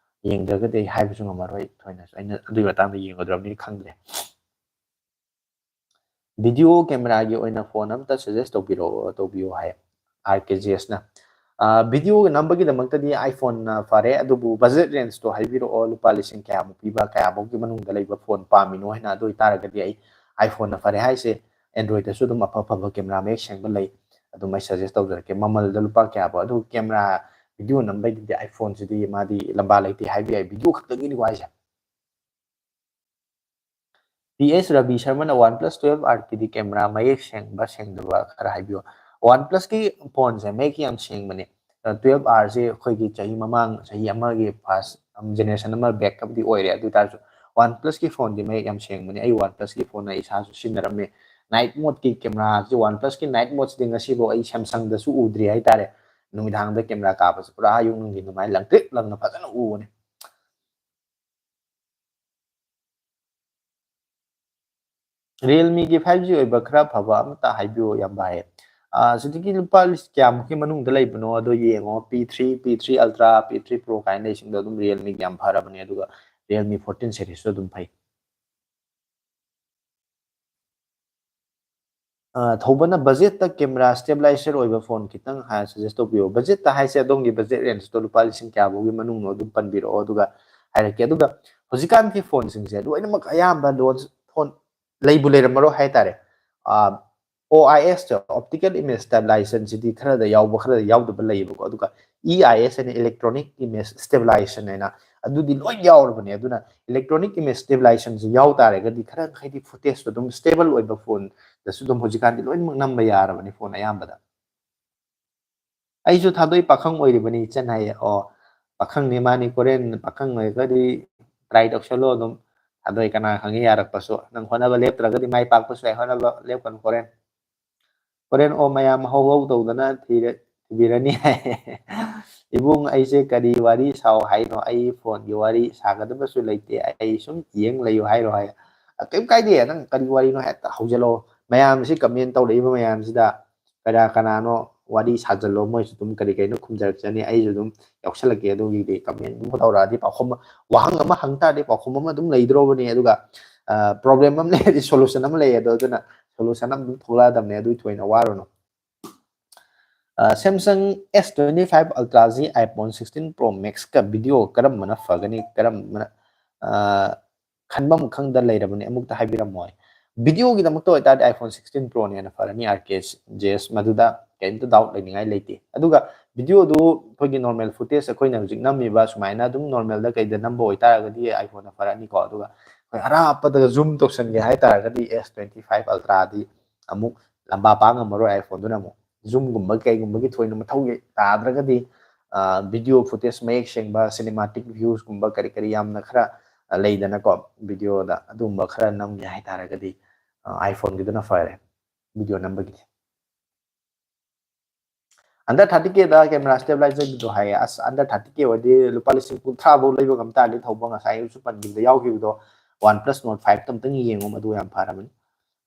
ꯌꯦꯡꯗ꯭ꯔꯒꯗꯤ ꯑꯩ ꯍꯥꯏꯕꯁꯨ ꯉꯝꯃꯔꯣꯏ ꯊꯣꯏꯅꯁꯨ꯫ ꯑꯩꯅ ꯑꯗꯨꯒꯤ ꯃꯇꯥꯡꯗ ꯌꯦꯡꯉꯨꯗ꯭ꯔꯕꯅꯤꯅ ꯈꯪꯗ꯭ꯔꯦ꯫ Video camera-ꯒꯤ ꯑꯣꯏꯅ phone ꯑꯝꯇ suggest ꯇꯧꯕꯤꯔꯛꯑꯣ, ꯇꯧꯕꯤꯌꯣ ꯍꯥꯏ ꯑꯥꯔ ꯀꯦ ꯖꯤ ꯑꯦꯁꯅ꯫ ꯑ, video ꯅꯝꯕꯒꯤꯗꯃꯛꯇꯗꯤ iPhone-ꯅ ꯐꯔꯦ, ꯑꯗꯨꯕꯨ budget range-ꯇꯣ ꯍꯥꯏꯕꯤꯔꯛꯑꯣ, ꯂꯨꯄꯥ ꯂꯤꯁꯤꯡ ꯀꯌꯥꯃꯨꯛ ꯄꯤꯕ, ꯀꯌꯥꯐꯧꯒꯤ ꯃꯅꯨꯡꯗ ꯂꯩꯕ phone ꯄꯥꯝꯃꯤꯅꯣ ꯍꯥꯏꯅ꯫ ꯑꯗꯨ ꯑꯣꯏꯇꯥꯔꯒꯗꯤ ꯑꯩ iPhone-ꯅ ꯐꯔꯦ ꯍꯥꯏꯁꯦ꯫ Android-ꯇꯁꯨ ꯑꯗꯨꯝ ꯑꯐ ꯑꯐꯕ camera ꯃꯌꯦꯛ ꯁꯦꯡꯕ ꯂꯩ, ꯑꯗꯨꯝ ꯑꯩ suggest ꯇꯧꯖꯔꯛꯀꯦ꯫ ꯃꯃꯜꯗ ꯂꯨꯄꯥ ꯀꯌꯥꯐꯧ, ꯑꯗꯨ camera video ꯅꯝꯕꯩꯗꯨꯗꯤ iPhone-ꯁꯤꯗꯤ ꯃꯥꯗꯤ ꯂꯝꯕꯥ ꯂꯩꯇꯦ ꯍꯥꯏꯕ ꯌꯥꯏ, video ꯈꯛꯇꯒꯤꯅꯤꯀꯣ ꯍꯥꯏꯁꯦ꯫ P S Ravi ꯁꯔꯃꯅ OnePlus twelve R-ꯀꯤꯗꯤ camera ꯃꯌꯦꯛ ꯁꯦꯡꯕ ꯁꯦꯡꯗꯕ ꯈꯔ ꯍꯥꯏꯕꯤꯌꯨ꯫ OnePlus-ꯀꯤ phone-ꯁꯦ ꯃꯌꯦꯛ ꯌꯥꯝ ꯁꯦꯡꯕꯅꯦ꯫ ꯑ, twelve R-ꯁꯦ ꯑꯩꯈꯣꯏꯒꯤ ꯆꯍꯤ ꯃꯃꯥꯡ, ꯆꯍꯤ ꯑꯃꯒꯤ past, ꯎꯝ, generation ꯑꯃ back-ꯑꯕꯨꯗꯤ ꯑꯣꯏꯔꯦ꯫ ꯑꯗꯨ ꯑꯣꯏꯇꯥꯔꯁꯨ OnePlus-ꯀꯤ phone-ꯗꯤ ꯃꯌꯦꯛ ꯌꯥꯝ ꯁꯦꯡꯕꯅꯦ꯫ ꯑꯩ OnePlus-ꯀꯤ phone ꯑꯩ ꯏꯁꯥꯁꯨ ꯁꯤꯖꯤꯟꯅꯔꯝꯃꯦ꯫ Night mode-ꯀꯤ camera-ꯁꯦ, OnePlus-ꯀꯤ night mode-ꯁꯤꯗꯤ ꯉꯁꯤꯐꯥꯎ ꯑꯩ Samsung-ꯗꯁꯨ ꯎꯗ꯭ꯔꯤ ꯍꯥꯏꯇꯥꯔꯦ꯫ ꯅꯨꯃꯤꯗꯥꯡꯗ camera ꯀꯥꯞꯄꯁꯦ ꯄꯨꯔꯥ ꯌꯨꯝ ꯅꯨꯡꯒꯤ ꯑꯗꯨꯃꯥꯏꯅ ꯂꯪꯇ꯭ꯔꯤꯛ ꯂꯪꯅ ꯐꯖꯅ ꯎꯕꯅꯦ꯫ Realme-ꯒꯤ five G ꯑꯣꯏꯕ ꯈꯔ ꯐꯕ ꯑꯃꯇ ꯍꯥꯏꯕꯤꯌꯨ, ꯏꯌꯥꯝꯕ ꯍꯥꯏꯌꯦ꯫ ꯑ, ꯁꯤꯗꯒꯤ ꯂꯨꯄꯥ ꯂꯤꯁꯤꯡ ꯀꯌꯥꯃꯨꯛꯀꯤ ꯃꯅꯨꯡꯗ ꯂꯩꯕꯅꯣ ꯑꯗꯣ ꯌꯦꯡꯉꯣ꯫ P three, P three Ultra, P three Pro ꯀꯥꯏꯅ ꯂꯩꯁꯤꯡꯗꯣ ꯑꯗꯨꯝ Realme-ꯒꯤ ꯌꯥꯝ ꯐꯔꯕꯅꯦ, ꯑꯗꯨꯒ Realme fourteen series-ꯁꯨ ꯑꯗꯨꯝ ꯐꯩ꯫ ꯑ, ꯊꯧꯕꯅ budget-ꯇ camera stabilizer ꯑꯣꯏꯕ phone ꯈꯤꯇꯪ ꯍꯥꯏ suggest ꯇꯧꯕꯤꯌꯣ꯫ Budget-ꯇ ꯍꯥꯏꯁꯦ ꯑꯗꯣꯝꯒꯤ budget range-ꯇꯣ ꯂꯨꯄꯥ ꯂꯤꯁꯤꯡ ꯀꯌꯥꯐꯥꯎꯒꯤ ꯃꯅꯨꯡꯅꯣ ꯑꯗꯨꯝ ꯄꯟꯕꯤꯔꯛꯑꯣ, ꯑꯗꯨꯒ ꯍꯥꯏꯔꯛꯀꯦ꯫ ꯑꯗꯨꯒ ꯍꯧꯖꯤꯛꯀꯥꯟꯒꯤ phone-ꯁꯤꯡꯁꯦ ꯂꯣꯏꯅꯃꯛ ꯑꯌꯥꯝꯕ launch phone ꯂꯩꯕꯨ ꯂꯩꯔꯝꯃꯔꯣꯏ ꯍꯥꯏꯇꯥꯔꯦ꯫ ꯑ, O I S-ꯇꯣ, optical image stabilization-ꯁꯤꯗꯤ ꯈꯔꯗ ꯌꯥꯎꯕ, ꯈꯔꯗ ꯌꯥꯎꯗꯕ ꯂꯩꯌꯦꯕꯀꯣ꯫ ꯑꯗꯨꯒ E I S ꯍꯥꯏꯅ electronic image stabilization ꯍꯥꯏꯅ ꯑꯗꯨꯗꯤ ꯂꯣꯏ ꯌꯥꯎꯔꯕꯅꯦ꯫ ꯑꯗꯨꯅ electronic image stabilization-ꯁꯤ ꯌꯥꯎ ꯇꯥꯔꯒꯗꯤ ꯈꯔ ꯃꯈꯩꯗꯤ footage-ꯇꯣ ꯑꯗꯨꯝ stable ꯑꯣꯏꯕ phone-ꯗꯁꯨ ꯑꯗꯨꯝ ꯍꯧꯖꯤꯛꯀꯥꯟꯗꯤ ꯂꯣꯏꯅꯃꯛ ꯅꯝꯕ ꯌꯥꯔꯕꯅꯤ phone ꯑꯌꯥꯝꯕꯗ꯫ ꯑꯩꯁꯨ ꯊꯥꯗꯣꯏ ꯄꯥꯈꯪ ꯑꯣꯏꯔꯤꯕꯅꯤ ꯏꯆꯟ ꯍꯥꯏꯌꯦ꯫ ꯑꯣ, ꯄꯥꯈꯪꯅꯤ ꯃꯥꯅꯤ, ꯀꯣꯔꯤꯌꯟ ꯄꯥꯈꯪ ꯑꯣꯏꯔꯒꯗꯤ try ꯇꯧꯁꯜꯂꯣ ꯑꯗꯨꯝ꯫ ꯑꯗꯣ ꯑꯩ ꯀꯅꯥ ꯈꯪꯉꯤ ꯌꯥꯔꯛꯄꯁꯨ꯫ ꯅꯪ ꯍꯣꯠꯅꯕ ꯂꯦꯞꯇ꯭ꯔꯒꯗꯤ ꯃꯥꯏ ꯄꯥꯛꯄꯁꯨ ꯌꯥꯏ, ꯍꯣꯠꯅꯕ ꯂꯦꯞꯀꯅꯨ ꯍꯣꯔꯦꯟ꯫ ꯍꯣꯔꯦꯟ ꯑꯣ ꯃꯌꯥꯝ ꯍꯧ ꯍꯧ ꯇꯧꯗꯅ ꯊꯤꯔꯦ, ꯊꯤꯕꯤꯔꯅꯤ ꯍꯥꯏ꯫ "ꯏꯕꯨꯡ, ꯑꯩꯁꯦ ꯀꯔꯤ ꯋꯥꯔꯤ ꯁꯥꯎ ꯍꯥꯏꯅꯣ? ꯑꯩ ꯐꯣꯟꯒꯤ ꯋꯥꯔꯤ ꯁꯥꯒꯗꯕꯁꯨ ꯂꯩꯇꯦ, ꯑꯩ ꯁꯨꯝ ꯌꯦꯡ ꯂꯩꯌꯨ ꯍꯥꯏꯔꯣ?" ꯍꯥꯏ꯫ "ꯑ, ꯀꯩꯝ ꯀꯥꯏꯗꯦ, ꯅꯪ ꯀꯔꯤ ꯋꯥꯔꯤꯅꯣ ꯍꯦꯛꯇ ꯍꯧꯖꯤꯜꯂꯛꯑꯣ꯫ ꯃꯌꯥꯝꯁꯤ comment ꯇꯧꯔꯛꯏꯕ ꯃꯌꯥꯝꯁꯤꯗ ꯀꯅꯥ ꯀꯅꯥꯅꯣ ꯋꯥꯔꯤ ꯁꯥꯖꯜꯂꯣ, ꯃꯣꯏꯁꯨ ꯑꯗꯨꯝ ꯀꯔꯤ ꯀꯔꯤꯅꯣ ꯈꯨꯝꯖꯔꯛꯆꯅꯤ, ꯑꯩꯁꯨ ꯑꯗꯨꯝ ꯌꯥꯎꯁꯜꯂꯛꯀꯦ꯫ ꯑꯗꯨꯒꯤꯗꯤ comment ꯑꯗꯨꯝ ꯇꯧꯔꯛꯑꯗꯤ ꯄꯥꯎꯈꯨꯝ, ꯋꯥꯍꯪ ꯑꯃ ꯍꯪ ꯇꯥꯔꯗꯤ ꯄꯥꯎꯈꯨꯝ ꯑꯃ ꯑꯗꯨꯝ ꯂꯩꯗ꯭ꯔꯣꯕꯅꯤ꯫ ꯑꯗꯨꯒ, ꯑ, problem ꯑꯃ ꯂꯩꯔꯗꯤ solution ꯑꯃ ꯂꯩ꯫ ꯑꯗꯣ ꯑꯗꯨꯅ solution ꯑꯃ ꯑꯗꯨꯝ ꯊꯣꯛꯂꯛꯑꯗꯕꯅꯦ, ꯑꯗꯨꯒꯤ ꯊꯣꯏꯅ ꯋꯥꯔꯨꯅꯨ꯫ ꯑ, Samsung S twenty five Ultra ꯁꯤ iPhone sixteen Pro Max ꯀ video ꯀꯔꯝꯕꯅ ꯐꯒꯅꯤ? ꯀꯔꯝꯕꯅ, ꯑ, ꯈꯟꯐꯝ ꯈꯪꯗ ꯂꯩꯔꯕꯅꯤ, ꯑꯃꯨꯛꯇ ꯍꯥꯏꯕꯤꯔꯝꯃꯣ ꯍꯥꯏ꯫ Video ꯒꯤꯗꯃꯛꯇ ꯑꯣꯏꯇꯥꯔꯗꯤ iPhone sixteen Pro ꯅ ꯍꯦꯟꯅ ꯐꯔꯅꯤ, R K J S, ꯃꯗꯨꯗ ꯀꯔꯤꯝꯇ doubt ꯂꯩꯅꯤꯡꯉꯥꯏ ꯂꯩꯇꯦ꯫ ꯑꯗꯨꯒ video ꯗꯨ ꯑꯩꯈꯣꯏꯒꯤ normal footage, ꯑꯩꯈꯣꯏꯅ ꯍꯧꯖꯤꯛ ꯅꯝꯃꯤꯕ ꯁꯨꯃꯥꯏꯅ ꯑꯗꯨꯝ normal ꯗ ꯀꯩꯗ ꯅꯝꯕ ꯑꯣꯏꯇꯥꯔꯒꯗꯤ iPhone ꯅ ꯐꯔꯅꯤꯀꯣ꯫ ꯑꯗꯨꯒ ꯑꯩꯈꯣꯏ ꯑꯔꯥꯞꯄꯗꯒ zoom ꯇꯧꯁꯟꯒꯦ ꯍꯥꯏꯇꯥꯔꯒꯗꯤ S twenty five Ultra ꯗꯤ ꯑꯃꯨꯛ ꯂꯝꯕꯥ ꯄꯥ ꯉꯝꯃꯔꯣꯏ iPhone ꯗꯨꯅ ꯑꯃꯨꯛ꯫ Zoom ꯒꯨꯝꯕ ꯀꯩꯒꯨꯝꯕꯒꯤ ꯊꯣꯏꯅ ꯃꯊꯧ ꯇꯥꯗ꯭ꯔꯒꯗꯤ, ꯑ, video footage ꯃꯌꯦꯛ ꯁꯦꯡꯕ, cinematic views ꯀꯨꯝꯕ ꯀꯔꯤ ꯀꯔꯤ ꯌꯥꯝꯅ ꯈꯔ, ꯑ, ꯂꯩꯗꯅꯀꯣ, video ꯗ ꯑꯗꯨꯒꯨꯝꯕ ꯈꯔ ꯅꯝꯒꯦ ꯍꯥꯏꯇꯥꯔꯒꯗꯤ, ꯑ, iPhone ꯒꯤꯗꯨꯅ ꯐꯔꯦ video ꯅꯝꯕꯒꯤꯗꯤ꯫ Under thirty K ꯗ camera stabilizer ꯒꯤꯗꯣ ꯍꯥꯏꯌꯦ꯫ ꯑꯁ, under thirty K ꯑꯣꯏꯔꯗꯤ ꯂꯨꯄꯥ ꯂꯤꯁꯤꯡ ꯀꯨꯟꯊ꯭ꯔꯥ ꯐꯥꯎ ꯂꯩꯕ ꯉꯝ ꯇꯥꯔꯗꯤ ꯊꯧꯕ, ꯉꯁꯥꯏ ꯑꯩꯁꯨ ꯄꯟꯈꯤꯕꯗ ꯌꯥꯎꯈꯤꯕꯗꯣ, OnePlus Nord five ꯇ ꯑꯝꯇꯪ ꯌꯦꯡꯉꯣ, ꯃꯗꯨ ꯌꯥꯝ ꯐꯔꯕꯅꯤ꯫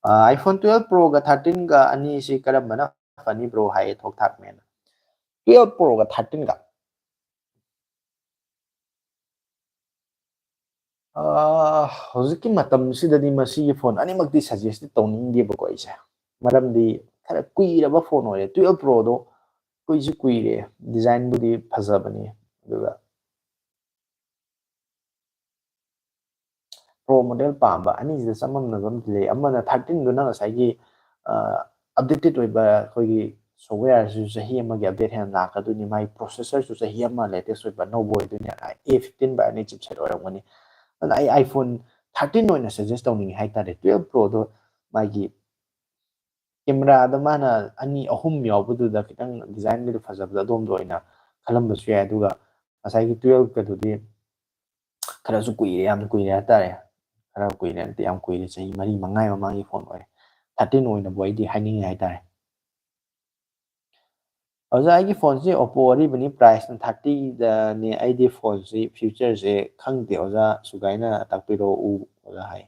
ꯑ, iPhone twelve Pro ꯒ thirteen ꯒ ꯑꯅꯤꯁꯤ ꯀꯔꯝꯕꯅ ꯐꯅꯤ bro ꯍꯥꯏꯌꯦ, ꯊꯣꯛ ꯊꯥꯛ ꯃꯦꯟꯅ꯫ Twelve Pro ꯒ thirteen ꯒ꯫ ꯑ, ꯍꯧꯖꯤꯛꯀꯤ ꯃꯇꯝꯁꯤꯗꯗꯤ ꯃꯁꯤꯒꯤ phone ꯑꯅꯤꯃꯛꯇꯤ suggest ꯇꯧꯅꯤꯡꯗꯦꯕꯀꯣ ꯑꯩꯁꯦ꯫ ꯃꯔꯝꯗꯤ ꯈꯔ ꯀꯨꯏꯔꯕ phone ꯑꯣꯏꯔꯦ꯫ Twelve Pro ꯗꯣ ꯀꯨꯏꯁꯨ ꯀꯨꯏꯔꯦ, design ꯕꯨꯗꯤ ꯐꯖꯕꯅꯤ, ꯑꯗꯨꯒ Pro model ꯄꯥꯝꯕ꯫ ꯑꯅꯤꯁꯤꯗ ꯆꯃꯝꯅꯕ ꯑꯃꯗꯤ ꯂꯩ꯫ ꯑꯃꯅ thirteen ꯗꯨꯅ ꯉꯁꯥꯏꯒꯤ, ꯑ, updated ꯑꯣꯏꯕ ꯑꯩꯈꯣꯏꯒꯤ software ꯁꯤꯁꯨ ꯆꯍꯤ ꯑꯃꯒꯤ update ꯍꯦꯟꯅ ꯂꯥꯛꯀꯗꯣꯏꯅꯤ, ꯃꯥꯒꯤ processor ꯁꯨ ꯆꯍꯤ ꯑꯃ latest ꯑꯣꯏꯕ ꯑꯅꯧꯕ ꯑꯣꯏꯗꯣꯏꯅꯤ, A fifteen by any chipset ꯑꯣꯏꯔꯝꯒꯅꯤ꯫ ꯑꯗꯨꯅ ꯑꯩ iPhone thirteen ꯑꯣꯏꯅ suggest ꯇꯧꯅꯤꯡꯉꯤ ꯍꯥꯏꯇꯥꯔꯦ꯫ Twelve Pro ꯗꯣ ꯃꯥꯒꯤ camera ꯗ ꯃꯥꯅ ꯑꯅꯤ ꯑꯍꯨꯝ ꯌꯥꯎꯕꯗꯨꯗ ꯈꯤꯇꯪ design ꯒꯗꯨ ꯐꯖꯕꯗꯣ ꯑꯗꯣꯝꯗ ꯑꯣꯏꯅ ꯈꯜꯂꯝꯕꯁꯨ ꯌꯥꯏ꯫ ꯑꯗꯨꯒ ꯉꯁꯥꯏꯒꯤ twelve ꯀꯗꯨꯗꯤ ꯈꯔꯁꯨ ꯀꯨꯏꯔꯦ, ꯌꯥꯝꯅ ꯀꯨꯏꯔꯦ ꯍꯥꯏꯇꯥꯔꯦ꯫ ꯈꯔ ꯀꯨꯏꯔꯦ, ꯅꯠꯇꯦ, ꯌꯥꯝ ꯀꯨꯏꯔꯦ, ꯆꯍꯤ ꯃꯔꯤ ꯃꯉꯥꯒꯤ ꯃꯃꯥꯡꯒꯤ ꯐꯣꯟ ꯑꯣꯏꯔꯦ꯫ ꯊꯥꯔꯇꯤꯟ ꯑꯣꯏꯅꯕꯨ ꯑꯩꯗꯤ ꯍꯥꯏꯅꯤꯡꯉꯦ ꯍꯥꯏꯇꯥꯔꯦ꯫ ꯑꯣꯖꯥ, ꯑꯩꯒꯤ ꯐꯣꯟꯁꯤ Oppo ꯑꯔꯤꯕꯅꯤ, priceꯅ ꯊꯥꯔꯇꯤꯗꯅꯤ꯫ ꯑꯩꯗꯤ ꯐꯣꯟꯁꯤ featureꯁꯦ ꯈꯪꯗꯦ ꯑꯣꯖꯥ, ꯁꯨꯒꯥꯏꯅ ꯇꯥꯛꯄꯤꯔꯛꯎ ꯑꯣꯖꯥ ꯍꯥꯏ꯫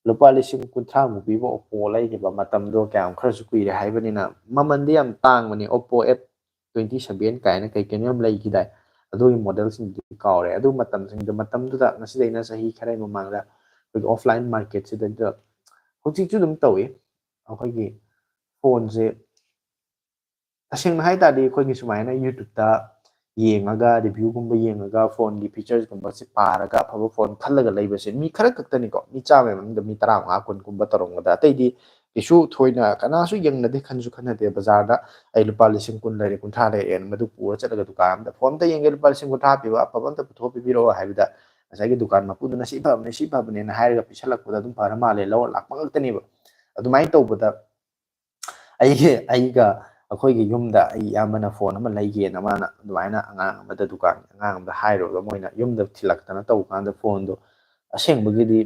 ꯂꯨꯄꯥ ꯂꯤꯁꯤꯡ ꯀꯨꯟꯊ꯭ꯔꯥꯃꯨꯛ ꯄꯤꯕ Oppo ꯂꯩꯈꯤꯕ ꯃꯇꯝꯗꯣ ꯀꯌꯥꯝ ꯈꯔꯁꯨ ꯀꯨꯏꯔꯦ ꯍꯥꯏꯕꯅꯤꯅ꯫ ꯃꯃꯟꯗꯤ ꯌꯥꯝ ꯇꯥꯡꯕꯅꯤ, Oppo F twenty seven ꯀꯥꯏꯅ ꯀꯩ ꯀꯩꯅꯣ ꯌꯥꯝ ꯂꯩꯈꯤꯗꯥꯏ, ꯑꯗꯨꯒꯤ modelꯁꯤꯡꯗꯨꯗꯤ ꯀꯥꯎꯔꯦ꯫ ꯑꯗꯨ ꯃꯇꯝꯁꯤꯡꯗ, ꯃꯇꯝꯗꯨꯗ, ꯉꯁꯤꯗꯩꯅ ꯆꯍꯤ ꯈꯔꯒꯤ ꯃꯃꯥꯡꯗ ꯑꯩꯈꯣꯏꯒꯤ offline marketꯁꯤꯗ, ꯍꯧꯖꯤꯛꯁꯨ ꯑꯗꯨꯝ ꯇꯧꯏ, ꯑꯩꯈꯣꯏꯒꯤ ꯐꯣꯟꯁꯦ ꯇꯁꯦꯡꯅ ꯍꯥꯏ ꯇꯥꯔꯗꯤ ꯑꯩꯈꯣꯏꯒꯤ ꯁꯨꯃꯥꯏꯅ YouTubeꯇ ꯌꯦꯡꯉꯒ, reviewꯒꯨꯝꯕ ꯌꯦꯡꯉꯒ, ꯐꯣꯟꯒꯤ featuresꯀꯨꯝꯕꯁꯦ ꯄꯥꯔꯒ ꯑꯐꯕ ꯐꯣꯟ ꯈꯜꯂꯒ ꯂꯩꯕꯁꯦ ꯃꯤ ꯈꯔ ꯈꯛꯇꯅꯤꯀꯣ, ꯃꯤ ꯆꯥꯝꯃꯒꯤ ꯃꯅꯨꯡꯗ ꯃꯤ ꯇꯔꯥꯃꯉꯥ, ꯀꯨꯟꯒꯨꯝꯕ ꯇꯧꯔꯝꯒꯗ꯭ꯔꯥ, ꯑꯇꯩꯗꯤ ꯀꯩꯁꯨ ꯊꯣꯏꯅ ꯀꯅꯥꯁꯨ ꯌꯦꯡꯅꯗꯦ, ꯈꯟꯁꯨ ꯈꯟꯅꯗꯦ꯫ ꯕꯖꯥꯔꯗ ꯑꯩ ꯂꯨꯄꯥ ꯂꯤꯁꯤꯡ ꯀꯨꯟ ꯂꯩꯔꯦ, ꯀꯨꯟꯊ꯭ꯔꯥ ꯂꯩꯔꯦꯅ ꯃꯗꯨ ꯄꯨꯔ ꯆꯠꯂꯒ ꯗꯨꯀꯥꯟ ꯑꯃꯗ, "ꯐꯣꯟ ꯑꯝꯇ ꯌꯦꯡꯒꯦ, ꯂꯨꯄꯥ ꯂꯤꯁꯤꯡ ꯀꯨꯟꯊ꯭ꯔꯥ ꯄꯤꯕ ꯑꯐꯕ ꯑꯝꯇ ꯄꯨꯊꯣꯛꯄꯤꯔꯛꯑꯣ" ꯍꯥꯏꯕꯗ, ꯉꯁꯥꯏꯒꯤ ꯗꯨꯀꯥꯟ ꯃꯄꯨꯗꯨꯅ "ꯁꯤ ꯐꯕꯅꯦ, ꯁꯤ ꯐꯕꯅꯦꯅ" ꯍꯥꯏꯔꯒ ꯄꯤꯁꯜꯂꯛꯄꯗ ꯑꯗꯨꯝ ꯐꯔ ꯃꯥꯜꯂꯦ, ꯂꯧꯔ ꯂꯥꯛꯄ ꯉꯥꯛꯇꯅꯦꯕ꯫ ꯑꯗꯨꯃꯥꯏꯅ ꯇꯧꯕꯗ ꯑꯩꯒꯤ, ꯑꯩꯒ ꯑꯩꯈꯣꯏꯒꯤ ꯌꯨꯝꯗ ꯑꯩ ꯏꯌꯥꯝꯕꯅ ꯐꯣꯟ ꯑꯃ ꯂꯩꯒꯦꯅ, ꯃꯥꯅ ꯑꯗꯨꯃꯥꯏꯅ ꯑꯉꯥꯡ ꯑꯃꯗ, ꯗꯨꯀꯥꯟꯒꯤ ꯑꯉꯥꯡ ꯑꯃꯗ ꯍꯥꯏꯔꯨꯔꯒ, ꯃꯣꯏꯅ ꯌꯨꯝꯗ ꯊꯤꯜꯂꯛꯇꯅ ꯇꯧꯕ ꯀꯥꯟꯗ ꯐꯣꯟꯗꯣ ꯑꯁꯦꯡꯕꯒꯤꯗꯤ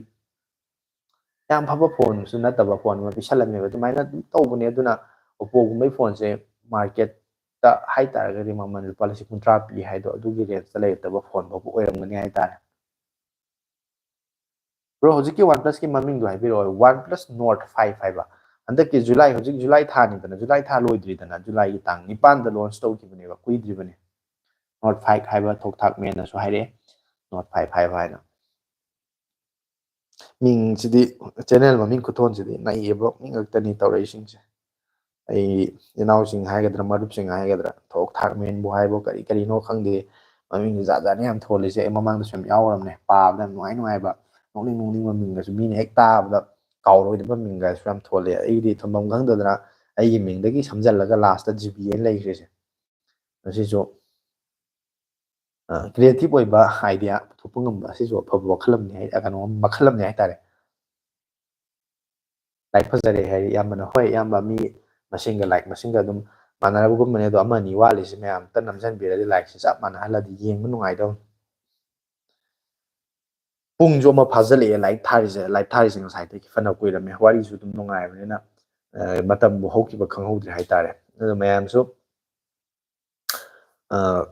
ꯌꯥꯝ ꯐꯕ ꯐꯣꯟꯁꯨ ꯅꯠꯇꯕ ꯐꯣꯟ ꯑꯃ ꯄꯤꯁꯜꯂꯝꯃꯦꯕ꯫ ꯑꯗꯨꯃꯥꯏꯅ ꯑꯗꯨꯝ ꯇꯧꯕꯅꯦ꯫ ꯑꯗꯨꯅ Oppoꯒꯨꯝꯕꯩ ꯐꯣꯟꯁꯦ marketꯇ ꯍꯥꯏꯇꯥꯔꯒꯗꯤ ꯃꯃꯜ ꯂꯨꯄꯥ ꯂꯤꯁꯤꯡ ꯀꯨꯟꯊ꯭ꯔꯥ ꯄꯤ ꯍꯥꯏꯗꯣ, ꯑꯗꯨꯒꯤ rangeꯇ ꯂꯩꯔꯛꯇꯕ ꯐꯣꯟ ꯐꯥꯎꯕ ꯑꯣꯏꯔꯝꯒꯅꯤ ꯍꯥꯏꯇꯥꯔꯦ꯫ Bro, ꯍꯧꯖꯤꯛꯀꯤ OnePlusꯀꯤ ꯃꯃꯤꯡꯗꯣ ꯍꯥꯏꯕꯤꯔꯛꯑꯣ꯫ OnePlus Nord five ꯍꯥꯏꯕ꯫ ꯍꯟꯗꯛꯀꯤ July, ꯍꯧꯖꯤꯛ July ꯊꯥꯅꯤꯗꯅ, July ꯊꯥ ꯂꯣꯏꯗ꯭ꯔꯤꯗꯅ, Julyꯒꯤ ꯇꯥꯡ ꯅꯤꯄꯥꯟꯗ launch ꯇꯧꯈꯤꯕꯅꯦꯕ, ꯀꯨꯏꯗ꯭ꯔꯤꯕꯅꯦ꯫ Nord five ꯍꯥꯏꯕ ꯊꯣꯛ ꯊꯥꯛ ꯃꯦꯟꯅꯁꯨ ꯍꯥꯏꯔꯛꯑꯦ, Nord five ꯍꯥꯏꯕ ꯍꯥꯏꯅ꯫ ꯃꯤꯡꯁꯤꯗꯤ, channel ꯃꯃꯤꯡ ꯈꯨꯊꯣꯟꯁꯤꯗꯤ ꯅꯩꯌꯦꯕ, ꯃꯤ ꯉꯥꯛꯇꯅꯤ ꯇꯧꯔꯛꯏꯁꯤꯡꯁꯦ꯫ ꯑꯩ ꯏꯅꯥꯎꯁꯤꯡ ꯍꯥꯏꯒꯗ꯭ꯔꯥ, ꯃꯔꯨꯞꯁꯤꯡ ꯍꯥꯏꯒꯗ꯭ꯔꯥ, ꯊꯣꯛ ꯊꯥꯛ ꯃꯦꯟꯕꯨ ꯍꯥꯏꯕꯣ, ꯀꯔꯤ ꯀꯔꯤꯅꯣ ꯈꯪꯗꯦ, ꯃꯃꯤꯡꯁꯦ ꯖꯥꯠ ꯖꯥꯠꯅꯤ ꯌꯥꯝ ꯊꯣꯜꯂꯤꯁꯦ꯫ ꯑꯩ ꯃꯃꯥꯡꯗꯁꯨ ꯌꯥꯝ ꯌꯥꯎꯔꯝꯅꯦ, ꯄꯥꯕꯗ ꯌꯥꯝ ꯅꯨꯡꯉꯥꯏ ꯅꯨꯡꯉꯥꯏꯕ, ꯅꯣꯛꯅꯤꯡ ꯅꯣꯛꯅꯤꯡꯕ ꯃꯤꯡꯒꯁꯨ, ꯃꯤꯅ ꯍꯦꯛ ꯇꯥꯕꯗ ꯀꯥꯎꯔꯣꯏꯗꯕ ꯃꯤꯡꯒꯁꯨ ꯌꯥꯝ ꯊꯣꯜꯂꯦ꯫ ꯑꯩꯗꯤ ꯊꯝꯐꯝ ꯈꯪꯗꯗꯅ ꯑꯩꯒꯤ ꯃꯤꯡꯗꯒꯤ ꯁꯝꯖꯜꯂꯒ lastꯇ GB ꯍꯥꯏꯅ ꯂꯩꯈ꯭ꯔꯤꯁꯦ꯫ ꯃꯁꯤꯁꯨ, ꯑ, creative ꯑꯣꯏꯕ idea ꯄꯨꯊꯣꯛꯄ ꯉꯝꯕ ꯑꯁꯤꯁꯨ ꯑꯐꯕ ꯋꯥꯈꯜ ꯑꯃꯅꯤ ꯍꯥꯏ-, ꯀꯩꯅꯣ, ꯃꯈꯜ ꯑꯃꯅꯤ ꯍꯥꯏꯇꯥꯔꯦ꯫ ꯂꯥꯏꯔꯤꯛ ꯐꯖꯔꯦ ꯍꯥꯏ ꯏꯌꯥꯝꯕꯅ꯫ ꯍꯣꯏ, ꯏꯌꯥꯝꯕ, ꯃꯤ ꯃꯁꯤꯡꯒ like ꯃꯁꯤꯡꯒ ꯑꯗꯨꯝ ꯃꯥꯟꯅꯔꯕꯒꯨꯝꯕꯅꯦ, ꯑꯗꯣ ꯑꯃ ꯑꯅꯤ ꯋꯥꯠꯂꯤꯁꯦ ꯃꯌꯥꯝ ꯑꯝꯇ ꯅꯝꯁꯤꯟꯕꯤꯔꯗꯤ, likeꯁꯦ ꯆꯞ ꯃꯥꯟꯅꯍꯜꯂꯗꯤ ꯌꯦꯡꯕ ꯅꯨꯡꯉꯥꯏꯗꯧꯅꯤ꯫ ꯄꯨꯡꯁꯨ ꯑꯃ ꯐꯥꯖꯤꯜꯂꯛꯑꯦ ꯂꯥꯏꯚ ꯊꯥꯔꯤꯁꯦ꯫ ꯂꯥꯏꯚ ꯊꯥꯔꯤꯁꯦ ꯉꯁꯥꯏꯗꯒꯤ ꯐꯅ ꯀꯨꯏꯔꯝꯃꯦ, ꯋꯥꯔꯤꯁꯨ ꯑꯗꯨꯝ ꯅꯨꯡꯉꯥꯏꯕꯅꯤꯅ, ꯑ, ꯃꯇꯝꯕꯨ ꯍꯧꯈꯤꯕ ꯈꯪꯍꯧꯗ꯭ꯔꯦ ꯍꯥꯏꯇꯥꯔꯦ꯫ ꯑꯗꯣ ꯃꯌꯥꯝꯁꯨ, ꯑ,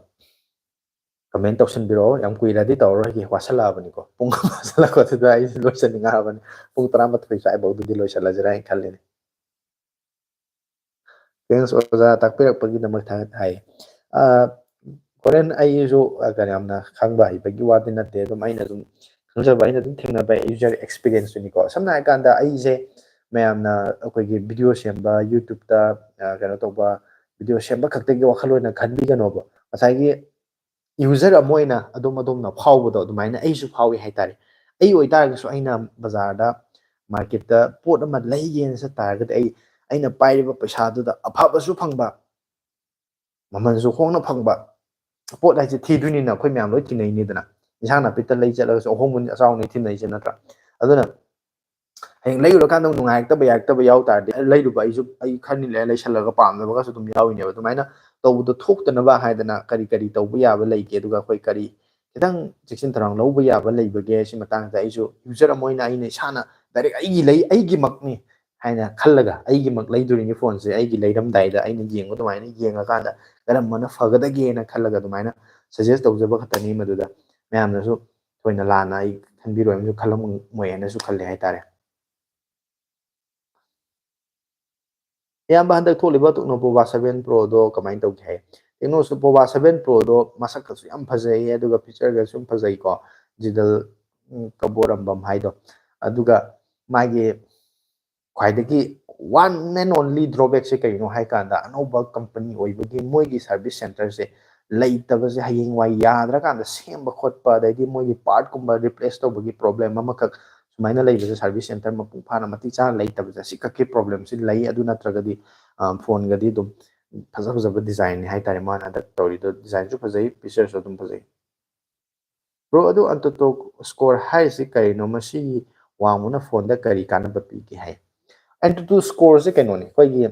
ꯀꯃꯦꯟ ꯇꯧꯁꯟꯕꯤꯔꯛꯑꯣ꯫ ꯌꯥꯝ ꯀꯨꯏꯔꯗꯤ ꯇꯧꯔꯔꯣꯏꯒꯦ, ꯋꯥꯁꯜꯂꯛꯑꯕꯅꯤꯀꯣ꯫ ꯄꯨꯡ ꯑꯃ ꯐꯥꯖꯤꯜꯂꯛꯄꯗꯨꯗ ꯑꯩ ꯂꯣꯏꯁꯟꯅꯤꯡꯉꯛꯑꯕꯅꯤ꯫ ꯄꯨꯡ ꯇꯔꯥꯃꯥꯊꯣꯏ ꯁ꯭ꯋꯥꯏꯐꯥꯎꯗꯨꯗꯤ ꯂꯣꯏꯁꯜꯂꯁꯤꯔꯥ ꯍꯥꯏꯅ ꯈꯜꯂꯤꯅꯦ꯫ ꯊꯦꯡꯁ ꯑꯣꯖꯥ, ꯇꯥꯛꯄꯤꯔꯛꯄꯒꯤꯗꯃꯛ ꯊꯥꯒꯠ ꯍꯥꯏ꯫ ꯑ, ꯍꯣꯔꯦꯟ ꯑꯩꯁꯨ, ꯑ, ꯀꯩꯅꯣ, ꯌꯥꯝꯅ ꯈꯪꯕ ꯍꯩꯕꯒꯤ ꯋꯥꯗꯤ ꯅꯠꯇꯦ, ꯑꯗꯨꯝ ꯑꯩꯅ ꯑꯗꯨꯝ ꯈꯪꯖꯕ, ꯑꯩꯅ ꯑꯗꯨꯝ ꯊꯦꯡꯅꯕ ꯌꯨꯖꯔ ꯑꯦꯛꯁꯄꯤꯔꯤꯌꯦꯟꯁꯇꯨꯅꯤꯀꯣ꯫ ꯁꯝꯅ ꯍꯥꯏꯔꯀꯥꯟꯗ ꯑꯩꯁꯦ ꯃꯌꯥꯝꯅ ꯑꯩꯈꯣꯏꯒꯤ ꯚꯤꯗꯤꯑꯣ ꯁꯦꯝꯕ, ꯌꯨꯇ꯭ꯌꯨꯕꯇ, ꯑ, ꯀꯩꯅꯣ ꯇꯧꯕ, ꯚꯤꯗꯤꯑꯣ ꯁꯦꯝꯕ ꯈꯛꯇꯒꯤ ꯋꯥꯈꯜꯂꯣꯟꯅ ꯈꯟꯕꯤꯒꯅꯣꯕ꯫ ꯉꯁꯥꯏꯒꯤ ꯌꯨꯖꯔ ꯑꯃ ꯑꯣꯏꯅ ꯑꯗꯣꯝ ꯑꯗꯣꯝꯅ ꯐꯥꯎꯕꯗꯣ ꯑꯗꯨꯃꯥꯏꯅ ꯑꯩꯁꯨ ꯐꯥꯎꯏ ꯍꯥꯏꯇꯥꯔꯦ꯫ ꯑꯩ ꯑꯣꯏꯇꯥꯔꯒꯁꯨ ꯑꯩꯅ ꯕꯖꯥꯔꯗ, ꯃꯥꯔꯀꯦꯠꯇ ꯄꯣꯠ ꯑꯃ ꯂꯩꯒꯦꯅ ꯆꯠ ꯇꯥꯔꯒꯗꯤ ꯑꯩ, ꯑꯩꯅ ꯄꯥꯏꯔꯤꯕ ꯄꯩꯁꯥꯗꯨꯗ ꯑꯐꯕꯁꯨ ꯐꯪꯕ, ꯃꯃꯜꯁꯨ ꯍꯣꯡꯅ ꯐꯪꯕ ꯄꯣꯠ ꯍꯥꯏꯁꯦ ꯊꯤꯗꯣꯏꯅꯤꯅ꯫ ꯑꯩꯈꯣꯏ ꯃꯌꯥꯝ ꯂꯣꯏ ꯊꯤꯅꯩꯅꯤꯗꯅ꯫ ꯏꯟꯁꯥꯡ ꯅꯥꯄꯤꯇ ꯂꯩ ꯆꯠꯂꯒꯁꯨ ꯑꯍꯣꯡꯕ ꯑꯆꯥꯎꯅꯤ ꯊꯤꯅꯩꯁꯦ, ꯅꯠꯇ꯭ꯔꯥ? ꯑꯗꯨꯅ ꯍꯌꯦꯡ ꯂꯩꯔꯨꯔꯀꯥꯟꯗ ꯅꯨꯡꯉꯥꯏꯔꯛꯇꯕ ꯌꯥꯔꯛꯇꯕ ꯌꯥꯎ ꯇꯥꯔꯗꯤ, ꯂꯩꯔꯨꯕ ꯑꯩꯁꯨ, ꯑꯩ ꯈꯔꯅꯤ ꯂꯩꯔ ꯂꯩꯁꯜꯂꯒ ꯄꯥꯝꯗꯕꯒꯁꯨ ꯑꯗꯨꯝ ꯌꯥꯎꯔꯤꯅꯦꯕ꯫ ꯑꯗꯨꯃꯥꯏꯅ ꯇꯧꯕꯗꯣ ꯊꯣꯛꯇꯅꯕ ꯍꯥꯏꯗꯅ ꯀꯔꯤ ꯀꯔꯤ ꯇꯧꯕ ꯌꯥꯕ ꯂꯩꯒꯦ, ꯑꯗꯨꯒ ꯑꯩꯈꯣꯏ ꯀꯔꯤ ꯈꯤꯇꯪ ꯆꯦꯛꯁꯤꯟ ꯊꯧꯔꯥꯡ ꯂꯧꯕ ꯌꯥꯕ ꯂꯩꯕꯒꯦ, ꯁꯤ ꯃꯇꯥꯡꯗ ꯑꯩꯁꯨ ꯌꯨꯖꯔ ꯑꯃ ꯑꯣꯏꯅ ꯑꯩꯅ ꯏꯁꯥꯅ ꯗꯥꯏꯔꯦꯛ ꯑꯩꯒꯤ ꯂꯩ, ꯑꯩꯒꯤꯃꯛꯅꯤ ꯍꯥꯏꯅ ꯈꯜꯂꯒ, ꯑꯩꯒꯤꯃꯛ ꯂꯩꯗꯣꯔꯤꯅꯤ ꯐꯣꯟꯁꯦ, ꯑꯩꯒꯤ ꯂꯩꯔꯝꯗꯥꯏꯗ ꯑꯩꯅ ꯌꯦꯡꯕ ꯑꯗꯨꯃꯥꯏꯅ ꯌꯦꯡꯉꯀꯥꯟꯗ ꯀꯔꯝꯕꯅ ꯐꯒꯗꯒꯦꯅ ꯈꯜꯂꯒ ꯑꯗꯨꯃꯥꯏꯅ ꯁꯖꯦꯁ ꯇꯧꯖꯕ ꯈꯛꯇꯅꯤ꯫ ꯃꯗꯨꯗ ꯃꯌꯥꯝꯅꯁꯨ ꯊꯣꯏꯅ ꯂꯥꯟꯅ ꯑꯩ ꯈꯟꯕꯤꯔꯣꯏ ꯑꯃꯁꯨ ꯈꯜꯂꯝꯃꯣꯏ ꯍꯥꯏꯅꯁꯨ ꯈꯜꯂꯦ ꯍꯥꯏꯇꯥꯔꯦ꯫ ꯏꯌꯥꯝꯕ, ꯍꯟꯗꯛ ꯊꯣꯛꯂꯤꯕ Tecno Pova seven Pro ꯗꯣ ꯀꯃꯥꯏꯅ ꯇꯧꯒꯦ ꯍꯥꯏ? Tecno Pova seven Pro ꯗꯣ ꯃꯁꯛꯀꯁꯨ ꯌꯥꯝ ꯐꯖꯩꯌꯦ, ꯑꯗꯨꯒ ꯐꯤꯆꯔꯒꯁꯨ ꯌꯥꯝ ꯐꯖꯩꯀꯣ, ꯖꯤꯗꯜ, ꯎꯝ, ꯀꯕꯣꯔꯝꯕꯝ ꯍꯥꯏꯗꯣ꯫ ꯑꯗꯨꯒ ꯃꯥꯒꯤ ꯈ꯭ꯋꯥꯏꯗꯒꯤ one and only drawback ꯁꯦ ꯀꯔꯤꯅꯣ ꯍꯥꯏ ꯀꯥꯟꯗ, ꯑꯅꯧꯕ ꯀꯝꯄꯅꯤ ꯑꯣꯏꯕꯒꯤ ꯃꯣꯏꯒꯤ ꯁꯥꯔꯚꯤꯁ ꯁꯦꯟꯇꯔꯁꯦ ꯂꯩꯇꯕꯁꯦ, ꯍꯌꯦꯡꯋꯥꯏ ꯌꯥꯗ꯭ꯔꯀꯥꯟꯗ ꯁꯦꯝꯕ ꯈꯣꯠꯄ, ꯑꯗꯩꯗꯤ ꯃꯣꯏꯒꯤ ꯄꯥꯔꯠꯀꯨꯝꯕ ꯔꯤꯄ꯭ꯂꯦꯁ ꯇꯧꯕꯒꯤ ꯄ꯭ꯔꯣꯕ꯭ꯂꯦꯝ ꯑꯃꯈꯛ ꯁꯨꯃꯥꯏꯅ ꯂꯩꯕꯁꯦ, ꯁꯥꯔꯚꯤꯁ ꯁꯦꯟꯇꯔ ꯃꯄꯨꯡ ꯐꯥꯅ ꯃꯇꯤꯛ ꯆꯥꯅ ꯂꯩꯇꯕꯁꯦ, ꯑꯁꯤ ꯈꯛꯀꯤ ꯄ꯭ꯔꯣꯕ꯭ꯂꯦꯝꯁꯤ ꯂꯩ꯫ ꯑꯗꯨ ꯅꯠꯇ꯭ꯔꯒꯗꯤ, ꯑ, ꯐꯣꯟꯒꯗꯤ ꯑꯗꯨꯝ ꯐꯖ ꯐꯖꯕ ꯗꯤꯖꯥꯏꯟꯅꯤ ꯍꯥꯏꯇꯥꯔꯦ ꯃꯥꯅ ꯍꯟꯗꯛ ꯇꯧꯔꯤꯗꯣ꯫ ꯗꯤꯖꯥꯏꯟꯁꯨ ꯐꯖꯩ, ꯐꯤꯆꯔꯁꯨ ꯑꯗꯨꯝ ꯐꯖꯩ꯫ ꯕ꯭ꯔꯣ, ꯑꯗꯨ AnTuTu Score ꯍꯥꯏꯔꯤꯁꯤ ꯀꯔꯤꯅꯣ? ꯃꯁꯤꯒꯤ ꯋꯥꯡꯕꯅ ꯐꯣꯟꯗ ꯀꯔꯤ ꯀꯥꯟꯅꯕ ꯄꯤꯒꯦ ꯍꯥꯏ? AnTuTu Score ꯁꯦ ꯀꯩꯅꯣꯅꯤ, ꯑꯩꯈꯣꯏꯒꯤ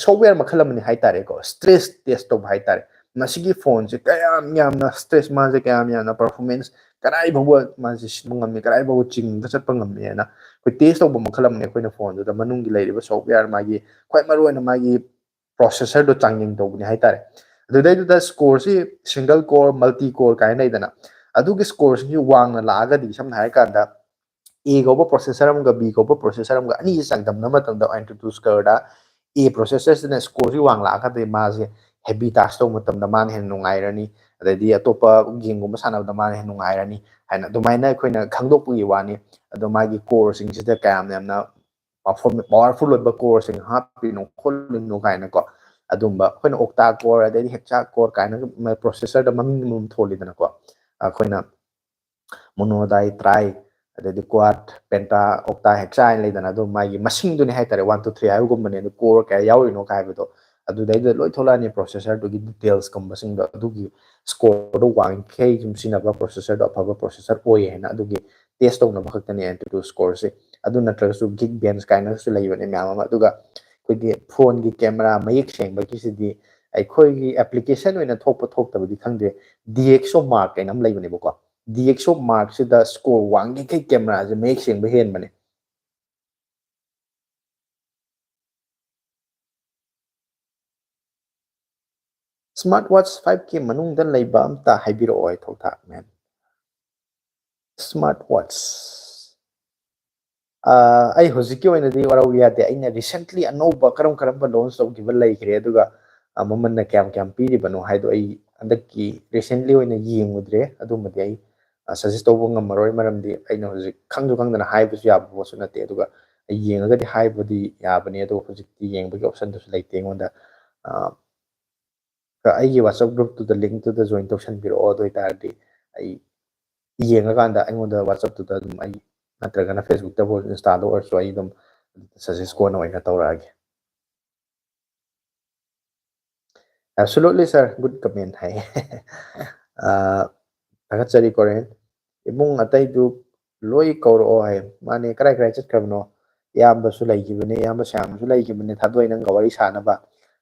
ꯁꯣꯐꯋꯦꯌꯔ ꯃꯈꯜ ꯑꯃꯅꯤ ꯍꯥꯏꯇꯥꯔꯦꯀꯣ, ꯁ꯭ꯇ꯭ꯔꯦꯁ ꯇꯦꯁ ꯇꯧꯕ ꯍꯥꯏꯇꯥꯔꯦ꯫ ꯃꯁꯤꯒꯤ ꯐꯣꯟꯁꯦ ꯀꯌꯥꯝ ꯌꯥꯝꯅ ꯁ꯭ꯇ꯭ꯔꯦꯁ, ꯃꯥꯁꯦ ꯀꯌꯥꯝ ꯌꯥꯝꯅ ꯄꯔꯐꯣꯔꯃꯦꯟꯁ ꯀꯗꯥꯏ ꯐꯥꯎꯕ ꯃꯥꯁꯦ ꯁꯤꯟꯕ ꯉꯝꯃꯤ, ꯀꯗꯥꯏ ꯐꯥꯎꯕ ꯆꯤꯡꯗ ꯆꯠꯄ ꯉꯝꯃꯤ ꯍꯥꯏꯅ ꯑꯩꯈꯣꯏ ꯇꯦꯁ ꯇꯧꯕ ꯃꯈꯜ ꯑꯃꯅꯤ꯫ ꯑꯩꯈꯣꯏꯅ ꯐꯣꯟꯗꯨꯗ ꯃꯅꯨꯡꯒꯤ ꯂꯩꯔꯤꯕ ꯁꯣꯐꯋꯦꯌꯔ, ꯃꯥꯒꯤ ꯈ꯭ꯋꯥꯏ ꯃꯔꯨꯑꯣꯏꯅ ꯃꯥꯒꯤ ꯄ꯭ꯔꯣꯁꯦꯁꯔꯗꯣ ꯆꯥꯡꯌꯦꯡ ꯇꯧꯕꯅꯤ ꯍꯥꯏꯇꯥꯔꯦ꯫ ꯑꯗꯨꯗꯩꯗꯨꯗ ꯁ꯭ꯀꯣꯔꯁꯤ ꯁꯤꯡꯒꯜ ꯀꯣꯔ, ꯃꯜꯇꯤ ꯀꯣꯔ ꯀꯥꯏꯅ ꯂꯩꯗꯅ, ꯑꯗꯨꯒꯤ ꯁ꯭ꯀꯣꯔꯁꯤꯡꯁꯤ ꯋꯥꯡꯅ ꯂꯥꯛꯑꯒꯗꯤ, ꯁꯝꯅ ꯍꯥꯏꯔꯀꯥꯟꯗ ꯑꯦ ꯀꯧꯕ ꯄ꯭ꯔꯣꯁꯦꯁꯔ ꯑꯃꯒ ꯕꯤ ꯀꯧꯕ ꯄ꯭ꯔꯣꯁꯦꯁꯔ ꯑꯃꯒ ꯑꯅꯤꯁꯤ ꯆꯥꯡꯗꯝꯅꯕ ꯃꯇꯝꯗ, ꯑꯦꯟꯇꯨꯇꯨ ꯁ꯭ꯀꯣꯔꯗ ꯑꯦ ꯄ꯭ꯔꯣꯁꯦꯁꯔꯁꯤꯅ ꯁ꯭ꯀꯣꯔꯁꯤ ꯋꯥꯡ ꯂꯥꯛꯑꯒꯗꯤ ꯃꯥꯁꯦ ꯍꯦꯚꯤ ꯇꯥꯁ ꯇꯧꯕ ꯃꯇꯝꯗ ꯃꯥꯅ ꯍꯦꯟꯅ ꯅꯨꯡꯉꯥꯏꯔꯅꯤ, ꯑꯗꯩꯗꯤ ꯑꯇꯣꯞꯄ ꯒꯦꯝꯒꯨꯝꯕ ꯁꯥꯟꯅꯕꯗ ꯃꯥꯅ ꯍꯦꯟꯅ ꯅꯨꯡꯉꯥꯏꯔꯅꯤ ꯍꯥꯏꯅ ꯑꯗꯨꯃꯥꯏꯅ ꯑꯩꯈꯣꯏꯅ ꯈꯪꯗꯣꯛꯄꯒꯤ ꯋꯥꯅꯤ꯫ ꯑꯗꯣ ꯃꯥꯒꯤ ꯀꯣꯔꯁꯤꯡꯁꯤꯗ ꯀꯌꯥꯝ ꯌꯥꯝꯅ ꯄꯥꯋꯔꯐꯨꯜ ꯑꯣꯏꯕ ꯀꯣꯔꯁꯤꯡ ꯍꯥꯞꯄꯤꯅꯣ ꯈꯣꯠꯂꯤꯅꯣ ꯀꯥꯏꯅꯀꯣ, ꯑꯗꯨꯝꯕ ꯑꯩꯈꯣꯏꯅ ꯑꯣꯛꯇꯥ ꯀꯣꯔ, ꯑꯗꯩꯗꯤ ꯍꯦꯛꯁꯥ ꯀꯣꯔ ꯀꯥꯏꯅ ꯄ꯭ꯔꯣꯁꯦꯁꯔꯗ ꯃꯃꯤꯡ ꯑꯃꯃꯝ ꯊꯣꯜꯂꯤꯗꯅꯀꯣ꯫ ꯑꯩꯈꯣꯏꯅ ꯃꯣꯅꯣ, ꯗꯥꯏ, ꯇ꯭ꯔꯥꯏ, ꯑꯗꯩꯗꯤ ꯀ꯭ꯋꯥꯗ, ꯄꯦꯟꯇꯥ, ꯑꯣꯛꯇꯥ, ꯍꯦꯛꯁꯥ ꯍꯥꯏꯅ ꯂꯩꯗꯅ, ꯑꯗꯨꯝ ꯃꯥꯒꯤ ꯃꯁꯤꯡꯗꯨꯅꯤ ꯍꯥꯏꯇꯥꯔꯦ, ꯋꯥꯟ ꯇꯨ ꯊ꯭ꯔꯤ ꯍꯥꯏꯕꯒꯨꯝꯕꯅꯦ꯫ ꯑꯗꯨ ꯀꯣꯔ ꯀꯌꯥ ꯌꯥꯎꯔꯤꯅꯣ ꯍꯥꯏꯕꯗꯣ ꯑꯗꯨꯗꯩꯗ ꯂꯣꯏ ꯊꯣꯛꯂꯛꯑꯅꯤ, ꯄ꯭ꯔꯣꯁꯦꯁꯔꯗꯨꯒꯤ ꯗꯤꯇꯦꯜꯁꯀꯨꯝꯕꯁꯤꯡꯗꯣ꯫ ꯑꯗꯨꯒꯤ ꯁ꯭ꯀꯣꯔꯗꯣ ꯋꯥꯡꯈꯩ ꯁꯨꯝ ꯁꯤꯖꯤꯟꯅꯕ, ꯄ꯭ꯔꯣꯁꯦꯁꯔꯗꯣ ꯑꯐꯕ ꯄ꯭ꯔꯣꯁꯦꯁꯔ ꯑꯣꯏ ꯍꯥꯏꯅ ꯑꯗꯨꯒꯤ ꯇꯦꯁ ꯇꯧꯅꯕ ꯈꯛꯇꯅꯦ ꯑꯦꯟꯇꯨꯇꯨ ꯁ꯭ꯀꯣꯔꯁꯦ꯫ ꯑꯗꯨ ꯅꯠꯇ꯭ꯔꯒꯁꯨ ꯒꯤꯛ ꯕꯦꯟꯁ ꯀꯥꯏꯅꯒꯁꯨ ꯂꯩꯕꯅꯦ ꯃꯌꯥꯝ ꯑꯃ꯫ ꯑꯗꯨꯒ ꯑꯩꯈꯣꯏꯒꯤ ꯐꯣꯟꯒꯤ ꯀꯦꯃꯦꯔꯥ ꯃꯌꯦꯛ ꯁꯦꯡꯕꯒꯤꯁꯤꯗꯤ ꯑꯩꯈꯣꯏꯒꯤ ꯑꯦꯄ꯭ꯂꯤꯀꯦꯁꯟ ꯑꯣꯏꯅ ꯊꯣꯛꯄ ꯊꯣꯛꯇꯕꯗꯤ ꯈꯪꯗꯦ, ꯗꯤ ꯑꯦꯛꯁ ꯑꯣ ꯃꯥꯔꯛ ꯀꯥꯏꯅ ꯑꯃ ꯂꯩꯕꯅꯦꯕꯀꯣ꯫ ꯗꯤ ꯑꯦꯛꯁ ꯑꯣ ꯃꯥꯔꯛꯁꯤꯗ ꯁ꯭ꯀꯣꯔ ꯋꯥꯡꯉꯤꯈꯩ ꯀꯦꯃꯦꯔꯥꯁꯦ ꯃꯌꯦꯛ ꯁꯦꯡꯕ ꯍꯦꯟꯕꯅꯦ꯫ ꯁ꯭ꯃꯥꯔꯠ ꯋꯥꯠꯆ ꯐꯥꯏꯚ ꯀꯦ ꯃꯅꯨꯡꯗ ꯂꯩꯕ ꯑꯝꯇ ꯍꯥꯏꯕꯤꯔꯛꯑꯣ, ꯑꯩ ꯊꯧꯊꯥꯛ ꯃꯦꯝ꯫ Smart watch. ꯑꯥ, ꯑꯩ ꯍꯧꯖꯤꯛꯀꯤ ꯑꯣꯏꯅꯗꯤ ꯋꯥꯔꯧꯕ ꯌꯥꯗꯦ꯫ ꯑꯩꯅ recently ꯑꯅꯧꯕ ꯀꯔꯝ ꯀꯔꯝꯕ launch ꯇꯧꯈꯤꯕ ꯂꯩꯈ꯭ꯔꯦ, ꯑꯗꯨꯒ, ꯑꯥ, ꯃꯃꯜꯅ ꯀꯌꯥꯝ ꯀꯌꯥꯝ ꯄꯤꯔꯤꯕꯅꯣ ꯍꯥꯏꯗꯣ ꯑꯩ ꯍꯟꯗꯛꯀꯤ recently ꯑꯣꯏꯅ ꯌꯦꯡꯉꯨꯗ꯭ꯔꯦ꯫ ꯑꯗꯨꯃꯗꯤ ꯑꯩ, ꯑꯥ, suggest ꯇꯧꯕ ꯉꯝꯃꯔꯣꯏ, ꯃꯔꯝꯗꯤ ꯑꯩꯅ ꯍꯧꯖꯤꯛ ꯈꯪꯁꯨ ꯈꯪꯗꯅ ꯍꯥꯏꯕꯁꯨ ꯌꯥꯕ ꯄꯣꯠꯁꯨ ꯅꯠꯇꯦ꯫ ꯑꯗꯨꯒ ꯑꯩ ꯌꯦꯡꯉꯒꯗꯤ ꯍꯥꯏꯕꯗꯤ ꯌꯥꯕꯅꯤ, ꯑꯗꯣ ꯍꯧꯖꯤꯛꯇꯤ ꯌꯦꯡꯕꯒꯤ option ꯗꯨꯁꯨ ꯂꯩꯇꯦ ꯑꯩꯉꯣꯟꯗ꯫ ꯑꯥ, ꯑꯩꯒꯤ WhatsApp group ꯇꯨꯗ, link ꯇꯨꯗ join ꯇꯧꯁꯟꯕꯤꯔꯛꯑꯣ꯫ ꯑꯗꯨ ꯑꯣꯏꯇꯥꯔꯗꯤ ꯑꯩ ꯌꯦꯡꯉꯀꯥꯟꯗ ꯑꯩꯉꯣꯟꯗ WhatsApp ꯇꯨꯗ ꯑꯗꯨꯝ ꯑꯩ, ꯅꯠꯇ꯭ꯔꯒꯅ Facebook ꯇꯕꯨ, Insta ꯗ ꯑꯣꯏꯔꯁꯨ ꯑꯩ ꯑꯗꯨꯝ suggest ꯀꯣꯟꯅ ꯑꯣꯏꯅ ꯇꯧꯔꯛꯑꯒꯦ꯫ Absolutely, sir. Good comment ꯍꯥꯏ꯫ ꯑꯥ, ꯊꯥꯒꯠꯆꯔꯤ, ꯀꯣꯔꯦꯟ꯫ ꯏꯃꯨꯡ ꯑꯇꯩꯗꯨ ꯂꯣꯏ ꯀꯧꯔꯛꯑꯣ ꯍꯥꯏ꯫ ꯃꯥꯅꯦ, ꯀꯔꯥꯏ ꯀꯔꯥꯏ ꯆꯠꯈ꯭ꯔꯕꯅꯣ? ꯏꯌꯥꯝꯕꯁꯨ ꯂꯩꯈꯤꯕꯅꯦ, ꯏꯌꯥꯝꯕ ꯁ꯭ꯌꯥꯝꯁꯨ ꯂꯩꯈꯤꯕꯅꯦ, ꯊꯥꯗꯣꯏ ꯅꯪꯒ ꯋꯥꯔꯤ ꯁꯥꯅꯕ꯫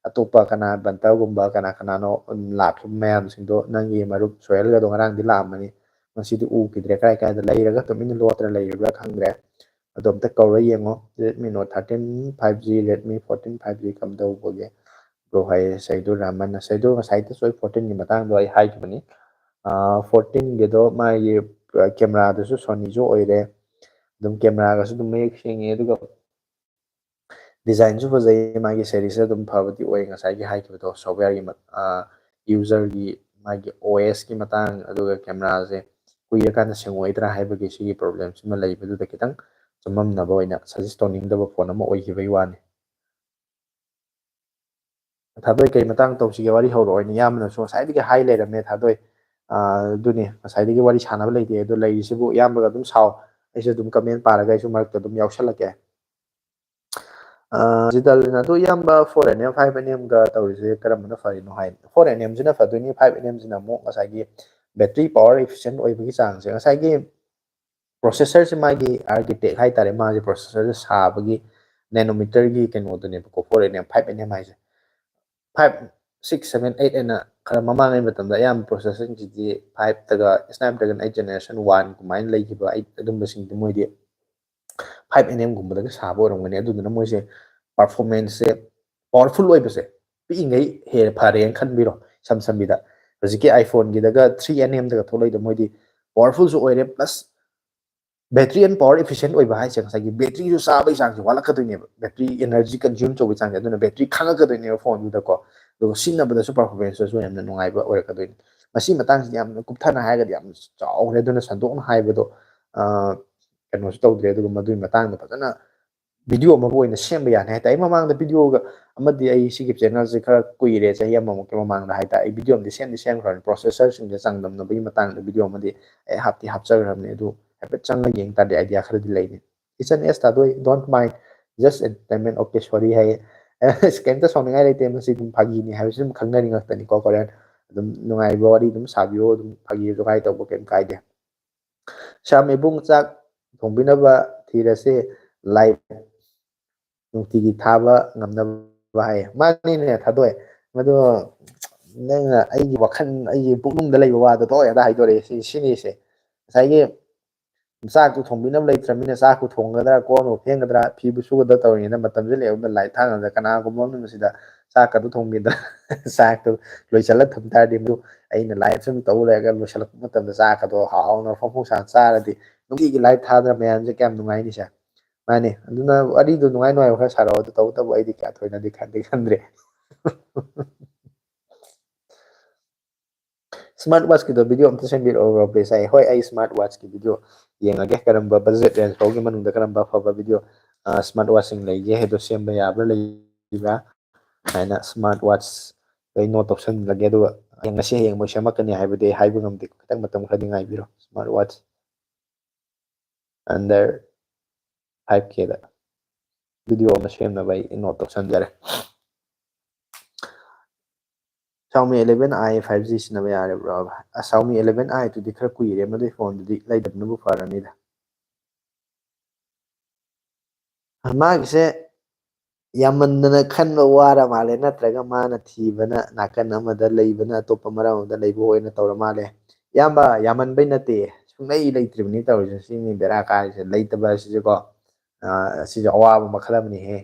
ꯑꯇꯣꯞꯄ ꯀꯅꯥ, ꯕꯟꯇꯒꯨꯝꯕ ꯀꯅꯥ ꯀꯅꯥꯅꯣ, ꯎꯝ, ꯂꯥꯛꯈꯤꯕ ꯃꯌꯥꯝꯁꯤꯡꯗꯣ, ꯅꯪꯒꯤ ꯃꯔꯨꯞ ꯁꯣꯍꯦꯜꯒꯗꯣ ꯉꯔꯥꯡꯗꯤ ꯂꯥꯛꯑꯝꯕꯅꯤ꯫ ꯉꯁꯤꯗꯤ ꯎꯈꯤꯗ꯭ꯔꯦ꯫ ꯀꯥꯏ ꯀꯥꯏꯗ ꯂꯩꯔꯒ ꯇꯨꯃꯤꯟꯅ ꯂꯣꯠꯇꯅ ꯂꯩꯔꯤꯕ꯭ꯔꯥ ꯈꯪꯗ꯭ꯔꯦ꯫ ꯑꯗꯣ ꯑꯝꯇ ꯀꯧꯔ ꯌꯦꯡꯉꯣ꯫ Redmi Note thirteen five G, Redmi fourteen five G ꯀꯝꯗꯧꯕꯒꯦ? Bro ꯍꯥꯏꯌꯦ ꯁꯩꯗꯨ ꯔꯥꯃꯟꯅ꯫ ꯁꯩꯗꯨ ꯉꯁꯥꯏꯗꯁꯨ ꯑꯩ fourteen ꯒꯤ ꯃꯇꯥꯡꯗꯣ ꯑꯩ ꯍꯥꯏꯈꯤꯕꯅꯤ꯫ ꯑꯥ, fourteen ꯒꯤꯗꯣ ꯃꯥꯒꯤ, ꯑ, camera ꯗꯨꯁꯨ Sony ꯁꯨ ꯑꯣꯏꯔꯦ꯫ ꯑꯗꯨꯝ camera ꯒꯁꯨ ꯑꯗꯨꯝ ꯃꯌꯦꯛ ꯁꯦꯡꯉꯦ, ꯑꯗꯨꯒ design ꯁꯨ ꯐꯖꯩ꯫ ꯃꯥꯒꯤ series ꯑꯗꯨꯝ ꯐꯕꯗꯤ ꯑꯣꯏ꯫ ꯉꯁꯥꯏꯒꯤ ꯍꯥꯏꯈꯤꯕꯗꯣ, software ꯒꯤ ꯃꯠ-, ꯑ, user ꯒꯤ ꯃꯥꯒꯤ O S ꯀꯤ ꯃꯇꯥꯡ, ꯑꯗꯨꯒ camera ꯁꯦ ꯀꯨꯏꯔꯀꯥꯟꯗ ꯁꯦꯡꯉꯣꯏꯗ꯭ꯔꯥ ꯍꯥꯏꯕꯒꯤ ꯁꯤꯒꯤ problem ꯁꯤꯃ ꯂꯩꯕꯗꯨꯗ ꯈꯤꯇꯪ ꯆꯃꯝꯅꯕ ꯑꯣꯏꯅ suggest ꯇꯧꯅꯤꯡꯗꯕ phone ꯑꯃ ꯑꯣꯏꯈꯤꯕꯒꯤ ꯋꯥꯅꯤ꯫ ꯊꯥꯗꯣꯏ, ꯀꯩ ꯃꯇꯥꯡ ꯇꯧꯁꯤꯒꯦ? ꯋꯥꯔꯤ ꯍꯧꯔꯛꯑꯣꯅꯦ꯫ ꯏꯌꯥꯝꯕꯅꯁꯨ ꯉꯁꯥꯏꯗꯒꯤ ꯍꯥꯏ ꯂꯩꯔꯝꯃꯦ, ꯊꯥꯗꯣꯏ꯫ ꯑ, ꯑꯗꯨꯅꯤ, ꯉꯁꯥꯏꯗꯒꯤ ꯋꯥꯔꯤ ꯁꯥꯟꯅꯕ ꯂꯩꯇꯦ꯫ ꯑꯗꯣ ꯂꯩꯔꯤꯁꯤꯕꯨ ꯏꯌꯥꯝꯕꯒ ꯑꯗꯨꯝ ꯁꯥꯎ, ꯑꯩꯁꯨ ꯑꯗꯨꯝ comment ꯄꯥꯔꯒ ꯑꯩꯁꯨ ꯃꯔꯛꯇ ꯑꯗꯨꯝ ꯌꯥꯎꯁꯜꯂꯛꯀꯦ꯫ ꯑ, ꯖꯤꯇꯜꯅ, "ꯑꯗꯣ ꯏꯌꯥꯝꯕ, four N M, five N M ꯒ ꯇꯧꯔꯤꯁꯦ ꯀꯔꯝꯕꯅ ꯐꯔꯤꯅꯣ?" ꯍꯥꯏ꯫ Four N M ꯁꯤꯅ ꯐꯗꯣꯏꯅꯤ꯫ Five N M ꯁꯤꯅ ꯑꯃꯨꯛ ꯉꯁꯥꯏꯒꯤ battery power efficient ꯑꯣꯏꯕꯒꯤ ꯆꯥꯡꯁꯦ, ꯉꯁꯥꯏꯒꯤ processor ꯁꯦ, ꯃꯥꯒꯤ architect ꯍꯥꯏꯇꯥꯔꯦ, ꯃꯥꯁꯦ processor ꯁꯦ ꯁꯥꯕꯒꯤ nanometer ꯒꯤ ꯀꯩꯅꯣꯗꯨꯅꯦꯕꯀꯣ, four N M, five N M ꯍꯥꯏꯁꯦ꯫ Five, six, seven, eight ꯑꯅ ꯈꯔ ꯃꯃꯥꯡꯉꯩ ꯃꯇꯝꯗ ꯑꯌꯥꯝꯕ processor ꯁꯤꯡꯁꯤꯗꯤ five ꯇꯒ, Snapdragon eight generation one ꯀꯃꯥꯏꯅ ꯂꯩꯈꯤꯕ, eight ꯑꯗꯨꯝꯕꯁꯤꯡꯗꯤ ꯃꯣꯏꯗꯤ five N M ꯒꯨꯝꯕꯗꯒ ꯁꯥꯕ ꯑꯣꯏꯔꯝꯒꯅꯤ꯫ ꯑꯗꯨꯗꯨꯅ ꯃꯣꯏꯁꯦ performance ꯁꯦ, powerful ꯑꯣꯏꯕꯁꯦ ꯄꯤꯛꯏꯉꯩ ꯍꯦꯟꯅ ꯐꯔꯦꯅ ꯈꯟꯕꯤꯔꯣ꯫ ꯏꯁꯝ ꯁꯝꯕꯤꯗ, ꯍꯧꯖꯤꯛꯀꯤ iPhone ꯒꯤꯗꯒ three N M ꯗꯒ ꯊꯣꯛꯂꯛꯏꯗꯣ, ꯃꯣꯏꯗꯤ powerful ꯁꯨ ꯑꯣꯏꯔꯦ, plus battery and power efficient ꯑꯣꯏꯕ ꯍꯥꯏꯁꯦ ꯉꯁꯥꯏꯒꯤ battery ꯁꯨ ꯆꯥꯕꯒꯤ ꯆꯥꯡꯁꯦ ꯋꯥꯠꯂꯛꯀꯗꯣꯏꯅꯦꯕ, battery energy consume ꯇꯧꯕꯒꯤ ꯆꯥꯡꯁꯦ꯫ ꯑꯗꯨꯅ battery ꯈꯥꯡꯉꯛꯀꯗꯣꯏꯅꯦꯕ phone ꯗꯨꯗꯀꯣ꯫ ꯑꯗꯨꯒ ꯁꯤꯖꯤꯟꯅꯕꯗꯁꯨ, performance ꯇꯁꯨ ꯌꯥꯝꯅ ꯅꯨꯡꯉꯥꯏꯕ ꯑꯣꯏꯔꯛꯀꯗꯣꯏꯅꯤ꯫ ꯃꯁꯤ ꯃꯇꯥꯡꯁꯤꯗꯤ ꯌꯥꯝꯅ ꯀꯨꯞꯊꯅ ꯍꯥꯏꯔꯒꯗꯤ ꯌꯥꯝꯅ ꯆꯥꯎꯈ꯭ꯔꯦ, ꯑꯗꯨꯅ ꯁꯟꯗꯣꯛꯅ ꯍꯥꯏꯕꯗꯣ, ꯑ, ꯀꯩꯅꯣꯁꯨ ꯇꯧꯗ꯭ꯔꯦ꯫ ꯑꯗꯨꯒ ꯃꯗꯨꯒꯤ ꯃꯇꯥꯡꯗ ꯐꯖꯅ video ꯑꯃꯕꯨ ꯑꯣꯏꯅ ꯁꯦꯝꯕ ꯌꯥꯅꯤ ꯍꯥꯏꯇꯥꯔꯦ꯫ ꯑꯩ ꯃꯃꯥꯡꯗ video ꯒ ꯑꯃꯗꯤ, ꯑꯩ ꯁꯤꯒꯤ channel ꯁꯦ ꯈꯔ ꯀꯨꯏꯔꯦ, ꯆꯍꯤ ꯑꯃꯃꯨꯛꯀꯤ ꯃꯃꯥꯡꯗ ꯍꯥꯏꯇꯥꯔꯦ, ꯑꯩ video ꯑꯃꯗꯤ ꯁꯦꯝꯗꯤ ꯁꯦꯝꯈ꯭ꯔꯕꯅꯤ, processor ꯁꯤꯡꯁꯦ ꯆꯥꯡꯗꯝꯅꯕꯒꯤ ꯃꯇꯥꯡꯗ video ꯑꯃꯗꯤ ꯑꯩ ꯍꯥꯞꯇꯤ ꯍꯥꯞꯆꯈ꯭ꯔꯕꯅꯤ꯫ ꯑꯗꯨ ꯍꯥꯏꯐꯦꯠ ꯆꯪꯉ ꯌꯦꯡ ꯇꯥꯔꯗꯤ idea ꯈꯔꯗꯤ ꯂꯩꯅꯤ꯫ Ichan S ꯊꯥꯗꯣꯏ, "Don't mind, just entertainment, okay, sorry" ꯍꯥꯏꯌꯦ꯫ ꯑꯁ, ꯀꯩꯝꯇ ꯁꯥꯎꯅꯤꯡꯉꯥꯏ ꯂꯩꯇꯦ, ꯃꯁꯤ ꯑꯗꯨꯝ ꯐꯥꯒꯤꯅꯤ ꯍꯥꯏꯕꯁꯤ ꯑꯗꯨꯝ ꯈꯪꯅꯔꯤ ꯉꯥꯛꯇꯅꯤꯀꯣ꯫ ꯍꯣꯔꯦꯟ ꯑꯗꯨꯝ ꯅꯨꯡꯉꯥꯏꯕ ꯋꯥꯔꯤ ꯑꯗꯨꯝ ꯁꯥꯕꯤꯌꯣ, ꯑꯗꯨꯝ ꯐꯥꯒꯤ ꯖꯣꯒꯥꯏ ꯇꯧꯕ ꯀꯩꯝ ꯀꯥꯏꯗꯦ꯫ ꯁ꯭ꯌꯥꯝ ꯏꯕꯨꯡ, ꯆꯥꯛ ꯊꯣꯡꯕꯤꯅꯕ ꯊꯤꯔꯁꯦ, live ꯅꯨꯡꯇꯤꯒꯤ ꯊꯥꯕ ꯉꯝꯅꯕ ꯍꯥꯏꯌꯦ꯫ ꯃꯥꯅꯤꯅꯦ, ꯊꯥꯗꯣꯏ, ꯃꯗꯨ ꯅꯪꯅ ꯑꯩꯒꯤ ꯋꯥꯈꯜ, ꯑꯩꯒꯤ ꯄꯨꯛꯅꯨꯡꯗ ꯂꯩꯕ ꯋꯥꯗꯣ ꯂꯣꯏ ꯑꯗ ꯍꯥꯏꯗꯣꯔꯛꯑꯦ꯫ ꯁꯤ, ꯁꯤꯅꯤꯁꯦ꯫ ꯉꯁꯥꯏꯒꯤ ꯆꯥꯛꯇꯨ ꯊꯣꯡꯕꯤꯅꯕ ꯂꯩꯇ꯭ꯔꯕꯅꯤꯅ ꯆꯥꯛꯄꯨ ꯊꯣꯡꯒꯗ꯭ꯔꯥ, ꯀꯣꯟꯕꯨ ꯐꯦꯡꯒꯗ꯭ꯔꯥ, ꯐꯤꯕꯨ ꯁꯨꯒꯗ꯭ꯔꯥ ꯇꯧꯔꯤꯉꯩꯗ ꯃꯇꯝꯁꯦ ꯂꯩꯍꯧꯗꯅ live ꯊꯥꯡꯉꯗ ꯀꯅꯥꯒꯨꯝꯕ ꯑꯃꯅ ꯃꯁꯤꯗ ꯆꯥꯛꯀꯗꯨ ꯊꯣꯡꯕꯤꯗꯅ ꯆꯥꯛꯇꯨ ꯂꯣꯏꯁꯤꯜꯂ ꯊꯝ ꯇꯥꯔꯗꯤ, ꯃꯗꯨ ꯑꯩꯅ live ꯁꯨꯝ ꯇꯧ ꯂꯩꯔꯒ ꯂꯣꯏꯁꯤꯜꯂꯛꯄ ꯃꯇꯝꯗ ꯆꯥꯛꯀꯗꯣ ꯍꯥꯎꯅ ꯐꯣꯡ ꯐꯣꯡ ꯁꯥꯅ ꯆꯥꯔꯗꯤ, ꯅꯨꯡꯇꯤꯒꯤ live ꯊꯥꯗꯅ ꯃꯌꯥꯝꯁꯦ ꯀꯌꯥꯝ ꯅꯨꯡꯉꯥꯏꯅꯤ ꯁꯦ꯫ ꯃꯥꯅꯦ, ꯑꯗꯨꯅ ꯋꯥꯔꯤꯗꯨ ꯅꯨꯡꯉꯥꯏ ꯅꯨꯡꯉꯥꯏꯕ ꯈꯔ ꯁꯥꯔꯛꯑꯣ, ꯑꯗꯨ ꯇꯧꯕꯇꯕꯨ ꯑꯩꯗꯤ ꯀꯌꯥ ꯊꯣꯏꯅꯗꯤ ꯈꯟꯗꯤ ꯈꯟꯗ꯭ꯔꯦ꯫ Smart watch ꯀꯤꯗꯣ video ꯑꯝꯇ ꯁꯦꯝꯕꯤꯔꯛꯑꯣ, please꯫ ꯑꯩ, ꯍꯣꯏ, ꯑꯩ smart watch ꯀꯤ video ꯌꯦꯡꯉꯒꯦ, ꯀꯔꯝꯕ budget range ꯐꯥꯎꯒꯤ ꯃꯅꯨꯡꯗ ꯀꯔꯝꯕ ꯑꯐꯕ video, ꯑ, smart watch ꯁꯤꯡ ꯂꯩꯒꯦ ꯍꯥꯏꯗꯣ ꯁꯦꯝꯕ ꯌꯥꯕ꯭ꯔꯥ ꯂꯩꯕ꯭ꯔꯥ ꯍꯥꯏꯅ꯫ Smart watch ꯑꯩ note ꯇꯧꯁꯟꯂꯒꯦ, ꯑꯗꯨꯒ ꯍꯌꯦꯡ, ꯉꯁꯤ ꯍꯌꯦꯡꯃꯛ ꯁꯦꯝꯃꯛꯀꯅꯤ ꯍꯥꯏꯕꯗꯤ ꯑꯩ ꯍꯥꯏꯕ ꯉꯝꯗꯦ꯫ ꯈꯤꯇꯪ ꯃꯇꯝ ꯈꯔꯗꯤ ꯉꯥꯏꯕꯤꯔꯣ꯫ Smart watch under five K ꯗ video ꯑꯃ ꯁꯦꯝꯅꯕ ꯑꯩ note ꯇꯧꯁꯟꯖꯔꯦ꯫ Xiaomi eleven i five G ꯁꯤꯖꯤꯟꯅꯕ ꯌꯥꯔꯤꯕ꯭ꯔꯣ? ꯑ, Xiaomi eleven i ꯗꯨꯗꯤ ꯈꯔ ꯀꯨꯏꯔꯦ, ꯃꯗꯨꯏ phone ꯗꯨꯗꯤ ꯂꯩꯗꯕꯅꯕꯨ ꯐꯔꯅꯤꯗ꯫ ꯃꯥꯒꯤꯁꯦ ꯌꯥꯝꯃꯟꯗꯅ ꯈꯟꯕ ꯋꯥꯔ ꯃꯥꯜꯂꯦ, ꯅꯠꯇ꯭ꯔꯒ ꯃꯥꯅ ꯊꯤꯕꯅ ꯅꯥꯀꯟ ꯑꯃꯗ ꯂꯩꯕꯅ ꯑꯇꯣꯞꯄ ꯃꯔꯝ ꯑꯃꯗ ꯂꯩꯕ ꯑꯣꯏꯅ ꯇꯧꯔ ꯃꯥꯜꯂꯦ꯫ ꯏꯌꯥꯝꯕ, ꯌꯥꯝꯃꯟꯕꯩ ꯅꯠꯇꯦ, ꯁꯨꯡꯂꯩ ꯂꯩꯇ꯭ꯔꯤꯕꯅꯤ ꯇꯧꯔꯤꯁꯦ꯫ ꯁꯤꯅꯤ ꯕꯦꯔꯥ ꯀꯥꯔꯤꯁꯦ, ꯂꯩꯇꯕ ꯑꯁꯤꯁꯨꯀꯣ꯫ ꯑ, ꯑꯁꯤꯁꯨ ꯑꯋꯥꯕ ꯃꯈꯜ ꯑꯃꯅꯤꯍꯦ꯫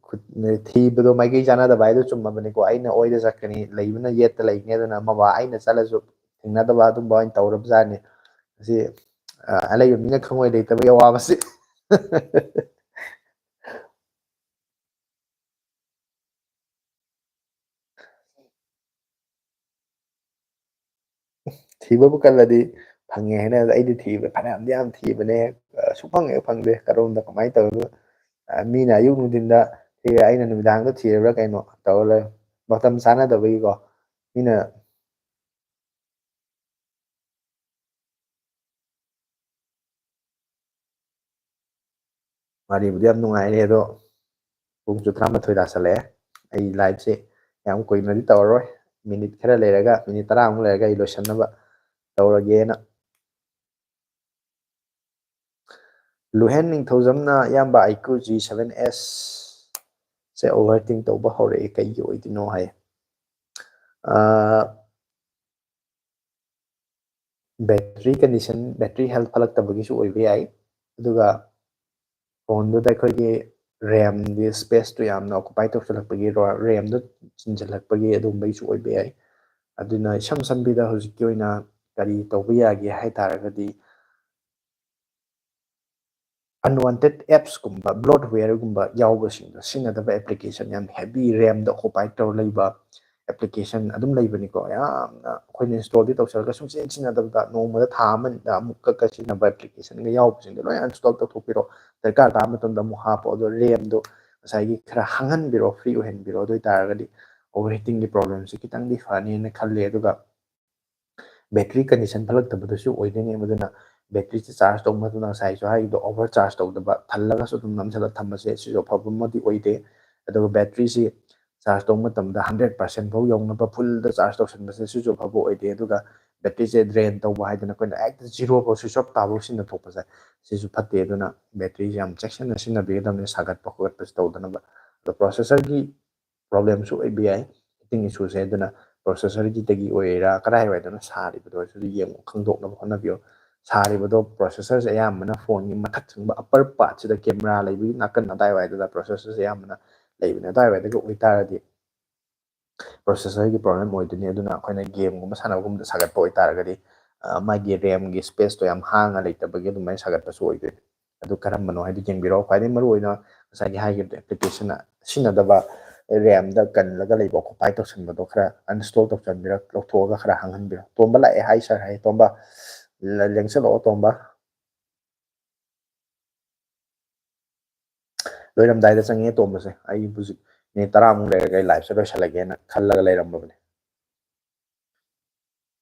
ꯈꯨꯠ-, ꯊꯤꯕꯗꯣ ꯃꯥꯏꯀꯩ ꯆꯥꯟꯅꯗꯕ ꯍꯥꯏꯗꯣ ꯆꯨꯝꯃꯕꯅꯤꯀꯣ꯫ ꯑꯩꯅ ꯑꯣꯏꯗ ꯆꯠꯀꯅꯤ, ꯂꯩꯕꯅ ꯌꯦꯠꯇ ꯂꯩꯒꯅꯤ, ꯑꯗꯨꯅ ꯑꯃꯕꯨ ꯑꯩꯅ ꯆꯠꯂꯁꯨ ꯊꯦꯡꯅꯗꯕ ꯑꯗꯨꯝꯕ ꯑꯣꯏꯅ ꯇꯧꯔꯕꯖꯥꯠꯅꯤ꯫ ꯑꯁꯤ, ꯑ, ꯑꯂꯩꯕ ꯃꯤꯅ ꯈꯪꯉꯣꯏ ꯂꯩꯇꯕꯒꯤ ꯑꯋꯥꯕꯁꯤ꯫ ꯊꯤꯕꯕꯨ ꯀꯜꯂꯗꯤ ꯐꯪꯉꯦ ꯍꯥꯏꯅ ꯑꯩꯗꯤ ꯊꯤꯕ ꯐꯅꯌꯥꯝꯗꯤ ꯌꯥꯝ ꯊꯤꯕꯅꯦ, ꯑ, ꯁꯨꯛꯐꯪ ꯍꯦꯛ ꯐꯪꯗꯦ꯫ ꯀꯔꯣꯝꯗ ꯀꯃꯥꯏꯅ ꯇꯧꯔꯒ, ꯑ, ꯃꯤꯅ ꯑꯌꯨꯛ ꯅꯨꯡꯊꯤꯟꯗ ꯊꯤꯔꯦ, ꯑꯩꯅ ꯅꯨꯃꯤꯗꯥꯡꯗ ꯊꯤꯔꯕ꯭ꯔꯥ ꯀꯩꯅꯣ ꯇꯧꯔ ꯂꯩ꯫ ꯃꯇꯝ ꯆꯥꯅꯗꯕꯒꯤꯀꯣ꯫ ꯃꯤꯅ ꯋꯥꯔꯤꯕꯨꯗꯤ ꯌꯥꯝ ꯅꯨꯡꯉꯥꯏꯔꯦ, ꯑꯗꯣ ꯄꯨꯡꯁꯨ ꯇꯔꯥꯃꯥꯊꯣꯏ ꯇꯥꯁꯜꯂꯛꯑꯦ꯫ ꯑꯩ live ꯁꯦ ꯌꯥꯝ ꯀꯨꯏꯅꯗꯤ ꯇꯧꯔꯔꯣꯏ, minute ꯈꯔ ꯂꯩꯔꯒ, minute ꯇꯔꯥꯃꯨꯛ ꯂꯩꯔꯒ ꯑꯩ ꯂꯣꯏꯁꯟꯅꯕ ꯇꯧꯔꯒꯦꯅ꯫ ꯂꯨꯍꯦꯟ ꯅꯤꯡꯊꯧꯖꯝꯅ, "ꯏꯌꯥꯝꯕ, iQOO G seven S ꯁꯦ overheating ꯇꯧꯕ ꯍꯧꯔꯛꯑꯦ, ꯀꯩꯒꯤ ꯑꯣꯏꯗꯣꯏꯅꯣ?" ꯍꯥꯏ꯫ ꯑꯥ, battery condition, battery health ꯐꯠꯂꯛꯇꯕꯒꯤꯁꯨ ꯑꯣꯏꯕ ꯌꯥꯏ꯫ ꯑꯗꯨꯒ ꯐꯣꯟꯗꯨꯗ ꯑꯩꯈꯣꯏꯒꯤ ꯔꯦꯝꯒꯤ ꯁ꯭ꯄꯦꯁꯇꯨ ꯌꯥꯝꯅ ꯑꯣꯀꯨꯄꯥꯏ ꯇꯧꯁꯜꯂꯛꯄꯒꯤ, ꯔꯦꯝꯗꯣ ꯆꯤꯟꯁꯤꯜꯂꯛꯄꯒꯤ ꯑꯗꯨꯝꯕꯒꯤꯁꯨ ꯑꯣꯏꯕ ꯌꯥꯏ꯫ ꯑꯗꯨꯅ ꯏꯁꯝ ꯁꯝꯕꯤꯗ ꯍꯧꯖꯤꯛꯀꯤ ꯑꯣꯏꯅ ꯀꯔꯤ ꯇꯧꯕ ꯌꯥꯒꯦ ꯍꯥꯏ ꯇꯥꯔꯒꯗꯤ, unwanted appsꯀꯨꯝꯕ, bloatwareꯒꯨꯝꯕ ꯌꯥꯎꯕꯁꯤꯡꯗꯣ ꯁꯤꯖꯤꯟꯅꯗꯕ, application ꯌꯥꯝ heavy ꯔꯦꯝꯗ ꯑꯣꯀꯨꯄꯥꯏ ꯇꯧꯔ ꯂꯩꯕ application ꯑꯗꯨꯝ ꯂꯩꯕꯅꯤꯀꯣ꯫ ꯌꯥꯝꯅ ꯑꯩꯈꯣꯏꯅ installꯗꯤ ꯇꯧꯁꯜꯂꯒ ꯁꯨꯡꯁꯤꯟ ꯁꯤꯖꯤꯟꯅꯗꯕꯗ, ꯅꯣꯡꯃꯗ ꯊꯥ ꯑꯃꯗ ꯑꯃꯨꯛ ꯀꯛꯀ ꯁꯤꯖꯤꯟꯅꯕ applicationꯒ ꯌꯥꯎꯕꯁꯤꯡꯗꯣ ꯂꯣꯏ uninstall ꯇꯧꯊꯣꯛꯄꯤꯔꯣ꯫ ꯗꯔꯀꯥꯔ ꯇꯥꯕ ꯃꯇꯝꯗ ꯑꯃꯨꯛ ꯍꯥꯞꯄꯣ꯫ ꯑꯗꯣ ꯔꯦꯝꯗꯣ ꯉꯁꯥꯏꯒꯤ ꯈꯔ ꯍꯥꯡꯍꯟꯕꯤꯔꯣ, free ꯑꯣꯏꯍꯟꯕꯤꯔꯣ꯫ ꯑꯗꯨ ꯑꯣꯏꯇꯥꯔꯒꯗꯤ overheatingꯒꯤ problemꯁꯦ ꯈꯤꯇꯪꯗꯤ ꯐꯅꯤꯅ ꯈꯜꯂꯦ꯫ ꯑꯗꯨꯒ battery condition ꯐꯠꯂꯛꯇꯕꯗꯁꯨ ꯑꯣꯏꯗꯣꯏꯅꯦ꯫ ꯃꯗꯨꯅ batteryꯁꯦ charge ꯇꯧꯕ ꯃꯇꯝꯗ ꯉꯁꯥꯏꯁꯨ ꯍꯥꯏꯈꯤꯕꯗꯣ, over charge ꯇꯧꯗꯕ, ꯊꯜꯂꯒꯁꯨ ꯑꯗꯨꯝ ꯅꯝꯁꯤꯜꯂꯒ ꯊꯝꯕꯁꯦ ꯁꯤꯁꯨ ꯑꯐꯕ ꯑꯃꯗꯤ ꯑꯣꯏꯗꯦ꯫ ꯑꯗꯨꯒ batteryꯁꯤ charge ꯇꯧꯕ ꯃꯇꯝꯗ hundred percent ꯐꯥꯎ ꯌꯧꯅꯕ fullꯗ charge ꯇꯧꯁꯟꯕꯁꯦ ꯁꯤꯁꯨ ꯑꯐꯕ ꯑꯣꯏꯗꯦ꯫ ꯑꯗꯨꯒ batteryꯁꯦ drain ꯇꯧꯕ ꯍꯥꯏꯗꯅ ꯑꯩꯈꯣꯏꯅ ꯍꯦꯛꯇ zero ꯐꯥꯎ, switch off ꯇꯥꯐꯥꯎ ꯁꯤꯖꯤꯟꯅꯊꯣꯛꯄꯁꯦ ꯁꯤꯁꯨ ꯐꯠꯇꯦ꯫ ꯑꯗꯨꯅ batteryꯁꯦ ꯌꯥꯝ ꯆꯦꯛꯁꯤꯟꯅ ꯁꯤꯖꯤꯟꯅꯕꯤꯒꯗꯕꯅꯤ, ꯁꯥꯒꯠꯄ ꯈꯣꯠꯀꯠꯄꯁꯦ ꯇꯧꯗꯅꯕ꯫ ꯑꯗꯣ processorꯒꯤ problemꯁꯨ ꯑꯣꯏꯕ ꯌꯥꯏ, heating issueꯁꯦ꯫ ꯑꯗꯨꯅ processorꯒꯤꯗꯒꯤ ꯑꯣꯏꯔꯤꯔꯥ, ꯀꯗꯥꯏꯋꯥꯏꯗꯅꯣ ꯁꯥꯔꯤꯕꯗꯣ ꯍꯥꯏꯁꯤꯁꯨ ꯌꯦꯡꯉꯨ, ꯈꯪꯗꯣꯛꯅꯕ ꯍꯣꯠꯅꯕꯤꯌꯨ꯫ ꯁꯥꯔꯤꯕꯗꯣ processorꯁꯦ ꯑꯌꯥꯝꯕꯅ ꯐꯣꯟꯒꯤ ꯃꯊꯛ ꯊꯪꯕ upper partꯁꯤꯗ, camera ꯂꯩꯕꯒꯤ ꯅꯥꯀꯟ ꯑꯗꯥꯏꯋꯥꯏꯗꯨꯗ processorꯁꯦ ꯑꯌꯥꯝꯕꯅ ꯂꯩꯕꯅꯦ꯫ ꯑꯗꯥꯏꯋꯥꯏꯗꯒꯤ ꯑꯣꯏꯇꯥꯔꯗꯤ processorꯒꯤ problem ꯑꯣꯏꯗꯣꯏꯅꯤ꯫ ꯑꯗꯨꯅ ꯑꯩꯈꯣꯏꯅ gameꯒꯨꯝꯕ ꯁꯥꯟꯅꯕꯒꯨꯝꯕꯗ ꯁꯥꯒꯠꯄ ꯑꯣꯏꯇꯥꯔꯒꯗꯤ, ꯑ, ꯃꯥꯒꯤ RAMꯒꯤ spaceꯇꯣ ꯌꯥꯝ ꯍꯥꯡꯅ ꯂꯩꯇꯕꯒꯤ ꯑꯗꯨꯃꯥꯏꯅ ꯁꯥꯒꯠꯄꯁꯨ ꯑꯣꯏꯗꯣꯏꯅꯤ꯫ ꯑꯗꯨ ꯀꯔꯝꯕꯅꯣ ꯍꯥꯏꯗꯨ ꯌꯦꯡꯕꯤꯔꯣ꯫ ꯈ꯭ꯋꯥꯏꯗꯒꯤ ꯃꯔꯨꯑꯣꯏꯅ ꯉꯁꯥꯏꯒꯤ ꯍꯥꯏꯈꯤꯕꯗꯣ, application ꯁꯤꯖꯤꯟꯅꯗꯕ, RAMꯗ ꯀꯜꯂꯒ ꯂꯩꯕ, occupy ꯇꯧꯁꯟꯕꯗꯣ ꯈꯔ uninstall ꯇꯧꯁꯟꯕꯤꯔꯣ, ꯂꯧꯊꯣꯛꯑꯒ ꯈꯔ ꯍꯥꯡꯍꯟꯕꯤꯔꯣ꯫ ꯇꯣꯝꯕ ꯂꯥꯛꯑꯦ ꯍꯥꯏ sir ꯍꯥꯏ꯫ ꯇꯣꯝꯕ, ꯂ-, ꯂꯦꯡꯁꯜꯂꯛꯑꯣ ꯇꯣꯝꯕ꯫ ꯂꯣꯏꯔꯝꯗꯥꯏꯗ ꯆꯪꯉꯦ ꯇꯣꯝꯕꯁꯦ꯫ ꯑꯩ ꯍꯧꯖꯤꯛ minute ꯇꯔꯥꯃꯨꯛ ꯂꯩꯔꯒ ꯑꯩ liveꯁꯦ ꯂꯣꯏꯁꯤꯜꯂꯒꯦꯅ ꯈꯜꯂꯒ ꯂꯩꯔꯝꯃꯕꯅꯦ꯫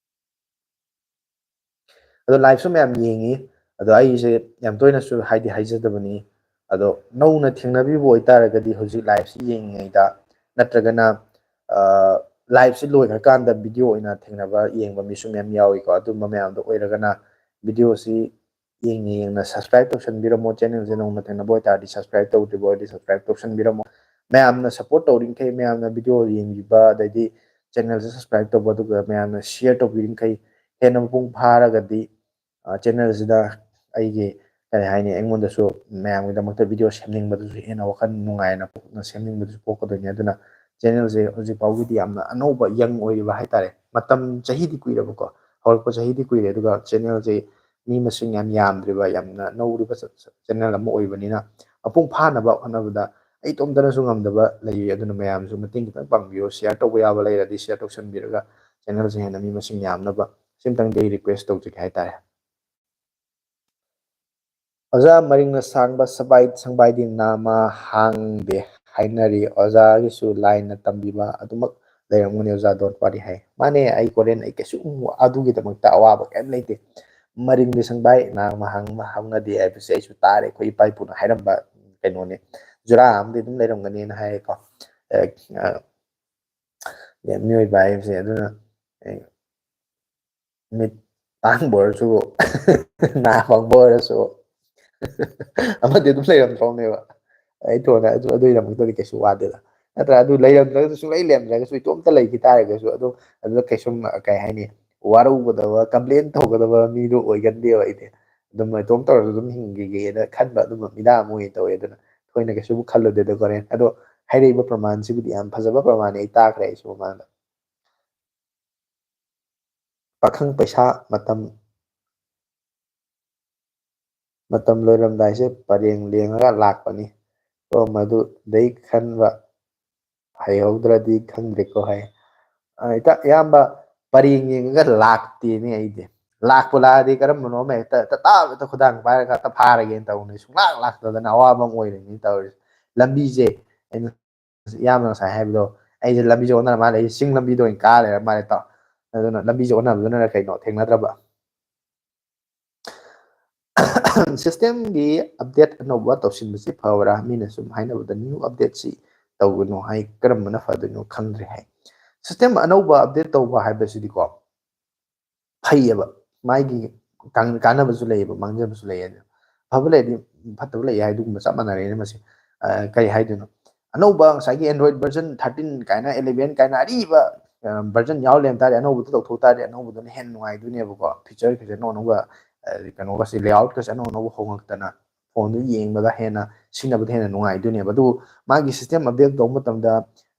ꯑꯗꯣ liveꯁꯨ ꯃꯌꯥꯝ ꯌꯦꯡꯉꯤ꯫ ꯑꯗꯣ ꯑꯩꯁꯦ ꯌꯥꯝ ꯇꯣꯏꯅꯁꯨ ꯍꯥꯏꯗꯤ ꯍꯥꯏꯖꯗꯕꯅꯤ꯫ ꯑꯗꯣ ꯅꯧꯅ ꯊꯦꯡꯅꯕꯤꯕ ꯑꯣꯏꯇꯥꯔꯒꯗꯤ ꯍꯧꯖꯤꯛ liveꯁꯤ ꯌꯦꯡꯉꯤꯉꯩꯗ, ꯅꯠꯇ꯭ꯔꯒꯅ, ꯑ, liveꯁꯤ ꯂꯣꯏꯈ꯭ꯔꯀꯥꯟꯗ video ꯑꯣꯏꯅ ꯊꯦꯡꯅꯕ, ꯌꯦꯡꯕ ꯃꯤꯁꯨ ꯃꯌꯥꯝ ꯌꯥꯎꯏꯀꯣ꯫ ꯑꯗꯨꯝꯕ ꯃꯌꯥꯝꯗꯣ ꯑꯣꯏꯔꯒꯅ videoꯁꯤ ꯌꯦꯡꯅ ꯌꯦꯡꯅ subscribe ꯇꯧꯁꯟꯕꯤꯔꯝꯃꯣ꯫ Channelꯁꯦ ꯅꯧꯅ ꯊꯦꯡꯅꯕ ꯑꯣꯏꯇꯥꯔꯗꯤ, subscribe ꯇꯧꯗ꯭ꯔꯤꯕ ꯑꯣꯏꯔꯗꯤ subscribe ꯇꯧꯁꯟꯕꯤꯔꯝꯃꯣ꯫ ꯃꯌꯥꯝꯅ support ꯇꯧꯔꯤꯈꯩ, ꯃꯌꯥꯝꯅ video ꯌꯦꯡꯕꯤꯕ, ꯑꯗꯩꯗꯤ channelꯁꯦ subscribe ꯇꯧꯕ, ꯑꯗꯨꯒ ꯃꯌꯥꯝꯅ share ꯇꯧꯕꯤꯔꯤꯈꯩ ꯍꯦꯟꯅ ꯃꯄꯨꯡ ꯐꯥꯔꯒꯗꯤ ꯆꯦꯅꯦꯜꯁꯤꯗ ꯑꯩꯒꯤ, ꯀꯔꯤ ꯍꯥꯏꯅꯤ, ꯑꯩꯉꯣꯟꯗꯁꯨ ꯃꯌꯥꯝꯒꯤꯗꯃꯛꯇ ꯚꯤꯗꯤꯑꯣ ꯁꯦꯝꯅꯤꯡꯕꯗꯨꯁꯨ ꯍꯦꯟꯅ ꯋꯥꯈꯜ ꯅꯨꯡꯉꯥꯏꯅ ꯄꯨꯛꯅ ꯁꯦꯝꯅꯤꯡꯕꯗꯨꯁꯨ ꯄꯣꯛꯀꯗꯣꯏꯅꯤ꯫ ꯑꯗꯨꯅ ꯆꯦꯅꯦꯜꯁꯦ ꯍꯧꯖꯤꯛ ꯐꯥꯎꯒꯤꯗꯤ ꯌꯥꯝꯅ ꯑꯅꯧꯕ, ꯌꯪ ꯑꯣꯏꯔꯤꯕ ꯍꯥꯏꯇꯥꯔꯦ꯫ ꯃꯇꯝ, ꯆꯍꯤꯗꯤ ꯀꯨꯏꯔꯕꯀꯣ, ꯍꯧꯔꯛꯄ ꯆꯍꯤꯗꯤ ꯀꯨꯏꯔꯦ, ꯑꯗꯨꯒ ꯆꯦꯅꯦꯜꯁꯦ ꯃꯤ ꯃꯁꯤꯡ ꯌꯥꯝ ꯌꯥꯝꯗ꯭ꯔꯤꯕ, ꯌꯥꯝꯅ ꯅꯧꯔꯤꯕ ꯆꯦꯅꯦꯜ ꯑꯃ ꯑꯣꯏꯕꯅꯤꯅ, ꯃꯄꯨꯡ ꯐꯥꯅꯕ ꯍꯣꯠꯅꯕꯗ ꯑꯩ ꯏꯇꯣꯝꯇꯅꯁꯨ ꯉꯝꯗꯕ ꯂꯩꯔꯤ꯫ ꯑꯗꯨꯅ ꯃꯌꯥꯝꯁꯨ ꯃꯇꯦꯡ ꯈꯤꯇꯪ ꯄꯥꯡꯕꯤꯌꯨ, ꯁꯤꯌꯔ ꯇꯧꯕ ꯌꯥꯕ ꯂꯩꯔꯗꯤ ꯁꯤꯌꯔ ꯇꯧꯁꯟꯕꯤꯔꯒ ꯆꯦꯅꯦꯜꯁꯦ ꯍꯦꯟꯅ ꯃꯤ ꯃꯁꯤꯡ ꯌꯥꯝꯅꯕ, ꯁꯤꯝꯇꯪꯗꯤ ꯑꯩ ꯔꯤꯀ꯭ꯋꯦꯁ ꯇꯧꯖꯒꯦ ꯍꯥꯏꯇꯥꯔꯦ꯫ ꯑꯣꯖꯥ, ꯃꯔꯤꯡꯅ ꯁꯥꯡꯕ ꯁꯕꯥꯏ ꯁꯪꯕꯥꯏꯗꯤ ꯅꯥꯃ ꯍꯥꯡꯗꯦ ꯍꯥꯏꯅꯔꯤ, ꯑꯣꯖꯥꯒꯤꯁꯨ ꯂꯥꯏꯅ ꯇꯝꯕꯤꯕ ꯑꯗꯨꯃꯛ ꯂꯩꯔꯝꯒꯅꯤ ꯑꯣꯖꯥ, don't worry ꯍꯥꯏ꯫ ꯃꯥꯅꯦ, ꯑꯩ ꯀꯣꯔꯤꯌꯟ, ꯑꯩ ꯀꯩꯁꯨ ꯑꯗꯨꯒꯤꯗꯃꯛꯇ ꯑꯋꯥꯕ ꯀꯩꯝ ꯂꯩꯇꯦ꯫ ꯃꯔꯤꯡꯗꯤ ꯁꯪꯕꯥꯏ ꯅꯥꯃ ꯍꯥꯡ-, ꯍꯧꯅꯗꯦ ꯍꯥꯏꯕꯁꯦ ꯑꯩꯁꯨ ꯇꯥꯔꯦ, ꯑꯩꯈꯣꯏ ꯏꯄꯥ ꯏꯄꯨꯅ ꯍꯥꯏꯔꯝꯕ ꯀꯩꯅꯣꯅꯦ꯫ ꯖꯨꯔꯥ ꯑꯃꯗꯤ ꯑꯗꯨꯝ ꯂꯩꯔꯝꯒꯅꯤꯅ ꯍꯥꯏꯌꯦꯀꯣ꯫ ꯑꯦ, ꯑ, ꯃꯤꯑꯣꯏꯕ ꯍꯥꯏꯕꯁꯦ꯫ ꯑꯗꯨꯅ, ꯑꯦ, ꯃꯤꯠ ꯇꯥꯡꯕ ꯑꯣꯏꯔꯁꯨ, ꯅꯥ ꯄꯪꯕ ꯑꯣꯏꯔꯁꯨ, ꯑꯃꯗꯤ ꯑꯗꯨꯝ ꯂꯩꯔꯝꯗ꯭ꯔꯣꯕꯅꯦꯕ꯫ ꯑꯩ ꯊꯣꯟꯅ ꯑꯗꯨ, ꯑꯗꯨꯒꯤꯗꯃꯛꯇꯗꯤ ꯀꯩꯁꯨ ꯋꯥꯗꯦꯗ, ꯅꯠꯇ꯭ꯔꯥ? ꯑꯗꯨ ꯂꯩꯔꯝꯗ꯭ꯔꯒꯁꯨ, ꯁꯨꯡꯂꯩ ꯂꯩꯔꯝꯗ꯭ꯔꯒꯁꯨ, ꯏꯇꯣꯝꯇ ꯂꯩꯈꯤ ꯇꯥꯔꯒꯁꯨ, ꯑꯗꯨꯝ ꯑꯗꯨꯗ ꯀꯩꯁꯨꯝ, ꯀꯩ ꯍꯥꯏꯅꯤ, ꯋꯥꯔꯧꯒꯗꯕ, ꯀꯝꯄ꯭ꯂꯦꯟ ꯇꯧꯒꯗꯕ ꯃꯤꯗꯣ ꯑꯣꯏꯒꯟꯗꯦꯕ ꯑꯩꯗꯤ꯫ ꯑꯗꯨꯝ ꯏꯇꯣꯝ ꯇꯧꯔꯁꯨ ꯑꯗꯨꯝ ꯍꯤꯡꯈꯤꯒꯦꯅ ꯈꯟꯕ ꯑꯗꯨꯝꯕ ꯃꯤꯗꯥ ꯑꯃ ꯑꯣꯏꯅ ꯇꯧꯋꯦ꯫ ꯑꯗꯨꯅ ꯊꯣꯏꯅ ꯀꯩꯁꯨꯕꯨ ꯈꯜꯂꯨꯗꯦꯗ ꯍꯣꯔꯦꯟ꯫ ꯑꯗꯣ ꯍꯥꯏꯔꯛꯏꯕ ꯄ꯭ꯔꯃꯥꯟꯁꯤꯕꯨꯗꯤ ꯌꯥꯝ ꯐꯖꯕ ꯄ꯭ꯔꯃꯥꯟꯅꯤ, ꯑꯩ ꯇꯥꯈ꯭ꯔꯦ ꯑꯩꯁꯨ ꯃꯃꯥꯡꯗ꯫ ꯄꯥꯈꯪ ꯄꯩꯁꯥ ꯃꯇꯝ, ꯃꯇꯝ ꯂꯣꯏꯔꯝꯗꯥꯏꯁꯦ ꯄꯔꯦꯡ ꯂꯦꯡꯉꯒ ꯂꯥꯛꯄꯅꯤ꯫ ꯑꯣ, ꯃꯗꯨꯗꯩ ꯈꯟꯕ ꯍꯩꯍꯧꯗ꯭ꯔꯗꯤ ꯈꯪꯗ꯭ꯔꯦꯀꯣ ꯍꯥꯏ꯫ ꯑ, ꯏꯇꯥ-, ꯏꯌꯥꯝꯕ, ꯄꯔꯦꯡ ꯌꯦꯡꯉꯒ ꯂꯥꯛꯇꯦꯅꯦ ꯑꯩꯗꯤ꯫ ꯂꯥꯛꯄꯨ ꯂꯥꯛꯑꯗꯤ ꯀꯔꯝꯕꯅꯣ ꯑꯃ ꯍꯦꯛꯇ ꯇꯇꯥꯞ ꯍꯦꯛꯇ ꯈꯨꯗꯥꯡ ꯄꯥꯏꯔꯒ ꯍꯦꯛꯇ ꯐꯥꯔꯒꯦꯅ ꯇꯧꯕꯅꯦ꯫ ꯁꯨꯡꯂꯥꯛ ꯂꯥꯛꯇꯗꯅ ꯑꯋꯥꯕ ꯑꯃ ꯑꯣꯏꯔꯦꯅꯦ ꯇꯧꯔꯤꯁꯦ꯫ ꯂꯝꯕꯤꯁꯦ ꯑꯩꯅ ꯏꯌꯥꯝꯕꯅ ꯉꯁꯥꯏ ꯍꯥꯏꯕꯗꯣ, ꯑꯩꯁꯦ ꯂꯝꯕꯤꯁꯦ ꯑꯣꯟꯅꯔ ꯃꯥꯜꯂꯦ, ꯑꯩꯁꯦ ꯆꯤꯡ ꯂꯝꯕꯤꯗ ꯑꯣꯏꯅ ꯀꯥ ꯂꯩꯔ ꯃꯥꯜꯂꯦ ꯇꯥꯎ꯫ ꯑꯗꯨꯅ ꯂꯝꯕꯤꯁꯦ ꯑꯣꯟꯅꯕꯗꯨꯅꯔ ꯀꯩꯅꯣ ꯊꯦꯡꯅꯗ꯭ꯔꯕ꯫ ꯁꯤꯁꯇꯦꯝꯒꯤ ꯑꯞꯗꯦꯠ ꯑꯅꯧꯕ ꯇꯧꯁꯤꯟꯕꯁꯤ ꯐꯕ꯭ꯔꯥ? ꯃꯤꯅ ꯁꯨꯝ ꯍꯥꯏꯅꯕꯗ ꯅ꯭ꯌꯨ ꯑꯞꯗꯦꯠꯁꯤ ꯇꯧꯒꯅꯨ ꯍꯥꯏ, ꯀꯔꯝꯕꯅ ꯐꯗꯣꯏꯅꯣ ꯈꯪꯗ꯭ꯔꯦ ꯍꯥꯏ꯫ ꯁꯤꯁꯇꯦꯝ ꯑꯅꯧꯕ ꯑꯞꯗꯦꯠ ꯇꯧꯕ ꯍꯥꯏꯕꯁꯤꯗꯤꯀꯣ, ꯐꯩꯌꯦꯕ, ꯃꯥꯒꯤ ꯀꯥꯟ-, ꯀꯥꯟꯅꯕꯁꯨ ꯂꯩꯌꯦꯕ, ꯃꯥꯡꯖꯕꯁꯨ ꯂꯩꯌꯦ꯫ ꯑꯐꯕ ꯂꯩꯔꯗꯤ, ꯐꯠꯇꯕ ꯂꯩ ꯍꯥꯏꯗꯨꯒꯨꯝꯕ ꯆꯞ ꯃꯥꯟꯅꯔꯦꯅꯦ ꯃꯁꯤ꯫ ꯑ, ꯀꯔꯤ ꯍꯥꯏꯗꯣꯏꯅꯣ? ꯑꯅꯧꯕ ꯉꯁꯥꯏꯒꯤ Android version thirteen ꯀꯥꯏꯅ, eleven ꯀꯥꯏꯅ ꯑꯔꯤꯕ ꯚꯔꯖꯟ ꯌꯥꯎ ꯂꯩꯔꯝ ꯇꯥꯔꯗꯤ, ꯑꯅꯧꯕꯗ ꯇꯧꯊꯣꯛ ꯇꯥꯔꯗꯤ ꯑꯅꯧꯕꯗꯨꯅ ꯍꯦꯟꯅ ꯅꯨꯡꯉꯥꯏꯗꯣꯏꯅꯦꯕꯀꯣ꯫ ꯐꯤꯆꯔ ꯈꯤꯇꯪ ꯑꯅꯧ ꯑꯅꯧꯕ, ꯑ, ꯀꯩꯅꯣꯒꯁꯦ, ꯂꯦꯑꯥꯎꯠꯀꯁꯦ ꯑꯅꯧ ꯑꯅꯧꯕ ꯍꯣꯡꯉꯛꯇꯅ ꯐꯣꯟꯗꯨ ꯌꯦꯡꯕꯗ ꯍꯦꯟꯅ ꯁꯤꯖꯤꯟꯅꯕꯗ ꯍꯦꯟꯅ ꯅꯨꯡꯉꯥꯏꯗꯣꯏꯅꯦꯕ꯫ ꯑꯗꯨꯕꯨ ꯃꯥꯒꯤ ꯁꯤꯁꯇꯦꯝ ꯑꯞꯗꯦꯠ ꯇꯧꯕ ꯃꯇꯝꯗ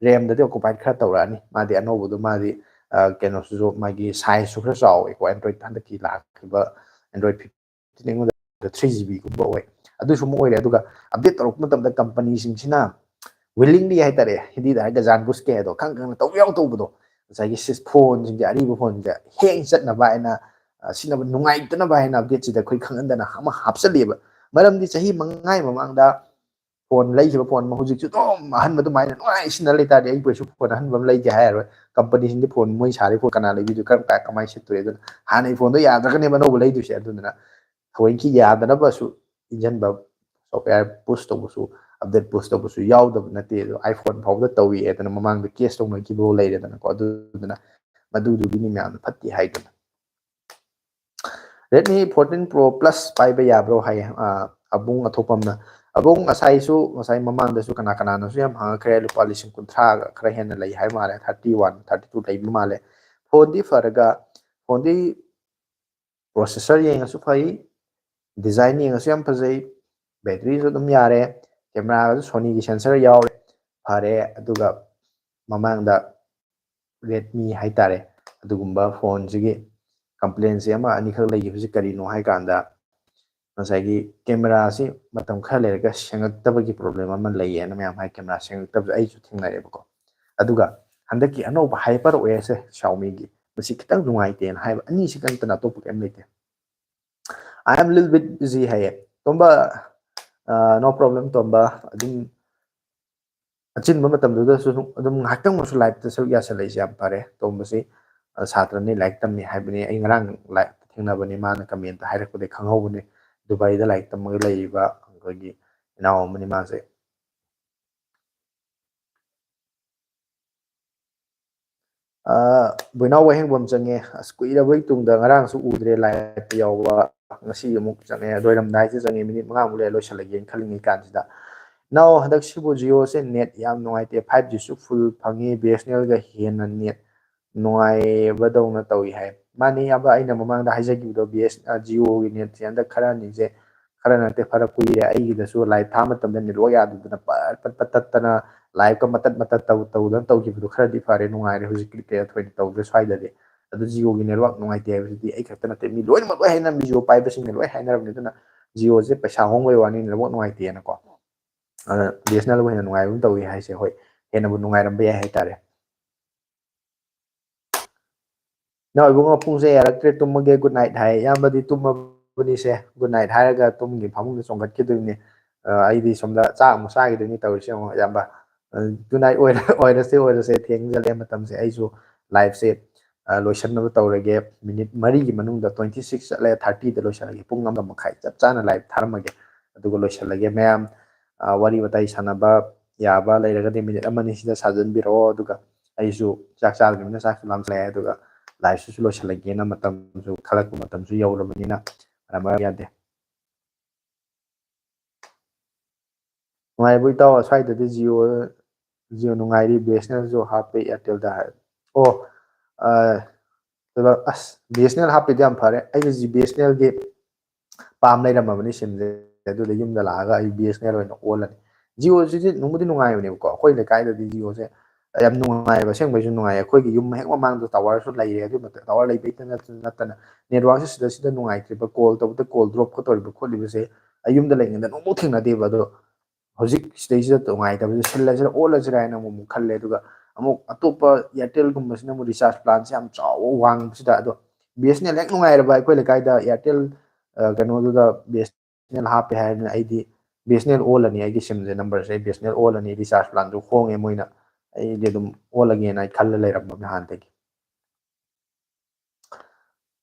ꯔꯦꯝꯗꯗꯤ ꯑꯣꯀꯨꯄꯥꯏꯠ ꯈꯔ ꯇꯧꯔꯛꯑꯅꯤ꯫ ꯃꯥꯗꯤ ꯑꯅꯧꯕꯗꯣ, ꯃꯥꯗꯤ, ꯑ, ꯀꯩꯅꯣꯁꯤꯁꯨ, ꯃꯥꯒꯤ ꯁꯥꯏꯖꯁꯨ ꯈꯔ ꯆꯥꯎꯋꯦꯀꯣ꯫ ꯑꯦꯟꯗ꯭ꯔꯣꯏꯗ ꯍꯟꯗꯛꯀꯤ ꯂꯥꯛꯈꯤꯕ ꯑꯦꯟꯗ꯭ꯔꯣꯏꯗ ꯐꯤꯐꯇꯤꯟ ꯑꯩꯉꯣꯟꯗ ꯊ꯭ꯔꯤ ꯖꯤ ꯕꯤꯒꯨꯝꯕ ꯑꯣꯏ꯫ ꯑꯗꯨꯁꯨ ꯑꯃ ꯑꯣꯏꯔꯦ꯫ ꯑꯗꯨꯒ ꯑꯞꯗꯦꯠ ꯇꯧꯔꯛꯄ ꯃꯇꯝꯗ ꯀꯝꯄꯅꯤꯁꯤꯡꯁꯤꯅ ꯋꯤꯂꯤꯡꯂꯤ ꯍꯥꯏꯇꯥꯔꯦ, ꯍꯤꯟꯗꯤꯗ ꯍꯥꯏꯔꯒ ꯖꯥꯟ ꯕꯨꯁ ꯀꯦ ꯍꯥꯏꯗꯣ, ꯈꯪ ꯈꯪꯅ ꯇꯧ ꯌꯥꯎ ꯇꯧꯕꯗꯣ, ꯉꯁꯥꯏꯒꯤ ꯁꯤꯁ ꯐꯣꯟꯁꯤꯡꯁꯦ, ꯑꯔꯤꯕ ꯐꯣꯟꯁꯦ ꯍꯦꯡ ꯆꯠꯅꯕ ꯍꯥꯏꯅ, ꯑ, ꯁꯤꯖꯤꯟꯅꯕ ꯅꯨꯡꯉꯥꯏꯇꯅꯕ ꯍꯥꯏꯅ ꯑꯞꯗꯦꯠꯁꯤꯗ ꯑꯩꯈꯣꯏ ꯈꯪꯍꯟꯗꯅ ꯑꯃ ꯍꯥꯞꯆꯜꯂꯦꯕ꯫ ꯃꯔꯝꯗꯤ ꯆꯍꯤ ꯃꯉꯥꯒꯤ ꯃꯃꯥꯡꯗ ꯐꯣꯟ ꯂꯩꯈꯤꯕ ꯐꯣꯟ ꯑꯃ ꯍꯧꯖꯤꯛꯁꯨ ꯑꯗꯨꯝ ꯑꯍꯟꯕ ꯑꯗꯨꯃꯥꯏꯅ ꯅꯨꯡꯉꯥꯏ ꯁꯤꯖꯤꯟꯅ ꯂꯩꯇꯥꯔꯗꯤ, ꯑꯩꯈꯣꯏꯁꯨ ꯐꯣꯟ ꯑꯍꯟꯕ ꯑꯃ ꯂꯩꯒꯦ ꯍꯥꯏꯔꯔꯣꯏ꯫ ꯀꯝꯄꯅꯤꯁꯤꯡꯗꯤ ꯐꯣꯟ ꯃꯣꯏ ꯁꯥꯔꯤ ꯐꯣꯟ ꯀꯅꯥ ꯂꯩꯕꯤꯗꯣꯏ, ꯀꯔꯝ ꯀꯥꯏ, ꯀꯃꯥꯏꯅ ꯁꯤꯠꯇꯣꯏ? ꯑꯗꯨꯅ ꯍꯥꯟꯅꯒꯤ ꯐꯣꯟꯗꯣ ꯌꯥꯗ꯭ꯔꯒꯅꯦꯕ ꯑꯅꯧꯕ ꯂꯩꯗꯣꯏꯁꯦ꯫ ꯑꯗꯨꯗꯨꯅ ꯊꯑꯣꯏꯀꯤ ꯌꯥꯗꯅꯕꯁꯨ ꯏꯟꯖꯟꯕ, ꯁꯣꯐꯋꯦꯌꯔ ꯄꯨꯁ ꯇꯧꯕꯁꯨ, ꯑꯞꯗꯦꯠ ꯄꯨꯁ ꯇꯧꯕꯁꯨ ꯌꯥꯎꯗꯕ ꯅꯠꯇꯦ꯫ ꯑꯗꯣ iPhone ꯐꯥꯎꯕꯗ ꯇꯧꯏ ꯍꯥꯏꯗꯅ ꯃꯃꯥꯡꯗ ꯀꯦꯁ ꯇꯧꯅꯈꯤꯕ ꯂꯩꯔꯦꯗꯅꯀꯣ꯫ ꯑꯗꯨꯗꯨꯅ ꯃꯗꯨꯗꯨꯒꯤꯅꯤ ꯃꯌꯥꯝꯅ ꯐꯠꯇꯦ ꯍꯥꯏꯗꯅ꯫ Redmi fourteen Pro Plus ꯄꯥꯏꯕ ꯌꯥꯕ꯭ꯔꯣ ꯍꯥꯏ, ꯑ, ꯑꯕꯨꯡ ꯑꯊꯣꯛꯄꯝꯅ꯫ ꯑꯕꯨꯡ, ꯉꯁꯥꯏꯁꯨ, ꯉꯁꯥꯏ ꯃꯃꯥꯡꯗꯁꯨ ꯀꯅꯥ ꯀꯅꯥꯅꯣꯁꯨ ꯌꯥꯝ ꯍꯪꯉꯛꯈ꯭ꯔꯦ, ꯂꯨꯄꯥ ꯂꯤꯁꯤꯡ ꯀꯨꯟꯊ꯭ꯔꯥꯒ ꯈꯔ ꯍꯦꯟꯅ ꯂꯩ ꯍꯥꯏ ꯃꯥꯜꯂꯦ, thirty one, thirty two ꯂꯩꯕ ꯃꯥꯜꯂꯦ꯫ ꯐꯣꯟꯗꯤ ꯐꯔꯒ, ꯐꯣꯟꯗꯤ processor ꯌꯦꯡꯉꯁꯨ ꯐꯩ, design ꯌꯦꯡꯉꯁꯨ ꯌꯥꯝ ꯐꯖꯩ, batteryꯁꯨ ꯑꯗꯨꯝ ꯌꯥꯔꯦ, cameraꯒꯁꯨ Sonyꯒꯤ sensor ꯌꯥꯎꯔꯦ, ꯐꯔꯦ꯫ ꯑꯗꯨꯒ ꯃꯃꯥꯡꯗ Redmi ꯍꯥꯏꯇꯥꯔꯦ, ꯑꯗꯨꯒꯨꯝꯕ ꯐꯣꯟꯁꯤꯒꯤ complainꯁꯦ ꯑꯃ ꯑꯅꯤꯈꯛ ꯂꯩꯈꯤꯕꯁꯤ ꯀꯔꯤꯅꯣ ꯍꯥꯏ ꯀꯥꯟꯗ, ꯉꯁꯥꯏꯒꯤ cameraꯁꯤ ꯃꯇꯝ ꯈꯔ ꯂꯩꯔꯒ ꯁꯦꯡꯉꯛꯇꯕꯒꯤ problem ꯑꯃ ꯂꯩꯌꯦꯅ ꯃꯌꯥꯝ ꯍꯥꯏ꯫ Camera ꯁꯦꯡꯉꯛꯇꯕꯁꯨ ꯑꯩꯁꯨ ꯊꯦꯡꯅꯔꯦꯕꯀꯣ꯫ ꯑꯗꯨꯒ ꯍꯟꯗꯛꯀꯤ ꯑꯅꯧꯕ HyperOSꯁꯦ Xiaomiꯒꯤ, ꯃꯁꯤ ꯈꯤꯇꯪ ꯅꯨꯡꯉꯥꯏꯇꯦꯅ ꯍꯥꯏꯕ, ꯑꯅꯤꯁꯤ ꯈꯛꯇꯅ, ꯑꯇꯣꯞꯄ ꯀꯩꯝ ꯂꯩꯇꯦ꯫ I am little bit busy ꯍꯥꯏꯌꯦ꯫ ꯇꯣꯝꯕ, ꯑ, no problem ꯇꯣꯝꯕ, ꯑꯗꯨꯝ ꯑꯆꯤꯟꯕ ꯃꯇꯝꯗꯨꯗꯁꯨ ꯑꯗꯨꯝ, ꯑꯗꯨꯝ ꯉꯥꯏꯍꯥꯛꯇꯪ ꯑꯣꯏꯔꯁꯨ liveꯇ ꯁꯔꯨꯛ ꯌꯥꯁꯜꯂꯛꯏꯁꯦ ꯌꯥꯝ ꯐꯔꯦ꯫ ꯇꯣꯝꯕꯁꯤ, ꯑ, ꯁꯥꯇ꯭ꯔꯅꯤ, ꯂꯥꯏꯔꯤꯛ ꯇꯝꯃꯤ ꯍꯥꯏꯕꯅꯤ꯫ ꯑꯩ ꯉꯔꯥꯡ liveꯇ ꯊꯦꯡꯅꯕꯅꯤ, ꯃꯥꯅ commentꯇ ꯍꯥꯏꯔꯛꯄꯗꯒꯤ ꯈꯪꯍꯧꯕꯅꯤ꯫ ꯗꯨꯕꯥꯏꯗ ꯂꯥꯏꯔꯤꯛ ꯇꯝꯃꯒ ꯂꯩꯔꯤꯕ ꯑꯩꯈꯣꯏꯒꯤ ꯏꯅꯥꯎ ꯑꯃꯅꯤ ꯃꯥꯁꯦ꯫ ꯑ, ꯕꯣꯏꯅꯥꯎ ꯋꯥꯍꯦꯡꯕꯝ ꯆꯪꯉꯦ꯫ ꯑꯁ, ꯀꯨꯏꯔꯕꯩ ꯇꯨꯡꯗ, ꯉꯔꯥꯡꯁꯨ ꯎꯗ꯭ꯔꯦ liveꯇ ꯌꯥꯎꯕ꯫ ꯉꯁꯤ ꯑꯃꯨꯛ ꯆꯪꯉꯦ, ꯂꯣꯏꯔꯝꯗꯥꯏꯁꯤꯗ ꯆꯪꯉꯦ, minute ꯃꯉꯥꯃꯨꯛ ꯂꯩꯔ ꯂꯣꯏꯁꯤꯜꯂꯒꯦꯅ ꯈꯜꯂꯤꯉꯩ ꯀꯥꯟꯁꯤꯗ꯫ ꯏꯅꯥꯎ, ꯍꯟꯗꯛ ꯁꯤꯕꯨ Jioꯁꯦ net ꯌꯥꯝ ꯅꯨꯡꯉꯥꯏꯇꯦ, five Gꯁꯨ full ꯐꯪꯉꯤ, BSNLꯒ ꯍꯦꯟꯅ net ꯅꯨꯡꯉꯥꯏꯕꯗꯧꯅ ꯇꯧꯏ ꯍꯥꯏ꯫ ꯃꯥꯅꯤ, ꯏꯌꯥꯝꯕ, ꯑꯩꯅ ꯃꯃꯥꯡꯗ ꯍꯥꯏꯖꯈꯤꯕꯗꯣ, ꯕꯤ ꯑꯦꯁ ꯑ, ꯖꯤꯑꯣꯒꯤ ꯅꯦꯠꯁꯦ ꯍꯟꯗꯛ ꯈꯔ ꯑꯅꯤꯁꯦ, ꯈꯔ ꯅꯠꯇꯦ, ꯐꯔ ꯀꯨꯏꯔꯦ꯫ ꯑꯩꯒꯤꯗꯁꯨ ꯂꯥꯏꯚ ꯊꯥ ꯃꯇꯝꯗ ꯅꯦꯠꯋꯥꯛ ꯌꯥꯗꯗꯅ ꯄꯠ ꯄꯠ ꯄꯠ ꯇꯠꯇꯅ, ꯂꯥꯏꯚꯀ ꯃꯇꯠ ꯃꯇꯠ ꯇꯧ ꯇꯧꯗꯅ ꯇꯧꯈꯤꯕꯗꯣ ꯈꯔꯗꯤ ꯐꯔꯦ, ꯅꯨꯡꯉꯥꯏꯔꯦ꯫ ꯍꯧꯖꯤꯛꯇꯤ ꯀꯌꯥ ꯊꯣꯏꯅ ꯇꯧꯗ꯭ꯔꯦ ꯁ꯭ꯋꯥꯏꯗꯗꯤ꯫ ꯑꯗꯨ ꯖꯤꯑꯣꯒꯤ ꯅꯦꯠꯋꯥꯛ ꯅꯨꯡꯉꯥꯏꯇꯦ ꯍꯥꯏꯕꯁꯤꯗꯤ ꯑꯩ ꯈꯛꯇ ꯅꯠꯇꯦ, ꯃꯤ ꯂꯣꯏꯅꯃꯛ ꯂꯣꯏ ꯍꯥꯏꯅꯔꯝꯃꯤ, ꯖꯤꯑꯣ ꯄꯥꯏꯕꯁꯤꯡꯅ ꯂꯣꯏ ꯍꯥꯏꯅꯔꯕꯅꯤ꯫ ꯑꯗꯨꯅ ꯖꯤꯑꯣꯁꯦ ꯄꯩꯁꯥ ꯍꯣꯡꯕꯩ ꯋꯥꯅꯤ, ꯅꯦꯠꯋꯥꯛ ꯅꯨꯡꯉꯥꯏꯇꯦꯅꯀꯣ꯫ ꯑꯗ ꯕꯤ ꯑꯦꯁ ꯑꯦꯟ ꯑꯦꯜꯕꯨ ꯍꯦꯟꯅ ꯅꯨꯡꯉꯥꯏꯕ ꯑꯃ ꯇꯧꯏ ꯍꯥꯏꯁꯦ, ꯍꯣꯏ, ꯍꯦꯟꯅꯕꯨ ꯅꯨꯡꯉꯥꯏꯔꯝꯕ ꯌꯥꯏ ꯍꯥꯏꯇꯥꯔꯦ꯫ ꯏꯅꯥꯎ ꯏꯕꯨꯡꯉꯣ, ꯄꯨꯡꯁꯦ ꯌꯥꯔꯛꯇ꯭ꯔꯦ, ꯇꯨꯝꯃꯒꯦ, ꯒꯨꯗ ꯅꯥꯏꯠ ꯍꯥꯏ꯫ ꯏꯌꯥꯝꯕꯗꯤ ꯇꯨꯝꯃꯕꯅꯤꯁꯦ, ꯒꯨꯗ ꯅꯥꯏꯠ ꯍꯥꯏꯔꯒ ꯇꯨꯝꯒꯤ ꯐꯃꯨꯡꯗ ꯆꯣꯡꯈꯠꯈꯤꯗꯣꯏꯅꯦ꯫ ꯑ, ꯑꯩꯗꯤ ꯁꯣꯝꯗ ꯆꯥꯛ ꯑꯃꯨꯛ ꯆꯥꯈꯤꯗꯣꯏꯅꯤ ꯇꯧꯔꯤꯁꯦ꯫ ꯌꯦꯡꯉꯣ, ꯏꯌꯥꯝꯕ, ꯑ, ꯒꯨꯗ ꯅꯥꯏꯠ ꯑꯣꯏꯔ-, ꯑꯣꯏꯔꯁꯦ, ꯑꯣꯏꯔꯁꯦ, ꯊꯦꯡꯖꯜꯂꯛꯑꯦ ꯃꯇꯝꯁꯦ꯫ ꯑꯩꯁꯨ ꯂꯥꯏꯐꯁꯦ, ꯑ, ꯂꯣꯏꯁꯤꯟꯅꯕ ꯇꯧꯔꯒꯦ꯫ ꯃꯤꯅꯤꯠ ꯃꯔꯤꯒꯤ ꯃꯅꯨꯡꯗ, ꯇ꯭ꯋꯦꯟꯇꯤ ꯁꯤꯛꯁ ꯆꯠꯂꯦ, ꯊꯥꯔꯇꯤꯗ ꯂꯣꯏꯁꯤꯜꯂꯒꯦ꯫ ꯄꯨꯡ ꯑꯃ ꯃꯈꯥꯏ ꯆꯞ ꯆꯥꯅ ꯂꯥꯏꯐ ꯊꯥꯔꯝꯃꯒꯦ꯫ ꯑꯗꯨꯒ ꯂꯣꯏꯁꯤꯜꯂꯒꯦ꯫ ꯃꯌꯥꯝ, ꯑ, ꯋꯥꯔꯤ ꯋꯥꯇꯥꯏ ꯁꯥꯟꯅꯕ ꯌꯥꯕ ꯂꯩꯔꯒꯗꯤ ꯃꯤꯅꯤꯠ ꯑꯃ ꯑꯅꯤ ꯁꯤꯗ ꯁꯥꯖꯟꯕꯤꯔꯛꯑꯣ꯫ ꯑꯗꯨꯒ ꯑꯩꯁꯨ ꯆꯥꯛ ꯆꯥꯗ꯭ꯔꯤꯕꯅꯤꯅ ꯆꯥꯛꯁꯨ ꯂꯥꯝꯁꯤꯜꯂꯛꯑꯦ꯫ ꯑꯗꯨꯒ ꯂꯥꯏꯐꯁꯤꯁꯨ ꯂꯣꯏꯁꯤꯜꯂꯒꯦꯅ, ꯃꯇꯝꯁꯨ, ꯈꯜꯂꯛꯄ ꯃꯇꯝꯁꯨ ꯌꯧꯔꯕꯅꯤꯅ ꯃꯔꯝ ꯌꯥꯗꯦ꯫ ꯅꯨꯡꯉꯥꯏꯔꯤꯕꯣ ꯏꯇꯥꯎ? ꯑꯁ꯭ꯋꯥꯏꯗꯗꯤ ꯖꯤꯑꯣ, ꯖꯤꯑꯣ ꯅꯨꯡꯉꯥꯏꯔꯤ, ꯕꯤ ꯑꯦꯁ ꯑꯦꯟ ꯑꯦꯜꯁꯨ ꯍꯥꯞꯄꯦ, ꯑꯦꯌꯥꯔꯇꯦꯜꯗ ꯍꯥꯏ꯫ ꯑꯣ, ꯑ, ꯑꯗꯨꯒ ꯑꯁ, ꯕꯤ ꯑꯦꯁ ꯑꯦꯟ ꯑꯦꯜ ꯍꯥꯞꯄꯤꯗꯣ ꯌꯥꯝ ꯐꯔꯦ꯫ ꯑꯩꯁꯨ ꯖꯤ-, ꯕꯤ ꯑꯦꯁ ꯑꯦꯟ ꯑꯦꯜꯒꯤ ꯄꯥꯝ ꯂꯩꯔꯝꯃꯕꯅꯤ ꯁꯤꯝꯁꯦ꯫ ꯑꯗꯨꯗ ꯌꯨꯝꯗ ꯂꯥꯛꯑꯒ ꯑꯩ ꯕꯤ ꯑꯦꯁ ꯑꯦꯟ ꯑꯦꯜ ꯑꯣꯏꯅ ꯑꯣꯜꯂꯅꯤ꯫ ꯖꯤꯑꯣꯁꯤꯗꯤ ꯅꯨꯡꯕꯨꯗꯤ ꯅꯨꯡꯉꯥꯏꯕꯅꯦꯕꯀꯣ, ꯑꯩꯈꯣꯏ ꯂꯩꯀꯥꯏꯗꯗꯤ ꯖꯤꯑꯣꯁꯦ ꯌꯥꯝ ꯅꯨꯡꯉꯥꯏꯕ, ꯑꯁꯦꯡꯕꯩꯁꯨ ꯅꯨꯡꯉꯥꯏ꯫ ꯑꯩꯈꯣꯏꯒꯤ ꯌꯨꯝ ꯍꯦꯛ ꯃꯃꯥꯡꯗ ꯇꯥꯋꯔꯁꯨ ꯂꯩꯔꯦ꯫ ꯑꯗꯨ ꯃꯊꯛ ꯇꯥꯋꯔ ꯂꯩꯕꯩꯗ ꯅꯠꯇ-, ꯅꯠꯇꯅ ꯅꯦꯠꯋꯥꯛꯁꯦ ꯁꯤꯗ, ꯁꯤꯗ ꯅꯨꯡꯉꯥꯏꯇ꯭ꯔꯤꯕ, ꯀꯣꯜ ꯇꯧꯕꯗ ꯀꯣꯜ ꯗ꯭ꯔꯣꯞꯀ ꯇꯧꯔꯤꯕ ꯈꯣꯠꯂꯤꯕꯁꯦ ꯑꯩ ꯌꯨꯝꯗ ꯂꯩꯔꯤꯉꯩꯗ ꯅꯣꯡꯐꯥꯎ ꯊꯦꯡꯅꯗꯦꯕ꯫ ꯑꯗꯣ ꯍꯧꯖꯤꯛ ꯁꯤꯗꯩꯁꯤꯗ ꯅꯨꯡꯉꯥꯏꯇꯕꯁꯦ ꯁꯤꯜꯂꯁꯤꯔ, ꯑꯣꯜꯂꯁꯤꯔꯥ ꯍꯥꯏꯅ ꯑꯃꯨꯛ, ꯑꯃꯨꯛ ꯈꯜꯂꯦ꯫ ꯑꯗꯨꯒ ꯑꯃꯨꯛ ꯑꯇꯣꯞꯄ ꯑꯦꯌꯥꯔꯇꯦꯜꯒꯨꯝꯕꯁꯤꯅ ꯑꯃꯨꯛ ꯔꯤꯆꯥꯔꯖ ꯄ꯭ꯂꯥꯟꯁꯦ ꯌꯥꯝ ꯆꯥꯎꯕ ꯋꯥꯡꯕꯁꯤꯗ, ꯑꯗꯣ ꯕꯤ ꯑꯦꯁ ꯑꯦꯟ ꯑꯦꯜ ꯍꯦꯛ ꯅꯨꯡꯉꯥꯏꯔꯕ ꯑꯩꯈꯣꯏ ꯂꯩꯀꯥꯏꯗ ꯑꯦꯌꯥꯔꯇꯦꯜ, ꯑ, ꯀꯩꯅꯣꯗꯨꯗ ꯕꯤ ꯑꯦꯁ ꯑꯦꯟ ꯑꯦꯜ ꯍꯥꯞꯄꯦ ꯍꯥꯏꯔꯕꯅꯤꯅ ꯑꯩꯗꯤ ꯕꯤ ꯑꯦꯁ ꯑꯦꯟ ꯑꯦꯜ ꯑꯣꯜꯂꯅꯤ꯫ ꯑꯩꯒꯤ ꯁꯤꯝꯁꯦ, ꯅꯝꯕꯔꯁꯦ ꯑꯩ ꯕꯤ ꯑꯦꯁ ꯑꯦꯟ ꯑꯦꯜ ꯑꯣꯜꯂꯅꯤ, ꯔꯤꯆꯥꯔꯖ ꯄ꯭ꯂꯥꯟꯁꯨ ꯍꯣꯡꯉꯦ ꯃꯣꯏꯅ, ꯑꯩꯗꯤ ꯑꯗꯨꯝ ꯑꯣꯜꯂꯒꯦꯅ ꯑꯩ ꯈꯜꯂ ꯂꯩꯔꯝꯃꯕꯅꯦ ꯍꯥꯟꯅꯗꯒꯤ꯫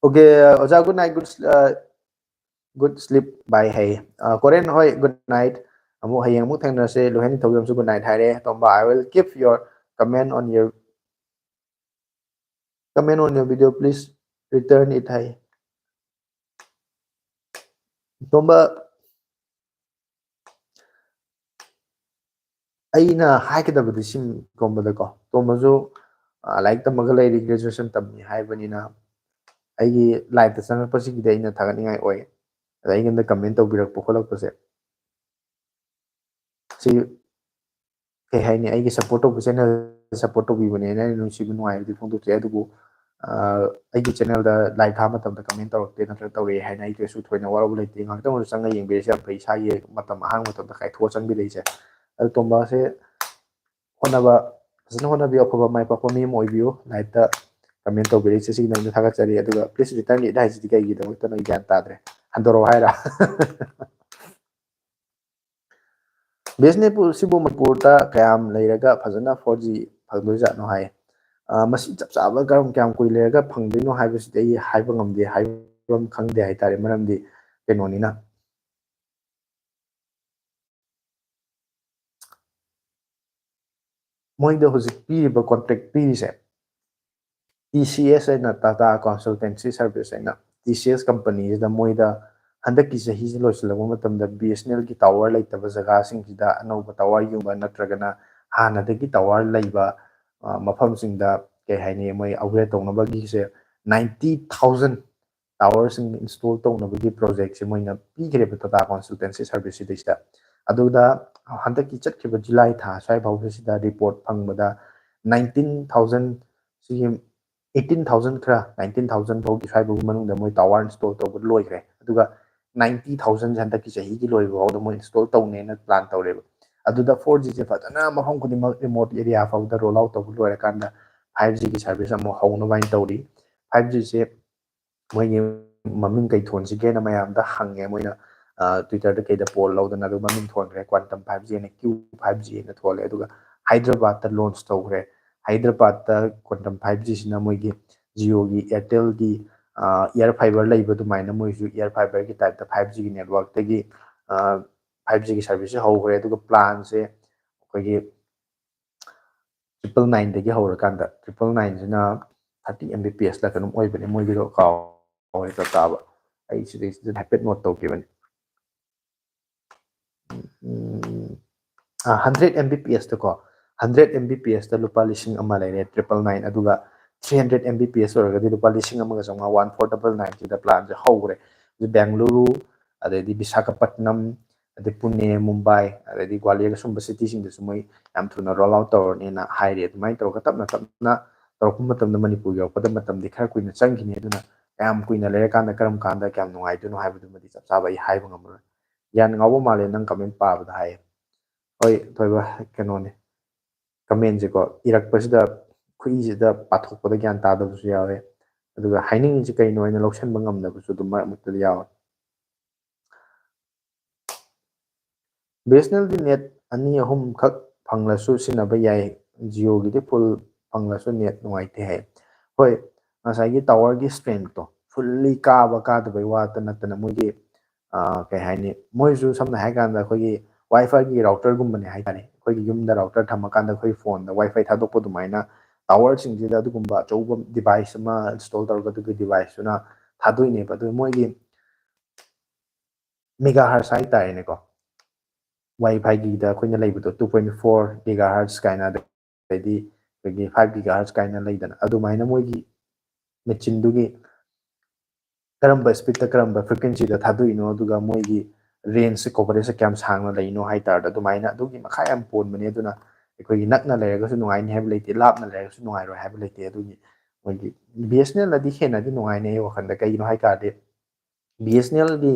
ꯑꯣꯀꯦ, ꯑꯣꯖꯥ, ꯒꯨꯗ ꯅꯥꯏꯠ, ꯒꯨꯗ, ꯑ, ꯒꯨꯗ ꯁ꯭ꯂꯤꯞ, ꯕꯥꯏ ꯍꯥꯏꯌꯦ꯫ ꯑ, ꯀꯣꯔꯦꯟ, ꯍꯣꯏ, ꯒꯨꯗ ꯅꯥꯏꯠ꯫ ꯑꯃꯨꯛ ꯍꯌꯦꯡ ꯑꯃꯨꯛ ꯊꯦꯡꯅꯔꯁꯦ꯫ ꯂꯨꯍꯦꯟ ꯅꯤꯡꯊꯧꯖꯝꯁꯨ ꯒꯨꯗ ꯅꯥꯏꯠ ꯍꯥꯏꯔꯦ꯫ ꯇꯣꯝꯕ, "I will keep your comment on your, comment on your video, please return it" ꯍꯥꯏ꯫ ꯇꯣꯝꯕ, ꯑꯩꯅ ꯍꯥꯏꯒꯗꯕꯗꯤ ꯁꯤ ꯇꯣꯝꯕꯗꯀꯣ, ꯇꯣꯝꯕꯁꯨ ꯂꯥꯏꯔꯤꯛ ꯇꯝꯃꯒ ꯂꯩꯔꯤ, ꯒ꯭ꯔꯦꯖꯨꯑꯦꯁꯟ ꯇꯝꯃꯤ ꯍꯥꯏꯕꯅꯤꯅ꯫ ꯑꯩꯒꯤ ꯂꯥꯏꯐꯇ ꯆꯪꯉꯛꯄꯁꯤꯒꯤꯗꯤ ꯑꯩꯅ ꯊꯥꯒꯠꯅꯤꯡꯉꯥꯏ ꯑꯣꯏ꯫ ꯑꯗ ꯑꯩꯉꯣꯟꯗ ꯀꯃꯦꯟ ꯇꯧꯕꯤꯔꯛꯄ ꯈꯣꯠꯂꯛꯄꯁꯦ ꯁꯤ ꯀꯩ ꯍꯥꯏꯅꯤ, ꯑꯩꯒꯤ ꯁꯞꯄꯣꯔꯠ ꯇꯧꯕ ꯆꯦꯅꯦꯜ ꯁꯞꯄꯣꯔꯠ ꯇꯧꯕꯤꯕꯅꯦꯅ ꯑꯩꯅ ꯅꯨꯡꯁꯤꯕ ꯅꯨꯡꯉꯥꯏꯕꯗꯤ ꯐꯣꯡꯗꯣꯛꯆꯩ꯫ ꯑꯗꯨꯕꯨ ꯑꯩꯒꯤ ꯆꯦꯅꯦꯜꯗ ꯂꯥꯏꯛ ꯊꯥꯕ ꯃꯇꯝꯗ ꯀꯃꯦꯟ ꯇꯧꯔꯛꯇꯦ ꯅꯠꯇ꯭ꯔꯒ ꯇꯧꯔꯛꯑꯦ ꯍꯥꯏꯅ ꯑꯩ ꯀꯩꯁꯨ ꯊꯣꯏꯅ ꯋꯥꯔꯧꯕ ꯂꯩꯇꯦ꯫ ꯉꯥꯛꯇꯪ ꯑꯣꯏꯔꯁꯨ ꯆꯪꯉ ꯌꯦꯡꯕꯤꯔꯤꯁꯦ ꯌꯥꯝ ꯐꯩ, ꯏꯁꯥꯒꯤ ꯃꯇꯝ ꯑꯍꯥꯡꯕ ꯃꯇꯝꯗ ꯀꯥꯏꯊꯣꯛꯑ ꯆꯪꯕꯤꯔꯛꯏꯁꯦ꯫ ꯑꯗꯨ ꯇꯣꯝꯕꯁꯦ ꯍꯣꯠꯅꯕ ꯐꯖꯅ ꯍꯣꯠꯅꯕꯤꯌꯨ, ꯑꯐꯕ ꯃꯥꯏ ꯄꯥꯛꯄ ꯃꯤ ꯑꯃ ꯑꯣꯏꯕꯤꯌꯨ꯫ ꯂꯥꯏꯛꯇ ꯀꯃꯦꯟ ꯇꯧꯕꯤꯔꯛꯏꯁꯦ ꯁꯤꯒꯤꯗꯃꯛꯇ ꯊꯥꯒꯠꯆꯔꯤ꯫ ꯑꯗꯨꯒ please return it ꯍꯥꯏꯁꯤꯗꯤ ꯀꯩꯒꯤꯗꯃꯛꯇꯅꯣ ꯑꯩ ꯒ꯭ꯌꯥꯟ ꯇꯥꯗ꯭ꯔꯦ꯫ ꯍꯟꯗꯣꯔꯛꯑꯣ ꯍꯥꯏꯔ? ꯕꯤ ꯑꯦꯁ ꯑꯦꯟ ꯑꯦꯜ ꯁꯤꯕꯨ ꯃꯅꯤꯄꯨꯔꯗ ꯀꯌꯥꯝ ꯂꯩꯔꯒ ꯐꯖꯅ ꯐꯣꯔ ꯖꯤ ꯐꯪꯗꯣꯏꯖꯥꯠꯅꯣ ꯍꯥꯏ꯫ ꯑ, ꯃꯁꯤ ꯆꯞ ꯆꯥꯕ ꯀꯔꯝ, ꯀꯌꯥꯝ ꯀꯨꯏ ꯂꯩꯔꯒ ꯐꯪꯗꯣꯏꯅꯣ ꯍꯥꯏꯕꯁꯤꯗꯤ ꯑꯩ ꯍꯥꯏꯕ ꯉꯝꯗꯦ, ꯍꯥꯏꯕ ꯈꯪꯗꯦ ꯍꯥꯏꯇꯥꯔꯦ꯫ ꯃꯔꯝꯗꯤ ꯀꯩꯅꯣꯅꯤꯅ꯫ ꯃꯣꯏꯗ ꯍꯧꯖꯤꯛ ꯄꯤꯔꯤꯕ ꯀꯣꯟꯇ꯭ꯔꯦꯛ ꯄꯤꯔꯤꯁꯦ ꯇꯤ ꯁꯤ ꯑꯦꯁ ꯍꯥꯏꯅ, ꯇꯥꯇꯥ ꯀꯟꯁꯜꯇꯦꯟꯁꯤ ꯁꯔꯚꯤꯁ ꯍꯥꯏꯅ, ꯇꯤ ꯁꯤ ꯑꯦꯁ ꯀꯝꯄꯅꯤꯁꯤꯗ ꯃꯣꯏꯗ ꯍꯟꯗꯛꯀꯤ ꯆꯍꯤꯁꯤ ꯂꯣꯏꯁꯤꯜꯂꯛꯄ ꯃꯇꯝꯗ ꯕꯤ ꯑꯦꯁ ꯑꯦꯟ ꯑꯦꯜꯒꯤ ꯇꯥꯋꯔ ꯂꯩꯇꯕ ꯖꯒꯥꯁꯤꯡꯁꯤꯗ ꯑꯅꯧꯕ ꯇꯥꯋꯔ ꯌꯨꯡꯕ ꯅꯠꯇ꯭ꯔꯒꯅ ꯍꯥꯟꯅꯗꯒꯤ ꯇꯥꯋꯔ ꯂꯩꯕ, ꯑ, ꯃꯐꯝꯁꯤꯡꯗ, ꯀꯩ ꯍꯥꯏꯅꯤ, ꯃꯣꯏ ꯑꯞꯒ꯭ꯔꯦꯗ ꯇꯧꯅꯕꯒꯤꯁꯦ ꯅꯥꯏꯟꯇꯤ ꯊꯥꯎꯖꯟ ꯇꯥꯋꯔꯁꯤꯡ ꯏꯟꯁꯇꯣꯜ ꯇꯧꯅꯕꯒꯤ ꯄ꯭ꯔꯣꯖꯦꯛꯁꯦ ꯃꯣꯏꯅ ꯄꯤꯈ꯭ꯔꯦꯕ ꯇꯥꯇꯥ ꯀꯟꯁꯜꯇꯦꯟꯁꯤ ꯁꯔꯚꯤꯁꯁꯤꯗꯩꯁꯤꯗ꯫ ꯑꯗꯨꯗ ꯍꯟꯗꯛꯀꯤ ꯆꯠꯈꯤꯕ ꯖꯨꯂꯥꯏ ꯊꯥ ꯁ꯭ꯋꯥꯏ ꯐꯥꯎꯕꯁꯤꯗ ꯔꯤꯄꯣꯔꯠ ꯐꯪꯕꯗ ꯅꯥꯏꯟꯇꯤꯟ ꯊꯥꯎꯖꯟ, ꯁꯤꯒꯤ ꯑꯩꯠꯇꯤꯟ ꯊꯥꯎꯖꯟ ꯈꯔ, ꯅꯥꯏꯟꯇꯤꯟ ꯊꯥꯎꯖꯟ ꯐꯥꯎꯒꯤ ꯁ꯭ꯋꯥꯏ ꯐꯥꯎꯒꯤ ꯃꯅꯨꯡꯗ ꯃꯣꯏ ꯇꯥꯋꯔ ꯏꯟꯁꯇꯣꯜ ꯇꯧꯕ ꯂꯣꯏꯈ꯭ꯔꯦ꯫ ꯑꯗꯨꯒ ꯅꯥꯏꯟꯇꯤ ꯊꯥꯎꯖꯟꯁꯦ ꯍꯟꯗꯛꯀꯤ ꯆꯍꯤꯒꯤ ꯂꯣꯏꯕ ꯐꯥꯎꯗ ꯃꯣꯏ ꯏꯟꯁꯇꯣꯜ ꯇꯧꯅꯦꯅ ꯄ꯭ꯂꯥꯟ ꯇꯧꯔꯦꯕ꯫ ꯑꯗꯨꯗ ꯐꯣꯔ ꯖꯤꯁꯦ ꯐꯖꯅ ꯃꯐꯝ ꯈꯨꯗꯤꯡꯃꯛ, ꯔꯤꯃꯣꯠ ꯑꯦꯔꯤꯌꯥ ꯐꯥꯎꯗ ꯔꯣꯜ ꯑꯥꯎꯠ ꯇꯧꯕ ꯂꯣꯏꯔꯀꯥꯟꯗ ꯐꯥꯏꯚ ꯖꯤꯒꯤ ꯁꯔꯚꯤꯁ ꯑꯃꯨꯛ ꯍꯧꯅꯕ ꯍꯥꯏꯅ ꯇꯧꯔꯤ꯫ ꯐꯥꯏꯚ ꯖꯤꯁꯦ ꯃꯣꯏꯒꯤ ꯃꯃꯤꯡ ꯀꯩ ꯊꯣꯟꯁꯤꯒꯦꯅ ꯃꯌꯥꯝꯗ ꯍꯪꯉꯦ꯫ ꯃꯣꯏꯅ, ꯑ, Twitter-ꯗ ꯀꯩꯗ ꯄꯣꯜ ꯂꯧꯗꯅ ꯑꯗꯨ ꯃꯃꯤꯡ ꯊꯣꯟꯈ꯭ꯔꯦ, ꯀ꯭ꯋꯥꯟꯇꯝ ꯐꯥꯏꯚ ꯖꯤ ꯍꯥꯏꯅ, ꯀ꯭ꯌꯨ ꯐꯥꯏꯚ ꯖꯤ ꯍꯥꯏꯅ ꯊꯣꯜꯂꯦ꯫ ꯑꯗꯨꯒ ꯍꯥꯏꯗ꯭ꯔꯕꯥꯗꯇ ꯂꯣꯟꯆ ꯇꯧꯈ꯭ꯔꯦ꯫ ꯍꯥꯏꯗ꯭ꯔꯕꯥꯗꯇ ꯀ꯭ꯋꯥꯟꯇꯝ ꯐꯥꯏꯚ ꯖꯤꯁꯤꯅ ꯃꯣꯏꯒꯤ ꯖꯤꯑꯣꯒꯤ, ꯑꯦꯌꯥꯔꯇꯦꯜꯒꯤ, ꯑ, ꯑꯦꯌꯥꯔ ꯐꯥꯏꯕꯔ ꯂꯩꯕ ꯑꯗꯨꯃꯥꯏꯅ ꯃꯣꯏꯁꯨ ꯑꯦꯌꯥꯔ ꯐꯥꯏꯕꯔꯒꯤ ꯇꯥꯏꯞꯇ ꯐꯥꯏꯚ ꯖꯤꯒꯤ ꯅꯦꯠꯋꯥꯔꯛꯇꯒꯤ, ꯑ, ꯐꯥꯏꯚ ꯖꯤꯒꯤ ꯁꯔꯚꯤꯁꯁꯦ ꯍꯧꯈ꯭ꯔꯦ꯫ ꯑꯗꯨꯒ ꯄ꯭ꯂꯥꯟꯁꯦ ꯑꯩꯈꯣꯏꯒꯤ ꯇ꯭ꯔꯤꯄꯜ ꯅꯥꯏꯟꯗꯒꯤ ꯍꯧꯔꯀꯥꯟꯗ, ꯇ꯭ꯔꯤꯄꯜ ꯅꯥꯏꯟꯁꯤꯅ ꯊꯥꯔꯇꯤ ꯑꯦꯝ ꯕꯤ ꯄꯤ ꯑꯦꯁꯂ ꯀꯩꯅꯣꯝ ꯑꯣꯏꯕꯅꯦ, ꯃꯣꯏꯒꯤꯗꯣ ꯀꯥꯎꯔꯦ ꯆꯞ ꯆꯥꯕ꯫ ꯑꯩ ꯁꯤꯗꯩꯁꯤꯗ ꯍꯥꯏꯐꯦꯠ ꯅꯣꯠ ꯇꯧꯈꯤꯕꯅꯤ꯫ ꯎꯝ, ꯑ, ꯍꯟꯗ꯭ꯔꯦꯠ ꯑꯦꯝ ꯕꯤ ꯄꯤ ꯑꯦꯁꯇꯀꯣ, ꯍꯟꯗ꯭ꯔꯦꯠ ꯑꯦꯝ ꯕꯤ ꯄꯤ ꯑꯦꯁꯇ ꯂꯨꯄꯥ ꯂꯤꯁꯤꯡ ꯑꯃ ꯂꯩꯔꯦ, ꯇ꯭ꯔꯤꯄꯜ ꯅꯥꯏꯟ, ꯑꯗꯨꯒ three hundred M B P S ꯑꯣꯏꯔꯒꯗꯤ ꯂꯨꯄꯥ ꯂꯤꯁꯤꯡ ꯑꯃꯒ ꯆꯥꯝꯃꯉꯥ, ꯋꯥꯟ ꯐꯣꯔ ꯗꯕꯜ ꯅꯥꯏꯟꯁꯤꯗ ꯄ꯭ꯂꯥꯟꯁꯦ ꯍꯧꯈ꯭ꯔꯦ꯫ ꯑꯗꯨ ꯕꯦꯡꯒꯂꯨꯔꯨ, ꯑꯗꯩꯗꯤ ꯕꯤꯁꯥꯈꯥꯄꯠꯅꯝ, ꯑꯗꯩ ꯄꯨꯅꯦ, ꯃꯨꯝꯕꯥꯏ, ꯑꯗꯩꯗꯤ ꯒ꯭ꯋꯥꯂꯤꯌꯔ, ꯁꯨꯝꯕ ꯁꯤꯇꯤꯁꯤꯡꯗꯁꯨ ꯃꯣꯏ ꯌꯥꯝ ꯊꯨꯅ ꯔꯣꯜ ꯑꯥꯎꯠ ꯇꯧꯔꯅꯤꯅ ꯍꯥꯏꯔꯤ꯫ ꯑꯗꯨꯃꯥꯏꯅ ꯇꯧꯔꯒ ꯇꯞꯅ ꯇꯞꯅ ꯇꯧꯔꯛꯄ ꯃꯇꯝꯗ ꯃꯅꯤꯄꯨꯔ ꯌꯧꯔꯛꯄꯗ ꯃꯇꯝꯗꯤ ꯈꯔ ꯀꯨꯏꯅ ꯆꯪꯈꯤꯅꯤ꯫ ꯑꯗꯨꯅ ꯀꯌꯥꯝ ꯀꯨꯏꯅ ꯂꯩꯔꯀꯥꯟꯗ ꯀꯔꯝ ꯀꯥꯟꯗ ꯀꯌꯥꯝ ꯅꯨꯡꯉꯥꯏꯗꯣꯏꯅꯣ ꯍꯥꯏꯕꯗꯨꯃꯗꯤ ꯆꯞ ꯆꯥꯕ ꯑꯩ ꯍꯥꯏꯕ ꯉꯝꯃꯔꯣꯏ꯫ ꯒ꯭ꯌꯥꯟ ꯉꯥꯎꯕ ꯃꯥꯜꯂꯦ ꯅꯪ ꯀꯃꯦꯟ ꯄꯥꯕꯗ ꯍꯥꯏꯌꯦ꯫ ꯍꯣꯏ, ꯊꯣꯏꯕ, ꯀꯩꯅꯣꯅꯦ, ꯀꯃꯦꯟꯁꯦꯀꯣ, ꯏꯔꯛꯄꯁꯤꯗ ꯈꯨꯠꯏꯁꯤꯗ ꯄꯥꯊꯣꯛꯄꯗ ꯒ꯭ꯌꯥꯟ ꯇꯥꯗꯕꯁꯨ ꯌꯥꯎꯋꯦ, ꯑꯗꯨꯒ ꯍꯥꯏꯅꯤꯡꯉꯤꯁꯦ ꯀꯩꯅꯣ ꯍꯥꯏꯅ ꯂꯧꯁꯟꯕ ꯉꯝꯗꯕꯁꯨ ꯑꯗꯨꯝ ꯃꯔꯛ ꯃꯔꯛꯇꯗꯤ ꯌꯥꯎꯋꯦ꯫ ꯕꯤ ꯑꯦꯁ ꯑꯦꯟ ꯑꯦꯜꯒꯤ ꯅꯦꯠ ꯑꯅꯤ ꯑꯍꯨꯝꯈꯛ ꯐꯪꯂꯁꯨ ꯁꯤꯖꯤꯟꯅꯕ ꯌꯥꯏ, ꯖꯤꯑꯣꯒꯤꯗꯤ ꯐꯨꯜ ꯐꯪꯂꯁꯨ ꯅꯦꯠ ꯅꯨꯡꯉꯥꯏꯇꯦ ꯍꯥꯏ꯫ ꯍꯣꯏ, ꯉꯁꯥꯏꯒꯤ ꯇꯥꯋꯔꯒꯤ ꯏꯁꯇ꯭ꯔꯦꯡꯇꯣ ꯐꯨꯜꯂꯤ ꯀꯥꯕ ꯀꯥꯗꯕꯩ ꯋꯥꯇ ꯅꯠꯇꯅ ꯃꯣꯏꯒꯤ, ꯑꯥ, ꯀꯩ ꯍꯥꯏꯅꯤ, ꯃꯣꯏꯁꯨ ꯁꯝꯅ ꯍꯥꯏꯔꯀꯥꯟꯗ ꯑꯩꯈꯣꯏꯒꯤ ꯋꯥꯏ ꯐꯥꯏꯒꯤ ꯔꯥꯎꯇꯔꯒꯨꯝꯕꯅꯦ ꯍꯥꯏꯇꯥꯔꯦ꯫ ꯑꯩꯈꯣꯏꯒꯤ ꯌꯨꯝꯗ ꯔꯥꯎꯇꯔ ꯊꯝꯃꯀꯥꯟꯗ ꯑꯩꯈꯣꯏ ꯐꯣꯟꯗ ꯋꯥꯏ ꯐꯥꯏ ꯊꯥꯗꯣꯛꯄ ꯑꯗꯨꯃꯥꯏꯅ ꯇꯥꯋꯔꯁꯤꯡꯁꯤꯗ ꯑꯗꯨꯒꯨꯝꯕ ꯑꯆꯧꯕ ꯗꯤꯚꯥꯏꯁ ꯑꯃ ꯏꯟꯁꯇꯣꯜ ꯇꯧꯔꯒ ꯑꯗꯨꯒꯤ ꯗꯤꯚꯥꯏꯁꯇꯨꯅ ꯊꯥꯗꯣꯛꯏꯅꯦꯕ꯫ ꯑꯗꯨ ꯃꯣꯏꯒꯤ ꯃꯦꯒꯥ ꯍꯔꯠꯁ ꯍꯥꯏꯇꯥꯔꯦꯅꯦꯀꯣ, ꯋꯥꯏ ꯐꯥꯏꯒꯤꯗ ꯑꯩꯈꯣꯏꯅ ꯂꯩꯕꯗꯣ, two point four gigahertz ꯀꯥꯏꯅ, ꯑꯗꯩꯗꯤ ꯑꯩꯈꯣꯏꯒꯤ five gigahertz ꯀꯥꯏꯅ ꯂꯩꯗꯅ, ꯑꯗꯨꯃꯥꯏꯅ ꯃꯣꯏꯒꯤ ꯃꯦꯆꯤꯟꯗꯨꯒꯤ ꯀꯔꯝꯕ ꯏꯁꯄꯤꯠꯇ ꯀꯔꯝꯕ ꯐ꯭ꯔꯤꯀ꯭ꯋꯦꯟꯁꯤꯗ ꯊꯥꯗꯣꯛꯏꯅꯣ, ꯑꯗꯨꯒ ꯃꯣꯏꯒꯤ ꯔꯦꯟꯖꯁꯦ, ꯀꯣꯚꯔꯦꯖꯁꯦ ꯀꯌꯥꯝ ꯁꯥꯡꯅ ꯂꯩꯅꯣ ꯍꯥꯏ ꯇꯥꯔꯗꯤ, ꯑꯗꯨꯃꯥꯏꯅ ꯑꯗꯨꯒꯤ ꯃꯈꯥ ꯌꯥꯝ ꯄꯣꯟꯕꯅꯦ꯫ ꯑꯗꯨꯅ ꯑꯩꯈꯣꯏꯒꯤ ꯅꯛꯅ ꯂꯩꯔꯒꯁꯨ ꯅꯨꯡꯉꯥꯏꯅꯤ ꯍꯥꯏꯕ ꯂꯩꯇꯦ, ꯂꯥꯞꯅ ꯂꯩꯔꯒꯁꯨ ꯅꯨꯡꯉꯥꯏꯔꯣꯏ ꯍꯥꯏꯕ ꯂꯩꯇꯦ꯫ ꯑꯗꯨꯒꯤ ꯃꯣꯏꯒꯤ ꯕꯤ ꯑꯦꯁ ꯑꯦꯟ ꯑꯦꯜꯅꯗꯤ ꯍꯦꯟꯅꯗꯤ ꯅꯨꯡꯉꯥꯏꯅꯤ ꯑꯩ ꯋꯥꯈꯜꯗ꯫ ꯀꯩꯒꯤꯅꯣ ꯍꯥꯏ ꯇꯥꯔꯗꯤ, ꯕꯤ ꯑꯦꯁ ꯑꯦꯟ ꯑꯦꯜꯒꯤ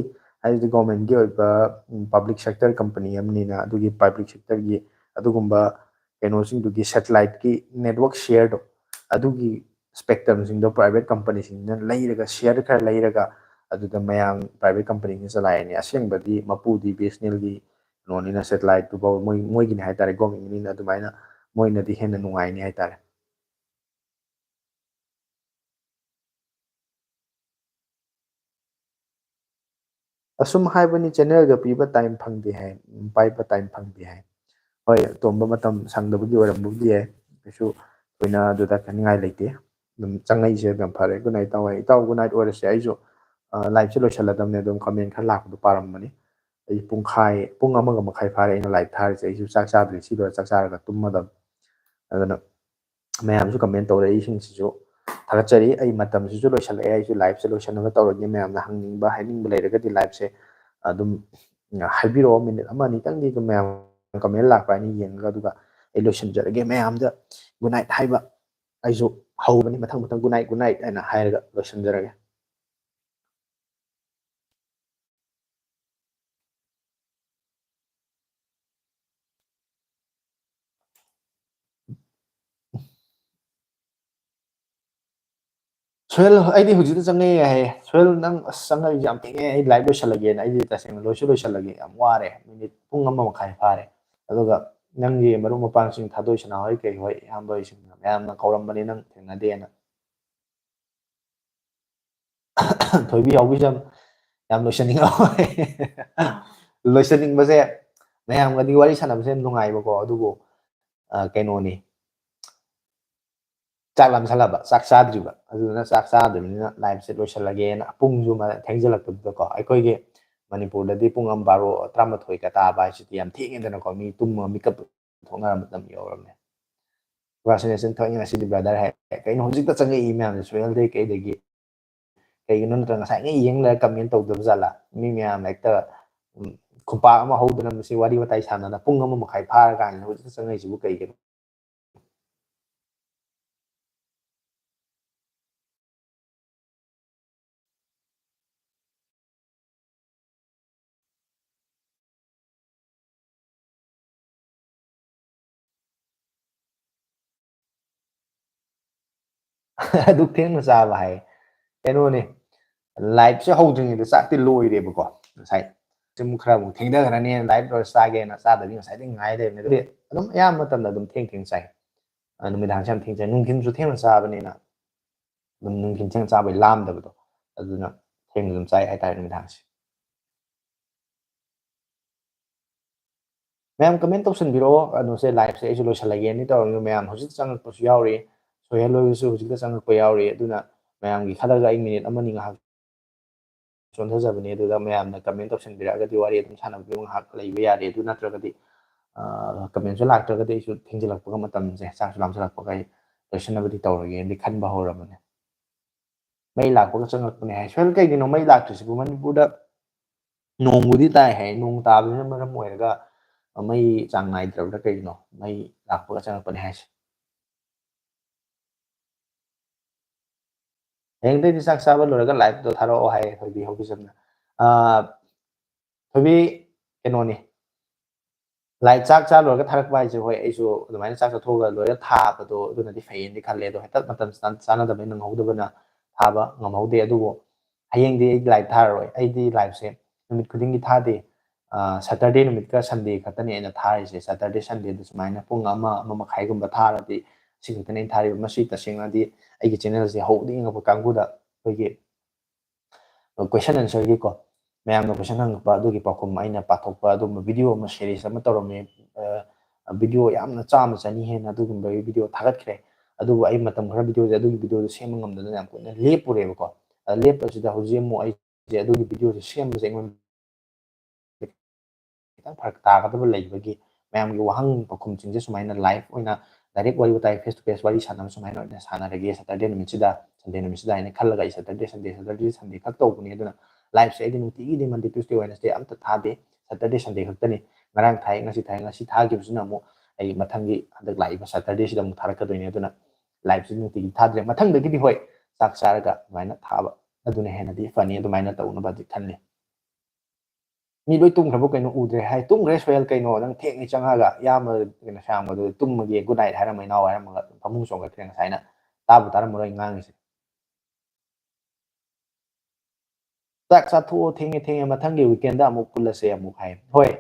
ꯍꯥꯏꯕꯗꯤ ꯒꯣꯔꯃꯦꯟꯒꯤ ꯑꯣꯏꯕ, ꯎꯝ, ꯄꯕ꯭ꯂꯤꯛ ꯁꯦꯛꯇꯔ ꯀꯝꯄꯅꯤ ꯑꯃꯅꯤꯅ, ꯑꯗꯨꯒꯤ ꯄꯕ꯭ꯂꯤꯛ ꯁꯦꯛꯇꯔꯒꯤ ꯑꯗꯨꯒꯨꯝꯕ ꯀꯩꯅꯣꯁꯤꯡꯗꯨꯒꯤ ꯁꯦꯇꯦꯂꯥꯏꯠꯀꯤ ꯅꯦꯠꯋꯥꯔꯛ ꯁꯤꯌꯔꯗꯣ, ꯑꯗꯨꯒꯤ ꯁ꯭ꯄꯦꯛꯇ꯭ꯔꯝꯁꯤꯡꯗꯣ ꯄ꯭ꯔꯥꯏꯚꯦꯠ ꯀꯝꯄꯅꯤꯁꯤꯡꯅ ꯂꯩꯔꯒ, ꯁꯤꯌꯔ ꯈꯔ ꯂꯩꯔꯒ, ꯑꯗꯨꯗ ꯃꯌꯥꯝ ꯄ꯭ꯔꯥꯏꯚꯦꯠ ꯀꯝꯄꯅꯤꯁꯤꯡꯅ ꯆꯂꯥꯏꯔꯅꯤ꯫ ꯑꯁꯦꯡꯕꯗꯤ ꯃꯄꯨꯗꯤ ꯕꯤ ꯑꯦꯁ ꯑꯦꯟ ꯑꯦꯜꯒꯤ ꯀꯩꯅꯣꯅꯤꯅ, ꯁꯦꯇꯦꯂꯥꯏꯠꯇꯨꯐꯥꯎ ꯃꯣꯏ, ꯃꯣꯏꯒꯤꯅꯤ ꯍꯥꯏ ꯇꯥꯔꯦ, ꯒꯣꯔꯃꯦꯟꯒꯤꯅꯤꯅ꯫ ꯑꯗꯨꯃꯥꯏꯅ ꯃꯣꯏꯅꯗꯤ ꯍꯦꯟꯅ ꯅꯨꯡꯉꯥꯏꯅꯤ ꯍꯥꯏ ꯇꯥꯔꯦ꯫ ꯑꯁꯨꯝ ꯍꯥꯏꯕꯅꯤ, ꯆꯦꯅꯦꯜꯒ ꯄꯤꯕ ꯇꯥꯏꯝ ꯐꯪꯗꯦ ꯍꯥꯏ, ꯎꯝ, ꯄꯥꯏꯕ ꯇꯥꯏꯝ ꯐꯪꯗꯦ ꯍꯥꯏ꯫ ꯍꯣꯏ, ꯇꯣꯝꯕ, ꯃꯇꯝ ꯁꯪꯗꯕꯒꯤ ꯑꯣꯏꯔꯝꯕꯕꯨꯗꯤ ꯌꯥꯏ, ꯀꯩꯁꯨ ꯊꯣꯏꯅ ꯑꯗꯨꯗ ꯈꯟꯅꯤꯡꯉꯥꯏ ꯂꯩꯇꯦ꯫ ꯑꯗꯨꯝ ꯆꯪꯉꯛꯏꯁꯦ ꯌꯥꯝ ꯐꯔꯦ꯫ ꯒꯨꯗ ꯅꯥꯏꯠ, ꯏꯇꯥꯎ꯫ ꯏꯇꯥꯎ, ꯒꯨꯗ ꯅꯥꯏꯠ ꯑꯣꯏꯔꯁꯦ꯫ ꯑꯩꯁꯨ, ꯑ, ꯂꯥꯏꯐꯁꯦ ꯂꯣꯏꯁꯜꯂꯗꯕꯅꯦ, ꯑꯗꯨꯝ ꯀꯃꯦꯟ ꯈꯔ ꯂꯥꯛꯄꯗꯣ ꯄꯥꯔꯝꯕꯅꯤ꯫ ꯑꯩ ꯄꯨꯡꯈꯥꯏ, ꯄꯨꯡ ꯑꯃꯒ ꯃꯈꯥꯏ ꯐꯥꯔꯦ ꯑꯩꯅ live ꯊꯥꯔꯤꯁꯦ꯫ ꯑꯩꯁꯨ ꯆꯥꯛ ꯆꯥꯗ꯭ꯔꯤ, ꯁꯤ ꯂꯣꯏꯔ ꯆꯥꯛ ꯆꯥꯔꯒ ꯇꯨꯝꯃꯗꯕꯅꯤ꯫ ꯑꯗꯨꯅ ꯃꯌꯥꯝꯁꯨ comment ꯇꯧꯔꯛꯏꯁꯤꯡꯁꯤꯁꯨ ꯊꯥꯒꯠꯆꯔꯤ꯫ ꯑꯩ ꯃꯇꯝꯁꯤꯁꯨ ꯂꯣꯏꯁꯤꯜꯂꯛꯑꯦ, ꯑꯩꯁꯨ liveꯁꯦ ꯂꯣꯏꯁꯤꯟꯅꯕ ꯇꯧꯔꯒꯦ꯫ ꯃꯌꯥꯝꯅ ꯍꯪꯅꯤꯡꯕ, ꯍꯥꯏꯅꯤꯡꯕ ꯂꯩꯔꯒꯗꯤ liveꯁꯦ ꯑꯗꯨꯝ ꯍꯥꯏꯕꯤꯔꯛꯑꯣ, minute ꯑꯃ ꯑꯅꯤꯇꯪꯗꯤ ꯑꯗꯨꯝ ꯃꯌꯥꯝ comment ꯂꯥꯛꯄ꯭ꯔꯥ ꯍꯥꯏꯅ ꯌꯦꯡꯉꯒ, ꯑꯗꯨꯒ ꯑꯩ ꯂꯣꯏꯁꯤꯟꯖꯔꯒꯦ꯫ ꯃꯌꯥꯝꯗ good night ꯍꯥꯏꯕ ꯑꯩꯁꯨ ꯍꯧꯕꯅꯤ, ꯃꯊꯪ ꯃꯊꯪ good night, good night ꯍꯥꯏꯅ ꯍꯥꯏꯔꯒ ꯂꯣꯏꯁꯤꯟꯖꯔꯒꯦ꯫ ꯁꯣꯍꯦꯜ, ꯑꯩꯗꯤ ꯍꯧꯖꯤꯛꯇ ꯆꯪꯉꯛꯑꯦ ꯍꯥꯏꯌꯦ꯫ ꯁꯣꯍꯦꯜ, ꯅꯪ ꯑꯁ ꯆꯪꯉꯛꯏꯁꯦ ꯌꯥꯝ ꯊꯦꯡꯉꯦ, ꯑꯩ live ꯂꯣꯏꯁꯤꯜꯂꯒꯦꯅ꯫ ꯑꯩꯗꯤ ꯇꯁꯦꯡꯅ ꯂꯣꯏꯁꯨ ꯂꯣꯏꯁꯤꯜꯂꯒꯦ, ꯌꯥꯝ ꯋꯥꯔꯦ, minute ꯄꯨꯡ ꯑꯃ ꯃꯈꯥꯏ ꯐꯥꯔꯦ꯫ ꯑꯗꯨꯒ ꯅꯪꯒꯤ ꯃꯔꯨꯞ ꯃꯄꯥꯡꯁꯤꯡ ꯊꯥꯗꯣꯏ ꯁꯅꯥ ꯍꯣꯏ ꯀꯩ ꯍꯣꯏ, ꯏꯌꯥꯝꯕ ꯍꯣꯏꯁꯤꯡꯅ ꯃꯌꯥꯝꯅ ꯀꯧꯔꯝꯕꯅꯤ, ꯅꯪ ꯊꯦꯡꯅꯗꯦꯅ꯫ ꯊꯣꯏꯕꯤ ꯌꯥꯎꯕꯤꯁꯨ ꯌꯥꯝ, ꯌꯥꯝ ꯂꯣꯏꯁꯟꯅꯤꯡꯉꯝꯃꯣꯏ꯫ ꯂꯣꯏꯁꯟꯅꯤꯡꯕꯁꯦ, ꯃꯌꯥꯝꯒꯗꯤ ꯋꯥꯔꯤ ꯁꯥꯟꯅꯕꯁꯦ ꯌꯥꯝ ꯅꯨꯡꯉꯥꯏꯕꯀꯣ, ꯑꯗꯨꯕꯨ, ꯑ, ꯀꯩꯅꯣꯅꯤ, ꯆꯥꯛ ꯂꯥꯝꯁꯜꯂꯕ, ꯆꯥꯛ ꯆꯥꯗ꯭ꯔꯤꯕ, ꯑꯗꯨꯗꯨꯅ ꯆꯥꯛ ꯆꯥꯗ꯭ꯔꯤꯕꯅꯤꯅ liveꯁꯦ ꯂꯣꯏꯁꯜꯂꯒꯦꯅ꯫ ꯄꯨꯡꯁꯨ ꯃ-, ꯊꯦꯡꯖꯜꯂꯛꯄꯗꯨꯗꯀꯣ, ꯑꯩꯈꯣꯏꯒꯤ ꯃꯅꯤꯄꯨꯔꯗꯗꯤ ꯄꯨꯡ ꯑꯃ, ꯕꯥꯔꯣ, ꯇꯔꯥꯃꯥꯊꯣꯏꯒ ꯇꯥꯕ ꯍꯥꯏꯁꯤꯗꯤ ꯌꯥꯝ ꯊꯦꯡꯉꯦꯗꯅꯀꯣ, ꯃꯤ ꯇꯨꯝꯃꯒ ꯃꯤꯀꯞ ꯊꯣꯛꯅꯔ ꯃꯇꯝ ꯌꯧꯔꯕꯅꯦ꯫ Procrastination ꯊꯣꯛꯑꯦ ꯉꯁꯤꯗꯤ brother ꯍꯥꯏ꯫ ꯀꯩꯅꯣ ꯍꯧꯖꯤꯛꯇ ꯆꯪꯉꯛꯏ ꯃꯌꯥꯝꯁꯦ ꯁꯣꯍꯦꯜꯗꯩ ꯀꯩꯗꯒꯤ? ꯀꯩꯒꯤꯅꯣ? ꯅꯠꯇ꯭ꯔꯒ ꯉꯁꯥꯏꯉꯩ ꯌꯦꯡ ꯂꯩꯔ comment ꯇꯧꯗꯕ ꯖꯥꯠꯂꯥ? ꯃꯤ ꯃꯌꯥꯝ ꯍꯦꯛꯇ, ꯎꯝ, ꯈꯨꯄꯥꯛ ꯑꯃ ꯍꯧꯗꯅ ꯃꯁꯤ ꯋꯥꯔꯤ ꯋꯥꯇꯥꯏ ꯁꯥꯟꯅꯗꯅ ꯄꯨꯡ ꯑꯃ ꯃꯈꯥꯏ ꯐꯥꯔꯀꯥꯟꯁꯤꯗ ꯍꯧꯖꯤꯛꯇ ꯆꯪꯉꯛꯏꯁꯤꯕꯨ ꯀꯩꯒꯤꯅꯣ? ꯑꯗꯨꯛ ꯊꯦꯡꯅ ꯆꯥꯕ ꯍꯥꯏ꯫ ꯀꯩꯅꯣꯅꯦ, liveꯁꯦ ꯍꯧꯗ꯭ꯔꯤꯉꯩꯗ ꯆꯥꯛꯇꯤ ꯂꯣꯏꯔꯦꯕꯀꯣ꯫ ꯉꯁꯥꯏ ꯁꯤ ꯑꯃꯨꯛ ꯈꯔ ꯑꯃꯨꯛ ꯊꯦꯡꯊꯈ꯭ꯔꯅꯤ, live ꯂꯣꯏꯔ ꯆꯥꯒꯦꯅ ꯆꯥꯗꯕꯤ ꯉꯁꯥꯏꯗꯩ ꯉꯥꯏ ꯂꯩꯕꯅꯦ꯫ ꯑꯗꯨꯗꯤ ꯑꯗꯨꯝ ꯑꯌꯥꯝꯕ ꯃꯇꯝꯗ ꯑꯗꯨꯝ ꯊꯦꯡ ꯊꯦꯡ ꯆꯥꯏ꯫ ꯑ, ꯅꯨꯃꯤꯗꯥꯡꯁꯦ ꯌꯥꯝ ꯊꯦꯡ ꯆꯥꯏ꯫ ꯅꯨꯡꯊꯤꯜꯁꯨ ꯊꯦꯡꯅ ꯆꯥꯕꯅꯤꯅ ꯑꯗꯨꯝ ꯅꯨꯡꯊꯤꯜ ꯊꯦꯡꯅ ꯆꯥꯕꯩ ꯂꯥꯝꯗꯕꯗꯣ, ꯑꯗꯨꯅ ꯊꯦꯡꯅ ꯑꯗꯨꯝ ꯆꯥꯏ ꯍꯥꯏꯇꯥꯔꯦ ꯅꯨꯃꯤꯗꯥꯡꯁꯦ꯫ ꯃꯌꯥꯝ comment ꯇꯧꯁꯟꯕꯤꯔꯛꯑꯣ꯫ ꯀꯩꯅꯣꯁꯦ, liveꯁꯦ ꯑꯩꯁꯨ ꯂꯣꯏꯁꯜꯂꯒꯦꯅ ꯇꯧꯔꯝꯃꯤꯕ꯫ ꯃꯌꯥꯝ ꯍꯧꯖꯤꯛ ꯆꯪꯉꯛꯄꯁꯨ ꯌꯥꯎꯔꯤ, ꯁꯣꯍꯦꯜ ꯍꯣꯏꯁꯨ ꯍꯧꯖꯤꯛꯇ ꯆꯪꯉꯛꯄ ꯌꯥꯎꯔꯤ꯫ ꯑꯗꯨꯅ ꯃꯌꯥꯝꯒꯤ ꯈꯜꯂꯒ ꯑꯩ minute ꯑꯃꯅꯤ ꯉꯥꯏꯍꯥꯛ ꯆꯣꯟꯊꯖꯕꯅꯤ꯫ ꯑꯗꯨꯗ ꯃꯌꯥꯝꯅ comment ꯇꯧꯁꯟꯕꯤꯔꯛꯑꯒꯗꯤ ꯋꯥꯔꯤ ꯑꯗꯨꯝ ꯁꯥꯟꯅꯕꯤꯌꯨ, ꯉꯥꯏꯍꯥꯛ ꯂꯩꯕ ꯌꯥꯔꯦ꯫ ꯑꯗꯨ ꯅꯠꯇ꯭ꯔꯒꯗꯤ, ꯑ, comment ꯁꯨ ꯂꯥꯛꯇ꯭ꯔꯒꯗꯤ ꯑꯩꯁꯨ ꯊꯦꯡꯖꯤꯜꯂꯛꯄꯒ ꯃꯇꯝꯁꯦ, ꯆꯥꯛꯁꯨ ꯂꯥꯝꯁꯤꯜꯂꯛꯄꯒ ꯑꯩ ꯂꯣꯏꯁꯤꯟꯅꯕꯗꯤ ꯇꯧꯔꯒꯦꯅꯗꯤ ꯈꯟꯕ ꯍꯧꯔꯕꯅꯦ꯫ ꯃꯩ ꯂꯥꯛꯄꯒ ꯆꯪꯉꯛꯄꯅꯦ ꯍꯥꯏ꯫ ꯁꯣꯏꯜ, ꯀꯩꯒꯤꯅꯣ ꯃꯩ ꯂꯥꯛꯇ꯭ꯔꯤꯁꯤꯕꯨ? ꯃꯅꯤꯄꯨꯔꯗ ꯅꯣꯡꯕꯨꯗꯤ ꯇꯥꯏ ꯍꯥꯏ, ꯅꯣꯡ ꯇꯥꯕꯁꯤꯅ ꯃꯔꯝ ꯑꯣꯏꯔꯒ ꯃꯩ ꯆꯥꯡ ꯅꯥꯏꯗ꯭ꯔꯕ꯭ꯔꯥ ꯀꯩꯒꯤꯅꯣ ꯃꯩ ꯂꯥꯛꯄꯒ ꯆꯪꯉꯛꯄꯅꯦ ꯍꯥꯏꯁꯦ? ꯍꯌꯦꯡꯗꯩꯗꯤ ꯆꯥꯛ ꯆꯥꯕ ꯂꯣꯏꯔꯒ live ꯇꯣ ꯊꯥꯔꯛꯑꯣ ꯍꯥꯏ ꯊꯣꯏꯕꯤ ꯍꯧꯕꯤꯖꯝꯅ꯫ ꯑꯥ, ꯊꯣꯏꯕꯤ, ꯀꯩꯅꯣꯅꯤ, live, ꯆꯥꯛ ꯆꯥ ꯂꯣꯏꯔꯒ ꯊꯥꯔꯛꯄ ꯍꯥꯏꯁꯦ, ꯍꯣꯏ, ꯑꯩꯁꯨ ꯑꯗꯨꯃꯥꯏꯅ ꯆꯥꯛ ꯆꯥꯊꯣꯛꯑꯒ ꯂꯣꯏꯔ ꯊꯥꯕꯗꯣ ꯑꯗꯨꯅꯗꯤ ꯐꯩꯌꯦꯅꯗꯤ ꯈꯜꯂꯦ꯫ ꯑꯗꯣ ꯍꯦꯛꯇ ꯃꯇꯝ ꯆꯥꯟ-, ꯆꯥꯟꯅꯗꯕꯅꯤ, ꯅꯪꯍꯧꯗꯕꯅ ꯊꯥꯕ ꯉꯝꯍꯧꯗꯦ꯫ ꯑꯗꯨꯕꯨ ꯍꯌꯦꯡꯗꯤ ꯑꯩ live ꯊꯥꯔꯔꯣꯏ꯫ ꯑꯩꯗꯤ live ꯁꯦ ꯅꯨꯃꯤꯠ ꯈꯨꯗꯤꯡꯒꯤ ꯊꯥꯗꯦ꯫ ꯑ, Saturday ꯅꯨꯃꯤꯠꯀ Sunday ꯈꯛꯇꯅꯤ ꯑꯩꯅ ꯊꯥꯔꯤꯁꯦ꯫ Saturday, Sunday ꯗ ꯁꯨꯃꯥꯏꯅ ꯄꯨꯡ ꯑꯃ, ꯑꯃ ꯃꯈꯥꯏꯒꯨꯝꯕ ꯊꯥꯔꯗꯤ ꯁꯤ ꯈꯛꯇꯅꯤ ꯑꯩꯅ ꯊꯥꯔꯤꯕ꯫ ꯃꯁꯤ ꯇꯁꯦꯡꯅꯗꯤ ꯑꯩꯒꯤ channel ꯁꯦ ꯍꯧꯕꯗꯒꯤ ꯌꯦꯡꯉꯛꯄ ꯀꯥꯡꯕꯨꯗ ꯑꯩꯈꯣꯏꯒꯤ question answer ꯒꯤꯀꯣ, ꯃꯌꯥꯝꯅ question ꯍꯪꯉꯛꯄ ꯑꯗꯨꯒꯤ ꯄꯥꯎꯈꯨꯝ ꯑꯩꯅ ꯄꯥꯊꯣꯛꯄ ꯑꯗꯨꯒꯨꯝꯕ video ꯑꯃ series ꯑꯃ ꯇꯧꯔꯝꯃꯤ꯫ ꯑ, video ꯌꯥꯝꯅ ꯆꯥꯝꯃ ꯆꯅꯤ ꯍꯦꯟꯅ ꯑꯗꯨꯒꯨꯝꯕꯒꯤ video ꯊꯥꯒꯠꯈ꯭ꯔꯦ꯫ ꯑꯗꯨꯕꯨ ꯑꯩ ꯃꯇꯝ ꯈꯔ video ꯁꯦ, ꯑꯗꯨꯒꯤ video ꯗꯣ ꯁꯦꯝꯕ ꯉꯝꯗꯗꯅ ꯌꯥꯝ ꯀꯨꯏꯅ ꯂꯦꯞꯄꯨꯔꯦꯕꯀꯣ꯫ ꯑ, ꯂꯦꯞꯄꯁꯤꯗ ꯍꯧꯖꯤꯛ ꯑꯃꯨꯛ ꯑꯩꯁꯦ ꯑꯗꯨꯒꯤ video ꯁꯦ ꯁꯦꯝꯕꯁꯦ ꯑꯩꯉꯣꯟꯗ ꯈꯤꯇꯪ ꯐꯔꯛ ꯇꯥꯒꯗꯕ ꯂꯩꯕꯒꯤ ꯃꯌꯥꯝꯒꯤ ꯋꯥꯍꯪ ꯄꯥꯎꯈꯨꯝꯁꯤꯡꯁꯦ ꯁꯨꯃꯥꯏꯅ live ꯑꯣꯏꯅ direct ꯋꯥꯔꯤ ꯋꯥꯇꯥꯏ, face to face ꯋꯥꯔꯤ ꯁꯥꯟꯅꯕ ꯁꯨꯃꯥꯏꯅ ꯑꯣꯏꯅ ꯁꯥꯟꯅꯔꯒꯦ Saturday ꯅꯨꯃꯤꯠꯁꯤꯗ, Sunday ꯅꯨꯃꯤꯠꯁꯤꯗ ꯍꯥꯏꯅ ꯈꯜꯂꯒ ꯑꯩ Saturday, Sunday, Saturday, Sunday ꯈꯛ ꯇꯧꯕꯅꯤ꯫ ꯑꯗꯨꯅ live ꯁꯦ ꯑꯩꯗꯤ ꯅꯨꯡꯇꯤꯒꯤꯗꯤ Monday, Tuesday, Wednesday ꯑꯝꯇ ꯊꯥꯗꯦ, Saturday, Sunday ꯈꯛꯇꯅꯤ꯫ ꯉꯔꯥꯡ ꯊꯥꯏ, ꯉꯁꯤ ꯊꯥꯏ, ꯉꯁꯤ ꯊꯥꯈꯤꯕꯁꯤꯅ ꯑꯃꯨꯛ ꯑꯩ ꯃꯊꯪꯒꯤ ꯍꯟꯗꯛ ꯂꯥꯛꯏꯕ Saturday ꯁꯤꯗ ꯑꯃꯨꯛ ꯊꯥꯔꯛꯀꯗꯣꯏꯅꯤ꯫ ꯑꯗꯨꯅ live ꯁꯤ ꯅꯨꯡꯇꯤꯒꯤ ꯊꯥꯗ꯭ꯔꯦ꯫ ꯃꯊꯪꯗꯒꯤꯗꯤ ꯍꯣꯏ, ꯆꯥꯛ ꯆꯥꯔꯒ ꯑꯗꯨꯃꯥꯏꯅ ꯊꯥꯕ ꯑꯗꯨꯅ ꯍꯦꯟꯅꯗꯤ ꯐꯅꯤ, ꯑꯗꯨꯃꯥꯏꯅ ꯇꯧꯅꯕꯗꯤ ꯈꯜꯂꯤ꯫ ꯃꯤ ꯂꯣꯏ ꯇꯨꯝꯈ꯭ꯔꯕ ꯀꯩꯅꯣ ꯎꯗ꯭ꯔꯦ ꯍꯥꯏ? ꯇꯨꯝꯈ꯭ꯔꯦ ꯁꯣꯍꯦꯜ, ꯀꯩꯅꯣ ꯅꯪ ꯊꯦꯡꯉꯤ ꯆꯪꯉꯒ? ꯏꯌꯥꯝꯕ ꯀꯩꯅꯣ ꯁꯥꯡꯕꯗꯨ ꯇꯨꯝꯃꯒꯦ, good night ꯍꯥꯏꯔꯝꯃ ꯏꯅꯥꯎ ꯍꯥꯏꯔꯝꯃꯒ ꯐꯃꯨꯡ ꯆꯣꯡꯈꯠꯈ꯭ꯔꯦ꯫ ꯉꯁꯥꯏꯅ ꯇꯥꯕꯨ ꯇꯥꯔꯝꯃꯔꯣꯏ ꯑꯩ ꯉꯥꯡꯉꯤꯁꯦ꯫ "ꯆꯥꯛ ꯆꯥꯊꯣꯛꯑꯣ, ꯊꯦꯡꯉꯦ, ꯊꯦꯡꯉꯦ, ꯃꯊꯪꯒꯤ weekend ꯑꯃꯨꯛ ꯄꯨꯜꯂꯁꯦ" ꯑꯃꯨꯛ ꯍꯥꯏ꯫ ꯍꯣꯏ,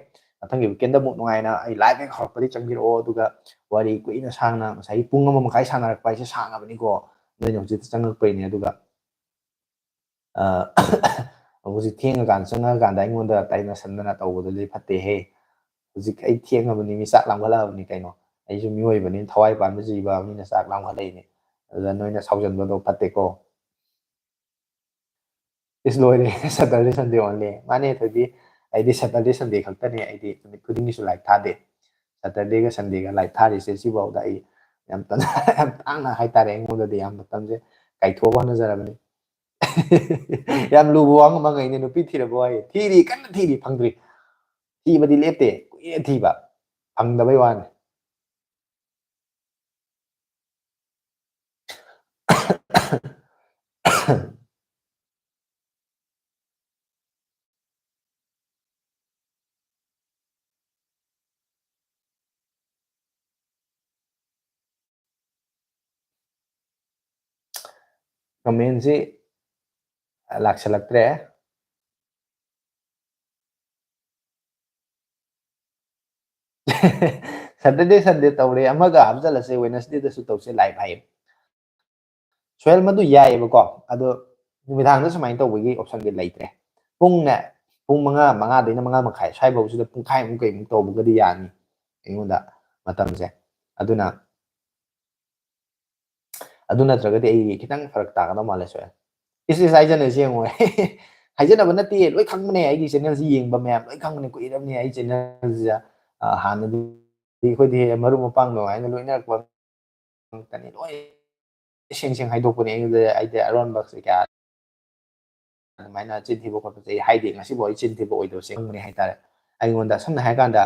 ꯃꯊꯪꯒꯤ weekend ꯑꯃꯨꯛ ꯅꯨꯡꯉꯥꯏꯅ ꯑꯩ live ꯍꯦꯛ ꯍꯧꯔꯛꯄꯗꯒꯤ ꯆꯪꯕꯤꯔꯛꯑꯣ, ꯑꯗꯨꯒ ꯋꯥꯔꯤ ꯀꯨꯏꯅ ꯁꯥꯡꯅ, ꯉꯁꯥꯏꯒꯤ ꯄꯨꯡ ꯑꯃ ꯃꯈꯥꯏ ꯁꯥꯟꯅꯔꯛꯄ ꯍꯥꯏꯁꯦ ꯁꯥꯡꯉꯕꯅꯤꯀꯣ, ꯑꯗꯨꯅ ꯍꯧꯖꯤꯛꯇ ꯆꯪꯉꯛꯄꯩꯅꯦ꯫ ꯑꯗꯨꯒ ꯑ, ꯍꯧꯖꯤꯛ ꯊꯦꯡꯉꯀꯥꯟꯗ ꯆꯪꯉꯛꯑꯀꯥꯟꯗ ꯑꯩꯉꯣꯟꯗ ꯇꯥꯏꯅꯁꯟꯗꯅ ꯇꯧꯕꯗꯨꯗꯤ ꯐꯠꯇꯦꯍꯦ꯫ ꯍꯧꯖꯤꯛ ꯑꯩ ꯊꯦꯡꯉꯕꯅꯤ, ꯃꯤ ꯆꯥꯛ ꯂꯥꯝꯈꯠꯂꯛꯑꯕꯅꯤ ꯀꯩꯅꯣ꯫ ꯑꯩꯁꯨ ꯃꯤꯑꯣꯏꯕꯅꯤ, ꯊꯋꯥꯏ ꯄꯥꯟꯕ ꯖꯤꯕ ꯑꯃꯅꯤꯅ ꯆꯥꯛ ꯂꯥꯝꯈꯠꯂꯛꯏꯅꯤ꯫ ꯑꯗꯨꯗ ꯅꯣꯏꯅ ꯁꯥꯎꯖꯟꯕꯗꯣ ꯐꯠꯇꯦꯀꯣ꯫ ꯏꯁ, ꯂꯣꯏꯔꯦ꯫ Saturday Sunday only꯫ ꯃꯥꯅꯦ ꯊꯣꯏꯕꯤ, ꯑꯩꯗꯤ Saturday Sunday ꯈꯛꯇꯅꯦ, ꯑꯩꯗꯤ ꯅꯨꯃꯤꯠ ꯈꯨꯗꯤꯡꯒꯤꯁꯨ live ꯊꯥꯗꯦ꯫ Saturdayꯒ Sundayꯒ live ꯊꯥꯔꯤꯁꯦ ꯁꯤꯐꯥꯎꯗ ꯑꯩ ꯌꯥꯝ ꯇꯟ-, ꯌꯥꯝ ꯇꯥꯡꯅ ꯍꯥꯏꯇꯥꯔꯦ, ꯑꯩꯉꯣꯟꯗꯗꯤ ꯌꯥꯝ ꯃꯇꯝꯁꯦ ꯀꯥꯏꯊꯣꯛꯑꯒ ꯍꯣꯠꯅꯖꯔꯕꯅꯤ꯫ ꯌꯥꯝ ꯂꯨꯕ ꯋꯥ ꯑꯃ ꯍꯪꯉꯛꯏꯅꯦ, ꯅꯨꯄꯤ ꯊꯤꯔꯕꯣ ꯍꯥꯏꯌꯦ꯫ ꯊꯤꯔꯤ, ꯀꯟꯅ ꯊꯤꯔꯤ, ꯐꯪꯗ꯭ꯔꯤ꯫ ꯊꯤꯕꯗꯤ ꯂꯦꯞꯇꯦ, ꯀꯨꯏꯔꯦ ꯊꯤꯕ, ꯐꯪꯗꯕꯩ ꯋꯥꯅꯤ꯫ Commentꯁꯤ ꯂꯥꯛꯁꯜꯂꯛꯇ꯭ꯔꯦ꯫ Saturday Sunday ꯇꯧꯔꯦ, ꯑꯃꯒ ꯍꯥꯞꯆꯜꯂꯁꯦ, Wednesdayꯗꯁꯨ ꯇꯧꯁꯦ live ꯍꯥꯏꯌꯦ꯫ ꯁꯣꯍꯦꯜ, ꯃꯗꯨ ꯌꯥꯏꯌꯦꯕꯀꯣ, ꯑꯗꯣ ꯅꯨꯃꯤꯗꯥꯡꯗ ꯁꯨꯃꯥꯏꯅ ꯇꯧꯕꯒꯤ optionꯗꯤ ꯂꯩꯇ꯭ꯔꯦ꯫ ꯄꯨꯡꯅꯦ, ꯄꯨꯡ ꯃꯉꯥ, ꯃꯉꯥꯗꯩꯅ ꯃꯉꯥ ꯃꯈꯥꯏ ꯁ꯭ꯋꯥꯏꯐꯧꯁꯤꯗ ꯄꯨꯡꯈꯥꯏꯃꯨꯛ ꯀꯩꯃꯨꯛ ꯇꯧꯕꯒꯗꯤ ꯌꯥꯅꯤ ꯑꯩꯉꯣꯟꯗ ꯃꯇꯝꯁꯦ꯫ ꯑꯗꯨꯅ, ꯑꯗꯨ ꯅꯠꯇ꯭ꯔꯒꯗꯤ ꯑꯩ ꯈꯤꯇꯪ ꯐꯔꯛ ꯇꯥꯒꯗꯧ ꯃꯥꯜꯂꯦ, ꯁꯣꯍꯦꯜ꯫ ꯏꯁ, ꯏꯁ, ꯍꯥꯏꯖꯅꯁꯤ ꯌꯦꯡꯉꯣ꯫ ꯍꯥꯏꯖꯅꯕ ꯅꯠꯇꯦ, ꯂꯣꯏ ꯈꯪꯕꯅꯦ, ꯑꯩꯒꯤ channelꯁꯤ ꯌꯦꯡꯕ ꯃꯌꯥꯝ ꯂꯣꯏ ꯈꯪꯕꯅꯦ, ꯀꯨꯏꯔꯕꯅꯦ ꯑꯩ channelꯁꯤꯗ, ꯑ, ꯍꯥꯟꯅꯗꯤ ꯑꯩꯈꯣꯏꯗꯤ ꯃꯔꯨꯞ ꯃꯄꯥꯡ ꯑꯗꯨꯃꯥꯏꯅ ꯂꯣꯏꯅꯔꯛꯄ ꯉꯥꯛꯇꯅꯤ, ꯂꯣꯏ ꯁꯦꯡ ꯁꯦꯡ ꯍꯥꯏꯗꯣꯛꯄꯅꯦ꯫ ꯑꯩꯉꯣꯟꯗ ꯑꯩꯗꯤ ꯑꯔꯣꯟꯕꯁꯦ ꯀꯌꯥ ꯑꯗꯨꯃꯥꯏꯅ ꯆꯤꯟ ꯊꯤꯕ ꯈꯣꯠꯄꯁꯦ ꯑꯩ ꯍꯥꯏꯗꯦ, ꯉꯁꯤꯐꯥꯎ ꯑꯩ ꯆꯤꯟ ꯊꯤꯕ ꯑꯣꯏꯗꯕꯁꯦ ꯈꯪꯕꯅꯦ ꯍꯥꯏꯇꯥꯔꯦ꯫ ꯑꯩꯉꯣꯟꯗ ꯁꯝꯅ ꯍꯥꯏꯔꯀꯥꯟꯗ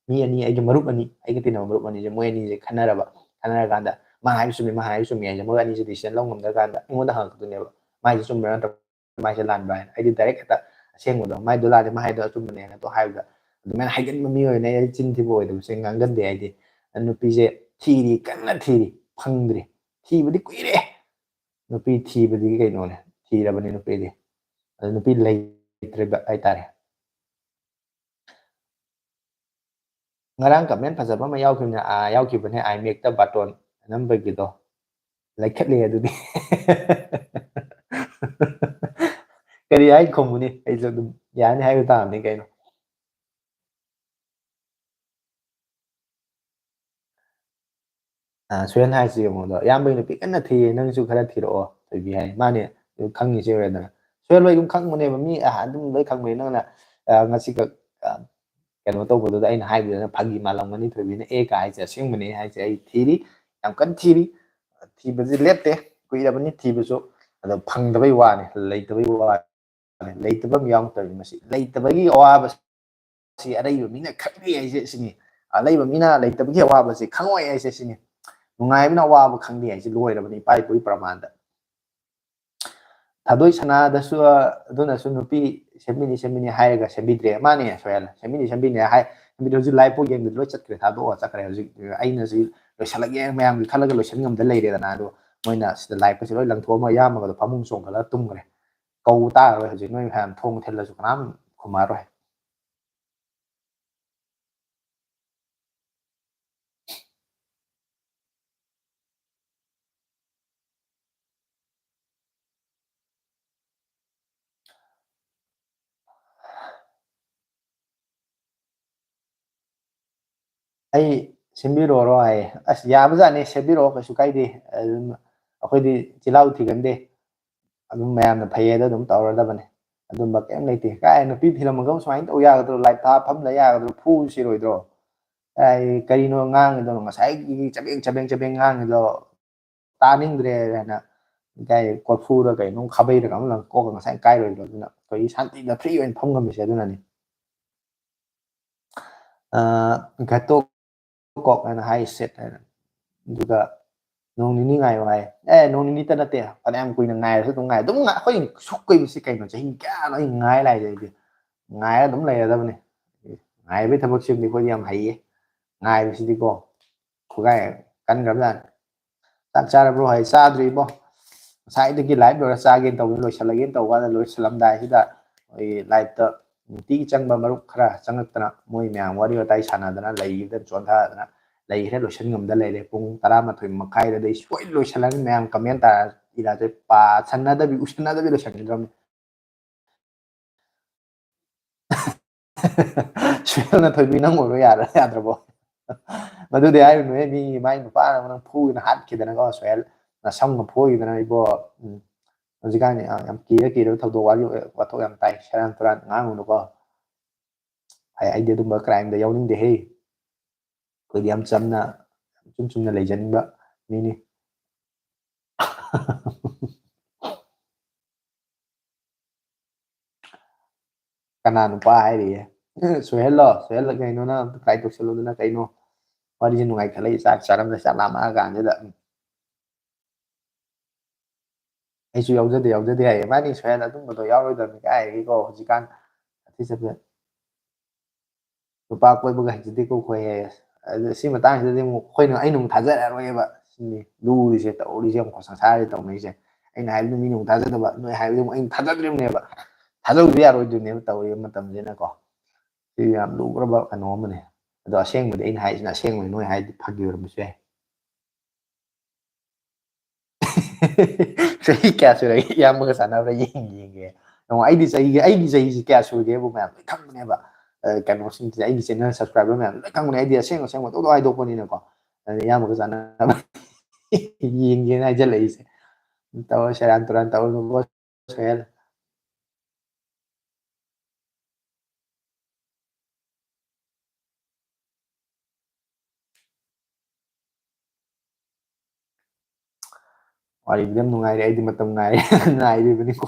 ꯃꯤ ꯑꯅꯤ, ꯑꯩꯒꯤ ꯃꯔꯨꯞ ꯑꯅꯤ, ꯑꯩꯒ ꯇꯤꯟꯅꯕ ꯃꯔꯨꯞ ꯑꯅꯤꯁꯦ, ꯃꯣꯏ ꯑꯅꯤꯁꯦ ꯈꯟꯅꯔꯕ, ꯈꯟꯅꯔꯀꯥꯟꯗ ꯃꯥ ꯍꯥꯏꯕ ꯆꯨꯝꯃꯤ, ꯃꯥ ꯍꯥꯏꯕ ꯆꯨꯝꯃꯤ ꯍꯥꯏꯁꯦ ꯃꯣꯏ ꯑꯅꯤꯁꯦ decision ꯂꯧ ꯉꯝꯗ꯭ꯔꯀꯥꯟꯗ ꯑꯩꯉꯣꯟꯗ ꯍꯪꯉꯛꯇꯣꯏꯅꯦꯕ, "ꯃꯥꯏꯁꯦ ꯆꯨꯝꯕ꯭ꯔꯥ ꯅꯠꯇ꯭ꯔꯒ ꯃꯥꯏꯁꯦ ꯂꯥꯟꯕ꯭ꯔꯥ?" ꯍꯥꯏꯅ꯫ ꯑꯩꯗꯤ direct ꯍꯦꯛꯇ ꯑꯁꯦꯡꯕꯗꯣ, "ꯃꯥꯏꯗꯣ ꯂꯥꯜꯂꯦ, ꯃꯥ ꯍꯥꯏꯗꯣ ꯑꯆꯨꯝꯕꯅꯦ" ꯍꯥꯏꯅ ꯇꯣ ꯍꯥꯏꯕꯗ, ꯑꯗꯨꯃꯥꯏꯅ ꯍꯥꯏꯒꯟꯕ ꯃꯤ ꯑꯣꯏꯅ ꯑꯩ ꯆꯤꯟ ꯊꯤꯕ ꯑꯣꯏꯗꯕꯁꯦ ꯉꯥꯡꯒꯟꯗꯦ꯫ ꯑꯩꯗꯤ ꯅꯨꯄꯤꯁꯦ ꯊꯤꯔꯤ, ꯀꯟꯅ ꯊꯤꯔꯤ, ꯐꯪꯗ꯭ꯔꯤ꯫ ꯊꯤꯕꯗꯤ ꯀꯨꯏꯔꯦ꯫ ꯅꯨꯄꯤ ꯊꯤꯕꯗꯤ ꯀꯩꯅꯣꯅꯦ, ꯊꯤꯔꯕꯅꯤ ꯅꯨꯄꯤꯗꯤ꯫ ꯑꯗꯨ ꯅꯨꯄꯤ ꯂꯩꯇ꯭ꯔꯤꯕ ꯍꯥꯏꯇꯥꯔꯦ꯫ ꯉꯔꯥꯡ comment ꯐꯖꯕ ꯑꯃ ꯌꯥꯎꯈꯤꯕꯅꯦ, ꯑꯥ, ꯌꯥꯎꯈꯤꯕꯅꯦ, "I make the button" ꯅꯝꯕꯒꯤꯗꯣ꯫ ꯂꯩꯈꯠꯂꯦ ꯑꯗꯨꯗꯤ꯫ ꯀꯔꯤ ꯍꯥꯏ ꯈꯨꯝꯃꯨꯅꯤ? ꯑꯩꯁꯨ ꯑꯗꯨꯝ ꯌꯥꯅꯤ ꯍꯥꯏꯕ ꯇꯥꯕꯅꯤ ꯀꯩꯅꯣ꯫ ꯑ, ꯁꯣꯍꯦꯜ ꯍꯥꯏꯁꯤ ꯌꯦꯡꯉꯣꯗꯣ, "ꯏꯌꯥꯝꯕꯒꯤ ꯅꯨꯄꯤ ꯀꯟꯅ ꯊꯤꯌꯦ, ꯅꯪꯁꯨ ꯈꯔ ꯊꯤꯔꯛꯑꯣ", ꯊꯣꯏꯕꯤ ꯍꯥꯏ꯫ ꯃꯥꯅꯦ, ꯑꯗꯨ ꯈꯪꯉꯤꯁꯦ ꯑꯣꯏꯔꯦꯗꯅ꯫ ꯁꯣꯏꯍꯜꯂꯣꯏ ꯑꯗꯨꯝ ꯈꯪꯕꯅꯦꯕ, ꯃꯤ ꯑꯗꯨꯝ ꯂꯣꯏ ꯈꯪꯕꯅꯦ꯫ ꯅꯪꯅ ꯉꯁꯤ ꯈꯛ ꯀꯩꯅꯣ ꯇꯧꯕꯗꯨꯗ ꯑꯩꯅ ꯍꯥꯏꯕꯗꯨꯅ ꯐꯥꯒꯤ ꯃꯥꯜꯂꯝꯒꯅꯤ꯫ ꯊꯣꯏꯕꯤꯅ ꯑꯦ ꯀꯥ ꯍꯥꯏꯁꯦ ꯑꯁꯦꯡꯕꯅꯦ ꯍꯥꯏꯁꯦ ꯑꯩ ꯊꯤꯔꯤ, ꯌꯥꯝ ꯀꯟꯅ ꯊꯤꯔꯤ꯫ ꯊꯤꯕꯁꯦ ꯂꯦꯞꯇꯦ, ꯀꯨꯏꯔꯕꯅꯤ ꯊꯤꯕꯁꯨ꯫ ꯑꯗꯣ ꯐꯪꯗꯕꯩ ꯋꯥꯅꯤ, ꯂꯩꯇꯕꯩ ꯋꯥꯅꯤ꯫ ꯂꯩꯇꯕ ꯑꯃ ꯌꯥꯎꯔꯛꯇꯕꯅꯤ꯫ ꯃꯁꯤ ꯂꯩꯇꯕꯒꯤ ꯑꯋꯥꯕꯁꯤ ꯑꯔꯩꯕ ꯃꯤꯅ ꯈꯪꯗꯦ ꯍꯥꯏꯁꯦ ꯁꯤꯅꯤ꯫ ꯑꯂꯩꯕ ꯃꯤꯅ ꯂꯩꯇꯕꯒꯤ ꯑꯋꯥꯕꯁꯤ ꯈꯪꯉꯣꯏ ꯍꯥꯏꯁꯦ ꯁꯤꯅꯤ꯫ ꯅꯨꯡꯉꯥꯏꯕꯅ ꯑꯋꯥꯕ ꯈꯪꯗꯦ ꯍꯥꯏꯁꯦ ꯂꯣꯏꯔꯕꯅꯤ ꯏꯄꯥ ꯏꯄꯨꯒꯤ ꯄ꯭ꯔꯃꯥꯟꯗ꯫ ꯊꯥꯗꯣꯏ ꯁꯅꯥꯗꯁꯨ ꯑꯗꯨꯅꯁꯨ ꯅꯨꯄꯤ ꯁꯦꯝꯕꯤꯅꯤ ꯁꯦꯝꯕꯤꯅꯤ ꯍꯥꯏꯔꯒ ꯁꯦꯝꯕꯤꯗ꯭ꯔꯦ꯫ ꯃꯥꯅꯦ ꯁꯣꯌꯥꯅ ꯁꯦꯝꯕꯤꯅꯤ ꯁꯦꯝꯕꯤꯅꯤ ꯍꯥꯏ꯫ ꯁꯦꯝꯕꯤꯗ꯭ꯔꯦ ꯍꯧꯖꯤꯛ ꯂꯥꯏꯐ ꯄꯣꯠ ꯌꯦꯡꯕꯗꯤ ꯂꯣꯏ ꯆꯠꯈ꯭ꯔꯦ, ꯊꯥꯗꯣꯛꯑ ꯆꯠꯈ꯭ꯔꯦ꯫ ꯍꯧꯖꯤꯛ ꯑꯩꯅ ꯁꯤ ꯂꯣꯏꯁꯤꯜꯂꯒꯦ ꯃꯌꯥꯝꯒꯤ ꯈꯜꯂꯒ ꯂꯣꯏꯁꯤꯟ ꯉꯝꯗ ꯂꯩꯔꯦꯗꯅ꯫ ꯑꯗꯣ ꯃꯣꯏꯅ ꯁꯤꯗ ꯂꯥꯏꯐꯀꯁꯦ ꯂꯣꯏ ꯂꯪꯊꯣꯛꯑꯝꯃꯒ ꯏꯌꯥꯝꯕꯒꯗꯣ ꯐꯃꯨꯡ ꯆꯣꯡꯈꯠꯂꯒ ꯇꯨꯝꯈ꯭ꯔꯦ꯫ ꯀꯧ ꯇꯥꯔꯔꯣꯏ ꯍꯧꯖꯤꯛ꯫ ꯅꯣꯏ ꯃꯌꯥꯝ ꯊꯣꯡ ꯊꯤꯜꯂꯁꯨ ꯀꯅꯥꯝ ꯈꯨꯝꯃꯔꯣꯏ꯫ ꯑꯩ ꯁꯦꯝꯕꯤꯔꯛꯑꯣꯔꯣ ꯍꯥꯏꯌꯦ꯫ ꯑꯁ ꯌꯥꯕꯖꯥꯠꯅꯤ, ꯁꯦꯝꯕꯤꯔꯛꯑꯣ, ꯀꯩꯁꯨ ꯀꯥꯏꯗꯦ꯫ ꯑꯗꯨꯝ ꯑꯩꯈꯣꯏꯗꯤ ꯆꯤꯜꯍꯥꯎ ꯊꯤꯒꯟꯗꯦ꯫ ꯑꯗꯨꯝ ꯃꯌꯥꯝꯅ ꯐꯩꯌꯦꯗ ꯑꯗꯨꯝ ꯇꯧꯔꯗꯕꯅꯦ꯫ ꯑꯗꯨꯝꯕ ꯀꯩꯝ ꯂꯩꯇꯦ꯫ ꯀꯥꯏ ꯅꯨꯄꯤ ꯊꯤꯔꯝꯃꯒ ꯁꯨꯃꯥꯏꯅ ꯇꯧ ꯌꯥꯒꯗ꯭ꯔꯣ? ꯂꯥꯏꯞ ꯊꯥ ꯐꯝ ꯂꯩ ꯌꯥꯒꯗ꯭ꯔꯣ? ꯐꯨ ꯁꯤꯔꯣꯏꯗ꯭ꯔꯣ? ꯀꯥꯏ ꯀꯔꯤꯅꯣ ꯉꯥꯡꯉꯤꯗꯣ? ꯉꯁꯥꯏꯒꯤ ꯆꯕꯦꯡ ꯆꯕꯦꯡ ꯆꯕꯦꯡ ꯉꯥꯡꯉꯤꯗꯣ ꯇꯥꯅꯤꯡꯗ꯭ꯔꯦ ꯍꯥꯏꯅ ꯀꯥꯏ ꯀꯣꯔꯐꯨꯔ ꯀꯩꯅꯣ ꯈꯥꯕꯩꯔ ꯀꯩꯅꯣꯝ ꯂꯪ ꯀꯣꯛꯀ ꯉꯁꯥꯏ ꯀꯥꯏꯔꯣꯏꯗ꯭ꯔꯣ? ꯑꯗꯨꯅ ꯑꯩꯈꯣꯏꯒꯤ ꯁꯥꯟꯇꯤꯗ ꯐ꯭ꯔꯤ ꯑꯣꯏꯅ ꯐꯝ ꯉꯝꯃꯤꯁꯦ ꯑꯗꯨꯅꯅꯤ꯫ ꯑ, ꯘꯇꯣ ꯀꯣꯛ ꯍꯥꯏꯅ ꯍꯥꯏ ꯁꯦꯠ ꯍꯥꯏꯅ꯫ ꯑꯗꯨꯒ ꯅꯣꯡ ꯅꯤꯅꯤ ꯉꯥꯏꯌꯣ ꯍꯥꯏ꯫ ꯑꯦ, ꯅꯣꯡ ꯅꯤꯅꯤꯇ ꯅꯠꯇꯦ, ꯐꯅꯌꯥꯝ ꯀꯨꯏꯅ ꯉꯥꯏꯔꯁꯨ ꯑꯗꯨꯝ ꯉꯥꯏ꯫ ꯑꯗꯨꯝ ꯉꯥꯏ-, ꯑꯩꯈꯣꯏ ꯁꯨꯛ ꯀꯨꯏꯕꯁꯤ ꯀꯩꯅꯣ? ꯆꯍꯤ ꯀꯌꯥꯅꯣ ꯑꯩ ꯉꯥꯏ ꯂꯥꯛꯏꯁꯦ? ꯑꯩꯗꯤ ꯉꯥꯏꯔ ꯑꯗꯨꯝ ꯂꯩꯔꯗꯕꯅꯤ꯫ ꯉꯥꯏꯕꯒꯤ ꯊꯕꯛꯁꯤꯃꯗꯤ ꯑꯩꯈꯣꯏꯗꯤ ꯌꯥꯝ ꯍꯩꯌꯦ꯫ ꯉꯥꯏꯕꯁꯤꯗꯤꯀꯣ ꯈꯨꯒꯥꯏ ꯀꯟꯈ꯭ꯔꯕꯖꯥꯠꯅꯤ꯫ "ꯆꯥꯛ ꯆꯥꯔꯕ꯭ꯔꯣ?" ꯍꯥꯏ, "ꯆꯥꯗ꯭ꯔꯤꯕꯣ꯫ ꯉꯁꯥꯏꯗꯒꯤ ꯂꯥꯏꯞ ꯂꯣꯏꯔ ꯆꯥꯒꯦꯅ ꯇꯧꯕꯅꯤ, ꯂꯣꯏꯁꯤꯜꯂꯒꯦꯅ ꯇꯧꯕ ꯀꯥꯟꯗ ꯂꯣꯏꯁꯤꯜꯂꯝꯗꯥꯏꯁꯤꯗ ꯑꯩꯈꯣꯏꯒꯤ ꯂꯥꯏꯞꯇ ꯅꯨꯡꯇꯤꯒꯤ ꯆꯪꯕ ꯃꯔꯨꯞ ꯈꯔ ꯆꯪꯉꯛꯇꯅ ꯃꯣꯏ ꯃꯌꯥꯝ ꯋꯥꯔꯤ ꯋꯥꯇꯥꯏ ꯁꯥꯟꯅꯗꯅ ꯂꯩꯈꯤꯕꯗ ꯆꯣꯟꯊꯗꯅ ꯂꯩꯈ꯭ꯔꯦ, ꯂꯣꯏꯁꯤꯟ ꯉꯝꯗ ꯂꯩꯔꯦ꯫ ꯄꯨꯡ ꯇꯔꯥꯃꯥꯊꯣꯏ ꯃꯈꯥꯏꯗꯗꯤ ꯁꯣꯏ ꯂꯣꯏꯁꯤꯜꯂꯅꯤ꯫ ꯃꯌꯥꯝ ꯀꯃꯦꯟ ꯇꯥꯔ ꯏꯔꯥꯁꯦ ꯄꯥꯁꯟꯅꯗꯕꯤ ꯎꯁꯟꯅꯗꯕꯤ ꯂꯣꯏꯁꯤꯟꯈꯤꯗ꯭ꯔꯕꯅꯤ꯫ ꯁꯨꯍꯦꯜꯅ ꯊꯣꯏꯕꯤ ꯅꯪ ꯑꯣꯏꯔꯣ ꯌꯥꯔ-, ꯌꯥꯗ꯭ꯔꯕꯣ? ꯃꯗꯨꯗꯤ ꯍꯥꯏꯔꯨꯅꯨꯍꯦ, ꯃꯤ ꯃꯥꯏ ꯅꯨꯄꯥꯅ ꯅꯪ ꯐꯨꯗꯅ ꯍꯥꯠꯈꯤꯗꯅꯀꯣ, ꯁꯨꯍꯦꯜ ꯅꯁꯝꯒ ꯐꯣꯏꯈꯤꯗꯅ ꯏꯕꯣ꯫ ꯎꯝ꯫ ꯍꯧꯖꯤꯛꯀꯥꯟ ꯌꯥꯝ, ꯌꯥꯝ ꯀꯤꯔ ꯀꯤꯔꯕ ꯊꯧꯗꯣꯛ ꯋꯥꯔꯤ, ꯋꯥꯊꯣꯛ ꯌꯥꯝ ꯇꯥꯏ, ꯁꯦꯔꯥꯟ ꯇꯨꯔꯥꯟ ꯉꯥꯡꯉꯨꯅꯨꯀꯣ꯫ ꯑꯩ, ꯑꯩꯗꯤ ꯑꯗꯨꯝꯕ crimeꯗ ꯌꯥꯎꯅꯤꯡꯗꯦꯍꯦ꯫ ꯑꯩꯈꯣꯏꯗꯤ ꯌꯥꯝ ꯆꯝꯅ, ꯏꯆꯝ ꯆꯨꯝꯅ ꯂꯩꯖꯅꯤꯡꯕ ꯃꯤꯅꯤ꯫ ꯀꯅꯥ ꯅꯨꯄꯥ ꯍꯥꯏꯔꯤꯌꯦ? ꯁꯣꯏꯍꯜꯂꯣ, ꯁꯣꯏꯍꯜꯂ ꯀꯩꯅꯣ, ꯅꯪ try ꯇꯧꯁꯜꯂꯨꯗꯅ ꯀꯩꯅꯣ? ꯋꯥꯔꯤꯁꯦ ꯅꯨꯡꯉꯥꯏꯈꯠꯂꯛꯏ, ꯆꯥꯛ ꯆꯥꯔꯝꯗꯥꯏ, ꯆꯥꯛ ꯂꯥꯝꯃꯛꯑ ꯀꯥꯟꯁꯤꯗ꯫ ꯎꯝ꯫ ꯑꯩꯁꯨ ꯌꯥꯎꯖꯗꯦ, ꯌꯥꯎꯖꯗꯦ ꯍꯥꯏꯌꯦ꯫ ꯃꯥꯅꯤ ꯁꯣꯏꯍꯜ, ꯑꯗꯨꯝꯕꯗꯣ ꯌꯥꯎꯔꯣꯏꯗꯕꯅꯤ ꯀꯥꯏꯗꯒꯤꯀꯣ, ꯍꯧꯖꯤꯛꯀꯥꯟ ꯁꯥꯊꯤ ꯆꯠꯄ꯫ ꯅꯨꯄꯥ ꯀꯣꯏꯕꯒ ꯍꯩꯖꯗꯦꯀꯣ ꯑꯩꯈꯣꯏ ꯍꯥꯏꯌꯦ꯫ ꯑꯗ ꯁꯤ ꯃꯇꯥꯡꯁꯤꯗꯗꯤ ꯑꯃꯨꯛ ꯑꯩꯈꯣꯏꯅ, ꯑꯩꯅ ꯑꯃꯨꯛ ꯊꯥꯖꯔꯛꯑꯔꯣꯏꯕ꯫ ꯁꯤꯅꯤ ꯂꯨꯔꯤꯁꯦ, ꯇꯧꯔꯤꯁꯦ, ꯑꯃꯨꯛ ꯁꯪꯁꯥꯔꯁꯦ ꯇꯧꯅꯩꯁꯦ꯫ ꯑꯩꯅ ꯍꯥꯏꯕꯗꯨ ꯃꯤꯅ ꯑꯃꯨꯛ ꯊꯥꯖꯗꯕ, ꯅꯣꯏ ꯍꯥꯏꯕꯗꯨ ꯑꯃꯨꯛ ꯑꯩꯅ ꯊꯥꯖꯗ꯭ꯔꯤꯕꯅꯦꯕ꯫ ꯊꯥꯖꯕꯁꯨ ꯌꯥꯔꯣꯏꯗꯣꯏꯅꯦꯕ ꯇꯧꯔꯤꯕ ꯃꯇꯝꯁꯤꯅꯀꯣ꯫ ꯁꯤ ꯌꯥꯝ ꯂꯨꯈ꯭ꯔꯕ ꯀꯩꯅꯣ ꯑꯃꯅꯦ꯫ ꯑꯗꯣ ꯑꯁꯦꯡꯕꯗꯤ ꯑꯩꯅ ꯍꯥꯏꯁꯤꯅ ꯑꯁꯦꯡꯕꯅꯤ, ꯅꯣꯏ ꯍꯥꯏꯗꯤ ꯐꯥꯒꯤ ꯑꯣꯏꯔꯝꯕꯁꯨ ꯌꯥꯏ꯫ ꯆꯍꯤ ꯀꯌꯥ ꯁꯨꯔꯒꯦ ꯏꯌꯥꯝꯕꯒ ꯆꯥꯟꯅꯕ꯭ꯔꯥ ꯌꯦꯡꯒꯦ, ꯌꯦꯡꯒꯦ꯫ ꯌꯦꯡꯉꯣ, ꯑꯩꯗꯤ ꯆꯍꯤꯒꯤ, ꯑꯩꯒꯤ ꯆꯍꯤꯁꯤ ꯀꯌꯥ ꯁꯨꯔꯒꯦꯕꯨ ꯃꯌꯥꯝ ꯂꯣꯏ ꯈꯪꯕꯅꯦꯕ꯫ ꯑ, ꯀꯩꯅꯣꯁꯤꯡꯁꯦ, ꯑꯩꯒꯤ channel subscriber ꯃꯌꯥꯝ ꯂꯣꯏ ꯈꯪꯕꯅꯦ꯫ ꯑꯩꯗꯤ ꯑꯁꯦꯡ ꯑꯁꯦꯡꯕ ꯇꯣꯛ ꯇꯣꯛ ꯍꯥꯏꯗꯣꯛꯄꯅꯤꯅꯀꯣ꯫ ꯑꯗꯨꯅ ꯏꯌꯥꯝꯕꯒ ꯆꯥꯟꯅꯕ ꯌꯦꯡꯒꯦꯅ ꯍꯥꯏꯖꯜꯂꯛꯏꯁꯦ꯫ ꯇꯧꯔ ꯁꯦꯔꯥꯟ ꯇꯨꯔꯥꯟ ꯇꯧꯔꯅꯨꯀꯣ, ꯁꯣꯌꯦꯜ꯫ ꯋꯥꯔꯤꯕꯨꯗꯤ ꯌꯥꯝ ꯅꯨꯡꯉꯥꯏꯔꯦ, ꯑꯩꯗꯤ ꯃꯇꯝ ꯉꯥꯏꯔꯦ, ꯉꯥꯏꯔꯤꯕꯅꯤꯀꯣ꯫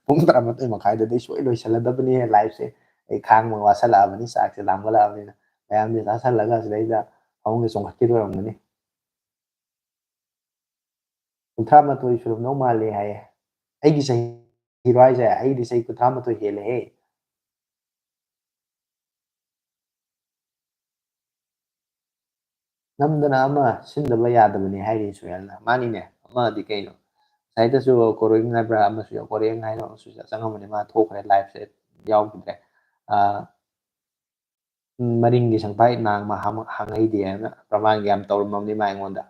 ꯄꯨꯡ ꯇꯔꯥꯃꯥꯊꯣꯏ ꯃꯈꯥꯏꯗꯗꯤ ꯁꯣꯏ ꯂꯣꯏꯁꯤꯜꯂꯗꯕꯅꯤ liveꯁꯦ꯫ ꯑꯩ ꯈꯥꯡꯕ ꯋꯥꯁꯜꯂꯛꯑꯕꯅꯤ, ꯆꯥꯛꯁꯦ ꯂꯥꯝꯒꯠꯂꯛꯑꯕꯅꯤꯅ꯫ ꯃꯌꯥꯝꯁꯦ ꯆꯥꯁꯜꯂꯒ ꯑꯁꯤꯗꯩꯗ ꯐꯃꯨꯡꯗ ꯆꯣꯡꯈꯠꯈꯤꯗꯣꯏꯔꯝꯒꯅꯤ꯫ ꯀꯨꯟꯊ꯭ꯔꯥ ꯃꯥꯊꯣꯏ ꯁꯨꯔꯝꯗꯧ ꯃꯥꯜꯂꯦ ꯍꯥꯏꯌꯦ꯫ ꯑꯩꯒꯤ ꯆꯍꯤꯔꯣ ꯍꯥꯏꯁꯦ? ꯑꯩꯗꯤ ꯆꯍꯤ ꯀꯨꯟꯊ꯭ꯔꯥ ꯃꯥꯊꯣꯏ ꯍꯦꯜꯂꯦꯍꯦ꯫ ꯅꯝꯗꯅ ꯑꯃ ꯁꯤꯟꯗꯕ ꯌꯥꯗꯕꯅꯤ ꯍꯥꯏꯔꯤ ꯁꯣꯌꯦꯜꯅ꯫ ꯃꯥꯅꯤꯅꯦ, ꯑꯃꯗꯤ ꯀꯩꯅꯣ? ꯉꯁꯥꯏꯗꯁꯨ ꯀꯣꯔꯤꯌꯟ ꯍꯥꯏꯕ꯭ꯔꯥ ꯑꯃꯁꯨ ꯌꯥꯎ-, ꯀꯣꯔꯤꯌꯟ ꯍꯥꯏꯕ꯭ꯔꯥ ꯑꯃꯁꯨ ꯆꯪꯉꯝꯕꯅꯤ, ꯃꯥ ꯊꯣꯛꯈ꯭ꯔꯦ, liveꯁꯦ ꯌꯥꯎꯈꯤꯗ꯭ꯔꯦ꯫ ꯑꯥ, ꯎꯝ, ꯃꯔꯤꯡꯒꯤ ꯁꯪꯐꯥꯏ ꯅꯥꯡꯃ ꯍꯥꯡ-, ꯍꯥꯡꯍꯩꯗꯦ ꯍꯥꯏꯅ ꯄ꯭ꯔꯃꯥꯟꯒ ꯌꯥꯝ ꯇꯧꯔꯝꯃꯕꯅꯤ ꯃꯥ ꯑꯩꯉꯣꯟꯗ꯫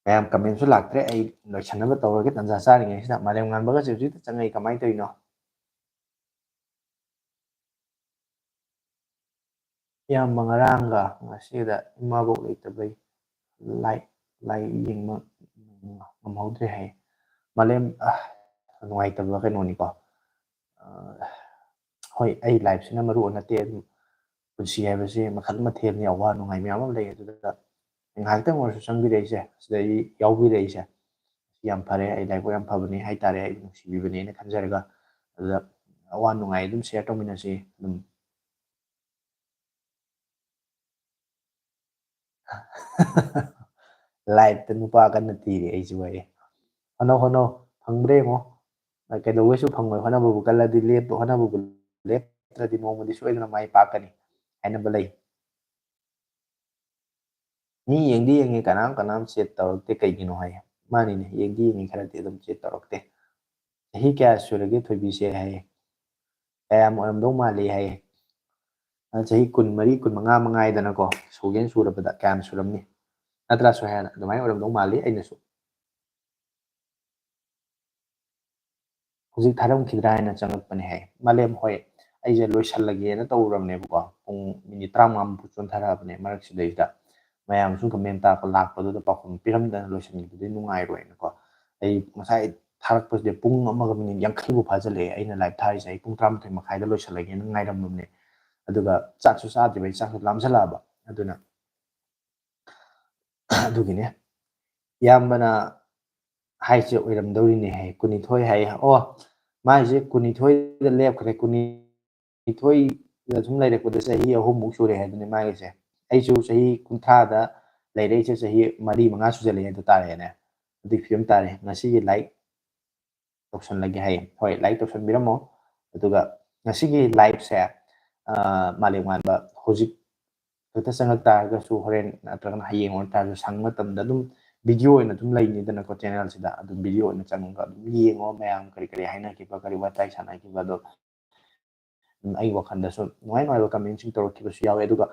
ꯃꯌꯥꯝ comment ꯁꯨ ꯂꯥꯛꯇ꯭ꯔꯦ꯫ ꯑꯩ ꯂꯣꯏꯁꯟꯅꯕ ꯇꯧꯔꯒꯦ, ꯇꯟꯖꯥ ꯆꯥꯔꯤꯉꯩꯁꯤꯗ꯫ ꯃꯥꯂꯦꯝꯉꯥꯟꯕꯒꯁꯦ ꯍꯧꯖꯤꯛꯇ ꯆꯪꯉꯛꯏ, ꯀꯃꯥꯏꯅ ꯇꯧꯔꯤꯅꯣ? ꯏꯌꯥꯝꯕ ꯉꯔꯥꯡꯒ ꯉꯁꯤꯒꯗ ꯏꯃꯥꯕꯣꯛ ꯂꯩꯇꯕꯩ live, live ꯌꯦꯡꯕ ꯉꯝꯍꯧꯗ꯭ꯔꯦ ꯍꯥꯏ꯫ ꯃꯥꯂꯦꯝ, ꯑ, ꯅꯨꯡꯉꯥꯏꯇꯕ ꯀꯩꯅꯣꯅꯤꯀꯣ꯫ ꯑ, ꯍꯣꯏ, ꯑꯩ live ꯁꯤꯅ ꯃꯔꯨ ꯅꯠꯇꯦ, ꯑꯗꯨꯝ ꯄꯨꯟꯁꯤ ꯍꯥꯏꯕꯁꯤ ꯃꯈꯜ ꯃꯊꯦꯜꯅꯤ, ꯑꯋꯥ ꯅꯨꯡꯉꯥꯏ ꯃꯌꯥꯝ ꯑꯃ ꯂꯩ꯫ ꯑꯗꯨꯗ ꯉꯥꯏꯍꯥꯛꯇꯪ ꯑꯣꯏꯔꯁꯨ ꯆꯪꯕꯤꯔꯛꯏꯁꯦ, ꯁꯤꯗ ꯑꯩ ꯌꯥꯎꯕꯤꯔꯛꯏꯁꯦ, ꯌꯥꯝ ꯐꯔꯦ꯫ ꯑꯩ ꯂꯥꯏꯕꯛ ꯌꯥꯝ ꯐꯕꯅꯤ ꯍꯥꯏꯇꯥꯔꯦ, ꯑꯩ ꯅꯨꯡꯁꯤꯕꯤꯕꯅꯦꯅ ꯈꯟꯖꯔꯒ꯫ ꯑꯗꯨꯗ ꯑꯋꯥ ꯅꯨꯡꯉꯥꯏ ꯑꯗꯨꯝ share ꯇꯧꯃꯤꯟꯅꯁꯤ꯫ ꯑꯗꯨꯝ live ꯇ ꯅꯨꯄꯥ ꯀꯟꯅ ꯊꯤꯔꯤ ꯑꯩꯁꯨ ꯍꯥꯏꯌꯦ꯫ ꯍꯣꯠꯅꯧ, ꯍꯣꯠꯅꯧ, ꯐꯪꯕ꯭ꯔꯥ ꯌꯦꯡꯉꯣ꯫ ꯀꯩꯗꯧꯕꯩꯁꯨ ꯐꯪꯉꯣꯏ? ꯍꯣꯠꯅꯕꯕꯨ ꯀꯜꯂꯗꯤ ꯂꯦꯞꯄ, ꯍꯣꯠꯅꯕꯕꯨ ꯂꯦꯞꯇ꯭ꯔꯗꯤ ꯅꯣꯡꯃꯗꯤ ꯁꯣꯏꯗꯅ ꯃꯥꯏ ꯄꯥꯛꯀꯅꯤ ꯍꯥꯏꯅꯕ ꯂꯩ꯫ ꯃꯤ ꯌꯦꯡꯗꯤ ꯌꯦꯡꯉꯤ, ꯀꯅꯥꯝ ꯀꯅꯥꯝ chat ꯇꯧꯔꯛꯇꯦ, ꯀꯩꯒꯤꯅꯣ ꯍꯥꯏꯌꯦ꯫ ꯃꯥꯅꯤꯅꯦ, ꯌꯦꯡꯗꯤ ꯌꯦꯡꯉꯤ, ꯈꯔꯗꯤ ꯑꯗꯨꯝ chat ꯇꯧꯔꯛꯇꯦ꯫ "ꯆꯍꯤ ꯀꯌꯥ ꯁꯨꯔꯒꯦ ꯊꯣꯏꯕꯤꯁꯦ?" ꯍꯥꯏꯌꯦ꯫ "ꯀꯌꯥꯝ ꯑꯣꯏꯔꯝꯗꯧ ꯃꯥꯜꯂꯤ?" ꯍꯥꯏꯌꯦ꯫ "ꯑ, ꯆꯍꯤ ꯀꯨꯟꯃꯔꯤ, ꯀꯨꯟꯃꯉꯥ ꯃꯉꯥꯏꯗꯅꯀꯣ, ꯁꯨꯒꯦꯅ ꯁꯨꯔꯕꯗ ꯀꯌꯥꯝ ꯁꯨꯔꯝꯅꯤ? ꯅꯠꯇ꯭ꯔꯥ ꯁꯣꯍꯦꯜ? ꯑꯗꯨꯃꯥꯏꯅ ꯑꯣꯏꯔꯝꯗꯧ ꯃꯥꯜꯂꯤ ꯑꯩꯅꯁꯨ꯫ ꯍꯧꯖꯤꯛ ꯊꯥꯔꯝꯈꯤꯗ꯭ꯔꯥ ꯍꯥꯏꯅ ꯆꯪꯉꯛꯄꯅꯦ" ꯍꯥꯏ꯫ ꯃꯥꯂꯦꯝ, ꯍꯣꯏ, ꯑꯩꯁꯦ ꯂꯣꯏꯁꯜꯂꯒꯦꯅ ꯇꯧꯔꯨꯔꯕꯅꯦꯕꯀꯣ, ꯄꯨꯡ ꯃꯤꯅꯤꯠ ꯇꯔꯥꯃꯉꯥꯃꯨꯛ ꯆꯣꯟꯊꯔꯛꯑꯕꯅꯦ꯫ ꯃꯔꯛꯁꯤꯗꯩꯁꯤꯗ ꯃꯌꯥꯝ ꯁꯨꯝ comment ꯇꯥꯛꯄ ꯂꯥꯛꯄꯗꯨꯗ ꯄꯥꯎꯈꯨꯝ ꯄꯤꯔꯝꯗꯅ ꯂꯣꯏꯁꯤꯟꯈꯤꯕꯗꯤ ꯅꯨꯡꯉꯥꯏꯔꯣꯏꯅꯀꯣ꯫ ꯑꯩ ꯉꯁꯥꯏ ꯊꯥꯔꯛꯄꯁꯤꯗ ꯄꯨꯡ ꯑꯃꯒ ꯃꯤꯅꯤꯠ ꯌꯥꯡꯈꯩꯕꯨ ꯐꯥꯖꯤꯜꯂꯛꯑꯦ ꯑꯩꯅ live ꯊꯥꯔꯤꯁꯦ꯫ ꯑꯩ ꯄꯨꯡ ꯇꯔꯥꯃꯥꯊꯣꯏ ꯃꯈꯥꯏꯗ ꯂꯣꯏꯁꯤꯜꯂꯒꯦꯅ ꯉꯥꯏꯔꯝꯃꯕꯅꯦ꯫ ꯑꯗꯨꯒ ꯆꯥꯛꯁꯨ ꯆꯥꯗ꯭ꯔꯤꯕ, ꯑꯩ ꯆꯥꯛꯁꯨ ꯂꯥꯝꯁꯤꯜꯂꯛꯑꯕ꯫ ꯑꯗꯨꯅ ꯑꯗꯨꯒꯤꯅꯦ꯫ ꯏꯌꯥꯝꯕꯅ ꯍꯥꯏꯁꯦ ꯑꯣꯏꯔꯝꯗꯧꯔꯤꯅꯦ ꯍꯥꯏ, ꯀꯨꯟꯅꯤꯊꯣꯏ ꯍꯥꯏ꯫ ꯑꯣ, ꯃꯥꯏꯁꯦ ꯀꯨꯟꯅꯤꯊꯣꯏꯗ ꯂꯦꯞꯈ꯭ꯔꯦ, ꯀꯨꯟꯅꯤꯊꯣꯏꯗ ꯁꯨꯝ ꯂꯩꯔꯛꯄꯗ ꯆꯍꯤ ꯑꯍꯨꯝꯃꯨꯛ ꯁꯨꯔꯦ ꯍꯥꯏꯗꯨꯅꯦ ꯃꯥꯒꯤꯁꯦ꯫ ꯑꯩꯁꯨ ꯆꯍꯤ ꯀꯨꯟꯊ꯭ꯔꯥꯗ ꯂꯩꯔꯛꯏꯁꯦ ꯆꯍꯤ ꯃꯔꯤ ꯃꯉꯥ ꯁꯨꯖꯜꯂꯛꯑꯦ ꯍꯥꯏꯗꯣ ꯇꯥꯔꯦꯅꯦ꯫ ꯑꯗꯨꯒꯤ ꯐꯤꯕꯝ ꯇꯥꯔꯦ꯫ ꯉꯁꯤꯒꯤ like ꯇꯧꯁꯜꯂꯒꯦ ꯍꯥꯏꯌꯦ꯫ ꯍꯣꯏ, like ꯇꯧꯁꯟꯕꯤꯔꯝꯃꯣ꯫ ꯑꯗꯨꯒ ꯉꯁꯤꯒꯤ live ꯁꯦ, ꯑ, ꯃꯥꯂꯦꯝꯉꯥꯟꯕ ꯍꯧꯖꯤꯛ ꯈꯛꯇ ꯆꯪꯉꯛ ꯇꯥꯔꯒꯁꯨ ꯍꯣꯔꯦꯟ ꯅꯠꯇ꯭ꯔꯒꯅ ꯍꯌꯦꯡ ꯑꯣꯏꯔ ꯇꯥꯔꯁꯨ ꯁꯪꯕ ꯃꯇꯝꯗ ꯑꯗꯨꯝ video ꯑꯣꯏꯅ ꯑꯗꯨꯝ ꯂꯩꯅꯤꯗꯅꯀꯣ channel ꯁꯤꯗ, ꯑꯗꯨꯝ video ꯑꯣꯏꯅ ꯆꯪꯉꯒ ꯑꯗꯨꯝ ꯌꯦꯡꯉꯣ꯫ ꯃꯌꯥꯝ ꯀꯔꯤ ꯀꯔꯤ ꯍꯥꯏꯅꯈꯤꯕ, ꯀꯔꯤ ꯋꯥꯇꯥꯏ ꯁꯥꯟꯅꯈꯤꯕ ꯑꯗꯣ꯫ ꯎꯝ, ꯑꯩ ꯋꯥꯈꯜꯗꯁꯨ ꯅꯨꯡꯉꯥꯏ ꯅꯨꯡꯉꯥꯏꯕ comment ꯁꯤꯡ ꯇꯧꯔꯛꯈꯤꯕꯁꯨ ꯌꯥꯎꯋꯦ꯫ ꯑꯗꯨꯒ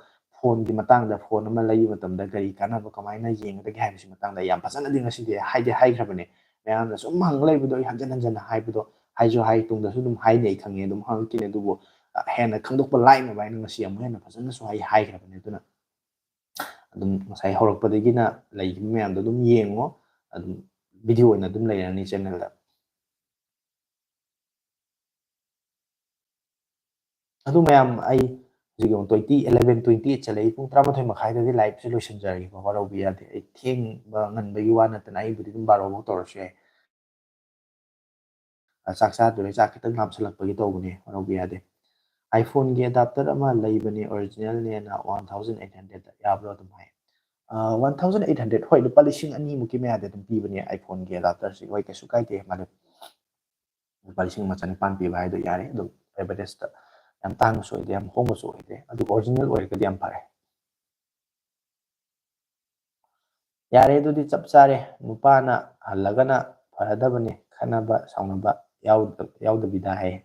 ꯐꯣꯟꯒꯤ ꯃꯇꯥꯡꯗ, ꯐꯣꯟ ꯑꯃ ꯂꯩꯕ ꯃꯇꯝꯗ ꯀꯔꯤ ꯀꯥꯟꯅꯕ, ꯀꯃꯥꯏꯅ ꯌꯦꯡꯒꯗꯒꯦ ꯍꯥꯏꯕꯁꯤ ꯃꯇꯥꯡꯗ ꯑꯩ ꯌꯥꯝ ꯐꯖꯅꯗꯤ ꯉꯁꯤꯗꯤ ꯍꯥꯏꯗꯤ ꯍꯥꯏꯈ꯭ꯔꯕꯅꯦ꯫ ꯃꯌꯥꯝꯅ ꯁꯨꯝ ꯍꯪ ꯂꯩꯕꯗꯣ ꯑꯩ ꯍꯟꯖꯟ ꯍꯟꯖꯟꯅ ꯍꯥꯏꯕꯗꯣ ꯍꯥꯏꯁꯨ ꯍꯥꯏ, ꯇꯨꯡꯗꯁꯨ ꯑꯗꯨꯝ ꯍꯥꯏꯅꯤ ꯑꯩ ꯈꯪꯉꯦ, ꯑꯗꯨꯝ ꯍꯪꯉꯛꯈꯤꯅꯤ꯫ ꯑꯗꯨꯕꯨ, ꯑ, ꯍꯦꯟꯅ ꯈꯪꯗꯣꯛꯄ ꯂꯥꯏꯅꯕ ꯍꯥꯏꯅ ꯉꯁꯤ ꯑꯃꯨꯛ ꯍꯦꯟꯅ ꯐꯖꯅꯁꯨ ꯑꯩ ꯍꯥꯏꯈ꯭ꯔꯕꯅꯦ꯫ ꯑꯗꯨꯅ ꯑꯗꯨꯝ ꯉꯁꯥꯏ ꯍꯧꯔꯛꯄꯗꯒꯤꯅ ꯂꯩꯈꯤꯕ ꯃꯌꯥꯝꯗꯣ ꯑꯗꯨꯝ ꯌꯦꯡꯉꯣ꯫ ꯑꯗꯨꯝ video ꯑꯣꯏꯅ ꯑꯗꯨꯝ ꯂꯩꯔꯅꯤ channelꯗ꯫ ꯑꯗꯨ ꯃꯌꯥꯝ, ꯑꯩ ꯍꯧꯖꯤꯛ ꯌꯦꯡꯉꯣ, twenty, eleven twenty eight ꯆꯠꯂꯛꯏ꯫ ꯄꯨꯡ ꯇꯔꯥꯃꯥꯊꯣꯏ ꯃꯈꯥꯏꯗꯗꯤ liveꯁꯦ ꯂꯣꯏꯁꯤꯟꯖꯔꯒꯦꯀꯣ, ꯋꯥꯔꯧꯕ ꯌꯥꯗꯦ꯫ ꯑꯩ ꯊꯦꯡꯕ ꯉꯟꯕꯒꯤ ꯋꯥ ꯅꯠꯇꯅ ꯑꯩꯕꯨꯗꯤ ꯑꯗꯨꯝ ꯕꯥꯔꯣ ꯐꯥꯎ ꯇꯧꯔꯁꯨ ꯌꯥꯏ꯫ ꯑ, ꯆꯥꯛ ꯆꯥꯗꯣꯔꯦ, ꯆꯥꯛ ꯈꯤꯇꯪ ꯂꯥꯝꯁꯜꯂꯛꯄꯒꯤ ꯇꯧꯕꯅꯦ, ꯋꯥꯔꯧꯕ ꯌꯥꯗꯦ꯫ iPhoneꯒꯤ adapter ꯑꯃ ꯂꯩꯕꯅꯦ, originalꯅꯦꯅ, one thousand eight hundredꯇ ꯌꯥꯕ꯭ꯔꯣ ꯑꯗꯨꯝ ꯍꯥꯏ꯫ ꯑ, one thousand eight hundred, ꯍꯣꯏ, ꯂꯨꯄꯥ ꯂꯤꯁꯤꯡ ꯑꯅꯤꯃꯨꯛꯀꯤ ꯃꯌꯥꯗꯤ ꯑꯗꯨꯝ ꯄꯤꯕꯅꯦ iPhoneꯒꯤ adapterꯁꯦ, ꯍꯣꯏ, ꯀꯩꯁꯨ ꯀꯥꯏꯗꯦ ꯃꯥꯂꯦꯝ꯫ ꯂꯨꯄꯥ ꯂꯤꯁꯤꯡ ꯑꯃ ꯆꯅꯤꯄꯥꯟ ꯄꯤꯕ ꯍꯥꯏꯗꯣ ꯌꯥꯔꯦ꯫ ꯑꯗꯨꯝ averageꯇ ꯌꯥꯝ ꯇꯥꯡꯕꯁꯨ ꯑꯣꯏꯗꯦ, ꯌꯥꯝ ꯍꯣꯡꯕꯁꯨ ꯑꯣꯏꯗꯦ, ꯑꯗꯨꯒ original ꯑꯣꯏꯔꯒꯗꯤ ꯌꯥꯝ ꯐꯔꯦ꯫ ꯌꯥꯔꯦ, ꯑꯗꯨꯗꯤ ꯆꯞ ꯆꯥꯔꯦ꯫ ꯅꯨꯄꯥꯅ ꯍꯜꯂꯒꯅ ꯐꯔꯗꯕꯅꯤ, ꯈꯠꯅꯕ ꯁꯥꯎꯅꯕ ꯌꯥꯎꯗ-, ꯌꯥꯎꯗꯕꯤꯗ ꯍꯥꯏꯌꯦ꯫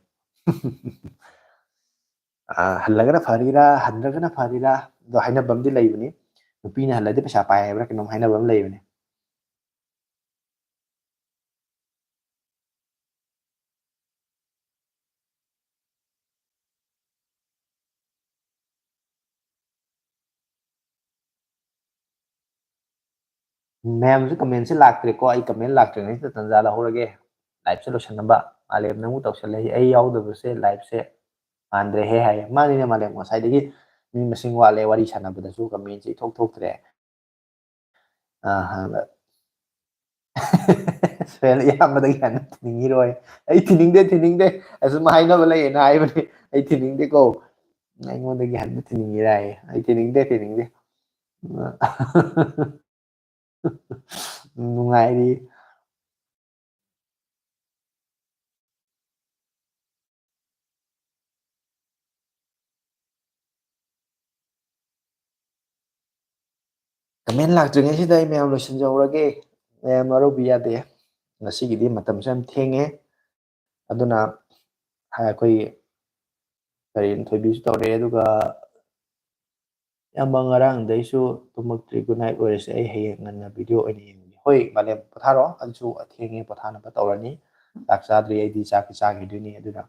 ꯑꯥ, ꯍꯜꯂꯒꯅ ꯐꯔꯤꯔꯥ, ꯍꯟꯗ꯭ꯔꯒꯅ ꯐꯔꯤꯔꯥ, ꯑꯗꯣ ꯍꯥꯏꯅꯕ ꯑꯃꯗꯤ ꯂꯩꯕꯅꯤ꯫ ꯅꯨꯄꯤꯅ ꯍꯜꯂꯗꯤ ꯄꯩꯁꯥ ꯄꯥꯏ ꯍꯥꯏꯕ꯭ꯔꯥ ꯀꯩꯅꯣꯝ ꯍꯥꯏꯅꯕ ꯑꯃ ꯂꯩꯕꯅꯤ꯫ ꯃꯌꯥꯝꯁꯨ commentꯁꯦ ꯂꯥꯛꯇ꯭ꯔꯦꯀꯣ, ꯑꯩ comment ꯂꯥꯛꯇ꯭ꯔꯤꯉꯩꯁꯤꯗ ꯇꯟꯖꯥ ꯂꯧꯍꯧꯔꯒꯦ꯫ Liveꯁꯦ ꯂꯣꯏꯁꯟꯅꯕ꯫ ꯃꯥꯂꯦꯝꯅ ꯑꯃꯨꯛ ꯇꯧꯁꯜꯂꯦ, "ꯑꯩ ꯌꯥꯎꯗꯕꯁꯦ liveꯁꯦ ꯃꯥꯟꯗ꯭ꯔꯦꯍꯦ" ꯍꯥꯏꯌꯦ꯫ ꯃꯥꯅꯤꯅꯦ ꯃꯥꯂꯦꯝ, ꯉꯁꯥꯏꯗꯒꯤ ꯃꯤ ꯃꯁꯤꯡ ꯋꯥꯠꯂꯦ, ꯋꯥꯔꯤ ꯁꯥꯟꯅꯕꯗꯁꯨ commentꯁꯦ ꯏꯊꯣꯛ ꯊꯣꯛꯇ꯭ꯔꯦ꯫ ꯑ, ꯍꯥꯟꯅ ꯁꯣꯍꯦꯜ, ꯏꯌꯥꯝꯕꯗꯒꯤ ꯍꯟꯅ ꯊꯤꯅꯤꯡꯉꯤꯔꯣꯏ꯫ ꯑꯩ ꯊꯤꯅꯤꯡꯗꯦ, ꯊꯤꯅꯤꯡꯗꯦ꯫ ꯑꯁꯨꯝ ꯍꯥꯏꯅꯕ ꯂꯩꯌꯦꯅ ꯍꯥꯏꯕꯅꯤ꯫ ꯑꯩ ꯊꯤꯅꯤꯡꯗꯦꯀꯣ꯫ ꯑꯩꯉꯣꯟꯗꯒꯤ ꯍꯟꯅ ꯊꯤꯅꯤꯡꯉꯤꯔꯥꯌꯦ꯫ ꯑꯩ ꯊꯤꯅꯤꯡꯗꯦ, ꯊꯤꯅꯤꯡꯗꯦ꯫ ꯅꯨꯡꯉꯥꯏꯔꯤ꯫ Comment ꯂꯥꯛꯇ꯭ꯔꯤꯉꯩꯁꯤꯗ ꯑꯩ ꯃꯌꯥꯝ ꯂꯣꯏꯁꯤꯟꯖꯍꯧꯔꯒꯦ꯫ ꯃꯌꯥꯝ ꯋꯥꯔꯧꯕꯤ ꯌꯥꯗꯦ꯫ ꯉꯁꯤꯒꯤꯗꯤ ꯃꯇꯝꯁꯨ ꯌꯥꯝ ꯊꯦꯡꯉꯦ꯫ ꯑꯗꯨꯅ ꯑꯩꯈꯣꯏ ꯀꯔꯤ, ꯊꯣꯏꯕꯤꯁꯨ ꯇꯧꯔꯛꯑꯦ, ꯑꯗꯨꯒ ꯏꯌꯥꯝꯕ, ꯉꯔꯥꯡꯗꯩꯁꯨ ꯇꯨꯝꯃꯛꯇ꯭ꯔꯤ꯫ Good night ꯑꯣꯏꯔꯁꯦ, ꯑꯩ ꯍꯌꯦꯡ ꯉꯟꯅ video ꯑꯣꯏꯅ ꯌꯦꯡꯒꯦ꯫ ꯍꯣꯏ, ꯃꯥꯂꯦꯝ, ꯄꯣꯊꯥꯔꯣ, ꯑꯗꯨꯁꯨ ꯊꯦꯡꯉꯦ, ꯄꯣꯊꯥꯅꯕ ꯇꯧꯔꯅꯤ꯫ ꯆꯥꯛ ꯆꯥꯗ꯭ꯔꯤ, ꯑꯩꯗꯤ ꯆꯥꯛꯇꯤ ꯆꯥꯈꯤꯗꯣꯏꯅꯤ꯫ ꯑꯗꯨꯅ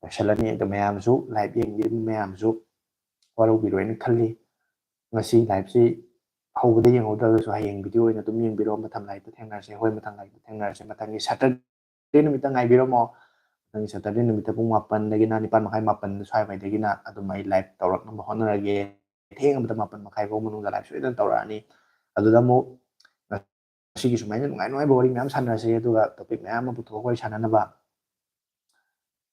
ꯂꯣꯏꯁꯜꯂꯅꯤ꯫ ꯑꯗꯣ ꯃꯌꯥꯝꯁꯨ, live ꯌꯦꯡꯕꯤꯔꯤꯕ ꯃꯌꯥꯝꯁꯨ ꯋꯥꯔꯧꯕꯤꯔꯣꯏꯅ ꯈꯜꯂꯤ꯫ ꯉꯁꯤ liveꯁꯤ ꯍꯧꯕꯗ ꯌꯦꯡꯍꯧꯗ꯭ꯔꯒꯁꯨ ꯍꯌꯦꯡ video ꯑꯣꯏꯅ ꯑꯗꯨꯝ ꯌꯦꯡꯕꯤꯔꯣ, ꯃꯊꯪ liveꯇ ꯊꯦꯡꯅꯔꯁꯦ꯫ ꯍꯣꯏ, ꯃꯊꯪ liveꯇ ꯊꯦꯡꯅꯔꯁꯦ꯫ ꯃꯊꯪꯒꯤ Saturday ꯅꯨꯃꯤꯠꯇ ꯉꯥꯏꯕꯤꯔꯝꯃꯣ꯫ ꯃꯊꯪꯒꯤ Saturday ꯅꯨꯃꯤꯠꯇ ꯄꯨꯡ ꯃꯥꯄꯟꯗꯒꯤꯅ ꯅꯤꯄꯥꯟ ꯃꯈꯥꯏ, ꯃꯥꯄꯟ ꯁ꯭ꯋꯥꯏꯋꯥꯏꯗꯒꯤꯅ ꯑꯗꯨꯝ ꯑꯩ live ꯇꯧꯔꯛꯅꯕ ꯍꯣꯠꯅꯔꯒꯦ꯫ ꯊꯦꯡꯉꯕꯗ ꯃꯥꯄꯟ ꯃꯈꯥꯏ ꯐꯥꯎ ꯃꯅꯨꯡꯗ live ꯁꯣꯏꯗꯅ ꯇꯧꯔꯛꯑꯅꯤ꯫ ꯑꯗꯨꯗ ꯑꯃꯨꯛ ꯉꯁꯤꯒꯤ ꯁꯨꯃꯥꯏꯅ ꯅꯨꯡꯉꯥꯏ ꯅꯨꯡꯉꯥꯏꯕ ꯋꯥꯔꯤ ꯃꯌꯥꯝ ꯁꯥꯟꯅꯔꯁꯦ, ꯑꯗꯨꯒ topic ꯃꯌꯥꯝ ꯑꯃ ꯄꯨꯊꯣꯛꯑꯒ ꯋꯥꯔꯤ ꯁꯥꯟꯅꯅꯕ꯫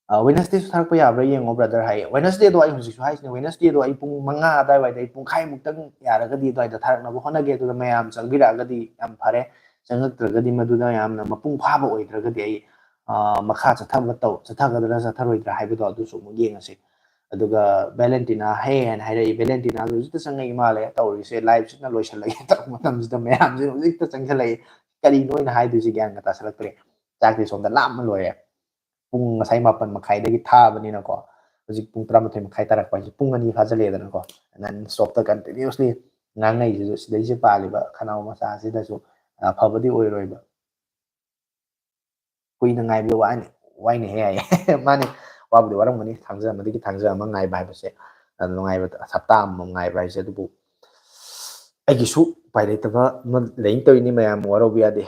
ꯑ, Wednesdayꯁꯨ ꯊꯥꯔꯛꯄ ꯌꯥꯕ꯭ꯔꯥ ꯌꯦꯡꯉꯣ, brother, ꯍꯥꯏꯌꯦ꯫ Wednesdayꯗꯣ ꯑꯩ ꯍꯧꯖꯤꯛꯁꯨ ꯍꯥꯏꯁꯤꯅꯦ, Wednesdayꯗꯣ ꯑꯩ ꯄꯨꯡ ꯃꯉꯥ ꯑꯗꯨꯋꯥꯏꯗ, ꯑꯩ ꯄꯨꯡꯈꯥꯏꯃꯨꯛꯇꯪ ꯌꯥꯔꯒꯗꯤ ꯑꯗꯨꯋꯥꯏꯗ ꯊꯥꯔꯛꯅꯕ ꯍꯣꯠꯅꯒꯦ꯫ ꯑꯗꯨꯗ ꯃꯌꯥꯝ ꯆꯪꯕꯤꯔꯛꯑꯒꯗꯤ ꯌꯥꯝ ꯐꯔꯦ, ꯆꯪꯉꯛꯇ꯭ꯔꯒꯗꯤ ꯃꯗꯨꯗ ꯌꯥꯝꯅ ꯃꯄꯨꯡ ꯐꯥꯕ ꯑꯣꯏꯗ꯭ꯔꯒꯗꯤ ꯑꯩ, ꯑ, ꯃꯈꯥ ꯆꯠꯊꯕ ꯇꯧ-, ꯆꯠꯊꯒꯗ꯭ꯔꯥ ꯆꯠꯊꯔꯣꯏꯗ꯭ꯔꯥ ꯍꯥꯏꯕꯗꯣ ꯑꯗꯨꯁꯨ ꯑꯃꯨꯛ ꯌꯦꯡꯉꯁꯤ꯫ ꯑꯗꯨꯒ Valentina ꯍꯦ ꯍꯥꯏꯅ ꯍꯥꯏꯔꯛꯏ꯫ Valentinaꯁꯨ ꯍꯧꯖꯤꯛꯇ ꯆꯪꯉꯛꯏ ꯃꯥꯜꯂꯦ꯫ ꯇꯧꯔꯤꯁꯦ, liveꯁꯤꯅ ꯂꯣꯏꯁꯤꯜꯂꯒꯦ ꯇꯧꯕ ꯃꯇꯝꯁꯤꯗ ꯃꯌꯥꯝꯁꯤꯅ ꯍꯧꯖꯤꯛꯇ ꯆꯪꯁꯤꯜꯂꯛꯏ꯫ ꯀꯔꯤꯅꯣ ꯑꯩꯅ ꯍꯥꯏꯗꯣꯏꯁꯤ ꯒ꯭ꯌꯥꯟꯒ ꯇꯥꯁꯤꯜꯂꯛꯇ꯭ꯔꯦ꯫ ꯆꯥꯛꯇꯤ ꯁꯣꯝꯗ ꯂꯥꯝꯃ ꯂꯣꯏꯔꯦ꯫ ꯄꯨꯡ ꯉꯁꯥꯏ ꯃꯥꯄꯟ ꯃꯈꯥꯏꯗꯒꯤ ꯊꯥꯕꯅꯤꯅꯀꯣ, ꯍꯧꯖꯤꯛ ꯄꯨꯡ ꯇꯔꯥꯃꯥꯊꯣꯏ ꯃꯈꯥꯏ ꯇꯥꯔꯛꯄ ꯍꯥꯏꯁꯦ ꯄꯨꯡ ꯑꯅꯤ ꯐꯥꯖꯤꯜꯂꯛꯑꯦꯗꯅꯀꯣ꯫ Non stopꯇ continuously ꯉꯥꯡꯅꯩꯁꯤꯁꯨ, ꯁꯤꯗꯩꯁꯤꯗ ꯄꯥꯜꯂꯤꯕ ꯈꯅꯥꯎ ꯃꯆꯥꯁꯤꯗꯁꯨ, ꯑ, ꯐꯕꯗꯤ ꯑꯣꯏꯔꯣꯏꯕ꯫ ꯀꯨꯏꯅ ꯉꯥꯏꯕꯗꯤ ꯋꯥꯅꯤ, ꯋꯥꯏꯅꯦꯍꯦ ꯍꯥꯏꯌꯦ꯫ ꯃꯥꯅꯤ, ꯋꯥꯕꯨꯗꯤ ꯋꯥꯔꯝꯒꯅꯤ꯫ ꯊꯥꯡꯖ ꯑꯃꯗꯒꯤ ꯊꯥꯡꯖ ꯑꯃ ꯉꯥꯏꯕ ꯍꯥꯏꯕꯁꯦ, ꯑ, ꯅꯨꯡꯉꯥꯏꯕ, ꯍꯞꯇꯥ ꯑꯃꯃꯨꯛ ꯉꯥꯏꯕ ꯍꯥꯏꯁꯦ꯫ ꯑꯗꯨꯕꯨ ꯑꯩꯒꯤꯁꯨ ꯎꯄꯥꯏ ꯂꯩꯇꯕ ꯑꯃ ꯂꯩꯅ ꯇꯧꯔꯤꯅꯤ, ꯃꯌꯥꯝ ꯋꯥꯔꯧꯕ ꯌꯥꯗꯦ꯫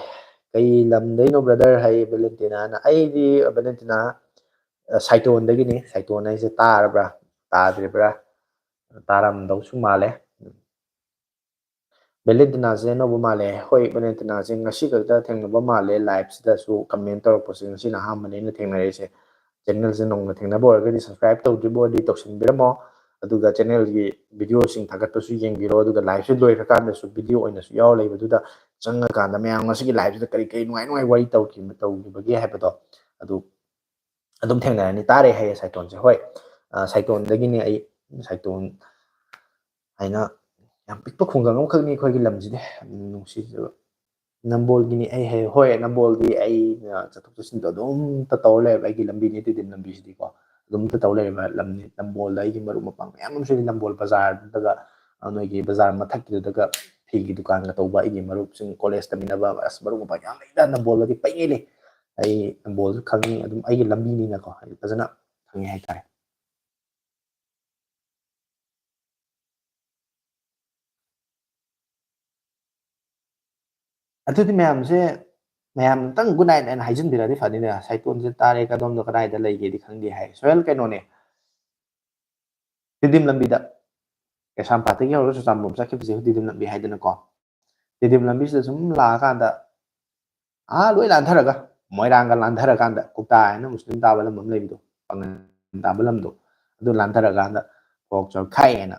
"ꯀꯩ ꯂꯝꯗꯩꯅꯣ, brother?" ꯍꯥꯏꯌꯦ Valentinaꯅ꯫ ꯑꯩꯗꯤ, Valentina, ꯑ, ꯁꯥꯏꯇꯣꯟꯗꯒꯤꯅꯤ꯫ ꯁꯥꯏꯇꯣꯟ ꯍꯥꯏꯁꯦ ꯇꯥꯔꯕ꯭ꯔꯥ, ꯇꯥꯗ꯭ꯔꯤꯕ꯭ꯔꯥ? ꯇꯥꯔꯝꯗꯧꯁꯨ ꯃꯥꯜꯂꯦ꯫ Valentinaꯁꯦ ꯑꯅꯧꯕ ꯃꯥꯜꯂꯦ꯫ ꯍꯣꯏ, Valentinaꯁꯦ ꯉꯁꯤ ꯈꯛꯇ ꯊꯦꯡꯅꯕ ꯃꯥꯜꯂꯦ꯫ Liveꯁꯤꯗꯁꯨ comment ꯇꯧꯔꯛꯄꯁꯦ ꯉꯁꯤꯅ ꯑꯍꯥꯟꯕꯅꯦ ꯑꯩꯅ ꯊꯦꯡꯅꯔꯤꯁꯦ꯫ Channelꯁꯦ ꯅꯧꯅ ꯊꯦꯡꯅꯕ ꯑꯣꯏꯔꯒꯗꯤ subscribe ꯇꯧꯗ꯭ꯔꯤꯕ ꯑꯣꯏꯔꯗꯤ ꯇꯧꯁꯤꯟꯕꯤꯔꯝꯃꯣ꯫ ꯑꯗꯨꯒ channelꯒꯤ videoꯁꯤꯡ ꯊꯥꯒꯠꯄꯁꯨ ꯌꯦꯡꯕꯤꯔꯣ꯫ ꯑꯗꯨꯒ liveꯁꯦ ꯂꯣꯏꯈ꯭ꯔꯀꯥꯟꯗꯁꯨ video ꯑꯣꯏꯅꯁꯨ ꯌꯥꯎꯔ ꯂꯩꯕꯗꯨꯗ ꯆꯪꯉꯀꯥꯟꯗ ꯃꯌꯥꯝ ꯉꯁꯤꯒꯤ liveꯁꯤꯗ ꯀꯔꯤ ꯀꯔꯤ ꯅꯨꯡꯉꯥꯏ ꯅꯨꯡꯉꯥꯏ ꯋꯥꯔꯤ ꯇꯧꯈꯤꯕ, ꯇꯧꯈꯤꯕꯒꯦ ꯍꯥꯏꯕꯗꯣ ꯑꯗꯨ ꯑꯗꯨꯝ ꯊꯦꯡꯅꯔꯅꯤ꯫ ꯇꯥꯔꯦ ꯍꯥꯏꯌꯦ ꯁꯥꯏꯇꯣꯟꯁꯦ꯫ ꯍꯣꯏ, ꯑ, ꯁꯥꯏꯇꯣꯟꯗꯒꯤꯅꯤ ꯑꯩ꯫ ꯁꯥꯏꯇꯣꯟ ꯍꯥꯏꯅ ꯌꯥꯝ ꯄꯤꯛꯄ ꯈꯨꯡꯒꯪ ꯑꯃꯈꯛꯅꯤ ꯑꯩꯈꯣꯏꯒꯤ ꯂꯝꯁꯤꯗꯤ꯫ ꯅꯨꯡꯁꯤꯖꯕ꯫ ꯅꯝꯕꯣꯜꯒꯤꯅꯤ ꯑꯩ ꯍꯥꯏ꯫ ꯍꯣꯏ, ꯅꯝꯕꯣꯜꯗꯤ ꯑꯩꯅ ꯆꯠꯊꯣꯛ ꯆꯠꯁꯤꯟꯗꯣ ꯑꯗꯨꯝ ꯇ-, ꯇꯧꯔ ꯂꯩꯕ ꯑꯩꯒꯤ ꯂꯝꯕꯤꯅꯤ, ꯑꯗꯨꯗꯤ ꯂꯝꯕꯤꯁꯤꯗꯤꯀꯣ꯫ ꯑꯗꯨꯝꯇ ꯇꯧ ꯂꯩꯔꯤꯕ ꯂꯝꯅꯤ꯫ ꯅꯝꯕꯣꯜꯗ ꯑꯩꯒꯤ ꯃꯔꯨꯞ ꯃꯄꯥꯡ ꯃꯌꯥꯝ ꯑꯃꯁꯨ ꯂꯩ꯫ ꯅꯝꯕꯣꯜ ꯕꯖꯥꯔꯗꯨꯗꯒ, ꯑ, ꯅꯣꯏꯒꯤ ꯕꯖꯥꯔ ꯃꯊꯛꯀꯤꯗꯨꯗꯒ ꯐꯤꯒꯤ ꯗꯨꯀꯥꯟꯒ ꯇꯧꯕ ꯑꯩꯒꯤ ꯃꯔꯨꯞꯁꯤꯡ, ꯀꯣꯂꯦꯖ ꯇꯝꯃꯤꯟꯅꯕ, ꯑꯁ, ꯃꯔꯨꯞ ꯃꯄꯥꯡ ꯌꯥꯝ ꯂꯩꯗ ꯅꯝꯕꯣꯜꯗꯗꯤ ꯄꯩꯉꯩ ꯂꯩ꯫ ꯑꯩ ꯅꯝꯕꯣꯜꯁꯨ ꯈꯪꯉꯤ, ꯑꯗꯨꯝ ꯑꯩꯒꯤ ꯂꯝꯕꯤꯅꯤꯅꯀꯣ, ꯑꯩ ꯐꯖꯅ ꯈꯪꯉꯦ ꯍꯥꯏꯇꯥꯔꯦ꯫ ꯑꯗꯨꯗꯤ ꯃꯌꯥꯝꯁꯦ, ꯃꯌꯥꯝ ꯑꯝꯇꯪ good night ꯑꯅ ꯍꯥꯏꯖꯤꯟꯕꯤꯔꯗꯤ ꯐꯅꯤꯗ꯫ ꯁꯥꯏꯇꯣꯟꯁꯦ ꯇꯥꯔꯦ, ꯀꯗꯣꯝꯗ ꯀꯗꯥꯏꯗ ꯂꯩꯒꯦꯗꯤ ꯈꯪꯗꯦ ꯍꯥꯏ꯫ ꯁꯣꯍꯦꯜ, ꯀꯩꯅꯣꯅꯦ, ꯇꯤꯗꯤꯝ ꯂꯝꯕꯤꯗ, ꯀꯩꯁꯥꯝꯄꯥꯠꯇꯒꯤ ꯍꯧꯔꯒ ꯆꯨꯔꯆꯥꯟꯄꯨꯔ ꯆꯠꯈꯤꯕꯁꯦ ꯇꯤꯗꯤꯝ ꯂꯝꯕꯤ ꯍꯥꯏꯗꯅꯀꯣ꯫ ꯇꯤꯗꯤꯝ ꯂꯝꯕꯤꯁꯤꯗ ꯁꯨꯝ ꯂꯥꯛꯑꯀꯥꯟꯗ, ꯑꯥ, ꯂꯣꯏ ꯂꯥꯟꯊꯔꯒ, ꯃꯣꯏꯔꯥꯡꯒ ꯂꯥꯟꯊꯔꯀꯥꯟꯗ, ꯀꯧꯇꯥ ꯍꯥꯏꯅ ꯃꯨꯁꯂꯤꯝ ꯇꯥꯕ ꯂꯝ ꯑꯃ ꯂꯩꯕꯗꯣ, ꯄꯥꯡꯒꯜ ꯇꯥꯕ ꯂꯝꯗꯣ, ꯑꯗꯨ ꯂꯥꯟꯊꯔꯀꯥꯟꯗ ꯊꯣꯛ ꯆꯣꯏꯈꯥꯏ ꯍꯥꯏꯅ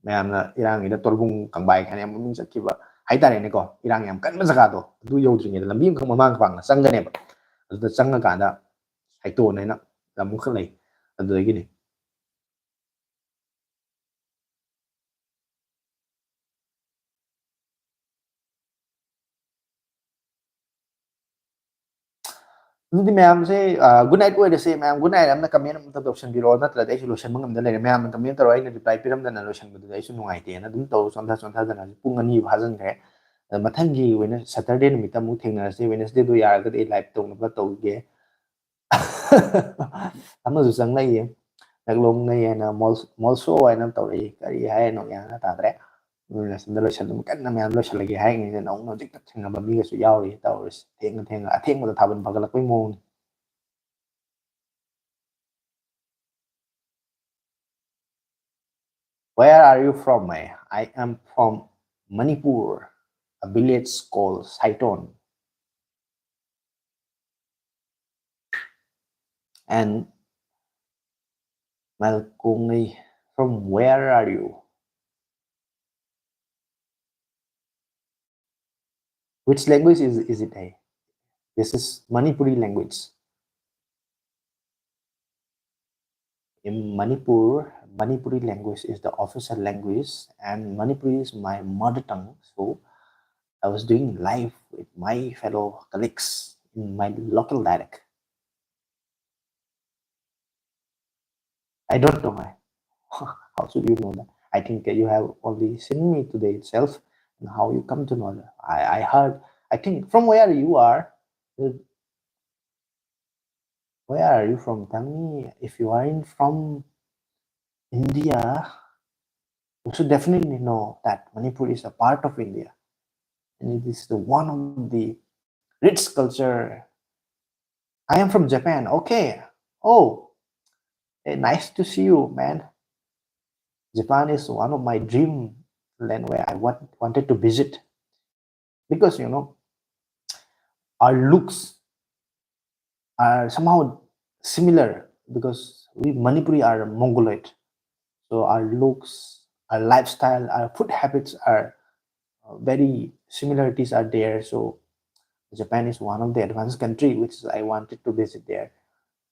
ꯃꯌꯥꯝꯅ ꯏꯔꯥꯡꯒꯤꯗ ꯇꯣꯔꯕꯨꯡ ꯀꯪꯕꯥꯏ ꯍꯥꯏꯅ ꯌꯥꯝ ꯃꯃꯤꯡ ꯆꯠꯈꯤꯕ ꯍꯥꯏꯇꯥꯔꯦꯅꯦꯀꯣ꯫ ꯏꯔꯥꯡ ꯌꯥꯝ ꯀꯟꯕ ꯖꯒꯥꯗꯣ, ꯑꯗꯨ ꯌꯧꯗ꯭ꯔꯤꯉꯩꯗ ꯂꯝꯕꯤ ꯑꯃꯈꯛ ꯃꯃꯥꯡ ꯄꯥꯡꯅ ꯆꯪꯒꯅꯦꯕ꯫ ꯑꯗꯨꯗ ꯆꯪꯉꯀꯥꯟꯗ ꯁꯥꯏꯇꯣꯟ ꯍꯥꯏꯅ ꯂꯝ ꯑꯃꯈꯛ ꯂꯩ, ꯑꯗꯨꯗꯒꯤꯅꯤ꯫ ꯑꯗꯨꯗꯤ ꯃꯌꯥꯝꯁꯦ, ꯑ, good night ꯑꯣꯏꯔꯁꯦ꯫ ꯃꯌꯥꯝ good night ꯑꯃꯅ comment ꯑꯝꯇ ꯇꯧꯁꯟꯕꯤꯔꯛꯑꯣ, ꯅꯠꯇ꯭ꯔꯗꯤ ꯑꯩꯁꯨ ꯂꯣꯏꯁꯟꯕ ꯉꯝꯗ ꯂꯩꯔꯦ꯫ ꯃꯌꯥꯝꯅ comment ꯇꯧꯔꯒ ꯑꯩꯅ reply ꯄꯤꯔꯝꯗꯅ ꯂꯣꯏꯁꯟꯕꯗꯨꯗꯤ ꯑꯩꯁꯨ ꯅꯨꯡꯉꯥꯏꯇꯦꯅ ꯑꯗꯨꯝ ꯇꯧꯔ ꯆꯣꯟꯊ ꯆꯣꯟꯊꯗꯅ ꯍꯧꯖꯤꯛ ꯄꯨꯡ ꯑꯅꯤ ꯐꯥꯖꯤꯟꯈ꯭ꯔꯦ꯫ ꯑꯗ ꯃꯊꯪꯒꯤ ꯑꯣꯏꯅ Saturday ꯅꯨꯃꯤꯠꯇ ꯑꯃꯨꯛ ꯊꯦꯡꯅꯔꯁꯦ꯫ Wednesdayꯗꯣ ꯌꯥꯔꯒꯗꯤ ꯑꯩ live ꯇꯧꯅꯕ ꯇꯧꯒꯦ꯫ ꯑꯃꯁꯨ ꯆꯪꯂꯛꯏꯌꯦ, ꯅꯛꯂꯣꯡꯅꯩ ꯍꯥꯏꯅ, ꯃꯣꯜ-, ꯃꯣꯜꯁꯣ ꯍꯥꯏꯅ ꯇꯧꯔꯛꯏ꯫ ꯀꯔꯤ ꯍꯥꯏꯅꯣ ꯒ꯭ꯌꯥꯟ ꯑꯃ ꯇꯥꯗ꯭ꯔꯦ꯫ ꯎꯝ, ꯑꯁꯣꯝꯗ ꯂꯣꯏꯁꯜꯂꯝ-, ꯀꯟꯅ ꯃꯌꯥꯝ ꯂꯣꯏꯁꯜꯂꯒꯦ ꯍꯥꯏꯔꯤꯉꯩꯗ ꯅꯧꯅ ꯍꯧꯖꯤꯛꯇ ꯊꯦꯡꯅꯕ ꯃꯤꯒꯁꯨ ꯌꯥꯎꯔꯤ ꯇꯧꯔꯤꯁꯦ꯫ ꯊꯦꯡꯅ ꯊꯦꯡꯅ ꯑꯊꯦꯡꯕꯗ ꯊꯥꯕꯜ ꯐꯒꯠꯂꯛꯄꯩ ꯃꯑꯣꯡꯅꯤ꯫ Where are you from? I, I am from Manipur, a village called Saiton. And Malkongni, from where are you? Which language is, is it? Eh? This is Manipuri language. In Manipur, Manipuri language is the official language, and Manipuri is my mother tongue. So I was doing live with my fellow colleagues in my local dialect. I don't know. I, how should you know that? I think that you have only seen me today itself, and how you come to know that. I, I heard, I think from where you are, uh, where are you from? Tell me if you are in from India, you should definitely know that Manipur is a part of India. And it is the one of the rich culture. I am from Japan. Okay. Oh, eh, nice to see you, man. Japan is one of my dream land where I want, wanted to visit. Because, you know, our looks are somehow similar because we Manipuri are Mongoloid. So our looks, our lifestyle, our food habits are, uh, very similarities are there. So Japan is one of the advanced country which I wanted to visit there.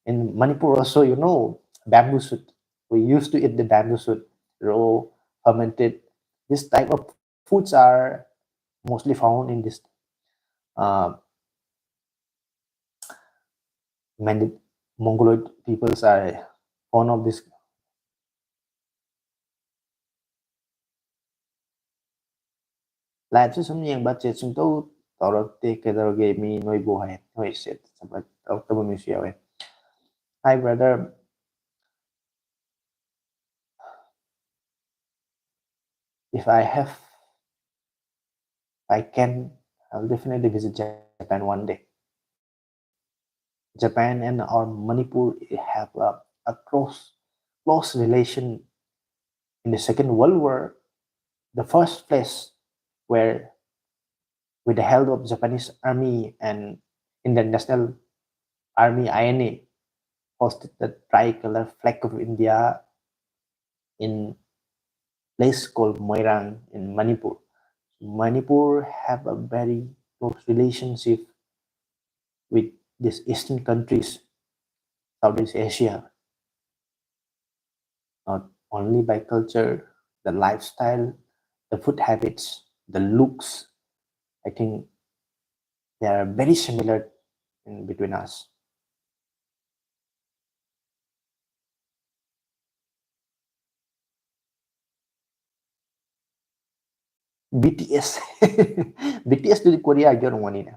In Manipur also, you know, bamboo shoot. We used to eat the bamboo shoot, raw, fermented. This type of foods are mostly found in this, uh, Mongoloid peoples are fond of this. Live ꯁꯨ ꯁꯨꯝ ꯌꯦꯡꯕ, chat ꯁꯨꯝ ꯇꯧ ꯇꯧꯔꯛꯇꯦ, ꯀꯩꯗꯧꯔꯒꯦ? ꯃꯤ ꯅꯣꯏꯕꯨ ꯍꯥꯏ, ꯅꯣꯏ chat ꯇꯧꯔꯛꯇꯕ ꯃꯤꯁꯨ ꯌꯥꯎꯋꯦ. Hi brother, if I have, I can, I'll definitely visit Japan one day. Japan and our Manipur have a, a close close relation. In the Second World War, the first place where, with the help of Japanese Army and Indian National Army, I N A, hosted the tricolor flag of India in place called Moirang in Manipur. Manipur have a very close relationship with these eastern countries, Southeast Asia. Not only by culture, the lifestyle, the food habits, the looks, I think they are very similar in between us. B T S. B T S ꯇꯨꯗꯤ ꯀꯣꯔꯤꯌꯥꯒꯤ ꯑꯣꯏꯔꯝꯒꯅꯤꯅꯦ꯫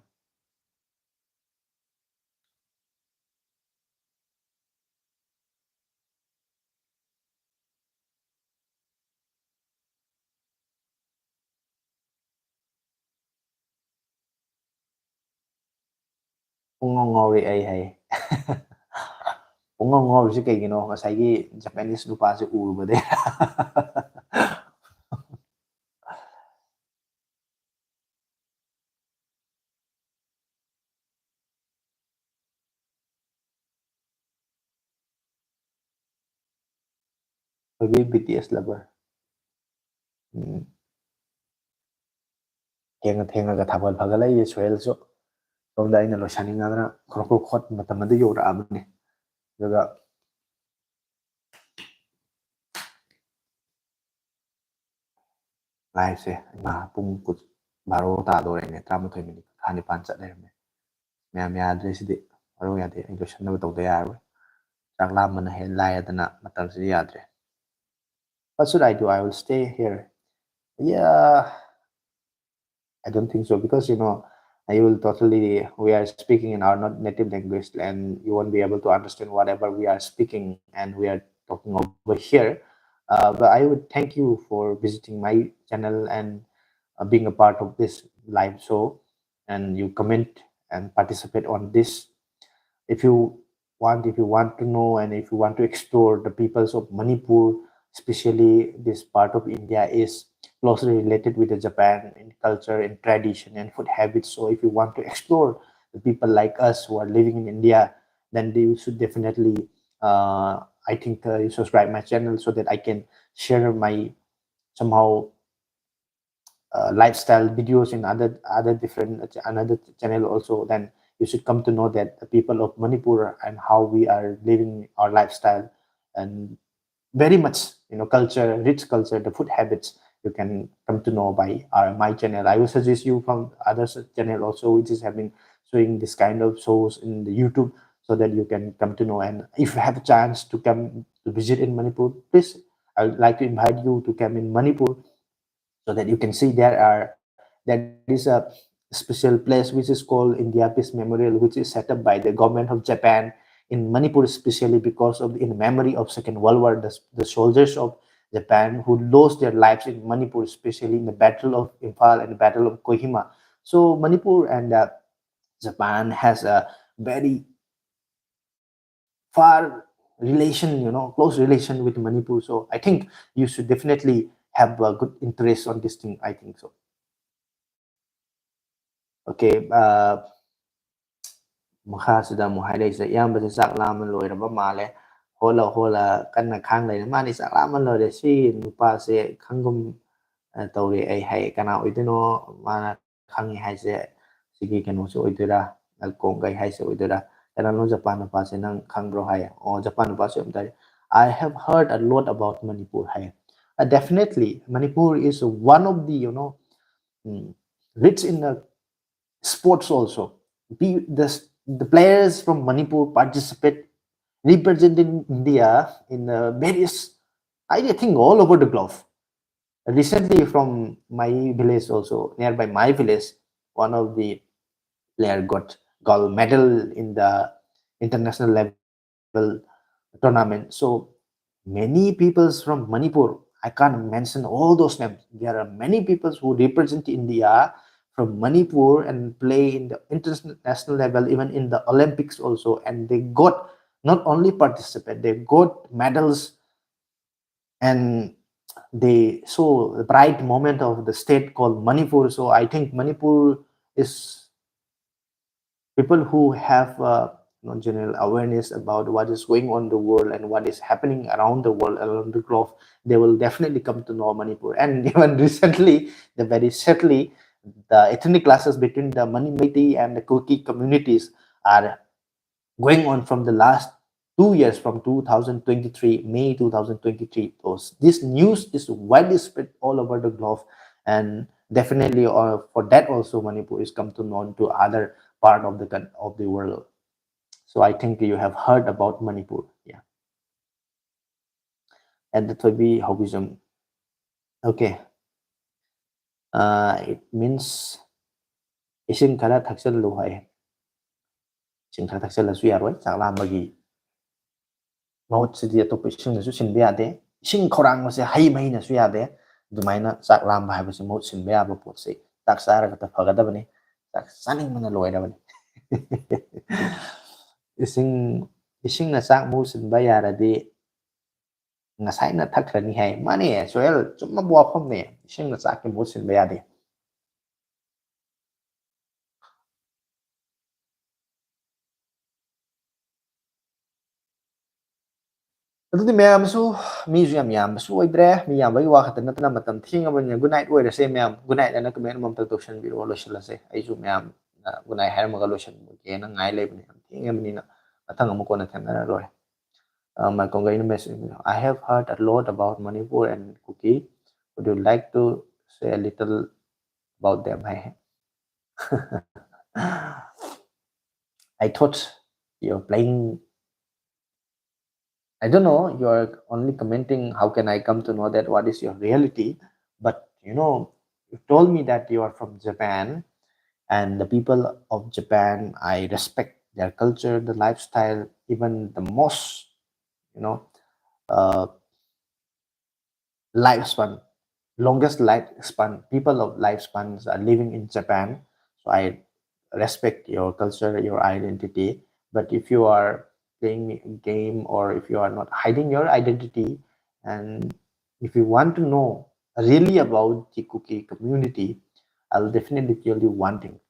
ꯄꯨꯡꯉꯥꯎ ꯉꯥꯎꯔꯦ ꯑꯩ ꯍꯥꯏꯌꯦ꯫ ꯄꯨꯡꯉꯥꯎ ꯉꯥꯎꯔꯤꯁꯤ ꯀꯩꯒꯤꯅꯣ? ꯉꯁꯥꯏꯒꯤ Japanese ꯅꯨꯄꯥꯁꯦ ꯎꯔꯨꯕꯗꯩ꯫ ꯑꯩꯈꯣꯏꯒꯤ ꯕꯤ ꯇꯤ ꯑꯦꯁ lover꯫ ꯎꯝ꯫ ꯊꯦꯡꯅ ꯊꯦꯡꯅꯒ ꯊꯥꯕꯜ ꯐꯒꯠꯂꯛꯏ ꯁꯣꯍꯦꯜꯁꯨ꯫ ꯁꯣꯝꯗ ꯑꯩꯅ ꯂꯣꯏꯁꯟꯅꯤꯡꯉꯗꯅ ꯈ꯭ꯔꯣꯛ ꯈ꯭ꯔꯣꯛ ꯈꯣꯠꯄ ꯃꯇꯝ ꯑꯗꯨ ꯌꯧꯔꯛꯑꯕꯅꯤ꯫ ꯑꯗꯨꯒ ꯂꯥꯏꯐꯁꯦ ꯏꯃꯥ ꯄꯨꯡ ꯀꯨꯟ, ꯕꯥꯔꯣ ꯇꯥꯗꯣꯔꯦꯅꯦ, ꯇꯔꯥꯃꯥꯊꯣꯏ ꯃꯤꯅꯤꯠ ꯀꯨꯟꯊ꯭ꯔꯥ ꯅꯤꯄꯥꯟ ꯆꯠ ꯂꯩꯔꯝꯃꯦ꯫ ꯃꯌꯥꯝ ꯌꯥꯗ꯭ꯔꯦ ꯁꯤꯗꯤ, ꯋꯥꯔꯧ ꯌꯥꯗꯦ, ꯑꯩ ꯂꯣꯏꯁꯟꯅꯕ ꯇꯧꯗ ꯌꯥꯔꯔꯣꯏ꯫ ꯆꯥꯛ ꯂꯥꯝꯕꯅ ꯍꯦꯟ ꯂꯥꯏꯗꯅ ꯃꯇꯝꯁꯤꯗꯤ ꯌꯥꯗ꯭ꯔꯦ꯫ What should I do? I will stay here. Yeah, I don't think so, because, you know, you will totally, we are speaking in our not native language, and you won't be able to understand whatever we are speaking and we are talking over here. Uh, but I would thank you for visiting my channel and, uh, being a part of this live show, and you comment and participate on this. If you want, if you want to know and if you want to explore the peoples of Manipur, especially this part of India is closely related with the Japan in culture, in tradition and food habits. So if you want to explore the people like us who are living in India, then you should definitely, uh, I think, uh, you subscribe my channel so that I can share my somehow, uh, lifestyle videos in other, other different, another channel also. Then you should come to know that the people of Manipur and how we are living our lifestyle, and very much, you know, culture, rich culture, the food habits, you can come to know by our, my channel. I will suggest you from others channel also, which is having showing this kind of shows in the YouTube, so that you can come to know. And if you have a chance to come to visit in Manipur, please, I would like to invite you to come in Manipur. So that you can see there are there is a special place which is called India Peace Memorial, which is set up by the government of Japan in Manipur, specially because of in memory of Second World War, the, the soldiers of Japan who lost their lives in Manipur, especially in the Battle of Imphal and the Battle of Kohima. So Manipur and uh, Japan has a very far relation, you know, close relation with Manipur. So I think you should definitely have a good interest on this thing. I think so. Okay, uh, ꯃꯈꯥꯁꯤꯗ ꯑꯃꯨꯛ ꯍꯥꯏꯔꯛꯏꯁꯦ, ꯏꯌꯥꯝꯕꯁꯦ ꯆꯥꯛ ꯂꯥꯝꯕ ꯂꯣꯏꯔꯕ ꯃꯥꯜꯂꯦ꯫ ꯍꯣꯜꯂ ꯍꯣꯜꯂ ꯀꯟꯅ ꯈꯥꯡ ꯂꯩꯔꯦ꯫ ꯃꯥꯅꯤ, ꯆꯥꯛ ꯂꯥꯝꯕ ꯂꯣꯏꯔꯦ꯫ ꯁꯤ ꯅꯨꯄꯥꯁꯦ ꯈꯪꯒꯨꯝ ꯑ, ꯇꯧꯔꯦ ꯑꯩ꯫ ꯍꯥꯏ, ꯀꯅꯥ ꯑꯣꯏꯗꯣꯏꯅꯣ? ꯃꯥꯅ ꯈꯪꯉꯤ ꯍꯥꯏꯁꯦ ꯁꯤꯒꯤ ꯀꯩꯅꯣꯁꯦ ꯑꯣꯏꯗꯣꯏꯔꯥ? ꯑ, ꯀꯣꯡꯒꯩ ꯍꯥꯏꯁꯦ ꯑꯣꯏꯗꯣꯏꯔꯥ? ꯀꯅꯥꯅꯣ ꯖꯄꯥꯟ ꯅꯨꯄꯥꯁꯦ ꯅꯪ ꯈꯪꯕ꯭ꯔꯣ? ꯍꯥꯏ꯫ ꯑꯣ, ꯖꯄꯥꯟ ꯅꯨꯄꯥꯁꯦ ꯑꯝꯇ ꯍꯥꯏ꯫ I have heard a lot about Manipur high. Uh, definitely, Manipur is one of the, you know, mm, rich in the sports also. Be, the, the players from Manipur participate, representing India in uh, various, I think, all over the globe. Recently, from my village also, nearby my village, one of the player got gold medal in the international level tournament. So many peoples from Manipur, I can't mention all those names. There are many peoples who represent India from Manipur and play in the international level, even in the Olympics also. And they got not only participate, they got medals and they show the bright moment of the state called Manipur. So I think Manipur is people who have uh, you know, general awareness about what is going on in the world and what is happening around the world, around the globe. They will definitely come to know Manipur. And even recently, the very sadly, the ethnic clashes between the Mani Meitei and the Kuki communities are going on from the last two years, from two thousand twenty-three, May two thousand twenty-three. Those, this news is widely spread all over the globe, and definitely uh, for that also Manipur is come to known to other part of the coun- of the world. So I think you have heard about Manipur. Yeah. And the Thoibi Hobism. Okay. It means ꯏꯁꯤꯡ ꯈꯔ ꯊꯛꯆꯜꯂꯨ ꯍꯥꯏ꯫ ꯏꯁꯤꯡ ꯈꯔ ꯊꯛꯆꯜꯂꯁꯨ ꯌꯥꯔꯣꯏ, ꯆꯥꯛ ꯂꯥꯝꯕꯒꯤ ꯃꯍꯨꯠꯁꯤꯗꯤ ꯑꯇꯣꯞꯄ ꯏꯁꯤꯡꯅꯁꯨ ꯁꯤꯟꯕ ꯌꯥꯗꯦ꯫ ꯏꯁꯤꯡ ꯈꯧꯔꯥꯡꯕꯁꯦ ꯍꯩ ꯃꯍꯤꯅꯁꯨ ꯌꯥꯗꯦ꯫ ꯑꯗꯨꯃꯥꯏꯅ ꯆꯥꯛ ꯂꯥꯝꯕ ꯍꯥꯏꯕꯁꯤ ꯃꯍꯨꯠ ꯁꯤꯟꯕ ꯌꯥꯕ ꯄꯣꯠꯁꯤ ꯆꯥꯛ ꯆꯥꯔꯒꯇ ꯐꯒꯗꯕꯅꯤ꯫ ꯆꯥꯛ ꯆꯥꯅꯤꯡꯕꯅ ꯂꯣꯏꯔꯕꯅꯤ꯫ ꯏꯁꯤꯡ ꯏꯁꯤꯡꯅ ꯆꯥꯛ ꯃꯍꯨꯠ ꯁꯤꯟꯕ ꯌꯥꯔꯗꯤ ꯉꯁꯥꯏꯅ ꯊꯛꯈ꯭ꯔꯅꯤ ꯍꯥꯏ꯫ ꯃꯥꯅꯦ ꯁꯣꯍꯦꯜ, ꯆꯨꯝꯃꯕ ꯋꯥꯐꯝꯅꯦ꯫ ꯏꯁꯤꯡꯅ ꯆꯥꯛꯀꯤ ꯃꯍꯨꯠ ꯁꯤꯟꯕ ꯌꯥꯗꯦ꯫ ꯑꯗꯨꯗꯤ ꯃꯌꯥꯝꯁꯨ, ꯃꯤꯁꯨ ꯌꯥꯝ ꯌꯥꯝꯕꯁꯨ ꯑꯣꯏꯗ꯭ꯔꯦ, ꯃꯤ ꯌꯥꯝꯕꯒꯤ ꯋꯥ ꯈꯛꯇ ꯅꯠꯇꯅ ꯃꯇꯝ ꯊꯦꯡꯉꯕꯅꯤꯅ good night ꯑꯣꯏꯔꯁꯦ ꯃꯌꯥꯝ꯫ Good night ꯑꯅ comment ꯑꯃꯝꯇ ꯇꯧꯁꯟꯕꯤꯔꯛꯑꯣ, ꯂꯣꯏꯁꯤꯜꯂꯁꯦ꯫ ꯑꯩꯁꯨ ꯃꯌꯥꯝ good night ꯍꯥꯏꯔꯝꯃꯒ ꯂꯣꯏꯁꯟꯒꯦꯅ ꯉꯥꯏ ꯂꯩꯕꯅꯦ꯫ ꯌꯥꯝ ꯊꯦꯡꯉꯕꯅꯤꯅ ꯃꯊꯪ ꯑꯃꯨꯛ ꯀꯣꯟꯅ ꯊꯦꯡꯅꯔ ꯂꯣꯏꯔꯦ꯫ ꯑ, ꯃꯥꯏꯀꯣꯡꯒꯩꯅ message, "I have heard a lot about Manipur and Kuki. Would you like to say a little about them?" High. I thought you're playing, I don't know, you're only commenting, how can I come to know that what is your reality? But, you know, you told me that you are from Japan, and the people of Japan, I respect their culture, the lifestyle, even the most, you know, uh, lifespan, longest lifespan, people of lifespans are living in Japan. So I respect your culture, your identity. But if you are playing a game, or if you are not hiding your identity, and if you want to know really about the Kuki community, I'll definitely tell you one thing.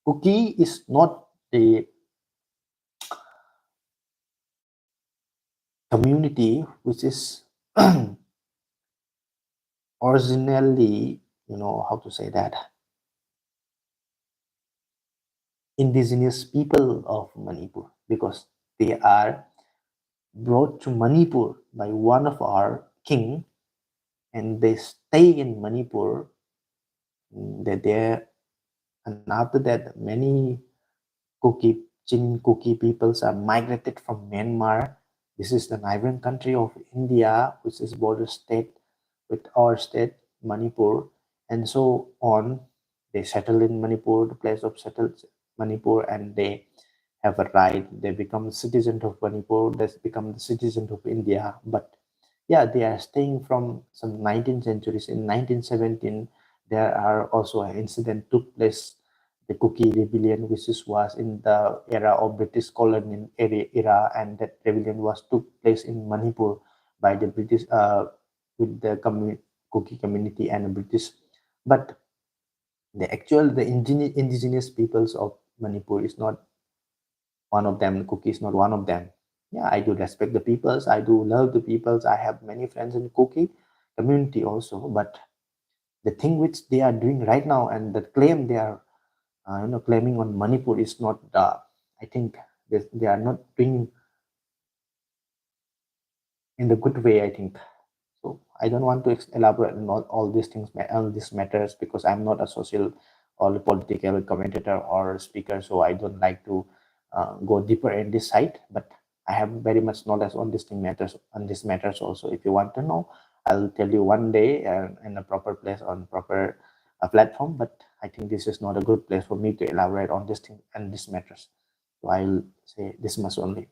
Kuki is not a community which is originally, you know, how to say that, indigenous people of Manipur, because they are brought to Manipur by one of our king, and they stay in Manipur. That there, and after that, many Kuki, Chin Kuki peoples are migrated from Myanmar. This is the neighboring country of India, which is border state with our state, Manipur. and so on. They settle in Manipur, the place of settled Manipur, and they have a right. They become citizen of Manipur. They become the citizen of India. But yeah, they are staying from some nineteenth centuries. In nineteen seventeen, there are also an incident took place, the Kuki rebellion, which is, was in the era of British colonial area, era, and that rebellion was took place in Manipur by the British, uh, with the commu- Kuki community and the British. But the actual, the indi- indigenous peoples of Manipur is not one of them. Kuki is not one of them. Yeah, I do respect the peoples. I do love the peoples. I have many friends in Kuki community also. But the thing which they are doing right now and the claim they are, uh, you know, claiming on Manipur is not. Uh, I think they, they are not doing in the good way, I think. So I don't want to ex- elaborate on all, all these things, ma- all these matters, because I'm not a social or a political commentator or speaker, so I don't like to uh, go deeper in this side. But I have very much knowledge on this thing matters, on these matters also. If you want to know, I'll tell you one day uh, in a proper place, on proper uh, platform. But I think this is not a good place for me to elaborate on this thing and these matters. So I'll say this much only.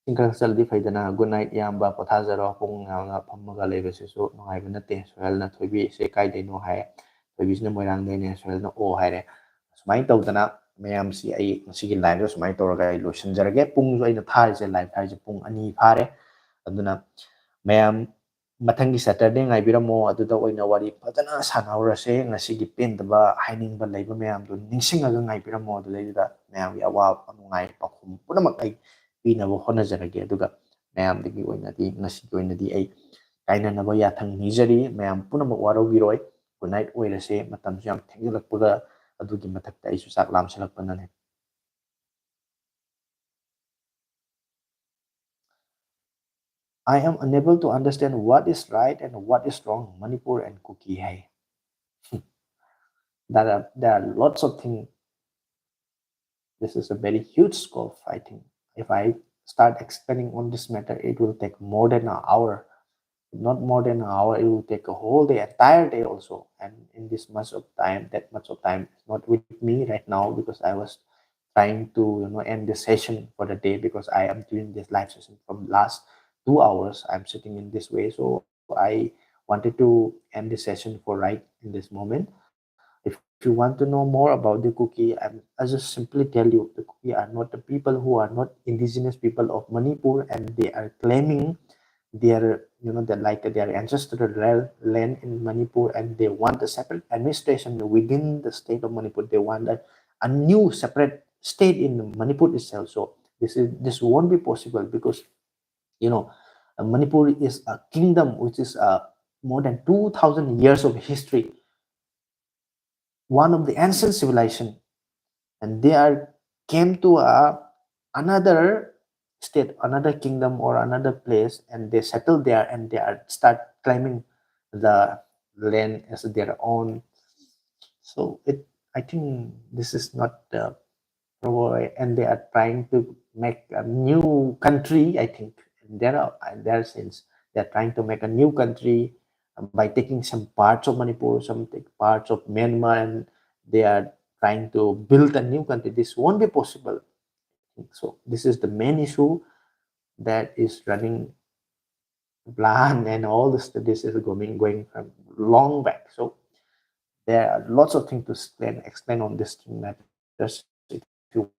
ꯏꯁꯤꯡ ꯈꯔ ꯆꯠꯂꯗꯤ ꯐꯩꯗꯅ꯫ Good night ꯏꯌꯥꯝꯕ, ꯄꯣꯊꯥꯖꯔꯣ꯫ ꯄꯨꯡ ꯌꯥꯝꯅ ꯐꯝꯃꯒ ꯂꯩꯕꯁꯤꯁꯨ ꯅꯨꯡꯉꯥꯏꯕ ꯅꯠꯇꯦ꯫ ꯁꯣꯍꯦꯜꯅ "ꯊꯣꯏꯕꯤ, ꯁꯦ ꯀꯥꯏꯗꯩꯅꯣ?" ꯍꯥꯏ꯫ ꯊꯣꯏꯕꯤꯁꯤꯅ "ꯃꯣꯏꯔꯥꯡꯗꯩꯅꯦ", ꯁꯣꯍꯦꯜꯅ "ꯑꯣ" ꯍꯥꯏꯔꯦ꯫ ꯁꯨꯃꯥꯏꯅ ꯇꯧꯗꯅ ꯃꯌꯥꯝꯁꯤ ꯑꯩ ꯉꯁꯤꯒꯤ live ꯁꯦ ꯁꯨꯃꯥꯏꯅ ꯇꯧꯔꯒ ꯑꯩ ꯂꯣꯏꯁꯤꯟꯖꯔꯒꯦ꯫ ꯄꯨꯡꯁꯨ ꯑꯩꯅ ꯊꯥꯔꯤꯁꯦ, live ꯊꯥꯔꯤꯁꯦ ꯄꯨꯡ ꯑꯅꯤ ꯐꯥꯔꯦ꯫ ꯑꯗꯨꯅ ꯃꯌꯥꯝ ꯃꯊꯪꯒꯤ Saturday ꯉꯥꯏꯕꯤꯔꯝꯃꯣ, ꯑꯗꯨꯗ ꯑꯣꯏꯅ ꯋꯥꯔꯤ ꯐꯖꯅ ꯁꯥꯟꯅꯍꯧꯔꯁꯦ꯫ ꯉꯁꯤꯒꯤ ꯄꯦꯟꯗꯕ ꯍꯥꯏꯅꯤꯡꯕ ꯂꯩꯕ ꯃꯌꯥꯝꯗꯨ ꯅꯤꯡꯁꯤꯡꯉꯒ ꯉꯥꯏꯕꯤꯔꯝꯃꯣ꯫ ꯑꯗꯨꯗꯩꯗꯨꯗ ꯃꯌꯥꯝꯒꯤ ꯑꯋꯥ ꯅꯨꯡꯉꯥꯏ ꯄꯥꯎꯈꯨꯝ ꯄꯨꯝꯅꯃꯛ ꯑꯩ ꯄꯤꯅꯕ ꯍꯣꯠꯅꯖꯔꯒꯦ꯫ ꯑꯗꯨꯒ ꯃꯌꯥꯝꯗꯒꯤ ꯑꯣꯏꯅꯗꯤ, ꯉꯁꯤꯒꯤ ꯑꯣꯏꯅꯗꯤ ꯑꯩ ꯀꯥꯏꯅꯅꯕ ꯌꯥꯊꯪ ꯅꯤꯖꯔꯤ꯫ ꯃꯌꯥꯝ ꯄꯨꯝꯅꯃꯛ ꯋꯥꯔꯧꯕꯤꯔꯣꯏ꯫ Good night ꯑꯣꯏꯔꯁꯦ꯫ ꯃꯇꯝꯁꯨ ꯌꯥꯝ ꯊꯦꯡꯖꯤꯜꯂꯛꯄꯒ, ꯑꯗꯨꯒꯤ ꯃꯊꯛꯇ ꯑꯩꯁꯨ ꯆꯥꯛ ꯂꯥꯝꯁꯤꯜꯂꯛꯄꯅꯅꯦ꯫ I am unable to understand what is right and what is wrong, Manipur and Kuki hai. There are, there are lots of things. This is a very huge scope, I think. If I start explaining on this matter, it will take more than an hour. not more than an hour. It will take a whole day, entire day also. And in this much of time, that much of time is not with me right now because I was trying to, you know, end the session for the day because I am doing this live session from last two hours. I'm sitting in this way. So I wanted to end the session for right in this moment. If you want to know more about the Kuki, I'm, I'll just simply tell you, the Kuki are not the people who are not indigenous people of Manipur, and they are claiming their, you know, their, like, their ancestral land in Manipur, and they want a separate administration within the state of Manipur. They want a, a new separate state in Manipur itself. So this is, this won't be possible because, you know, uh, Manipur is a kingdom which is, uh, more than two thousand years of history, one of the ancient civilization, and they are came to a another state, another kingdom or another place, and they settle there, and they are start claiming the land as their own. So it, I think this is not the proper way, and they are trying to make a new country, I think. And there are, there since they are trying to make a new country, um, by taking some parts of Manipur, some take parts of Myanmar, and they are trying to build a new country. This won't be possible. So this is the main issue that is running plan, and all this, this is going, going from long back. So there are lots of things to explain, explain on this thing matters. If you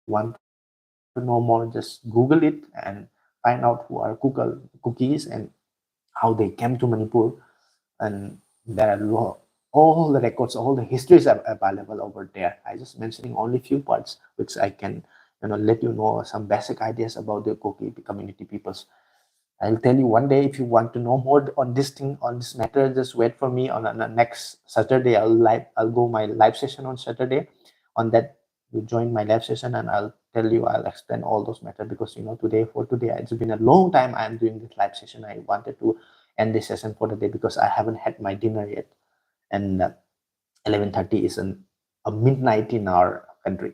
want to know more, just Google it and find out who are Kukal, Kukis and how they came to Manipur. And there are lo-, all the records, all the histories are available over there. I just mentioning only few parts which I can, you know, let you know some basic ideas about the Kuki community peoples. I'll tell you one day. If you want to know more on this thing, on this matter, just wait for me on, on the next Saturday. I'll live, I'll go my live session on Saturday. On that, you join my live session and I'll tell you, I'll explain all those matters because, you know, today, for today, it's been a long time I'm doing this live session. I wanted to end this session for the day because I haven't had my dinner yet. And, uh, eleven thirty is an, a midnight in our country.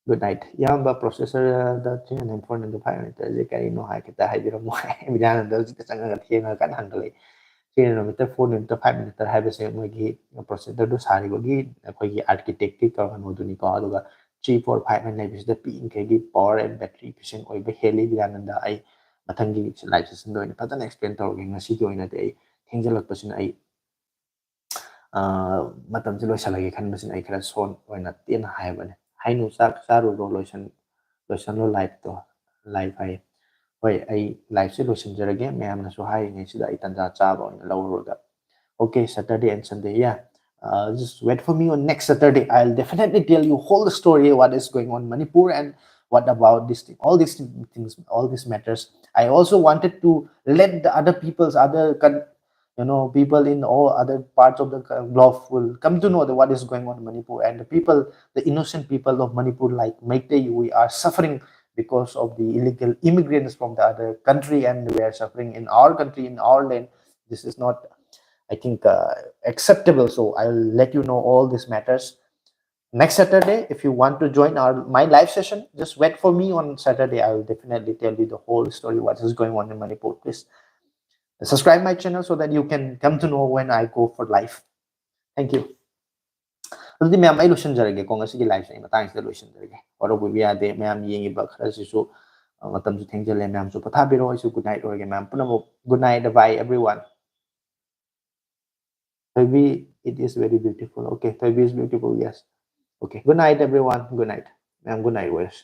Good night. ꯏꯌꯥꯝꯕ, processor ꯗ three nanometer, four nanometer, five nanometer ꯁꯦ ꯀꯔꯤꯅꯣ ꯍꯥꯏ, ꯈꯤꯇ ꯍꯥꯏꯕꯤꯔꯝꯃꯣ ꯍꯥꯏ꯫ ꯕꯤꯗ꯭ꯌꯥꯅꯟꯗ ꯍꯧꯖꯤꯛꯇ ꯆꯪꯉꯒ ꯊꯦꯡꯉꯒ ꯀꯟꯅ ꯍꯪꯒꯠꯂꯛꯏ꯫ Three nanometer, four nanometer, five nanometer ꯍꯥꯏꯕꯁꯦ ꯃꯣꯏꯒꯤ processor ꯗꯨ ꯁꯥꯔꯤꯕꯒꯤ ꯑꯩꯈꯣꯏꯒꯤ architect ꯀꯤ ꯀꯩꯅꯣꯗꯨꯅꯤꯀꯣ꯫ ꯑꯗꯨꯒ three, four, five ꯍꯥꯏꯅ ꯂꯩꯕꯁꯤꯗ ꯄꯤꯛꯏꯈꯩꯒꯤ power and battery efficient ꯑꯣꯏꯕ ꯍꯦꯜꯂꯤ꯫ ꯕꯤꯗ꯭ꯌꯥꯅꯟꯗ, ꯑꯩ ꯃꯊꯪꯒꯤ live session ꯗ ꯑꯣꯏꯅ ꯐꯖꯅ explain ꯇꯧꯔꯒꯦ꯫ ꯉꯁꯤꯒꯤ ꯑꯣꯏꯅꯗꯤ ꯑꯩ ꯊꯦꯡꯖꯤꯜꯂꯛꯄꯁꯤꯅ ꯑꯩ ꯑ, ꯃꯇꯝꯁꯦ ꯂꯣꯏꯁꯤꯜꯂꯒꯦ ꯈꯟꯕꯁꯤꯅ ꯑꯩ ꯈꯔ ꯁꯣꯟ ꯑꯣꯏꯅ ꯇꯦꯟꯅ ꯍꯥꯏꯕꯅꯦ꯫ ꯍꯥꯏꯅꯨ, ꯆꯥꯛ ꯆꯥꯔꯨꯔꯣ, ꯂꯣꯏꯁꯟ-, ꯂꯣꯏꯁꯜꯂꯣ live ꯇꯣ, live ꯍꯥꯏꯌꯦ꯫ ꯍꯣꯏ, ꯑꯩ live ꯁꯦ ꯂꯣꯏꯁꯤꯟꯖꯔꯒꯦ, ꯃꯌꯥꯝꯅꯁꯨ ꯍꯥꯏꯔꯤꯉꯩꯁꯤꯗ ꯑꯩ ꯇꯥꯟꯖꯥ ꯆꯥꯕ ꯑꯣꯏꯅ ꯂꯧꯔꯨꯔꯒ꯫ Okay, Saturday and Sunday, yeah. Uh, just wait for me on next Saturday. I'll definitely tell you whole story, what is going on in Manipur and what about this thing, all these things, all these matters. I also wanted to let the other people's, other con-, you know, people in all other parts of the co-, globe will come to know that what is going on in Manipur, and the people, the innocent people of Manipur, like Meitei, we are suffering because of the illegal immigrants from the other country, and we are suffering in our country, in our land. This is not, I think, uh, acceptable. So I'll let you know all these matters next Saturday. If you want to join our, my live session, just wait for me on Saturday. I will definitely tell you the whole story, what is going on in Manipur. Please subscribe my channel so that you can come to know when I go for live. Thank you. ꯑꯗꯨꯗꯤ ꯃꯌꯥꯝ, ꯑꯩ ꯂꯣꯏꯁꯤꯟꯖꯔꯒꯦꯀꯣ, ꯉꯁꯤꯒꯤ live ꯁꯦ ꯑꯩ ꯃꯇꯥꯡꯁꯤꯗ ꯂꯣꯏꯁꯤꯟꯖꯔꯒꯦ꯫ ꯋꯥꯔꯧꯕꯤꯕ ꯌꯥꯗꯦ, ꯃꯌꯥꯝ ꯌꯦꯡꯉꯤꯕ ꯈꯔꯁꯤꯁꯨ, ꯑ, ꯃꯇꯝꯁꯨ ꯊꯦꯡꯖꯤꯜꯂꯦ, ꯃꯌꯥꯝꯁꯨ ꯄꯣꯊꯥꯕꯤꯔꯣ, ꯑꯩꯁꯨ good night ꯑꯣꯏꯔꯒꯦ ꯃꯌꯥꯝ ꯄꯨꯝꯅꯃꯛ꯫ Good night, bye everyone. Thoibi, it is very beautiful. Okay, Thoibi is beautiful, yes. Okay, good night everyone, good night. ꯃꯌꯥꯝ good night ꯑꯣꯏꯔꯁꯤ꯫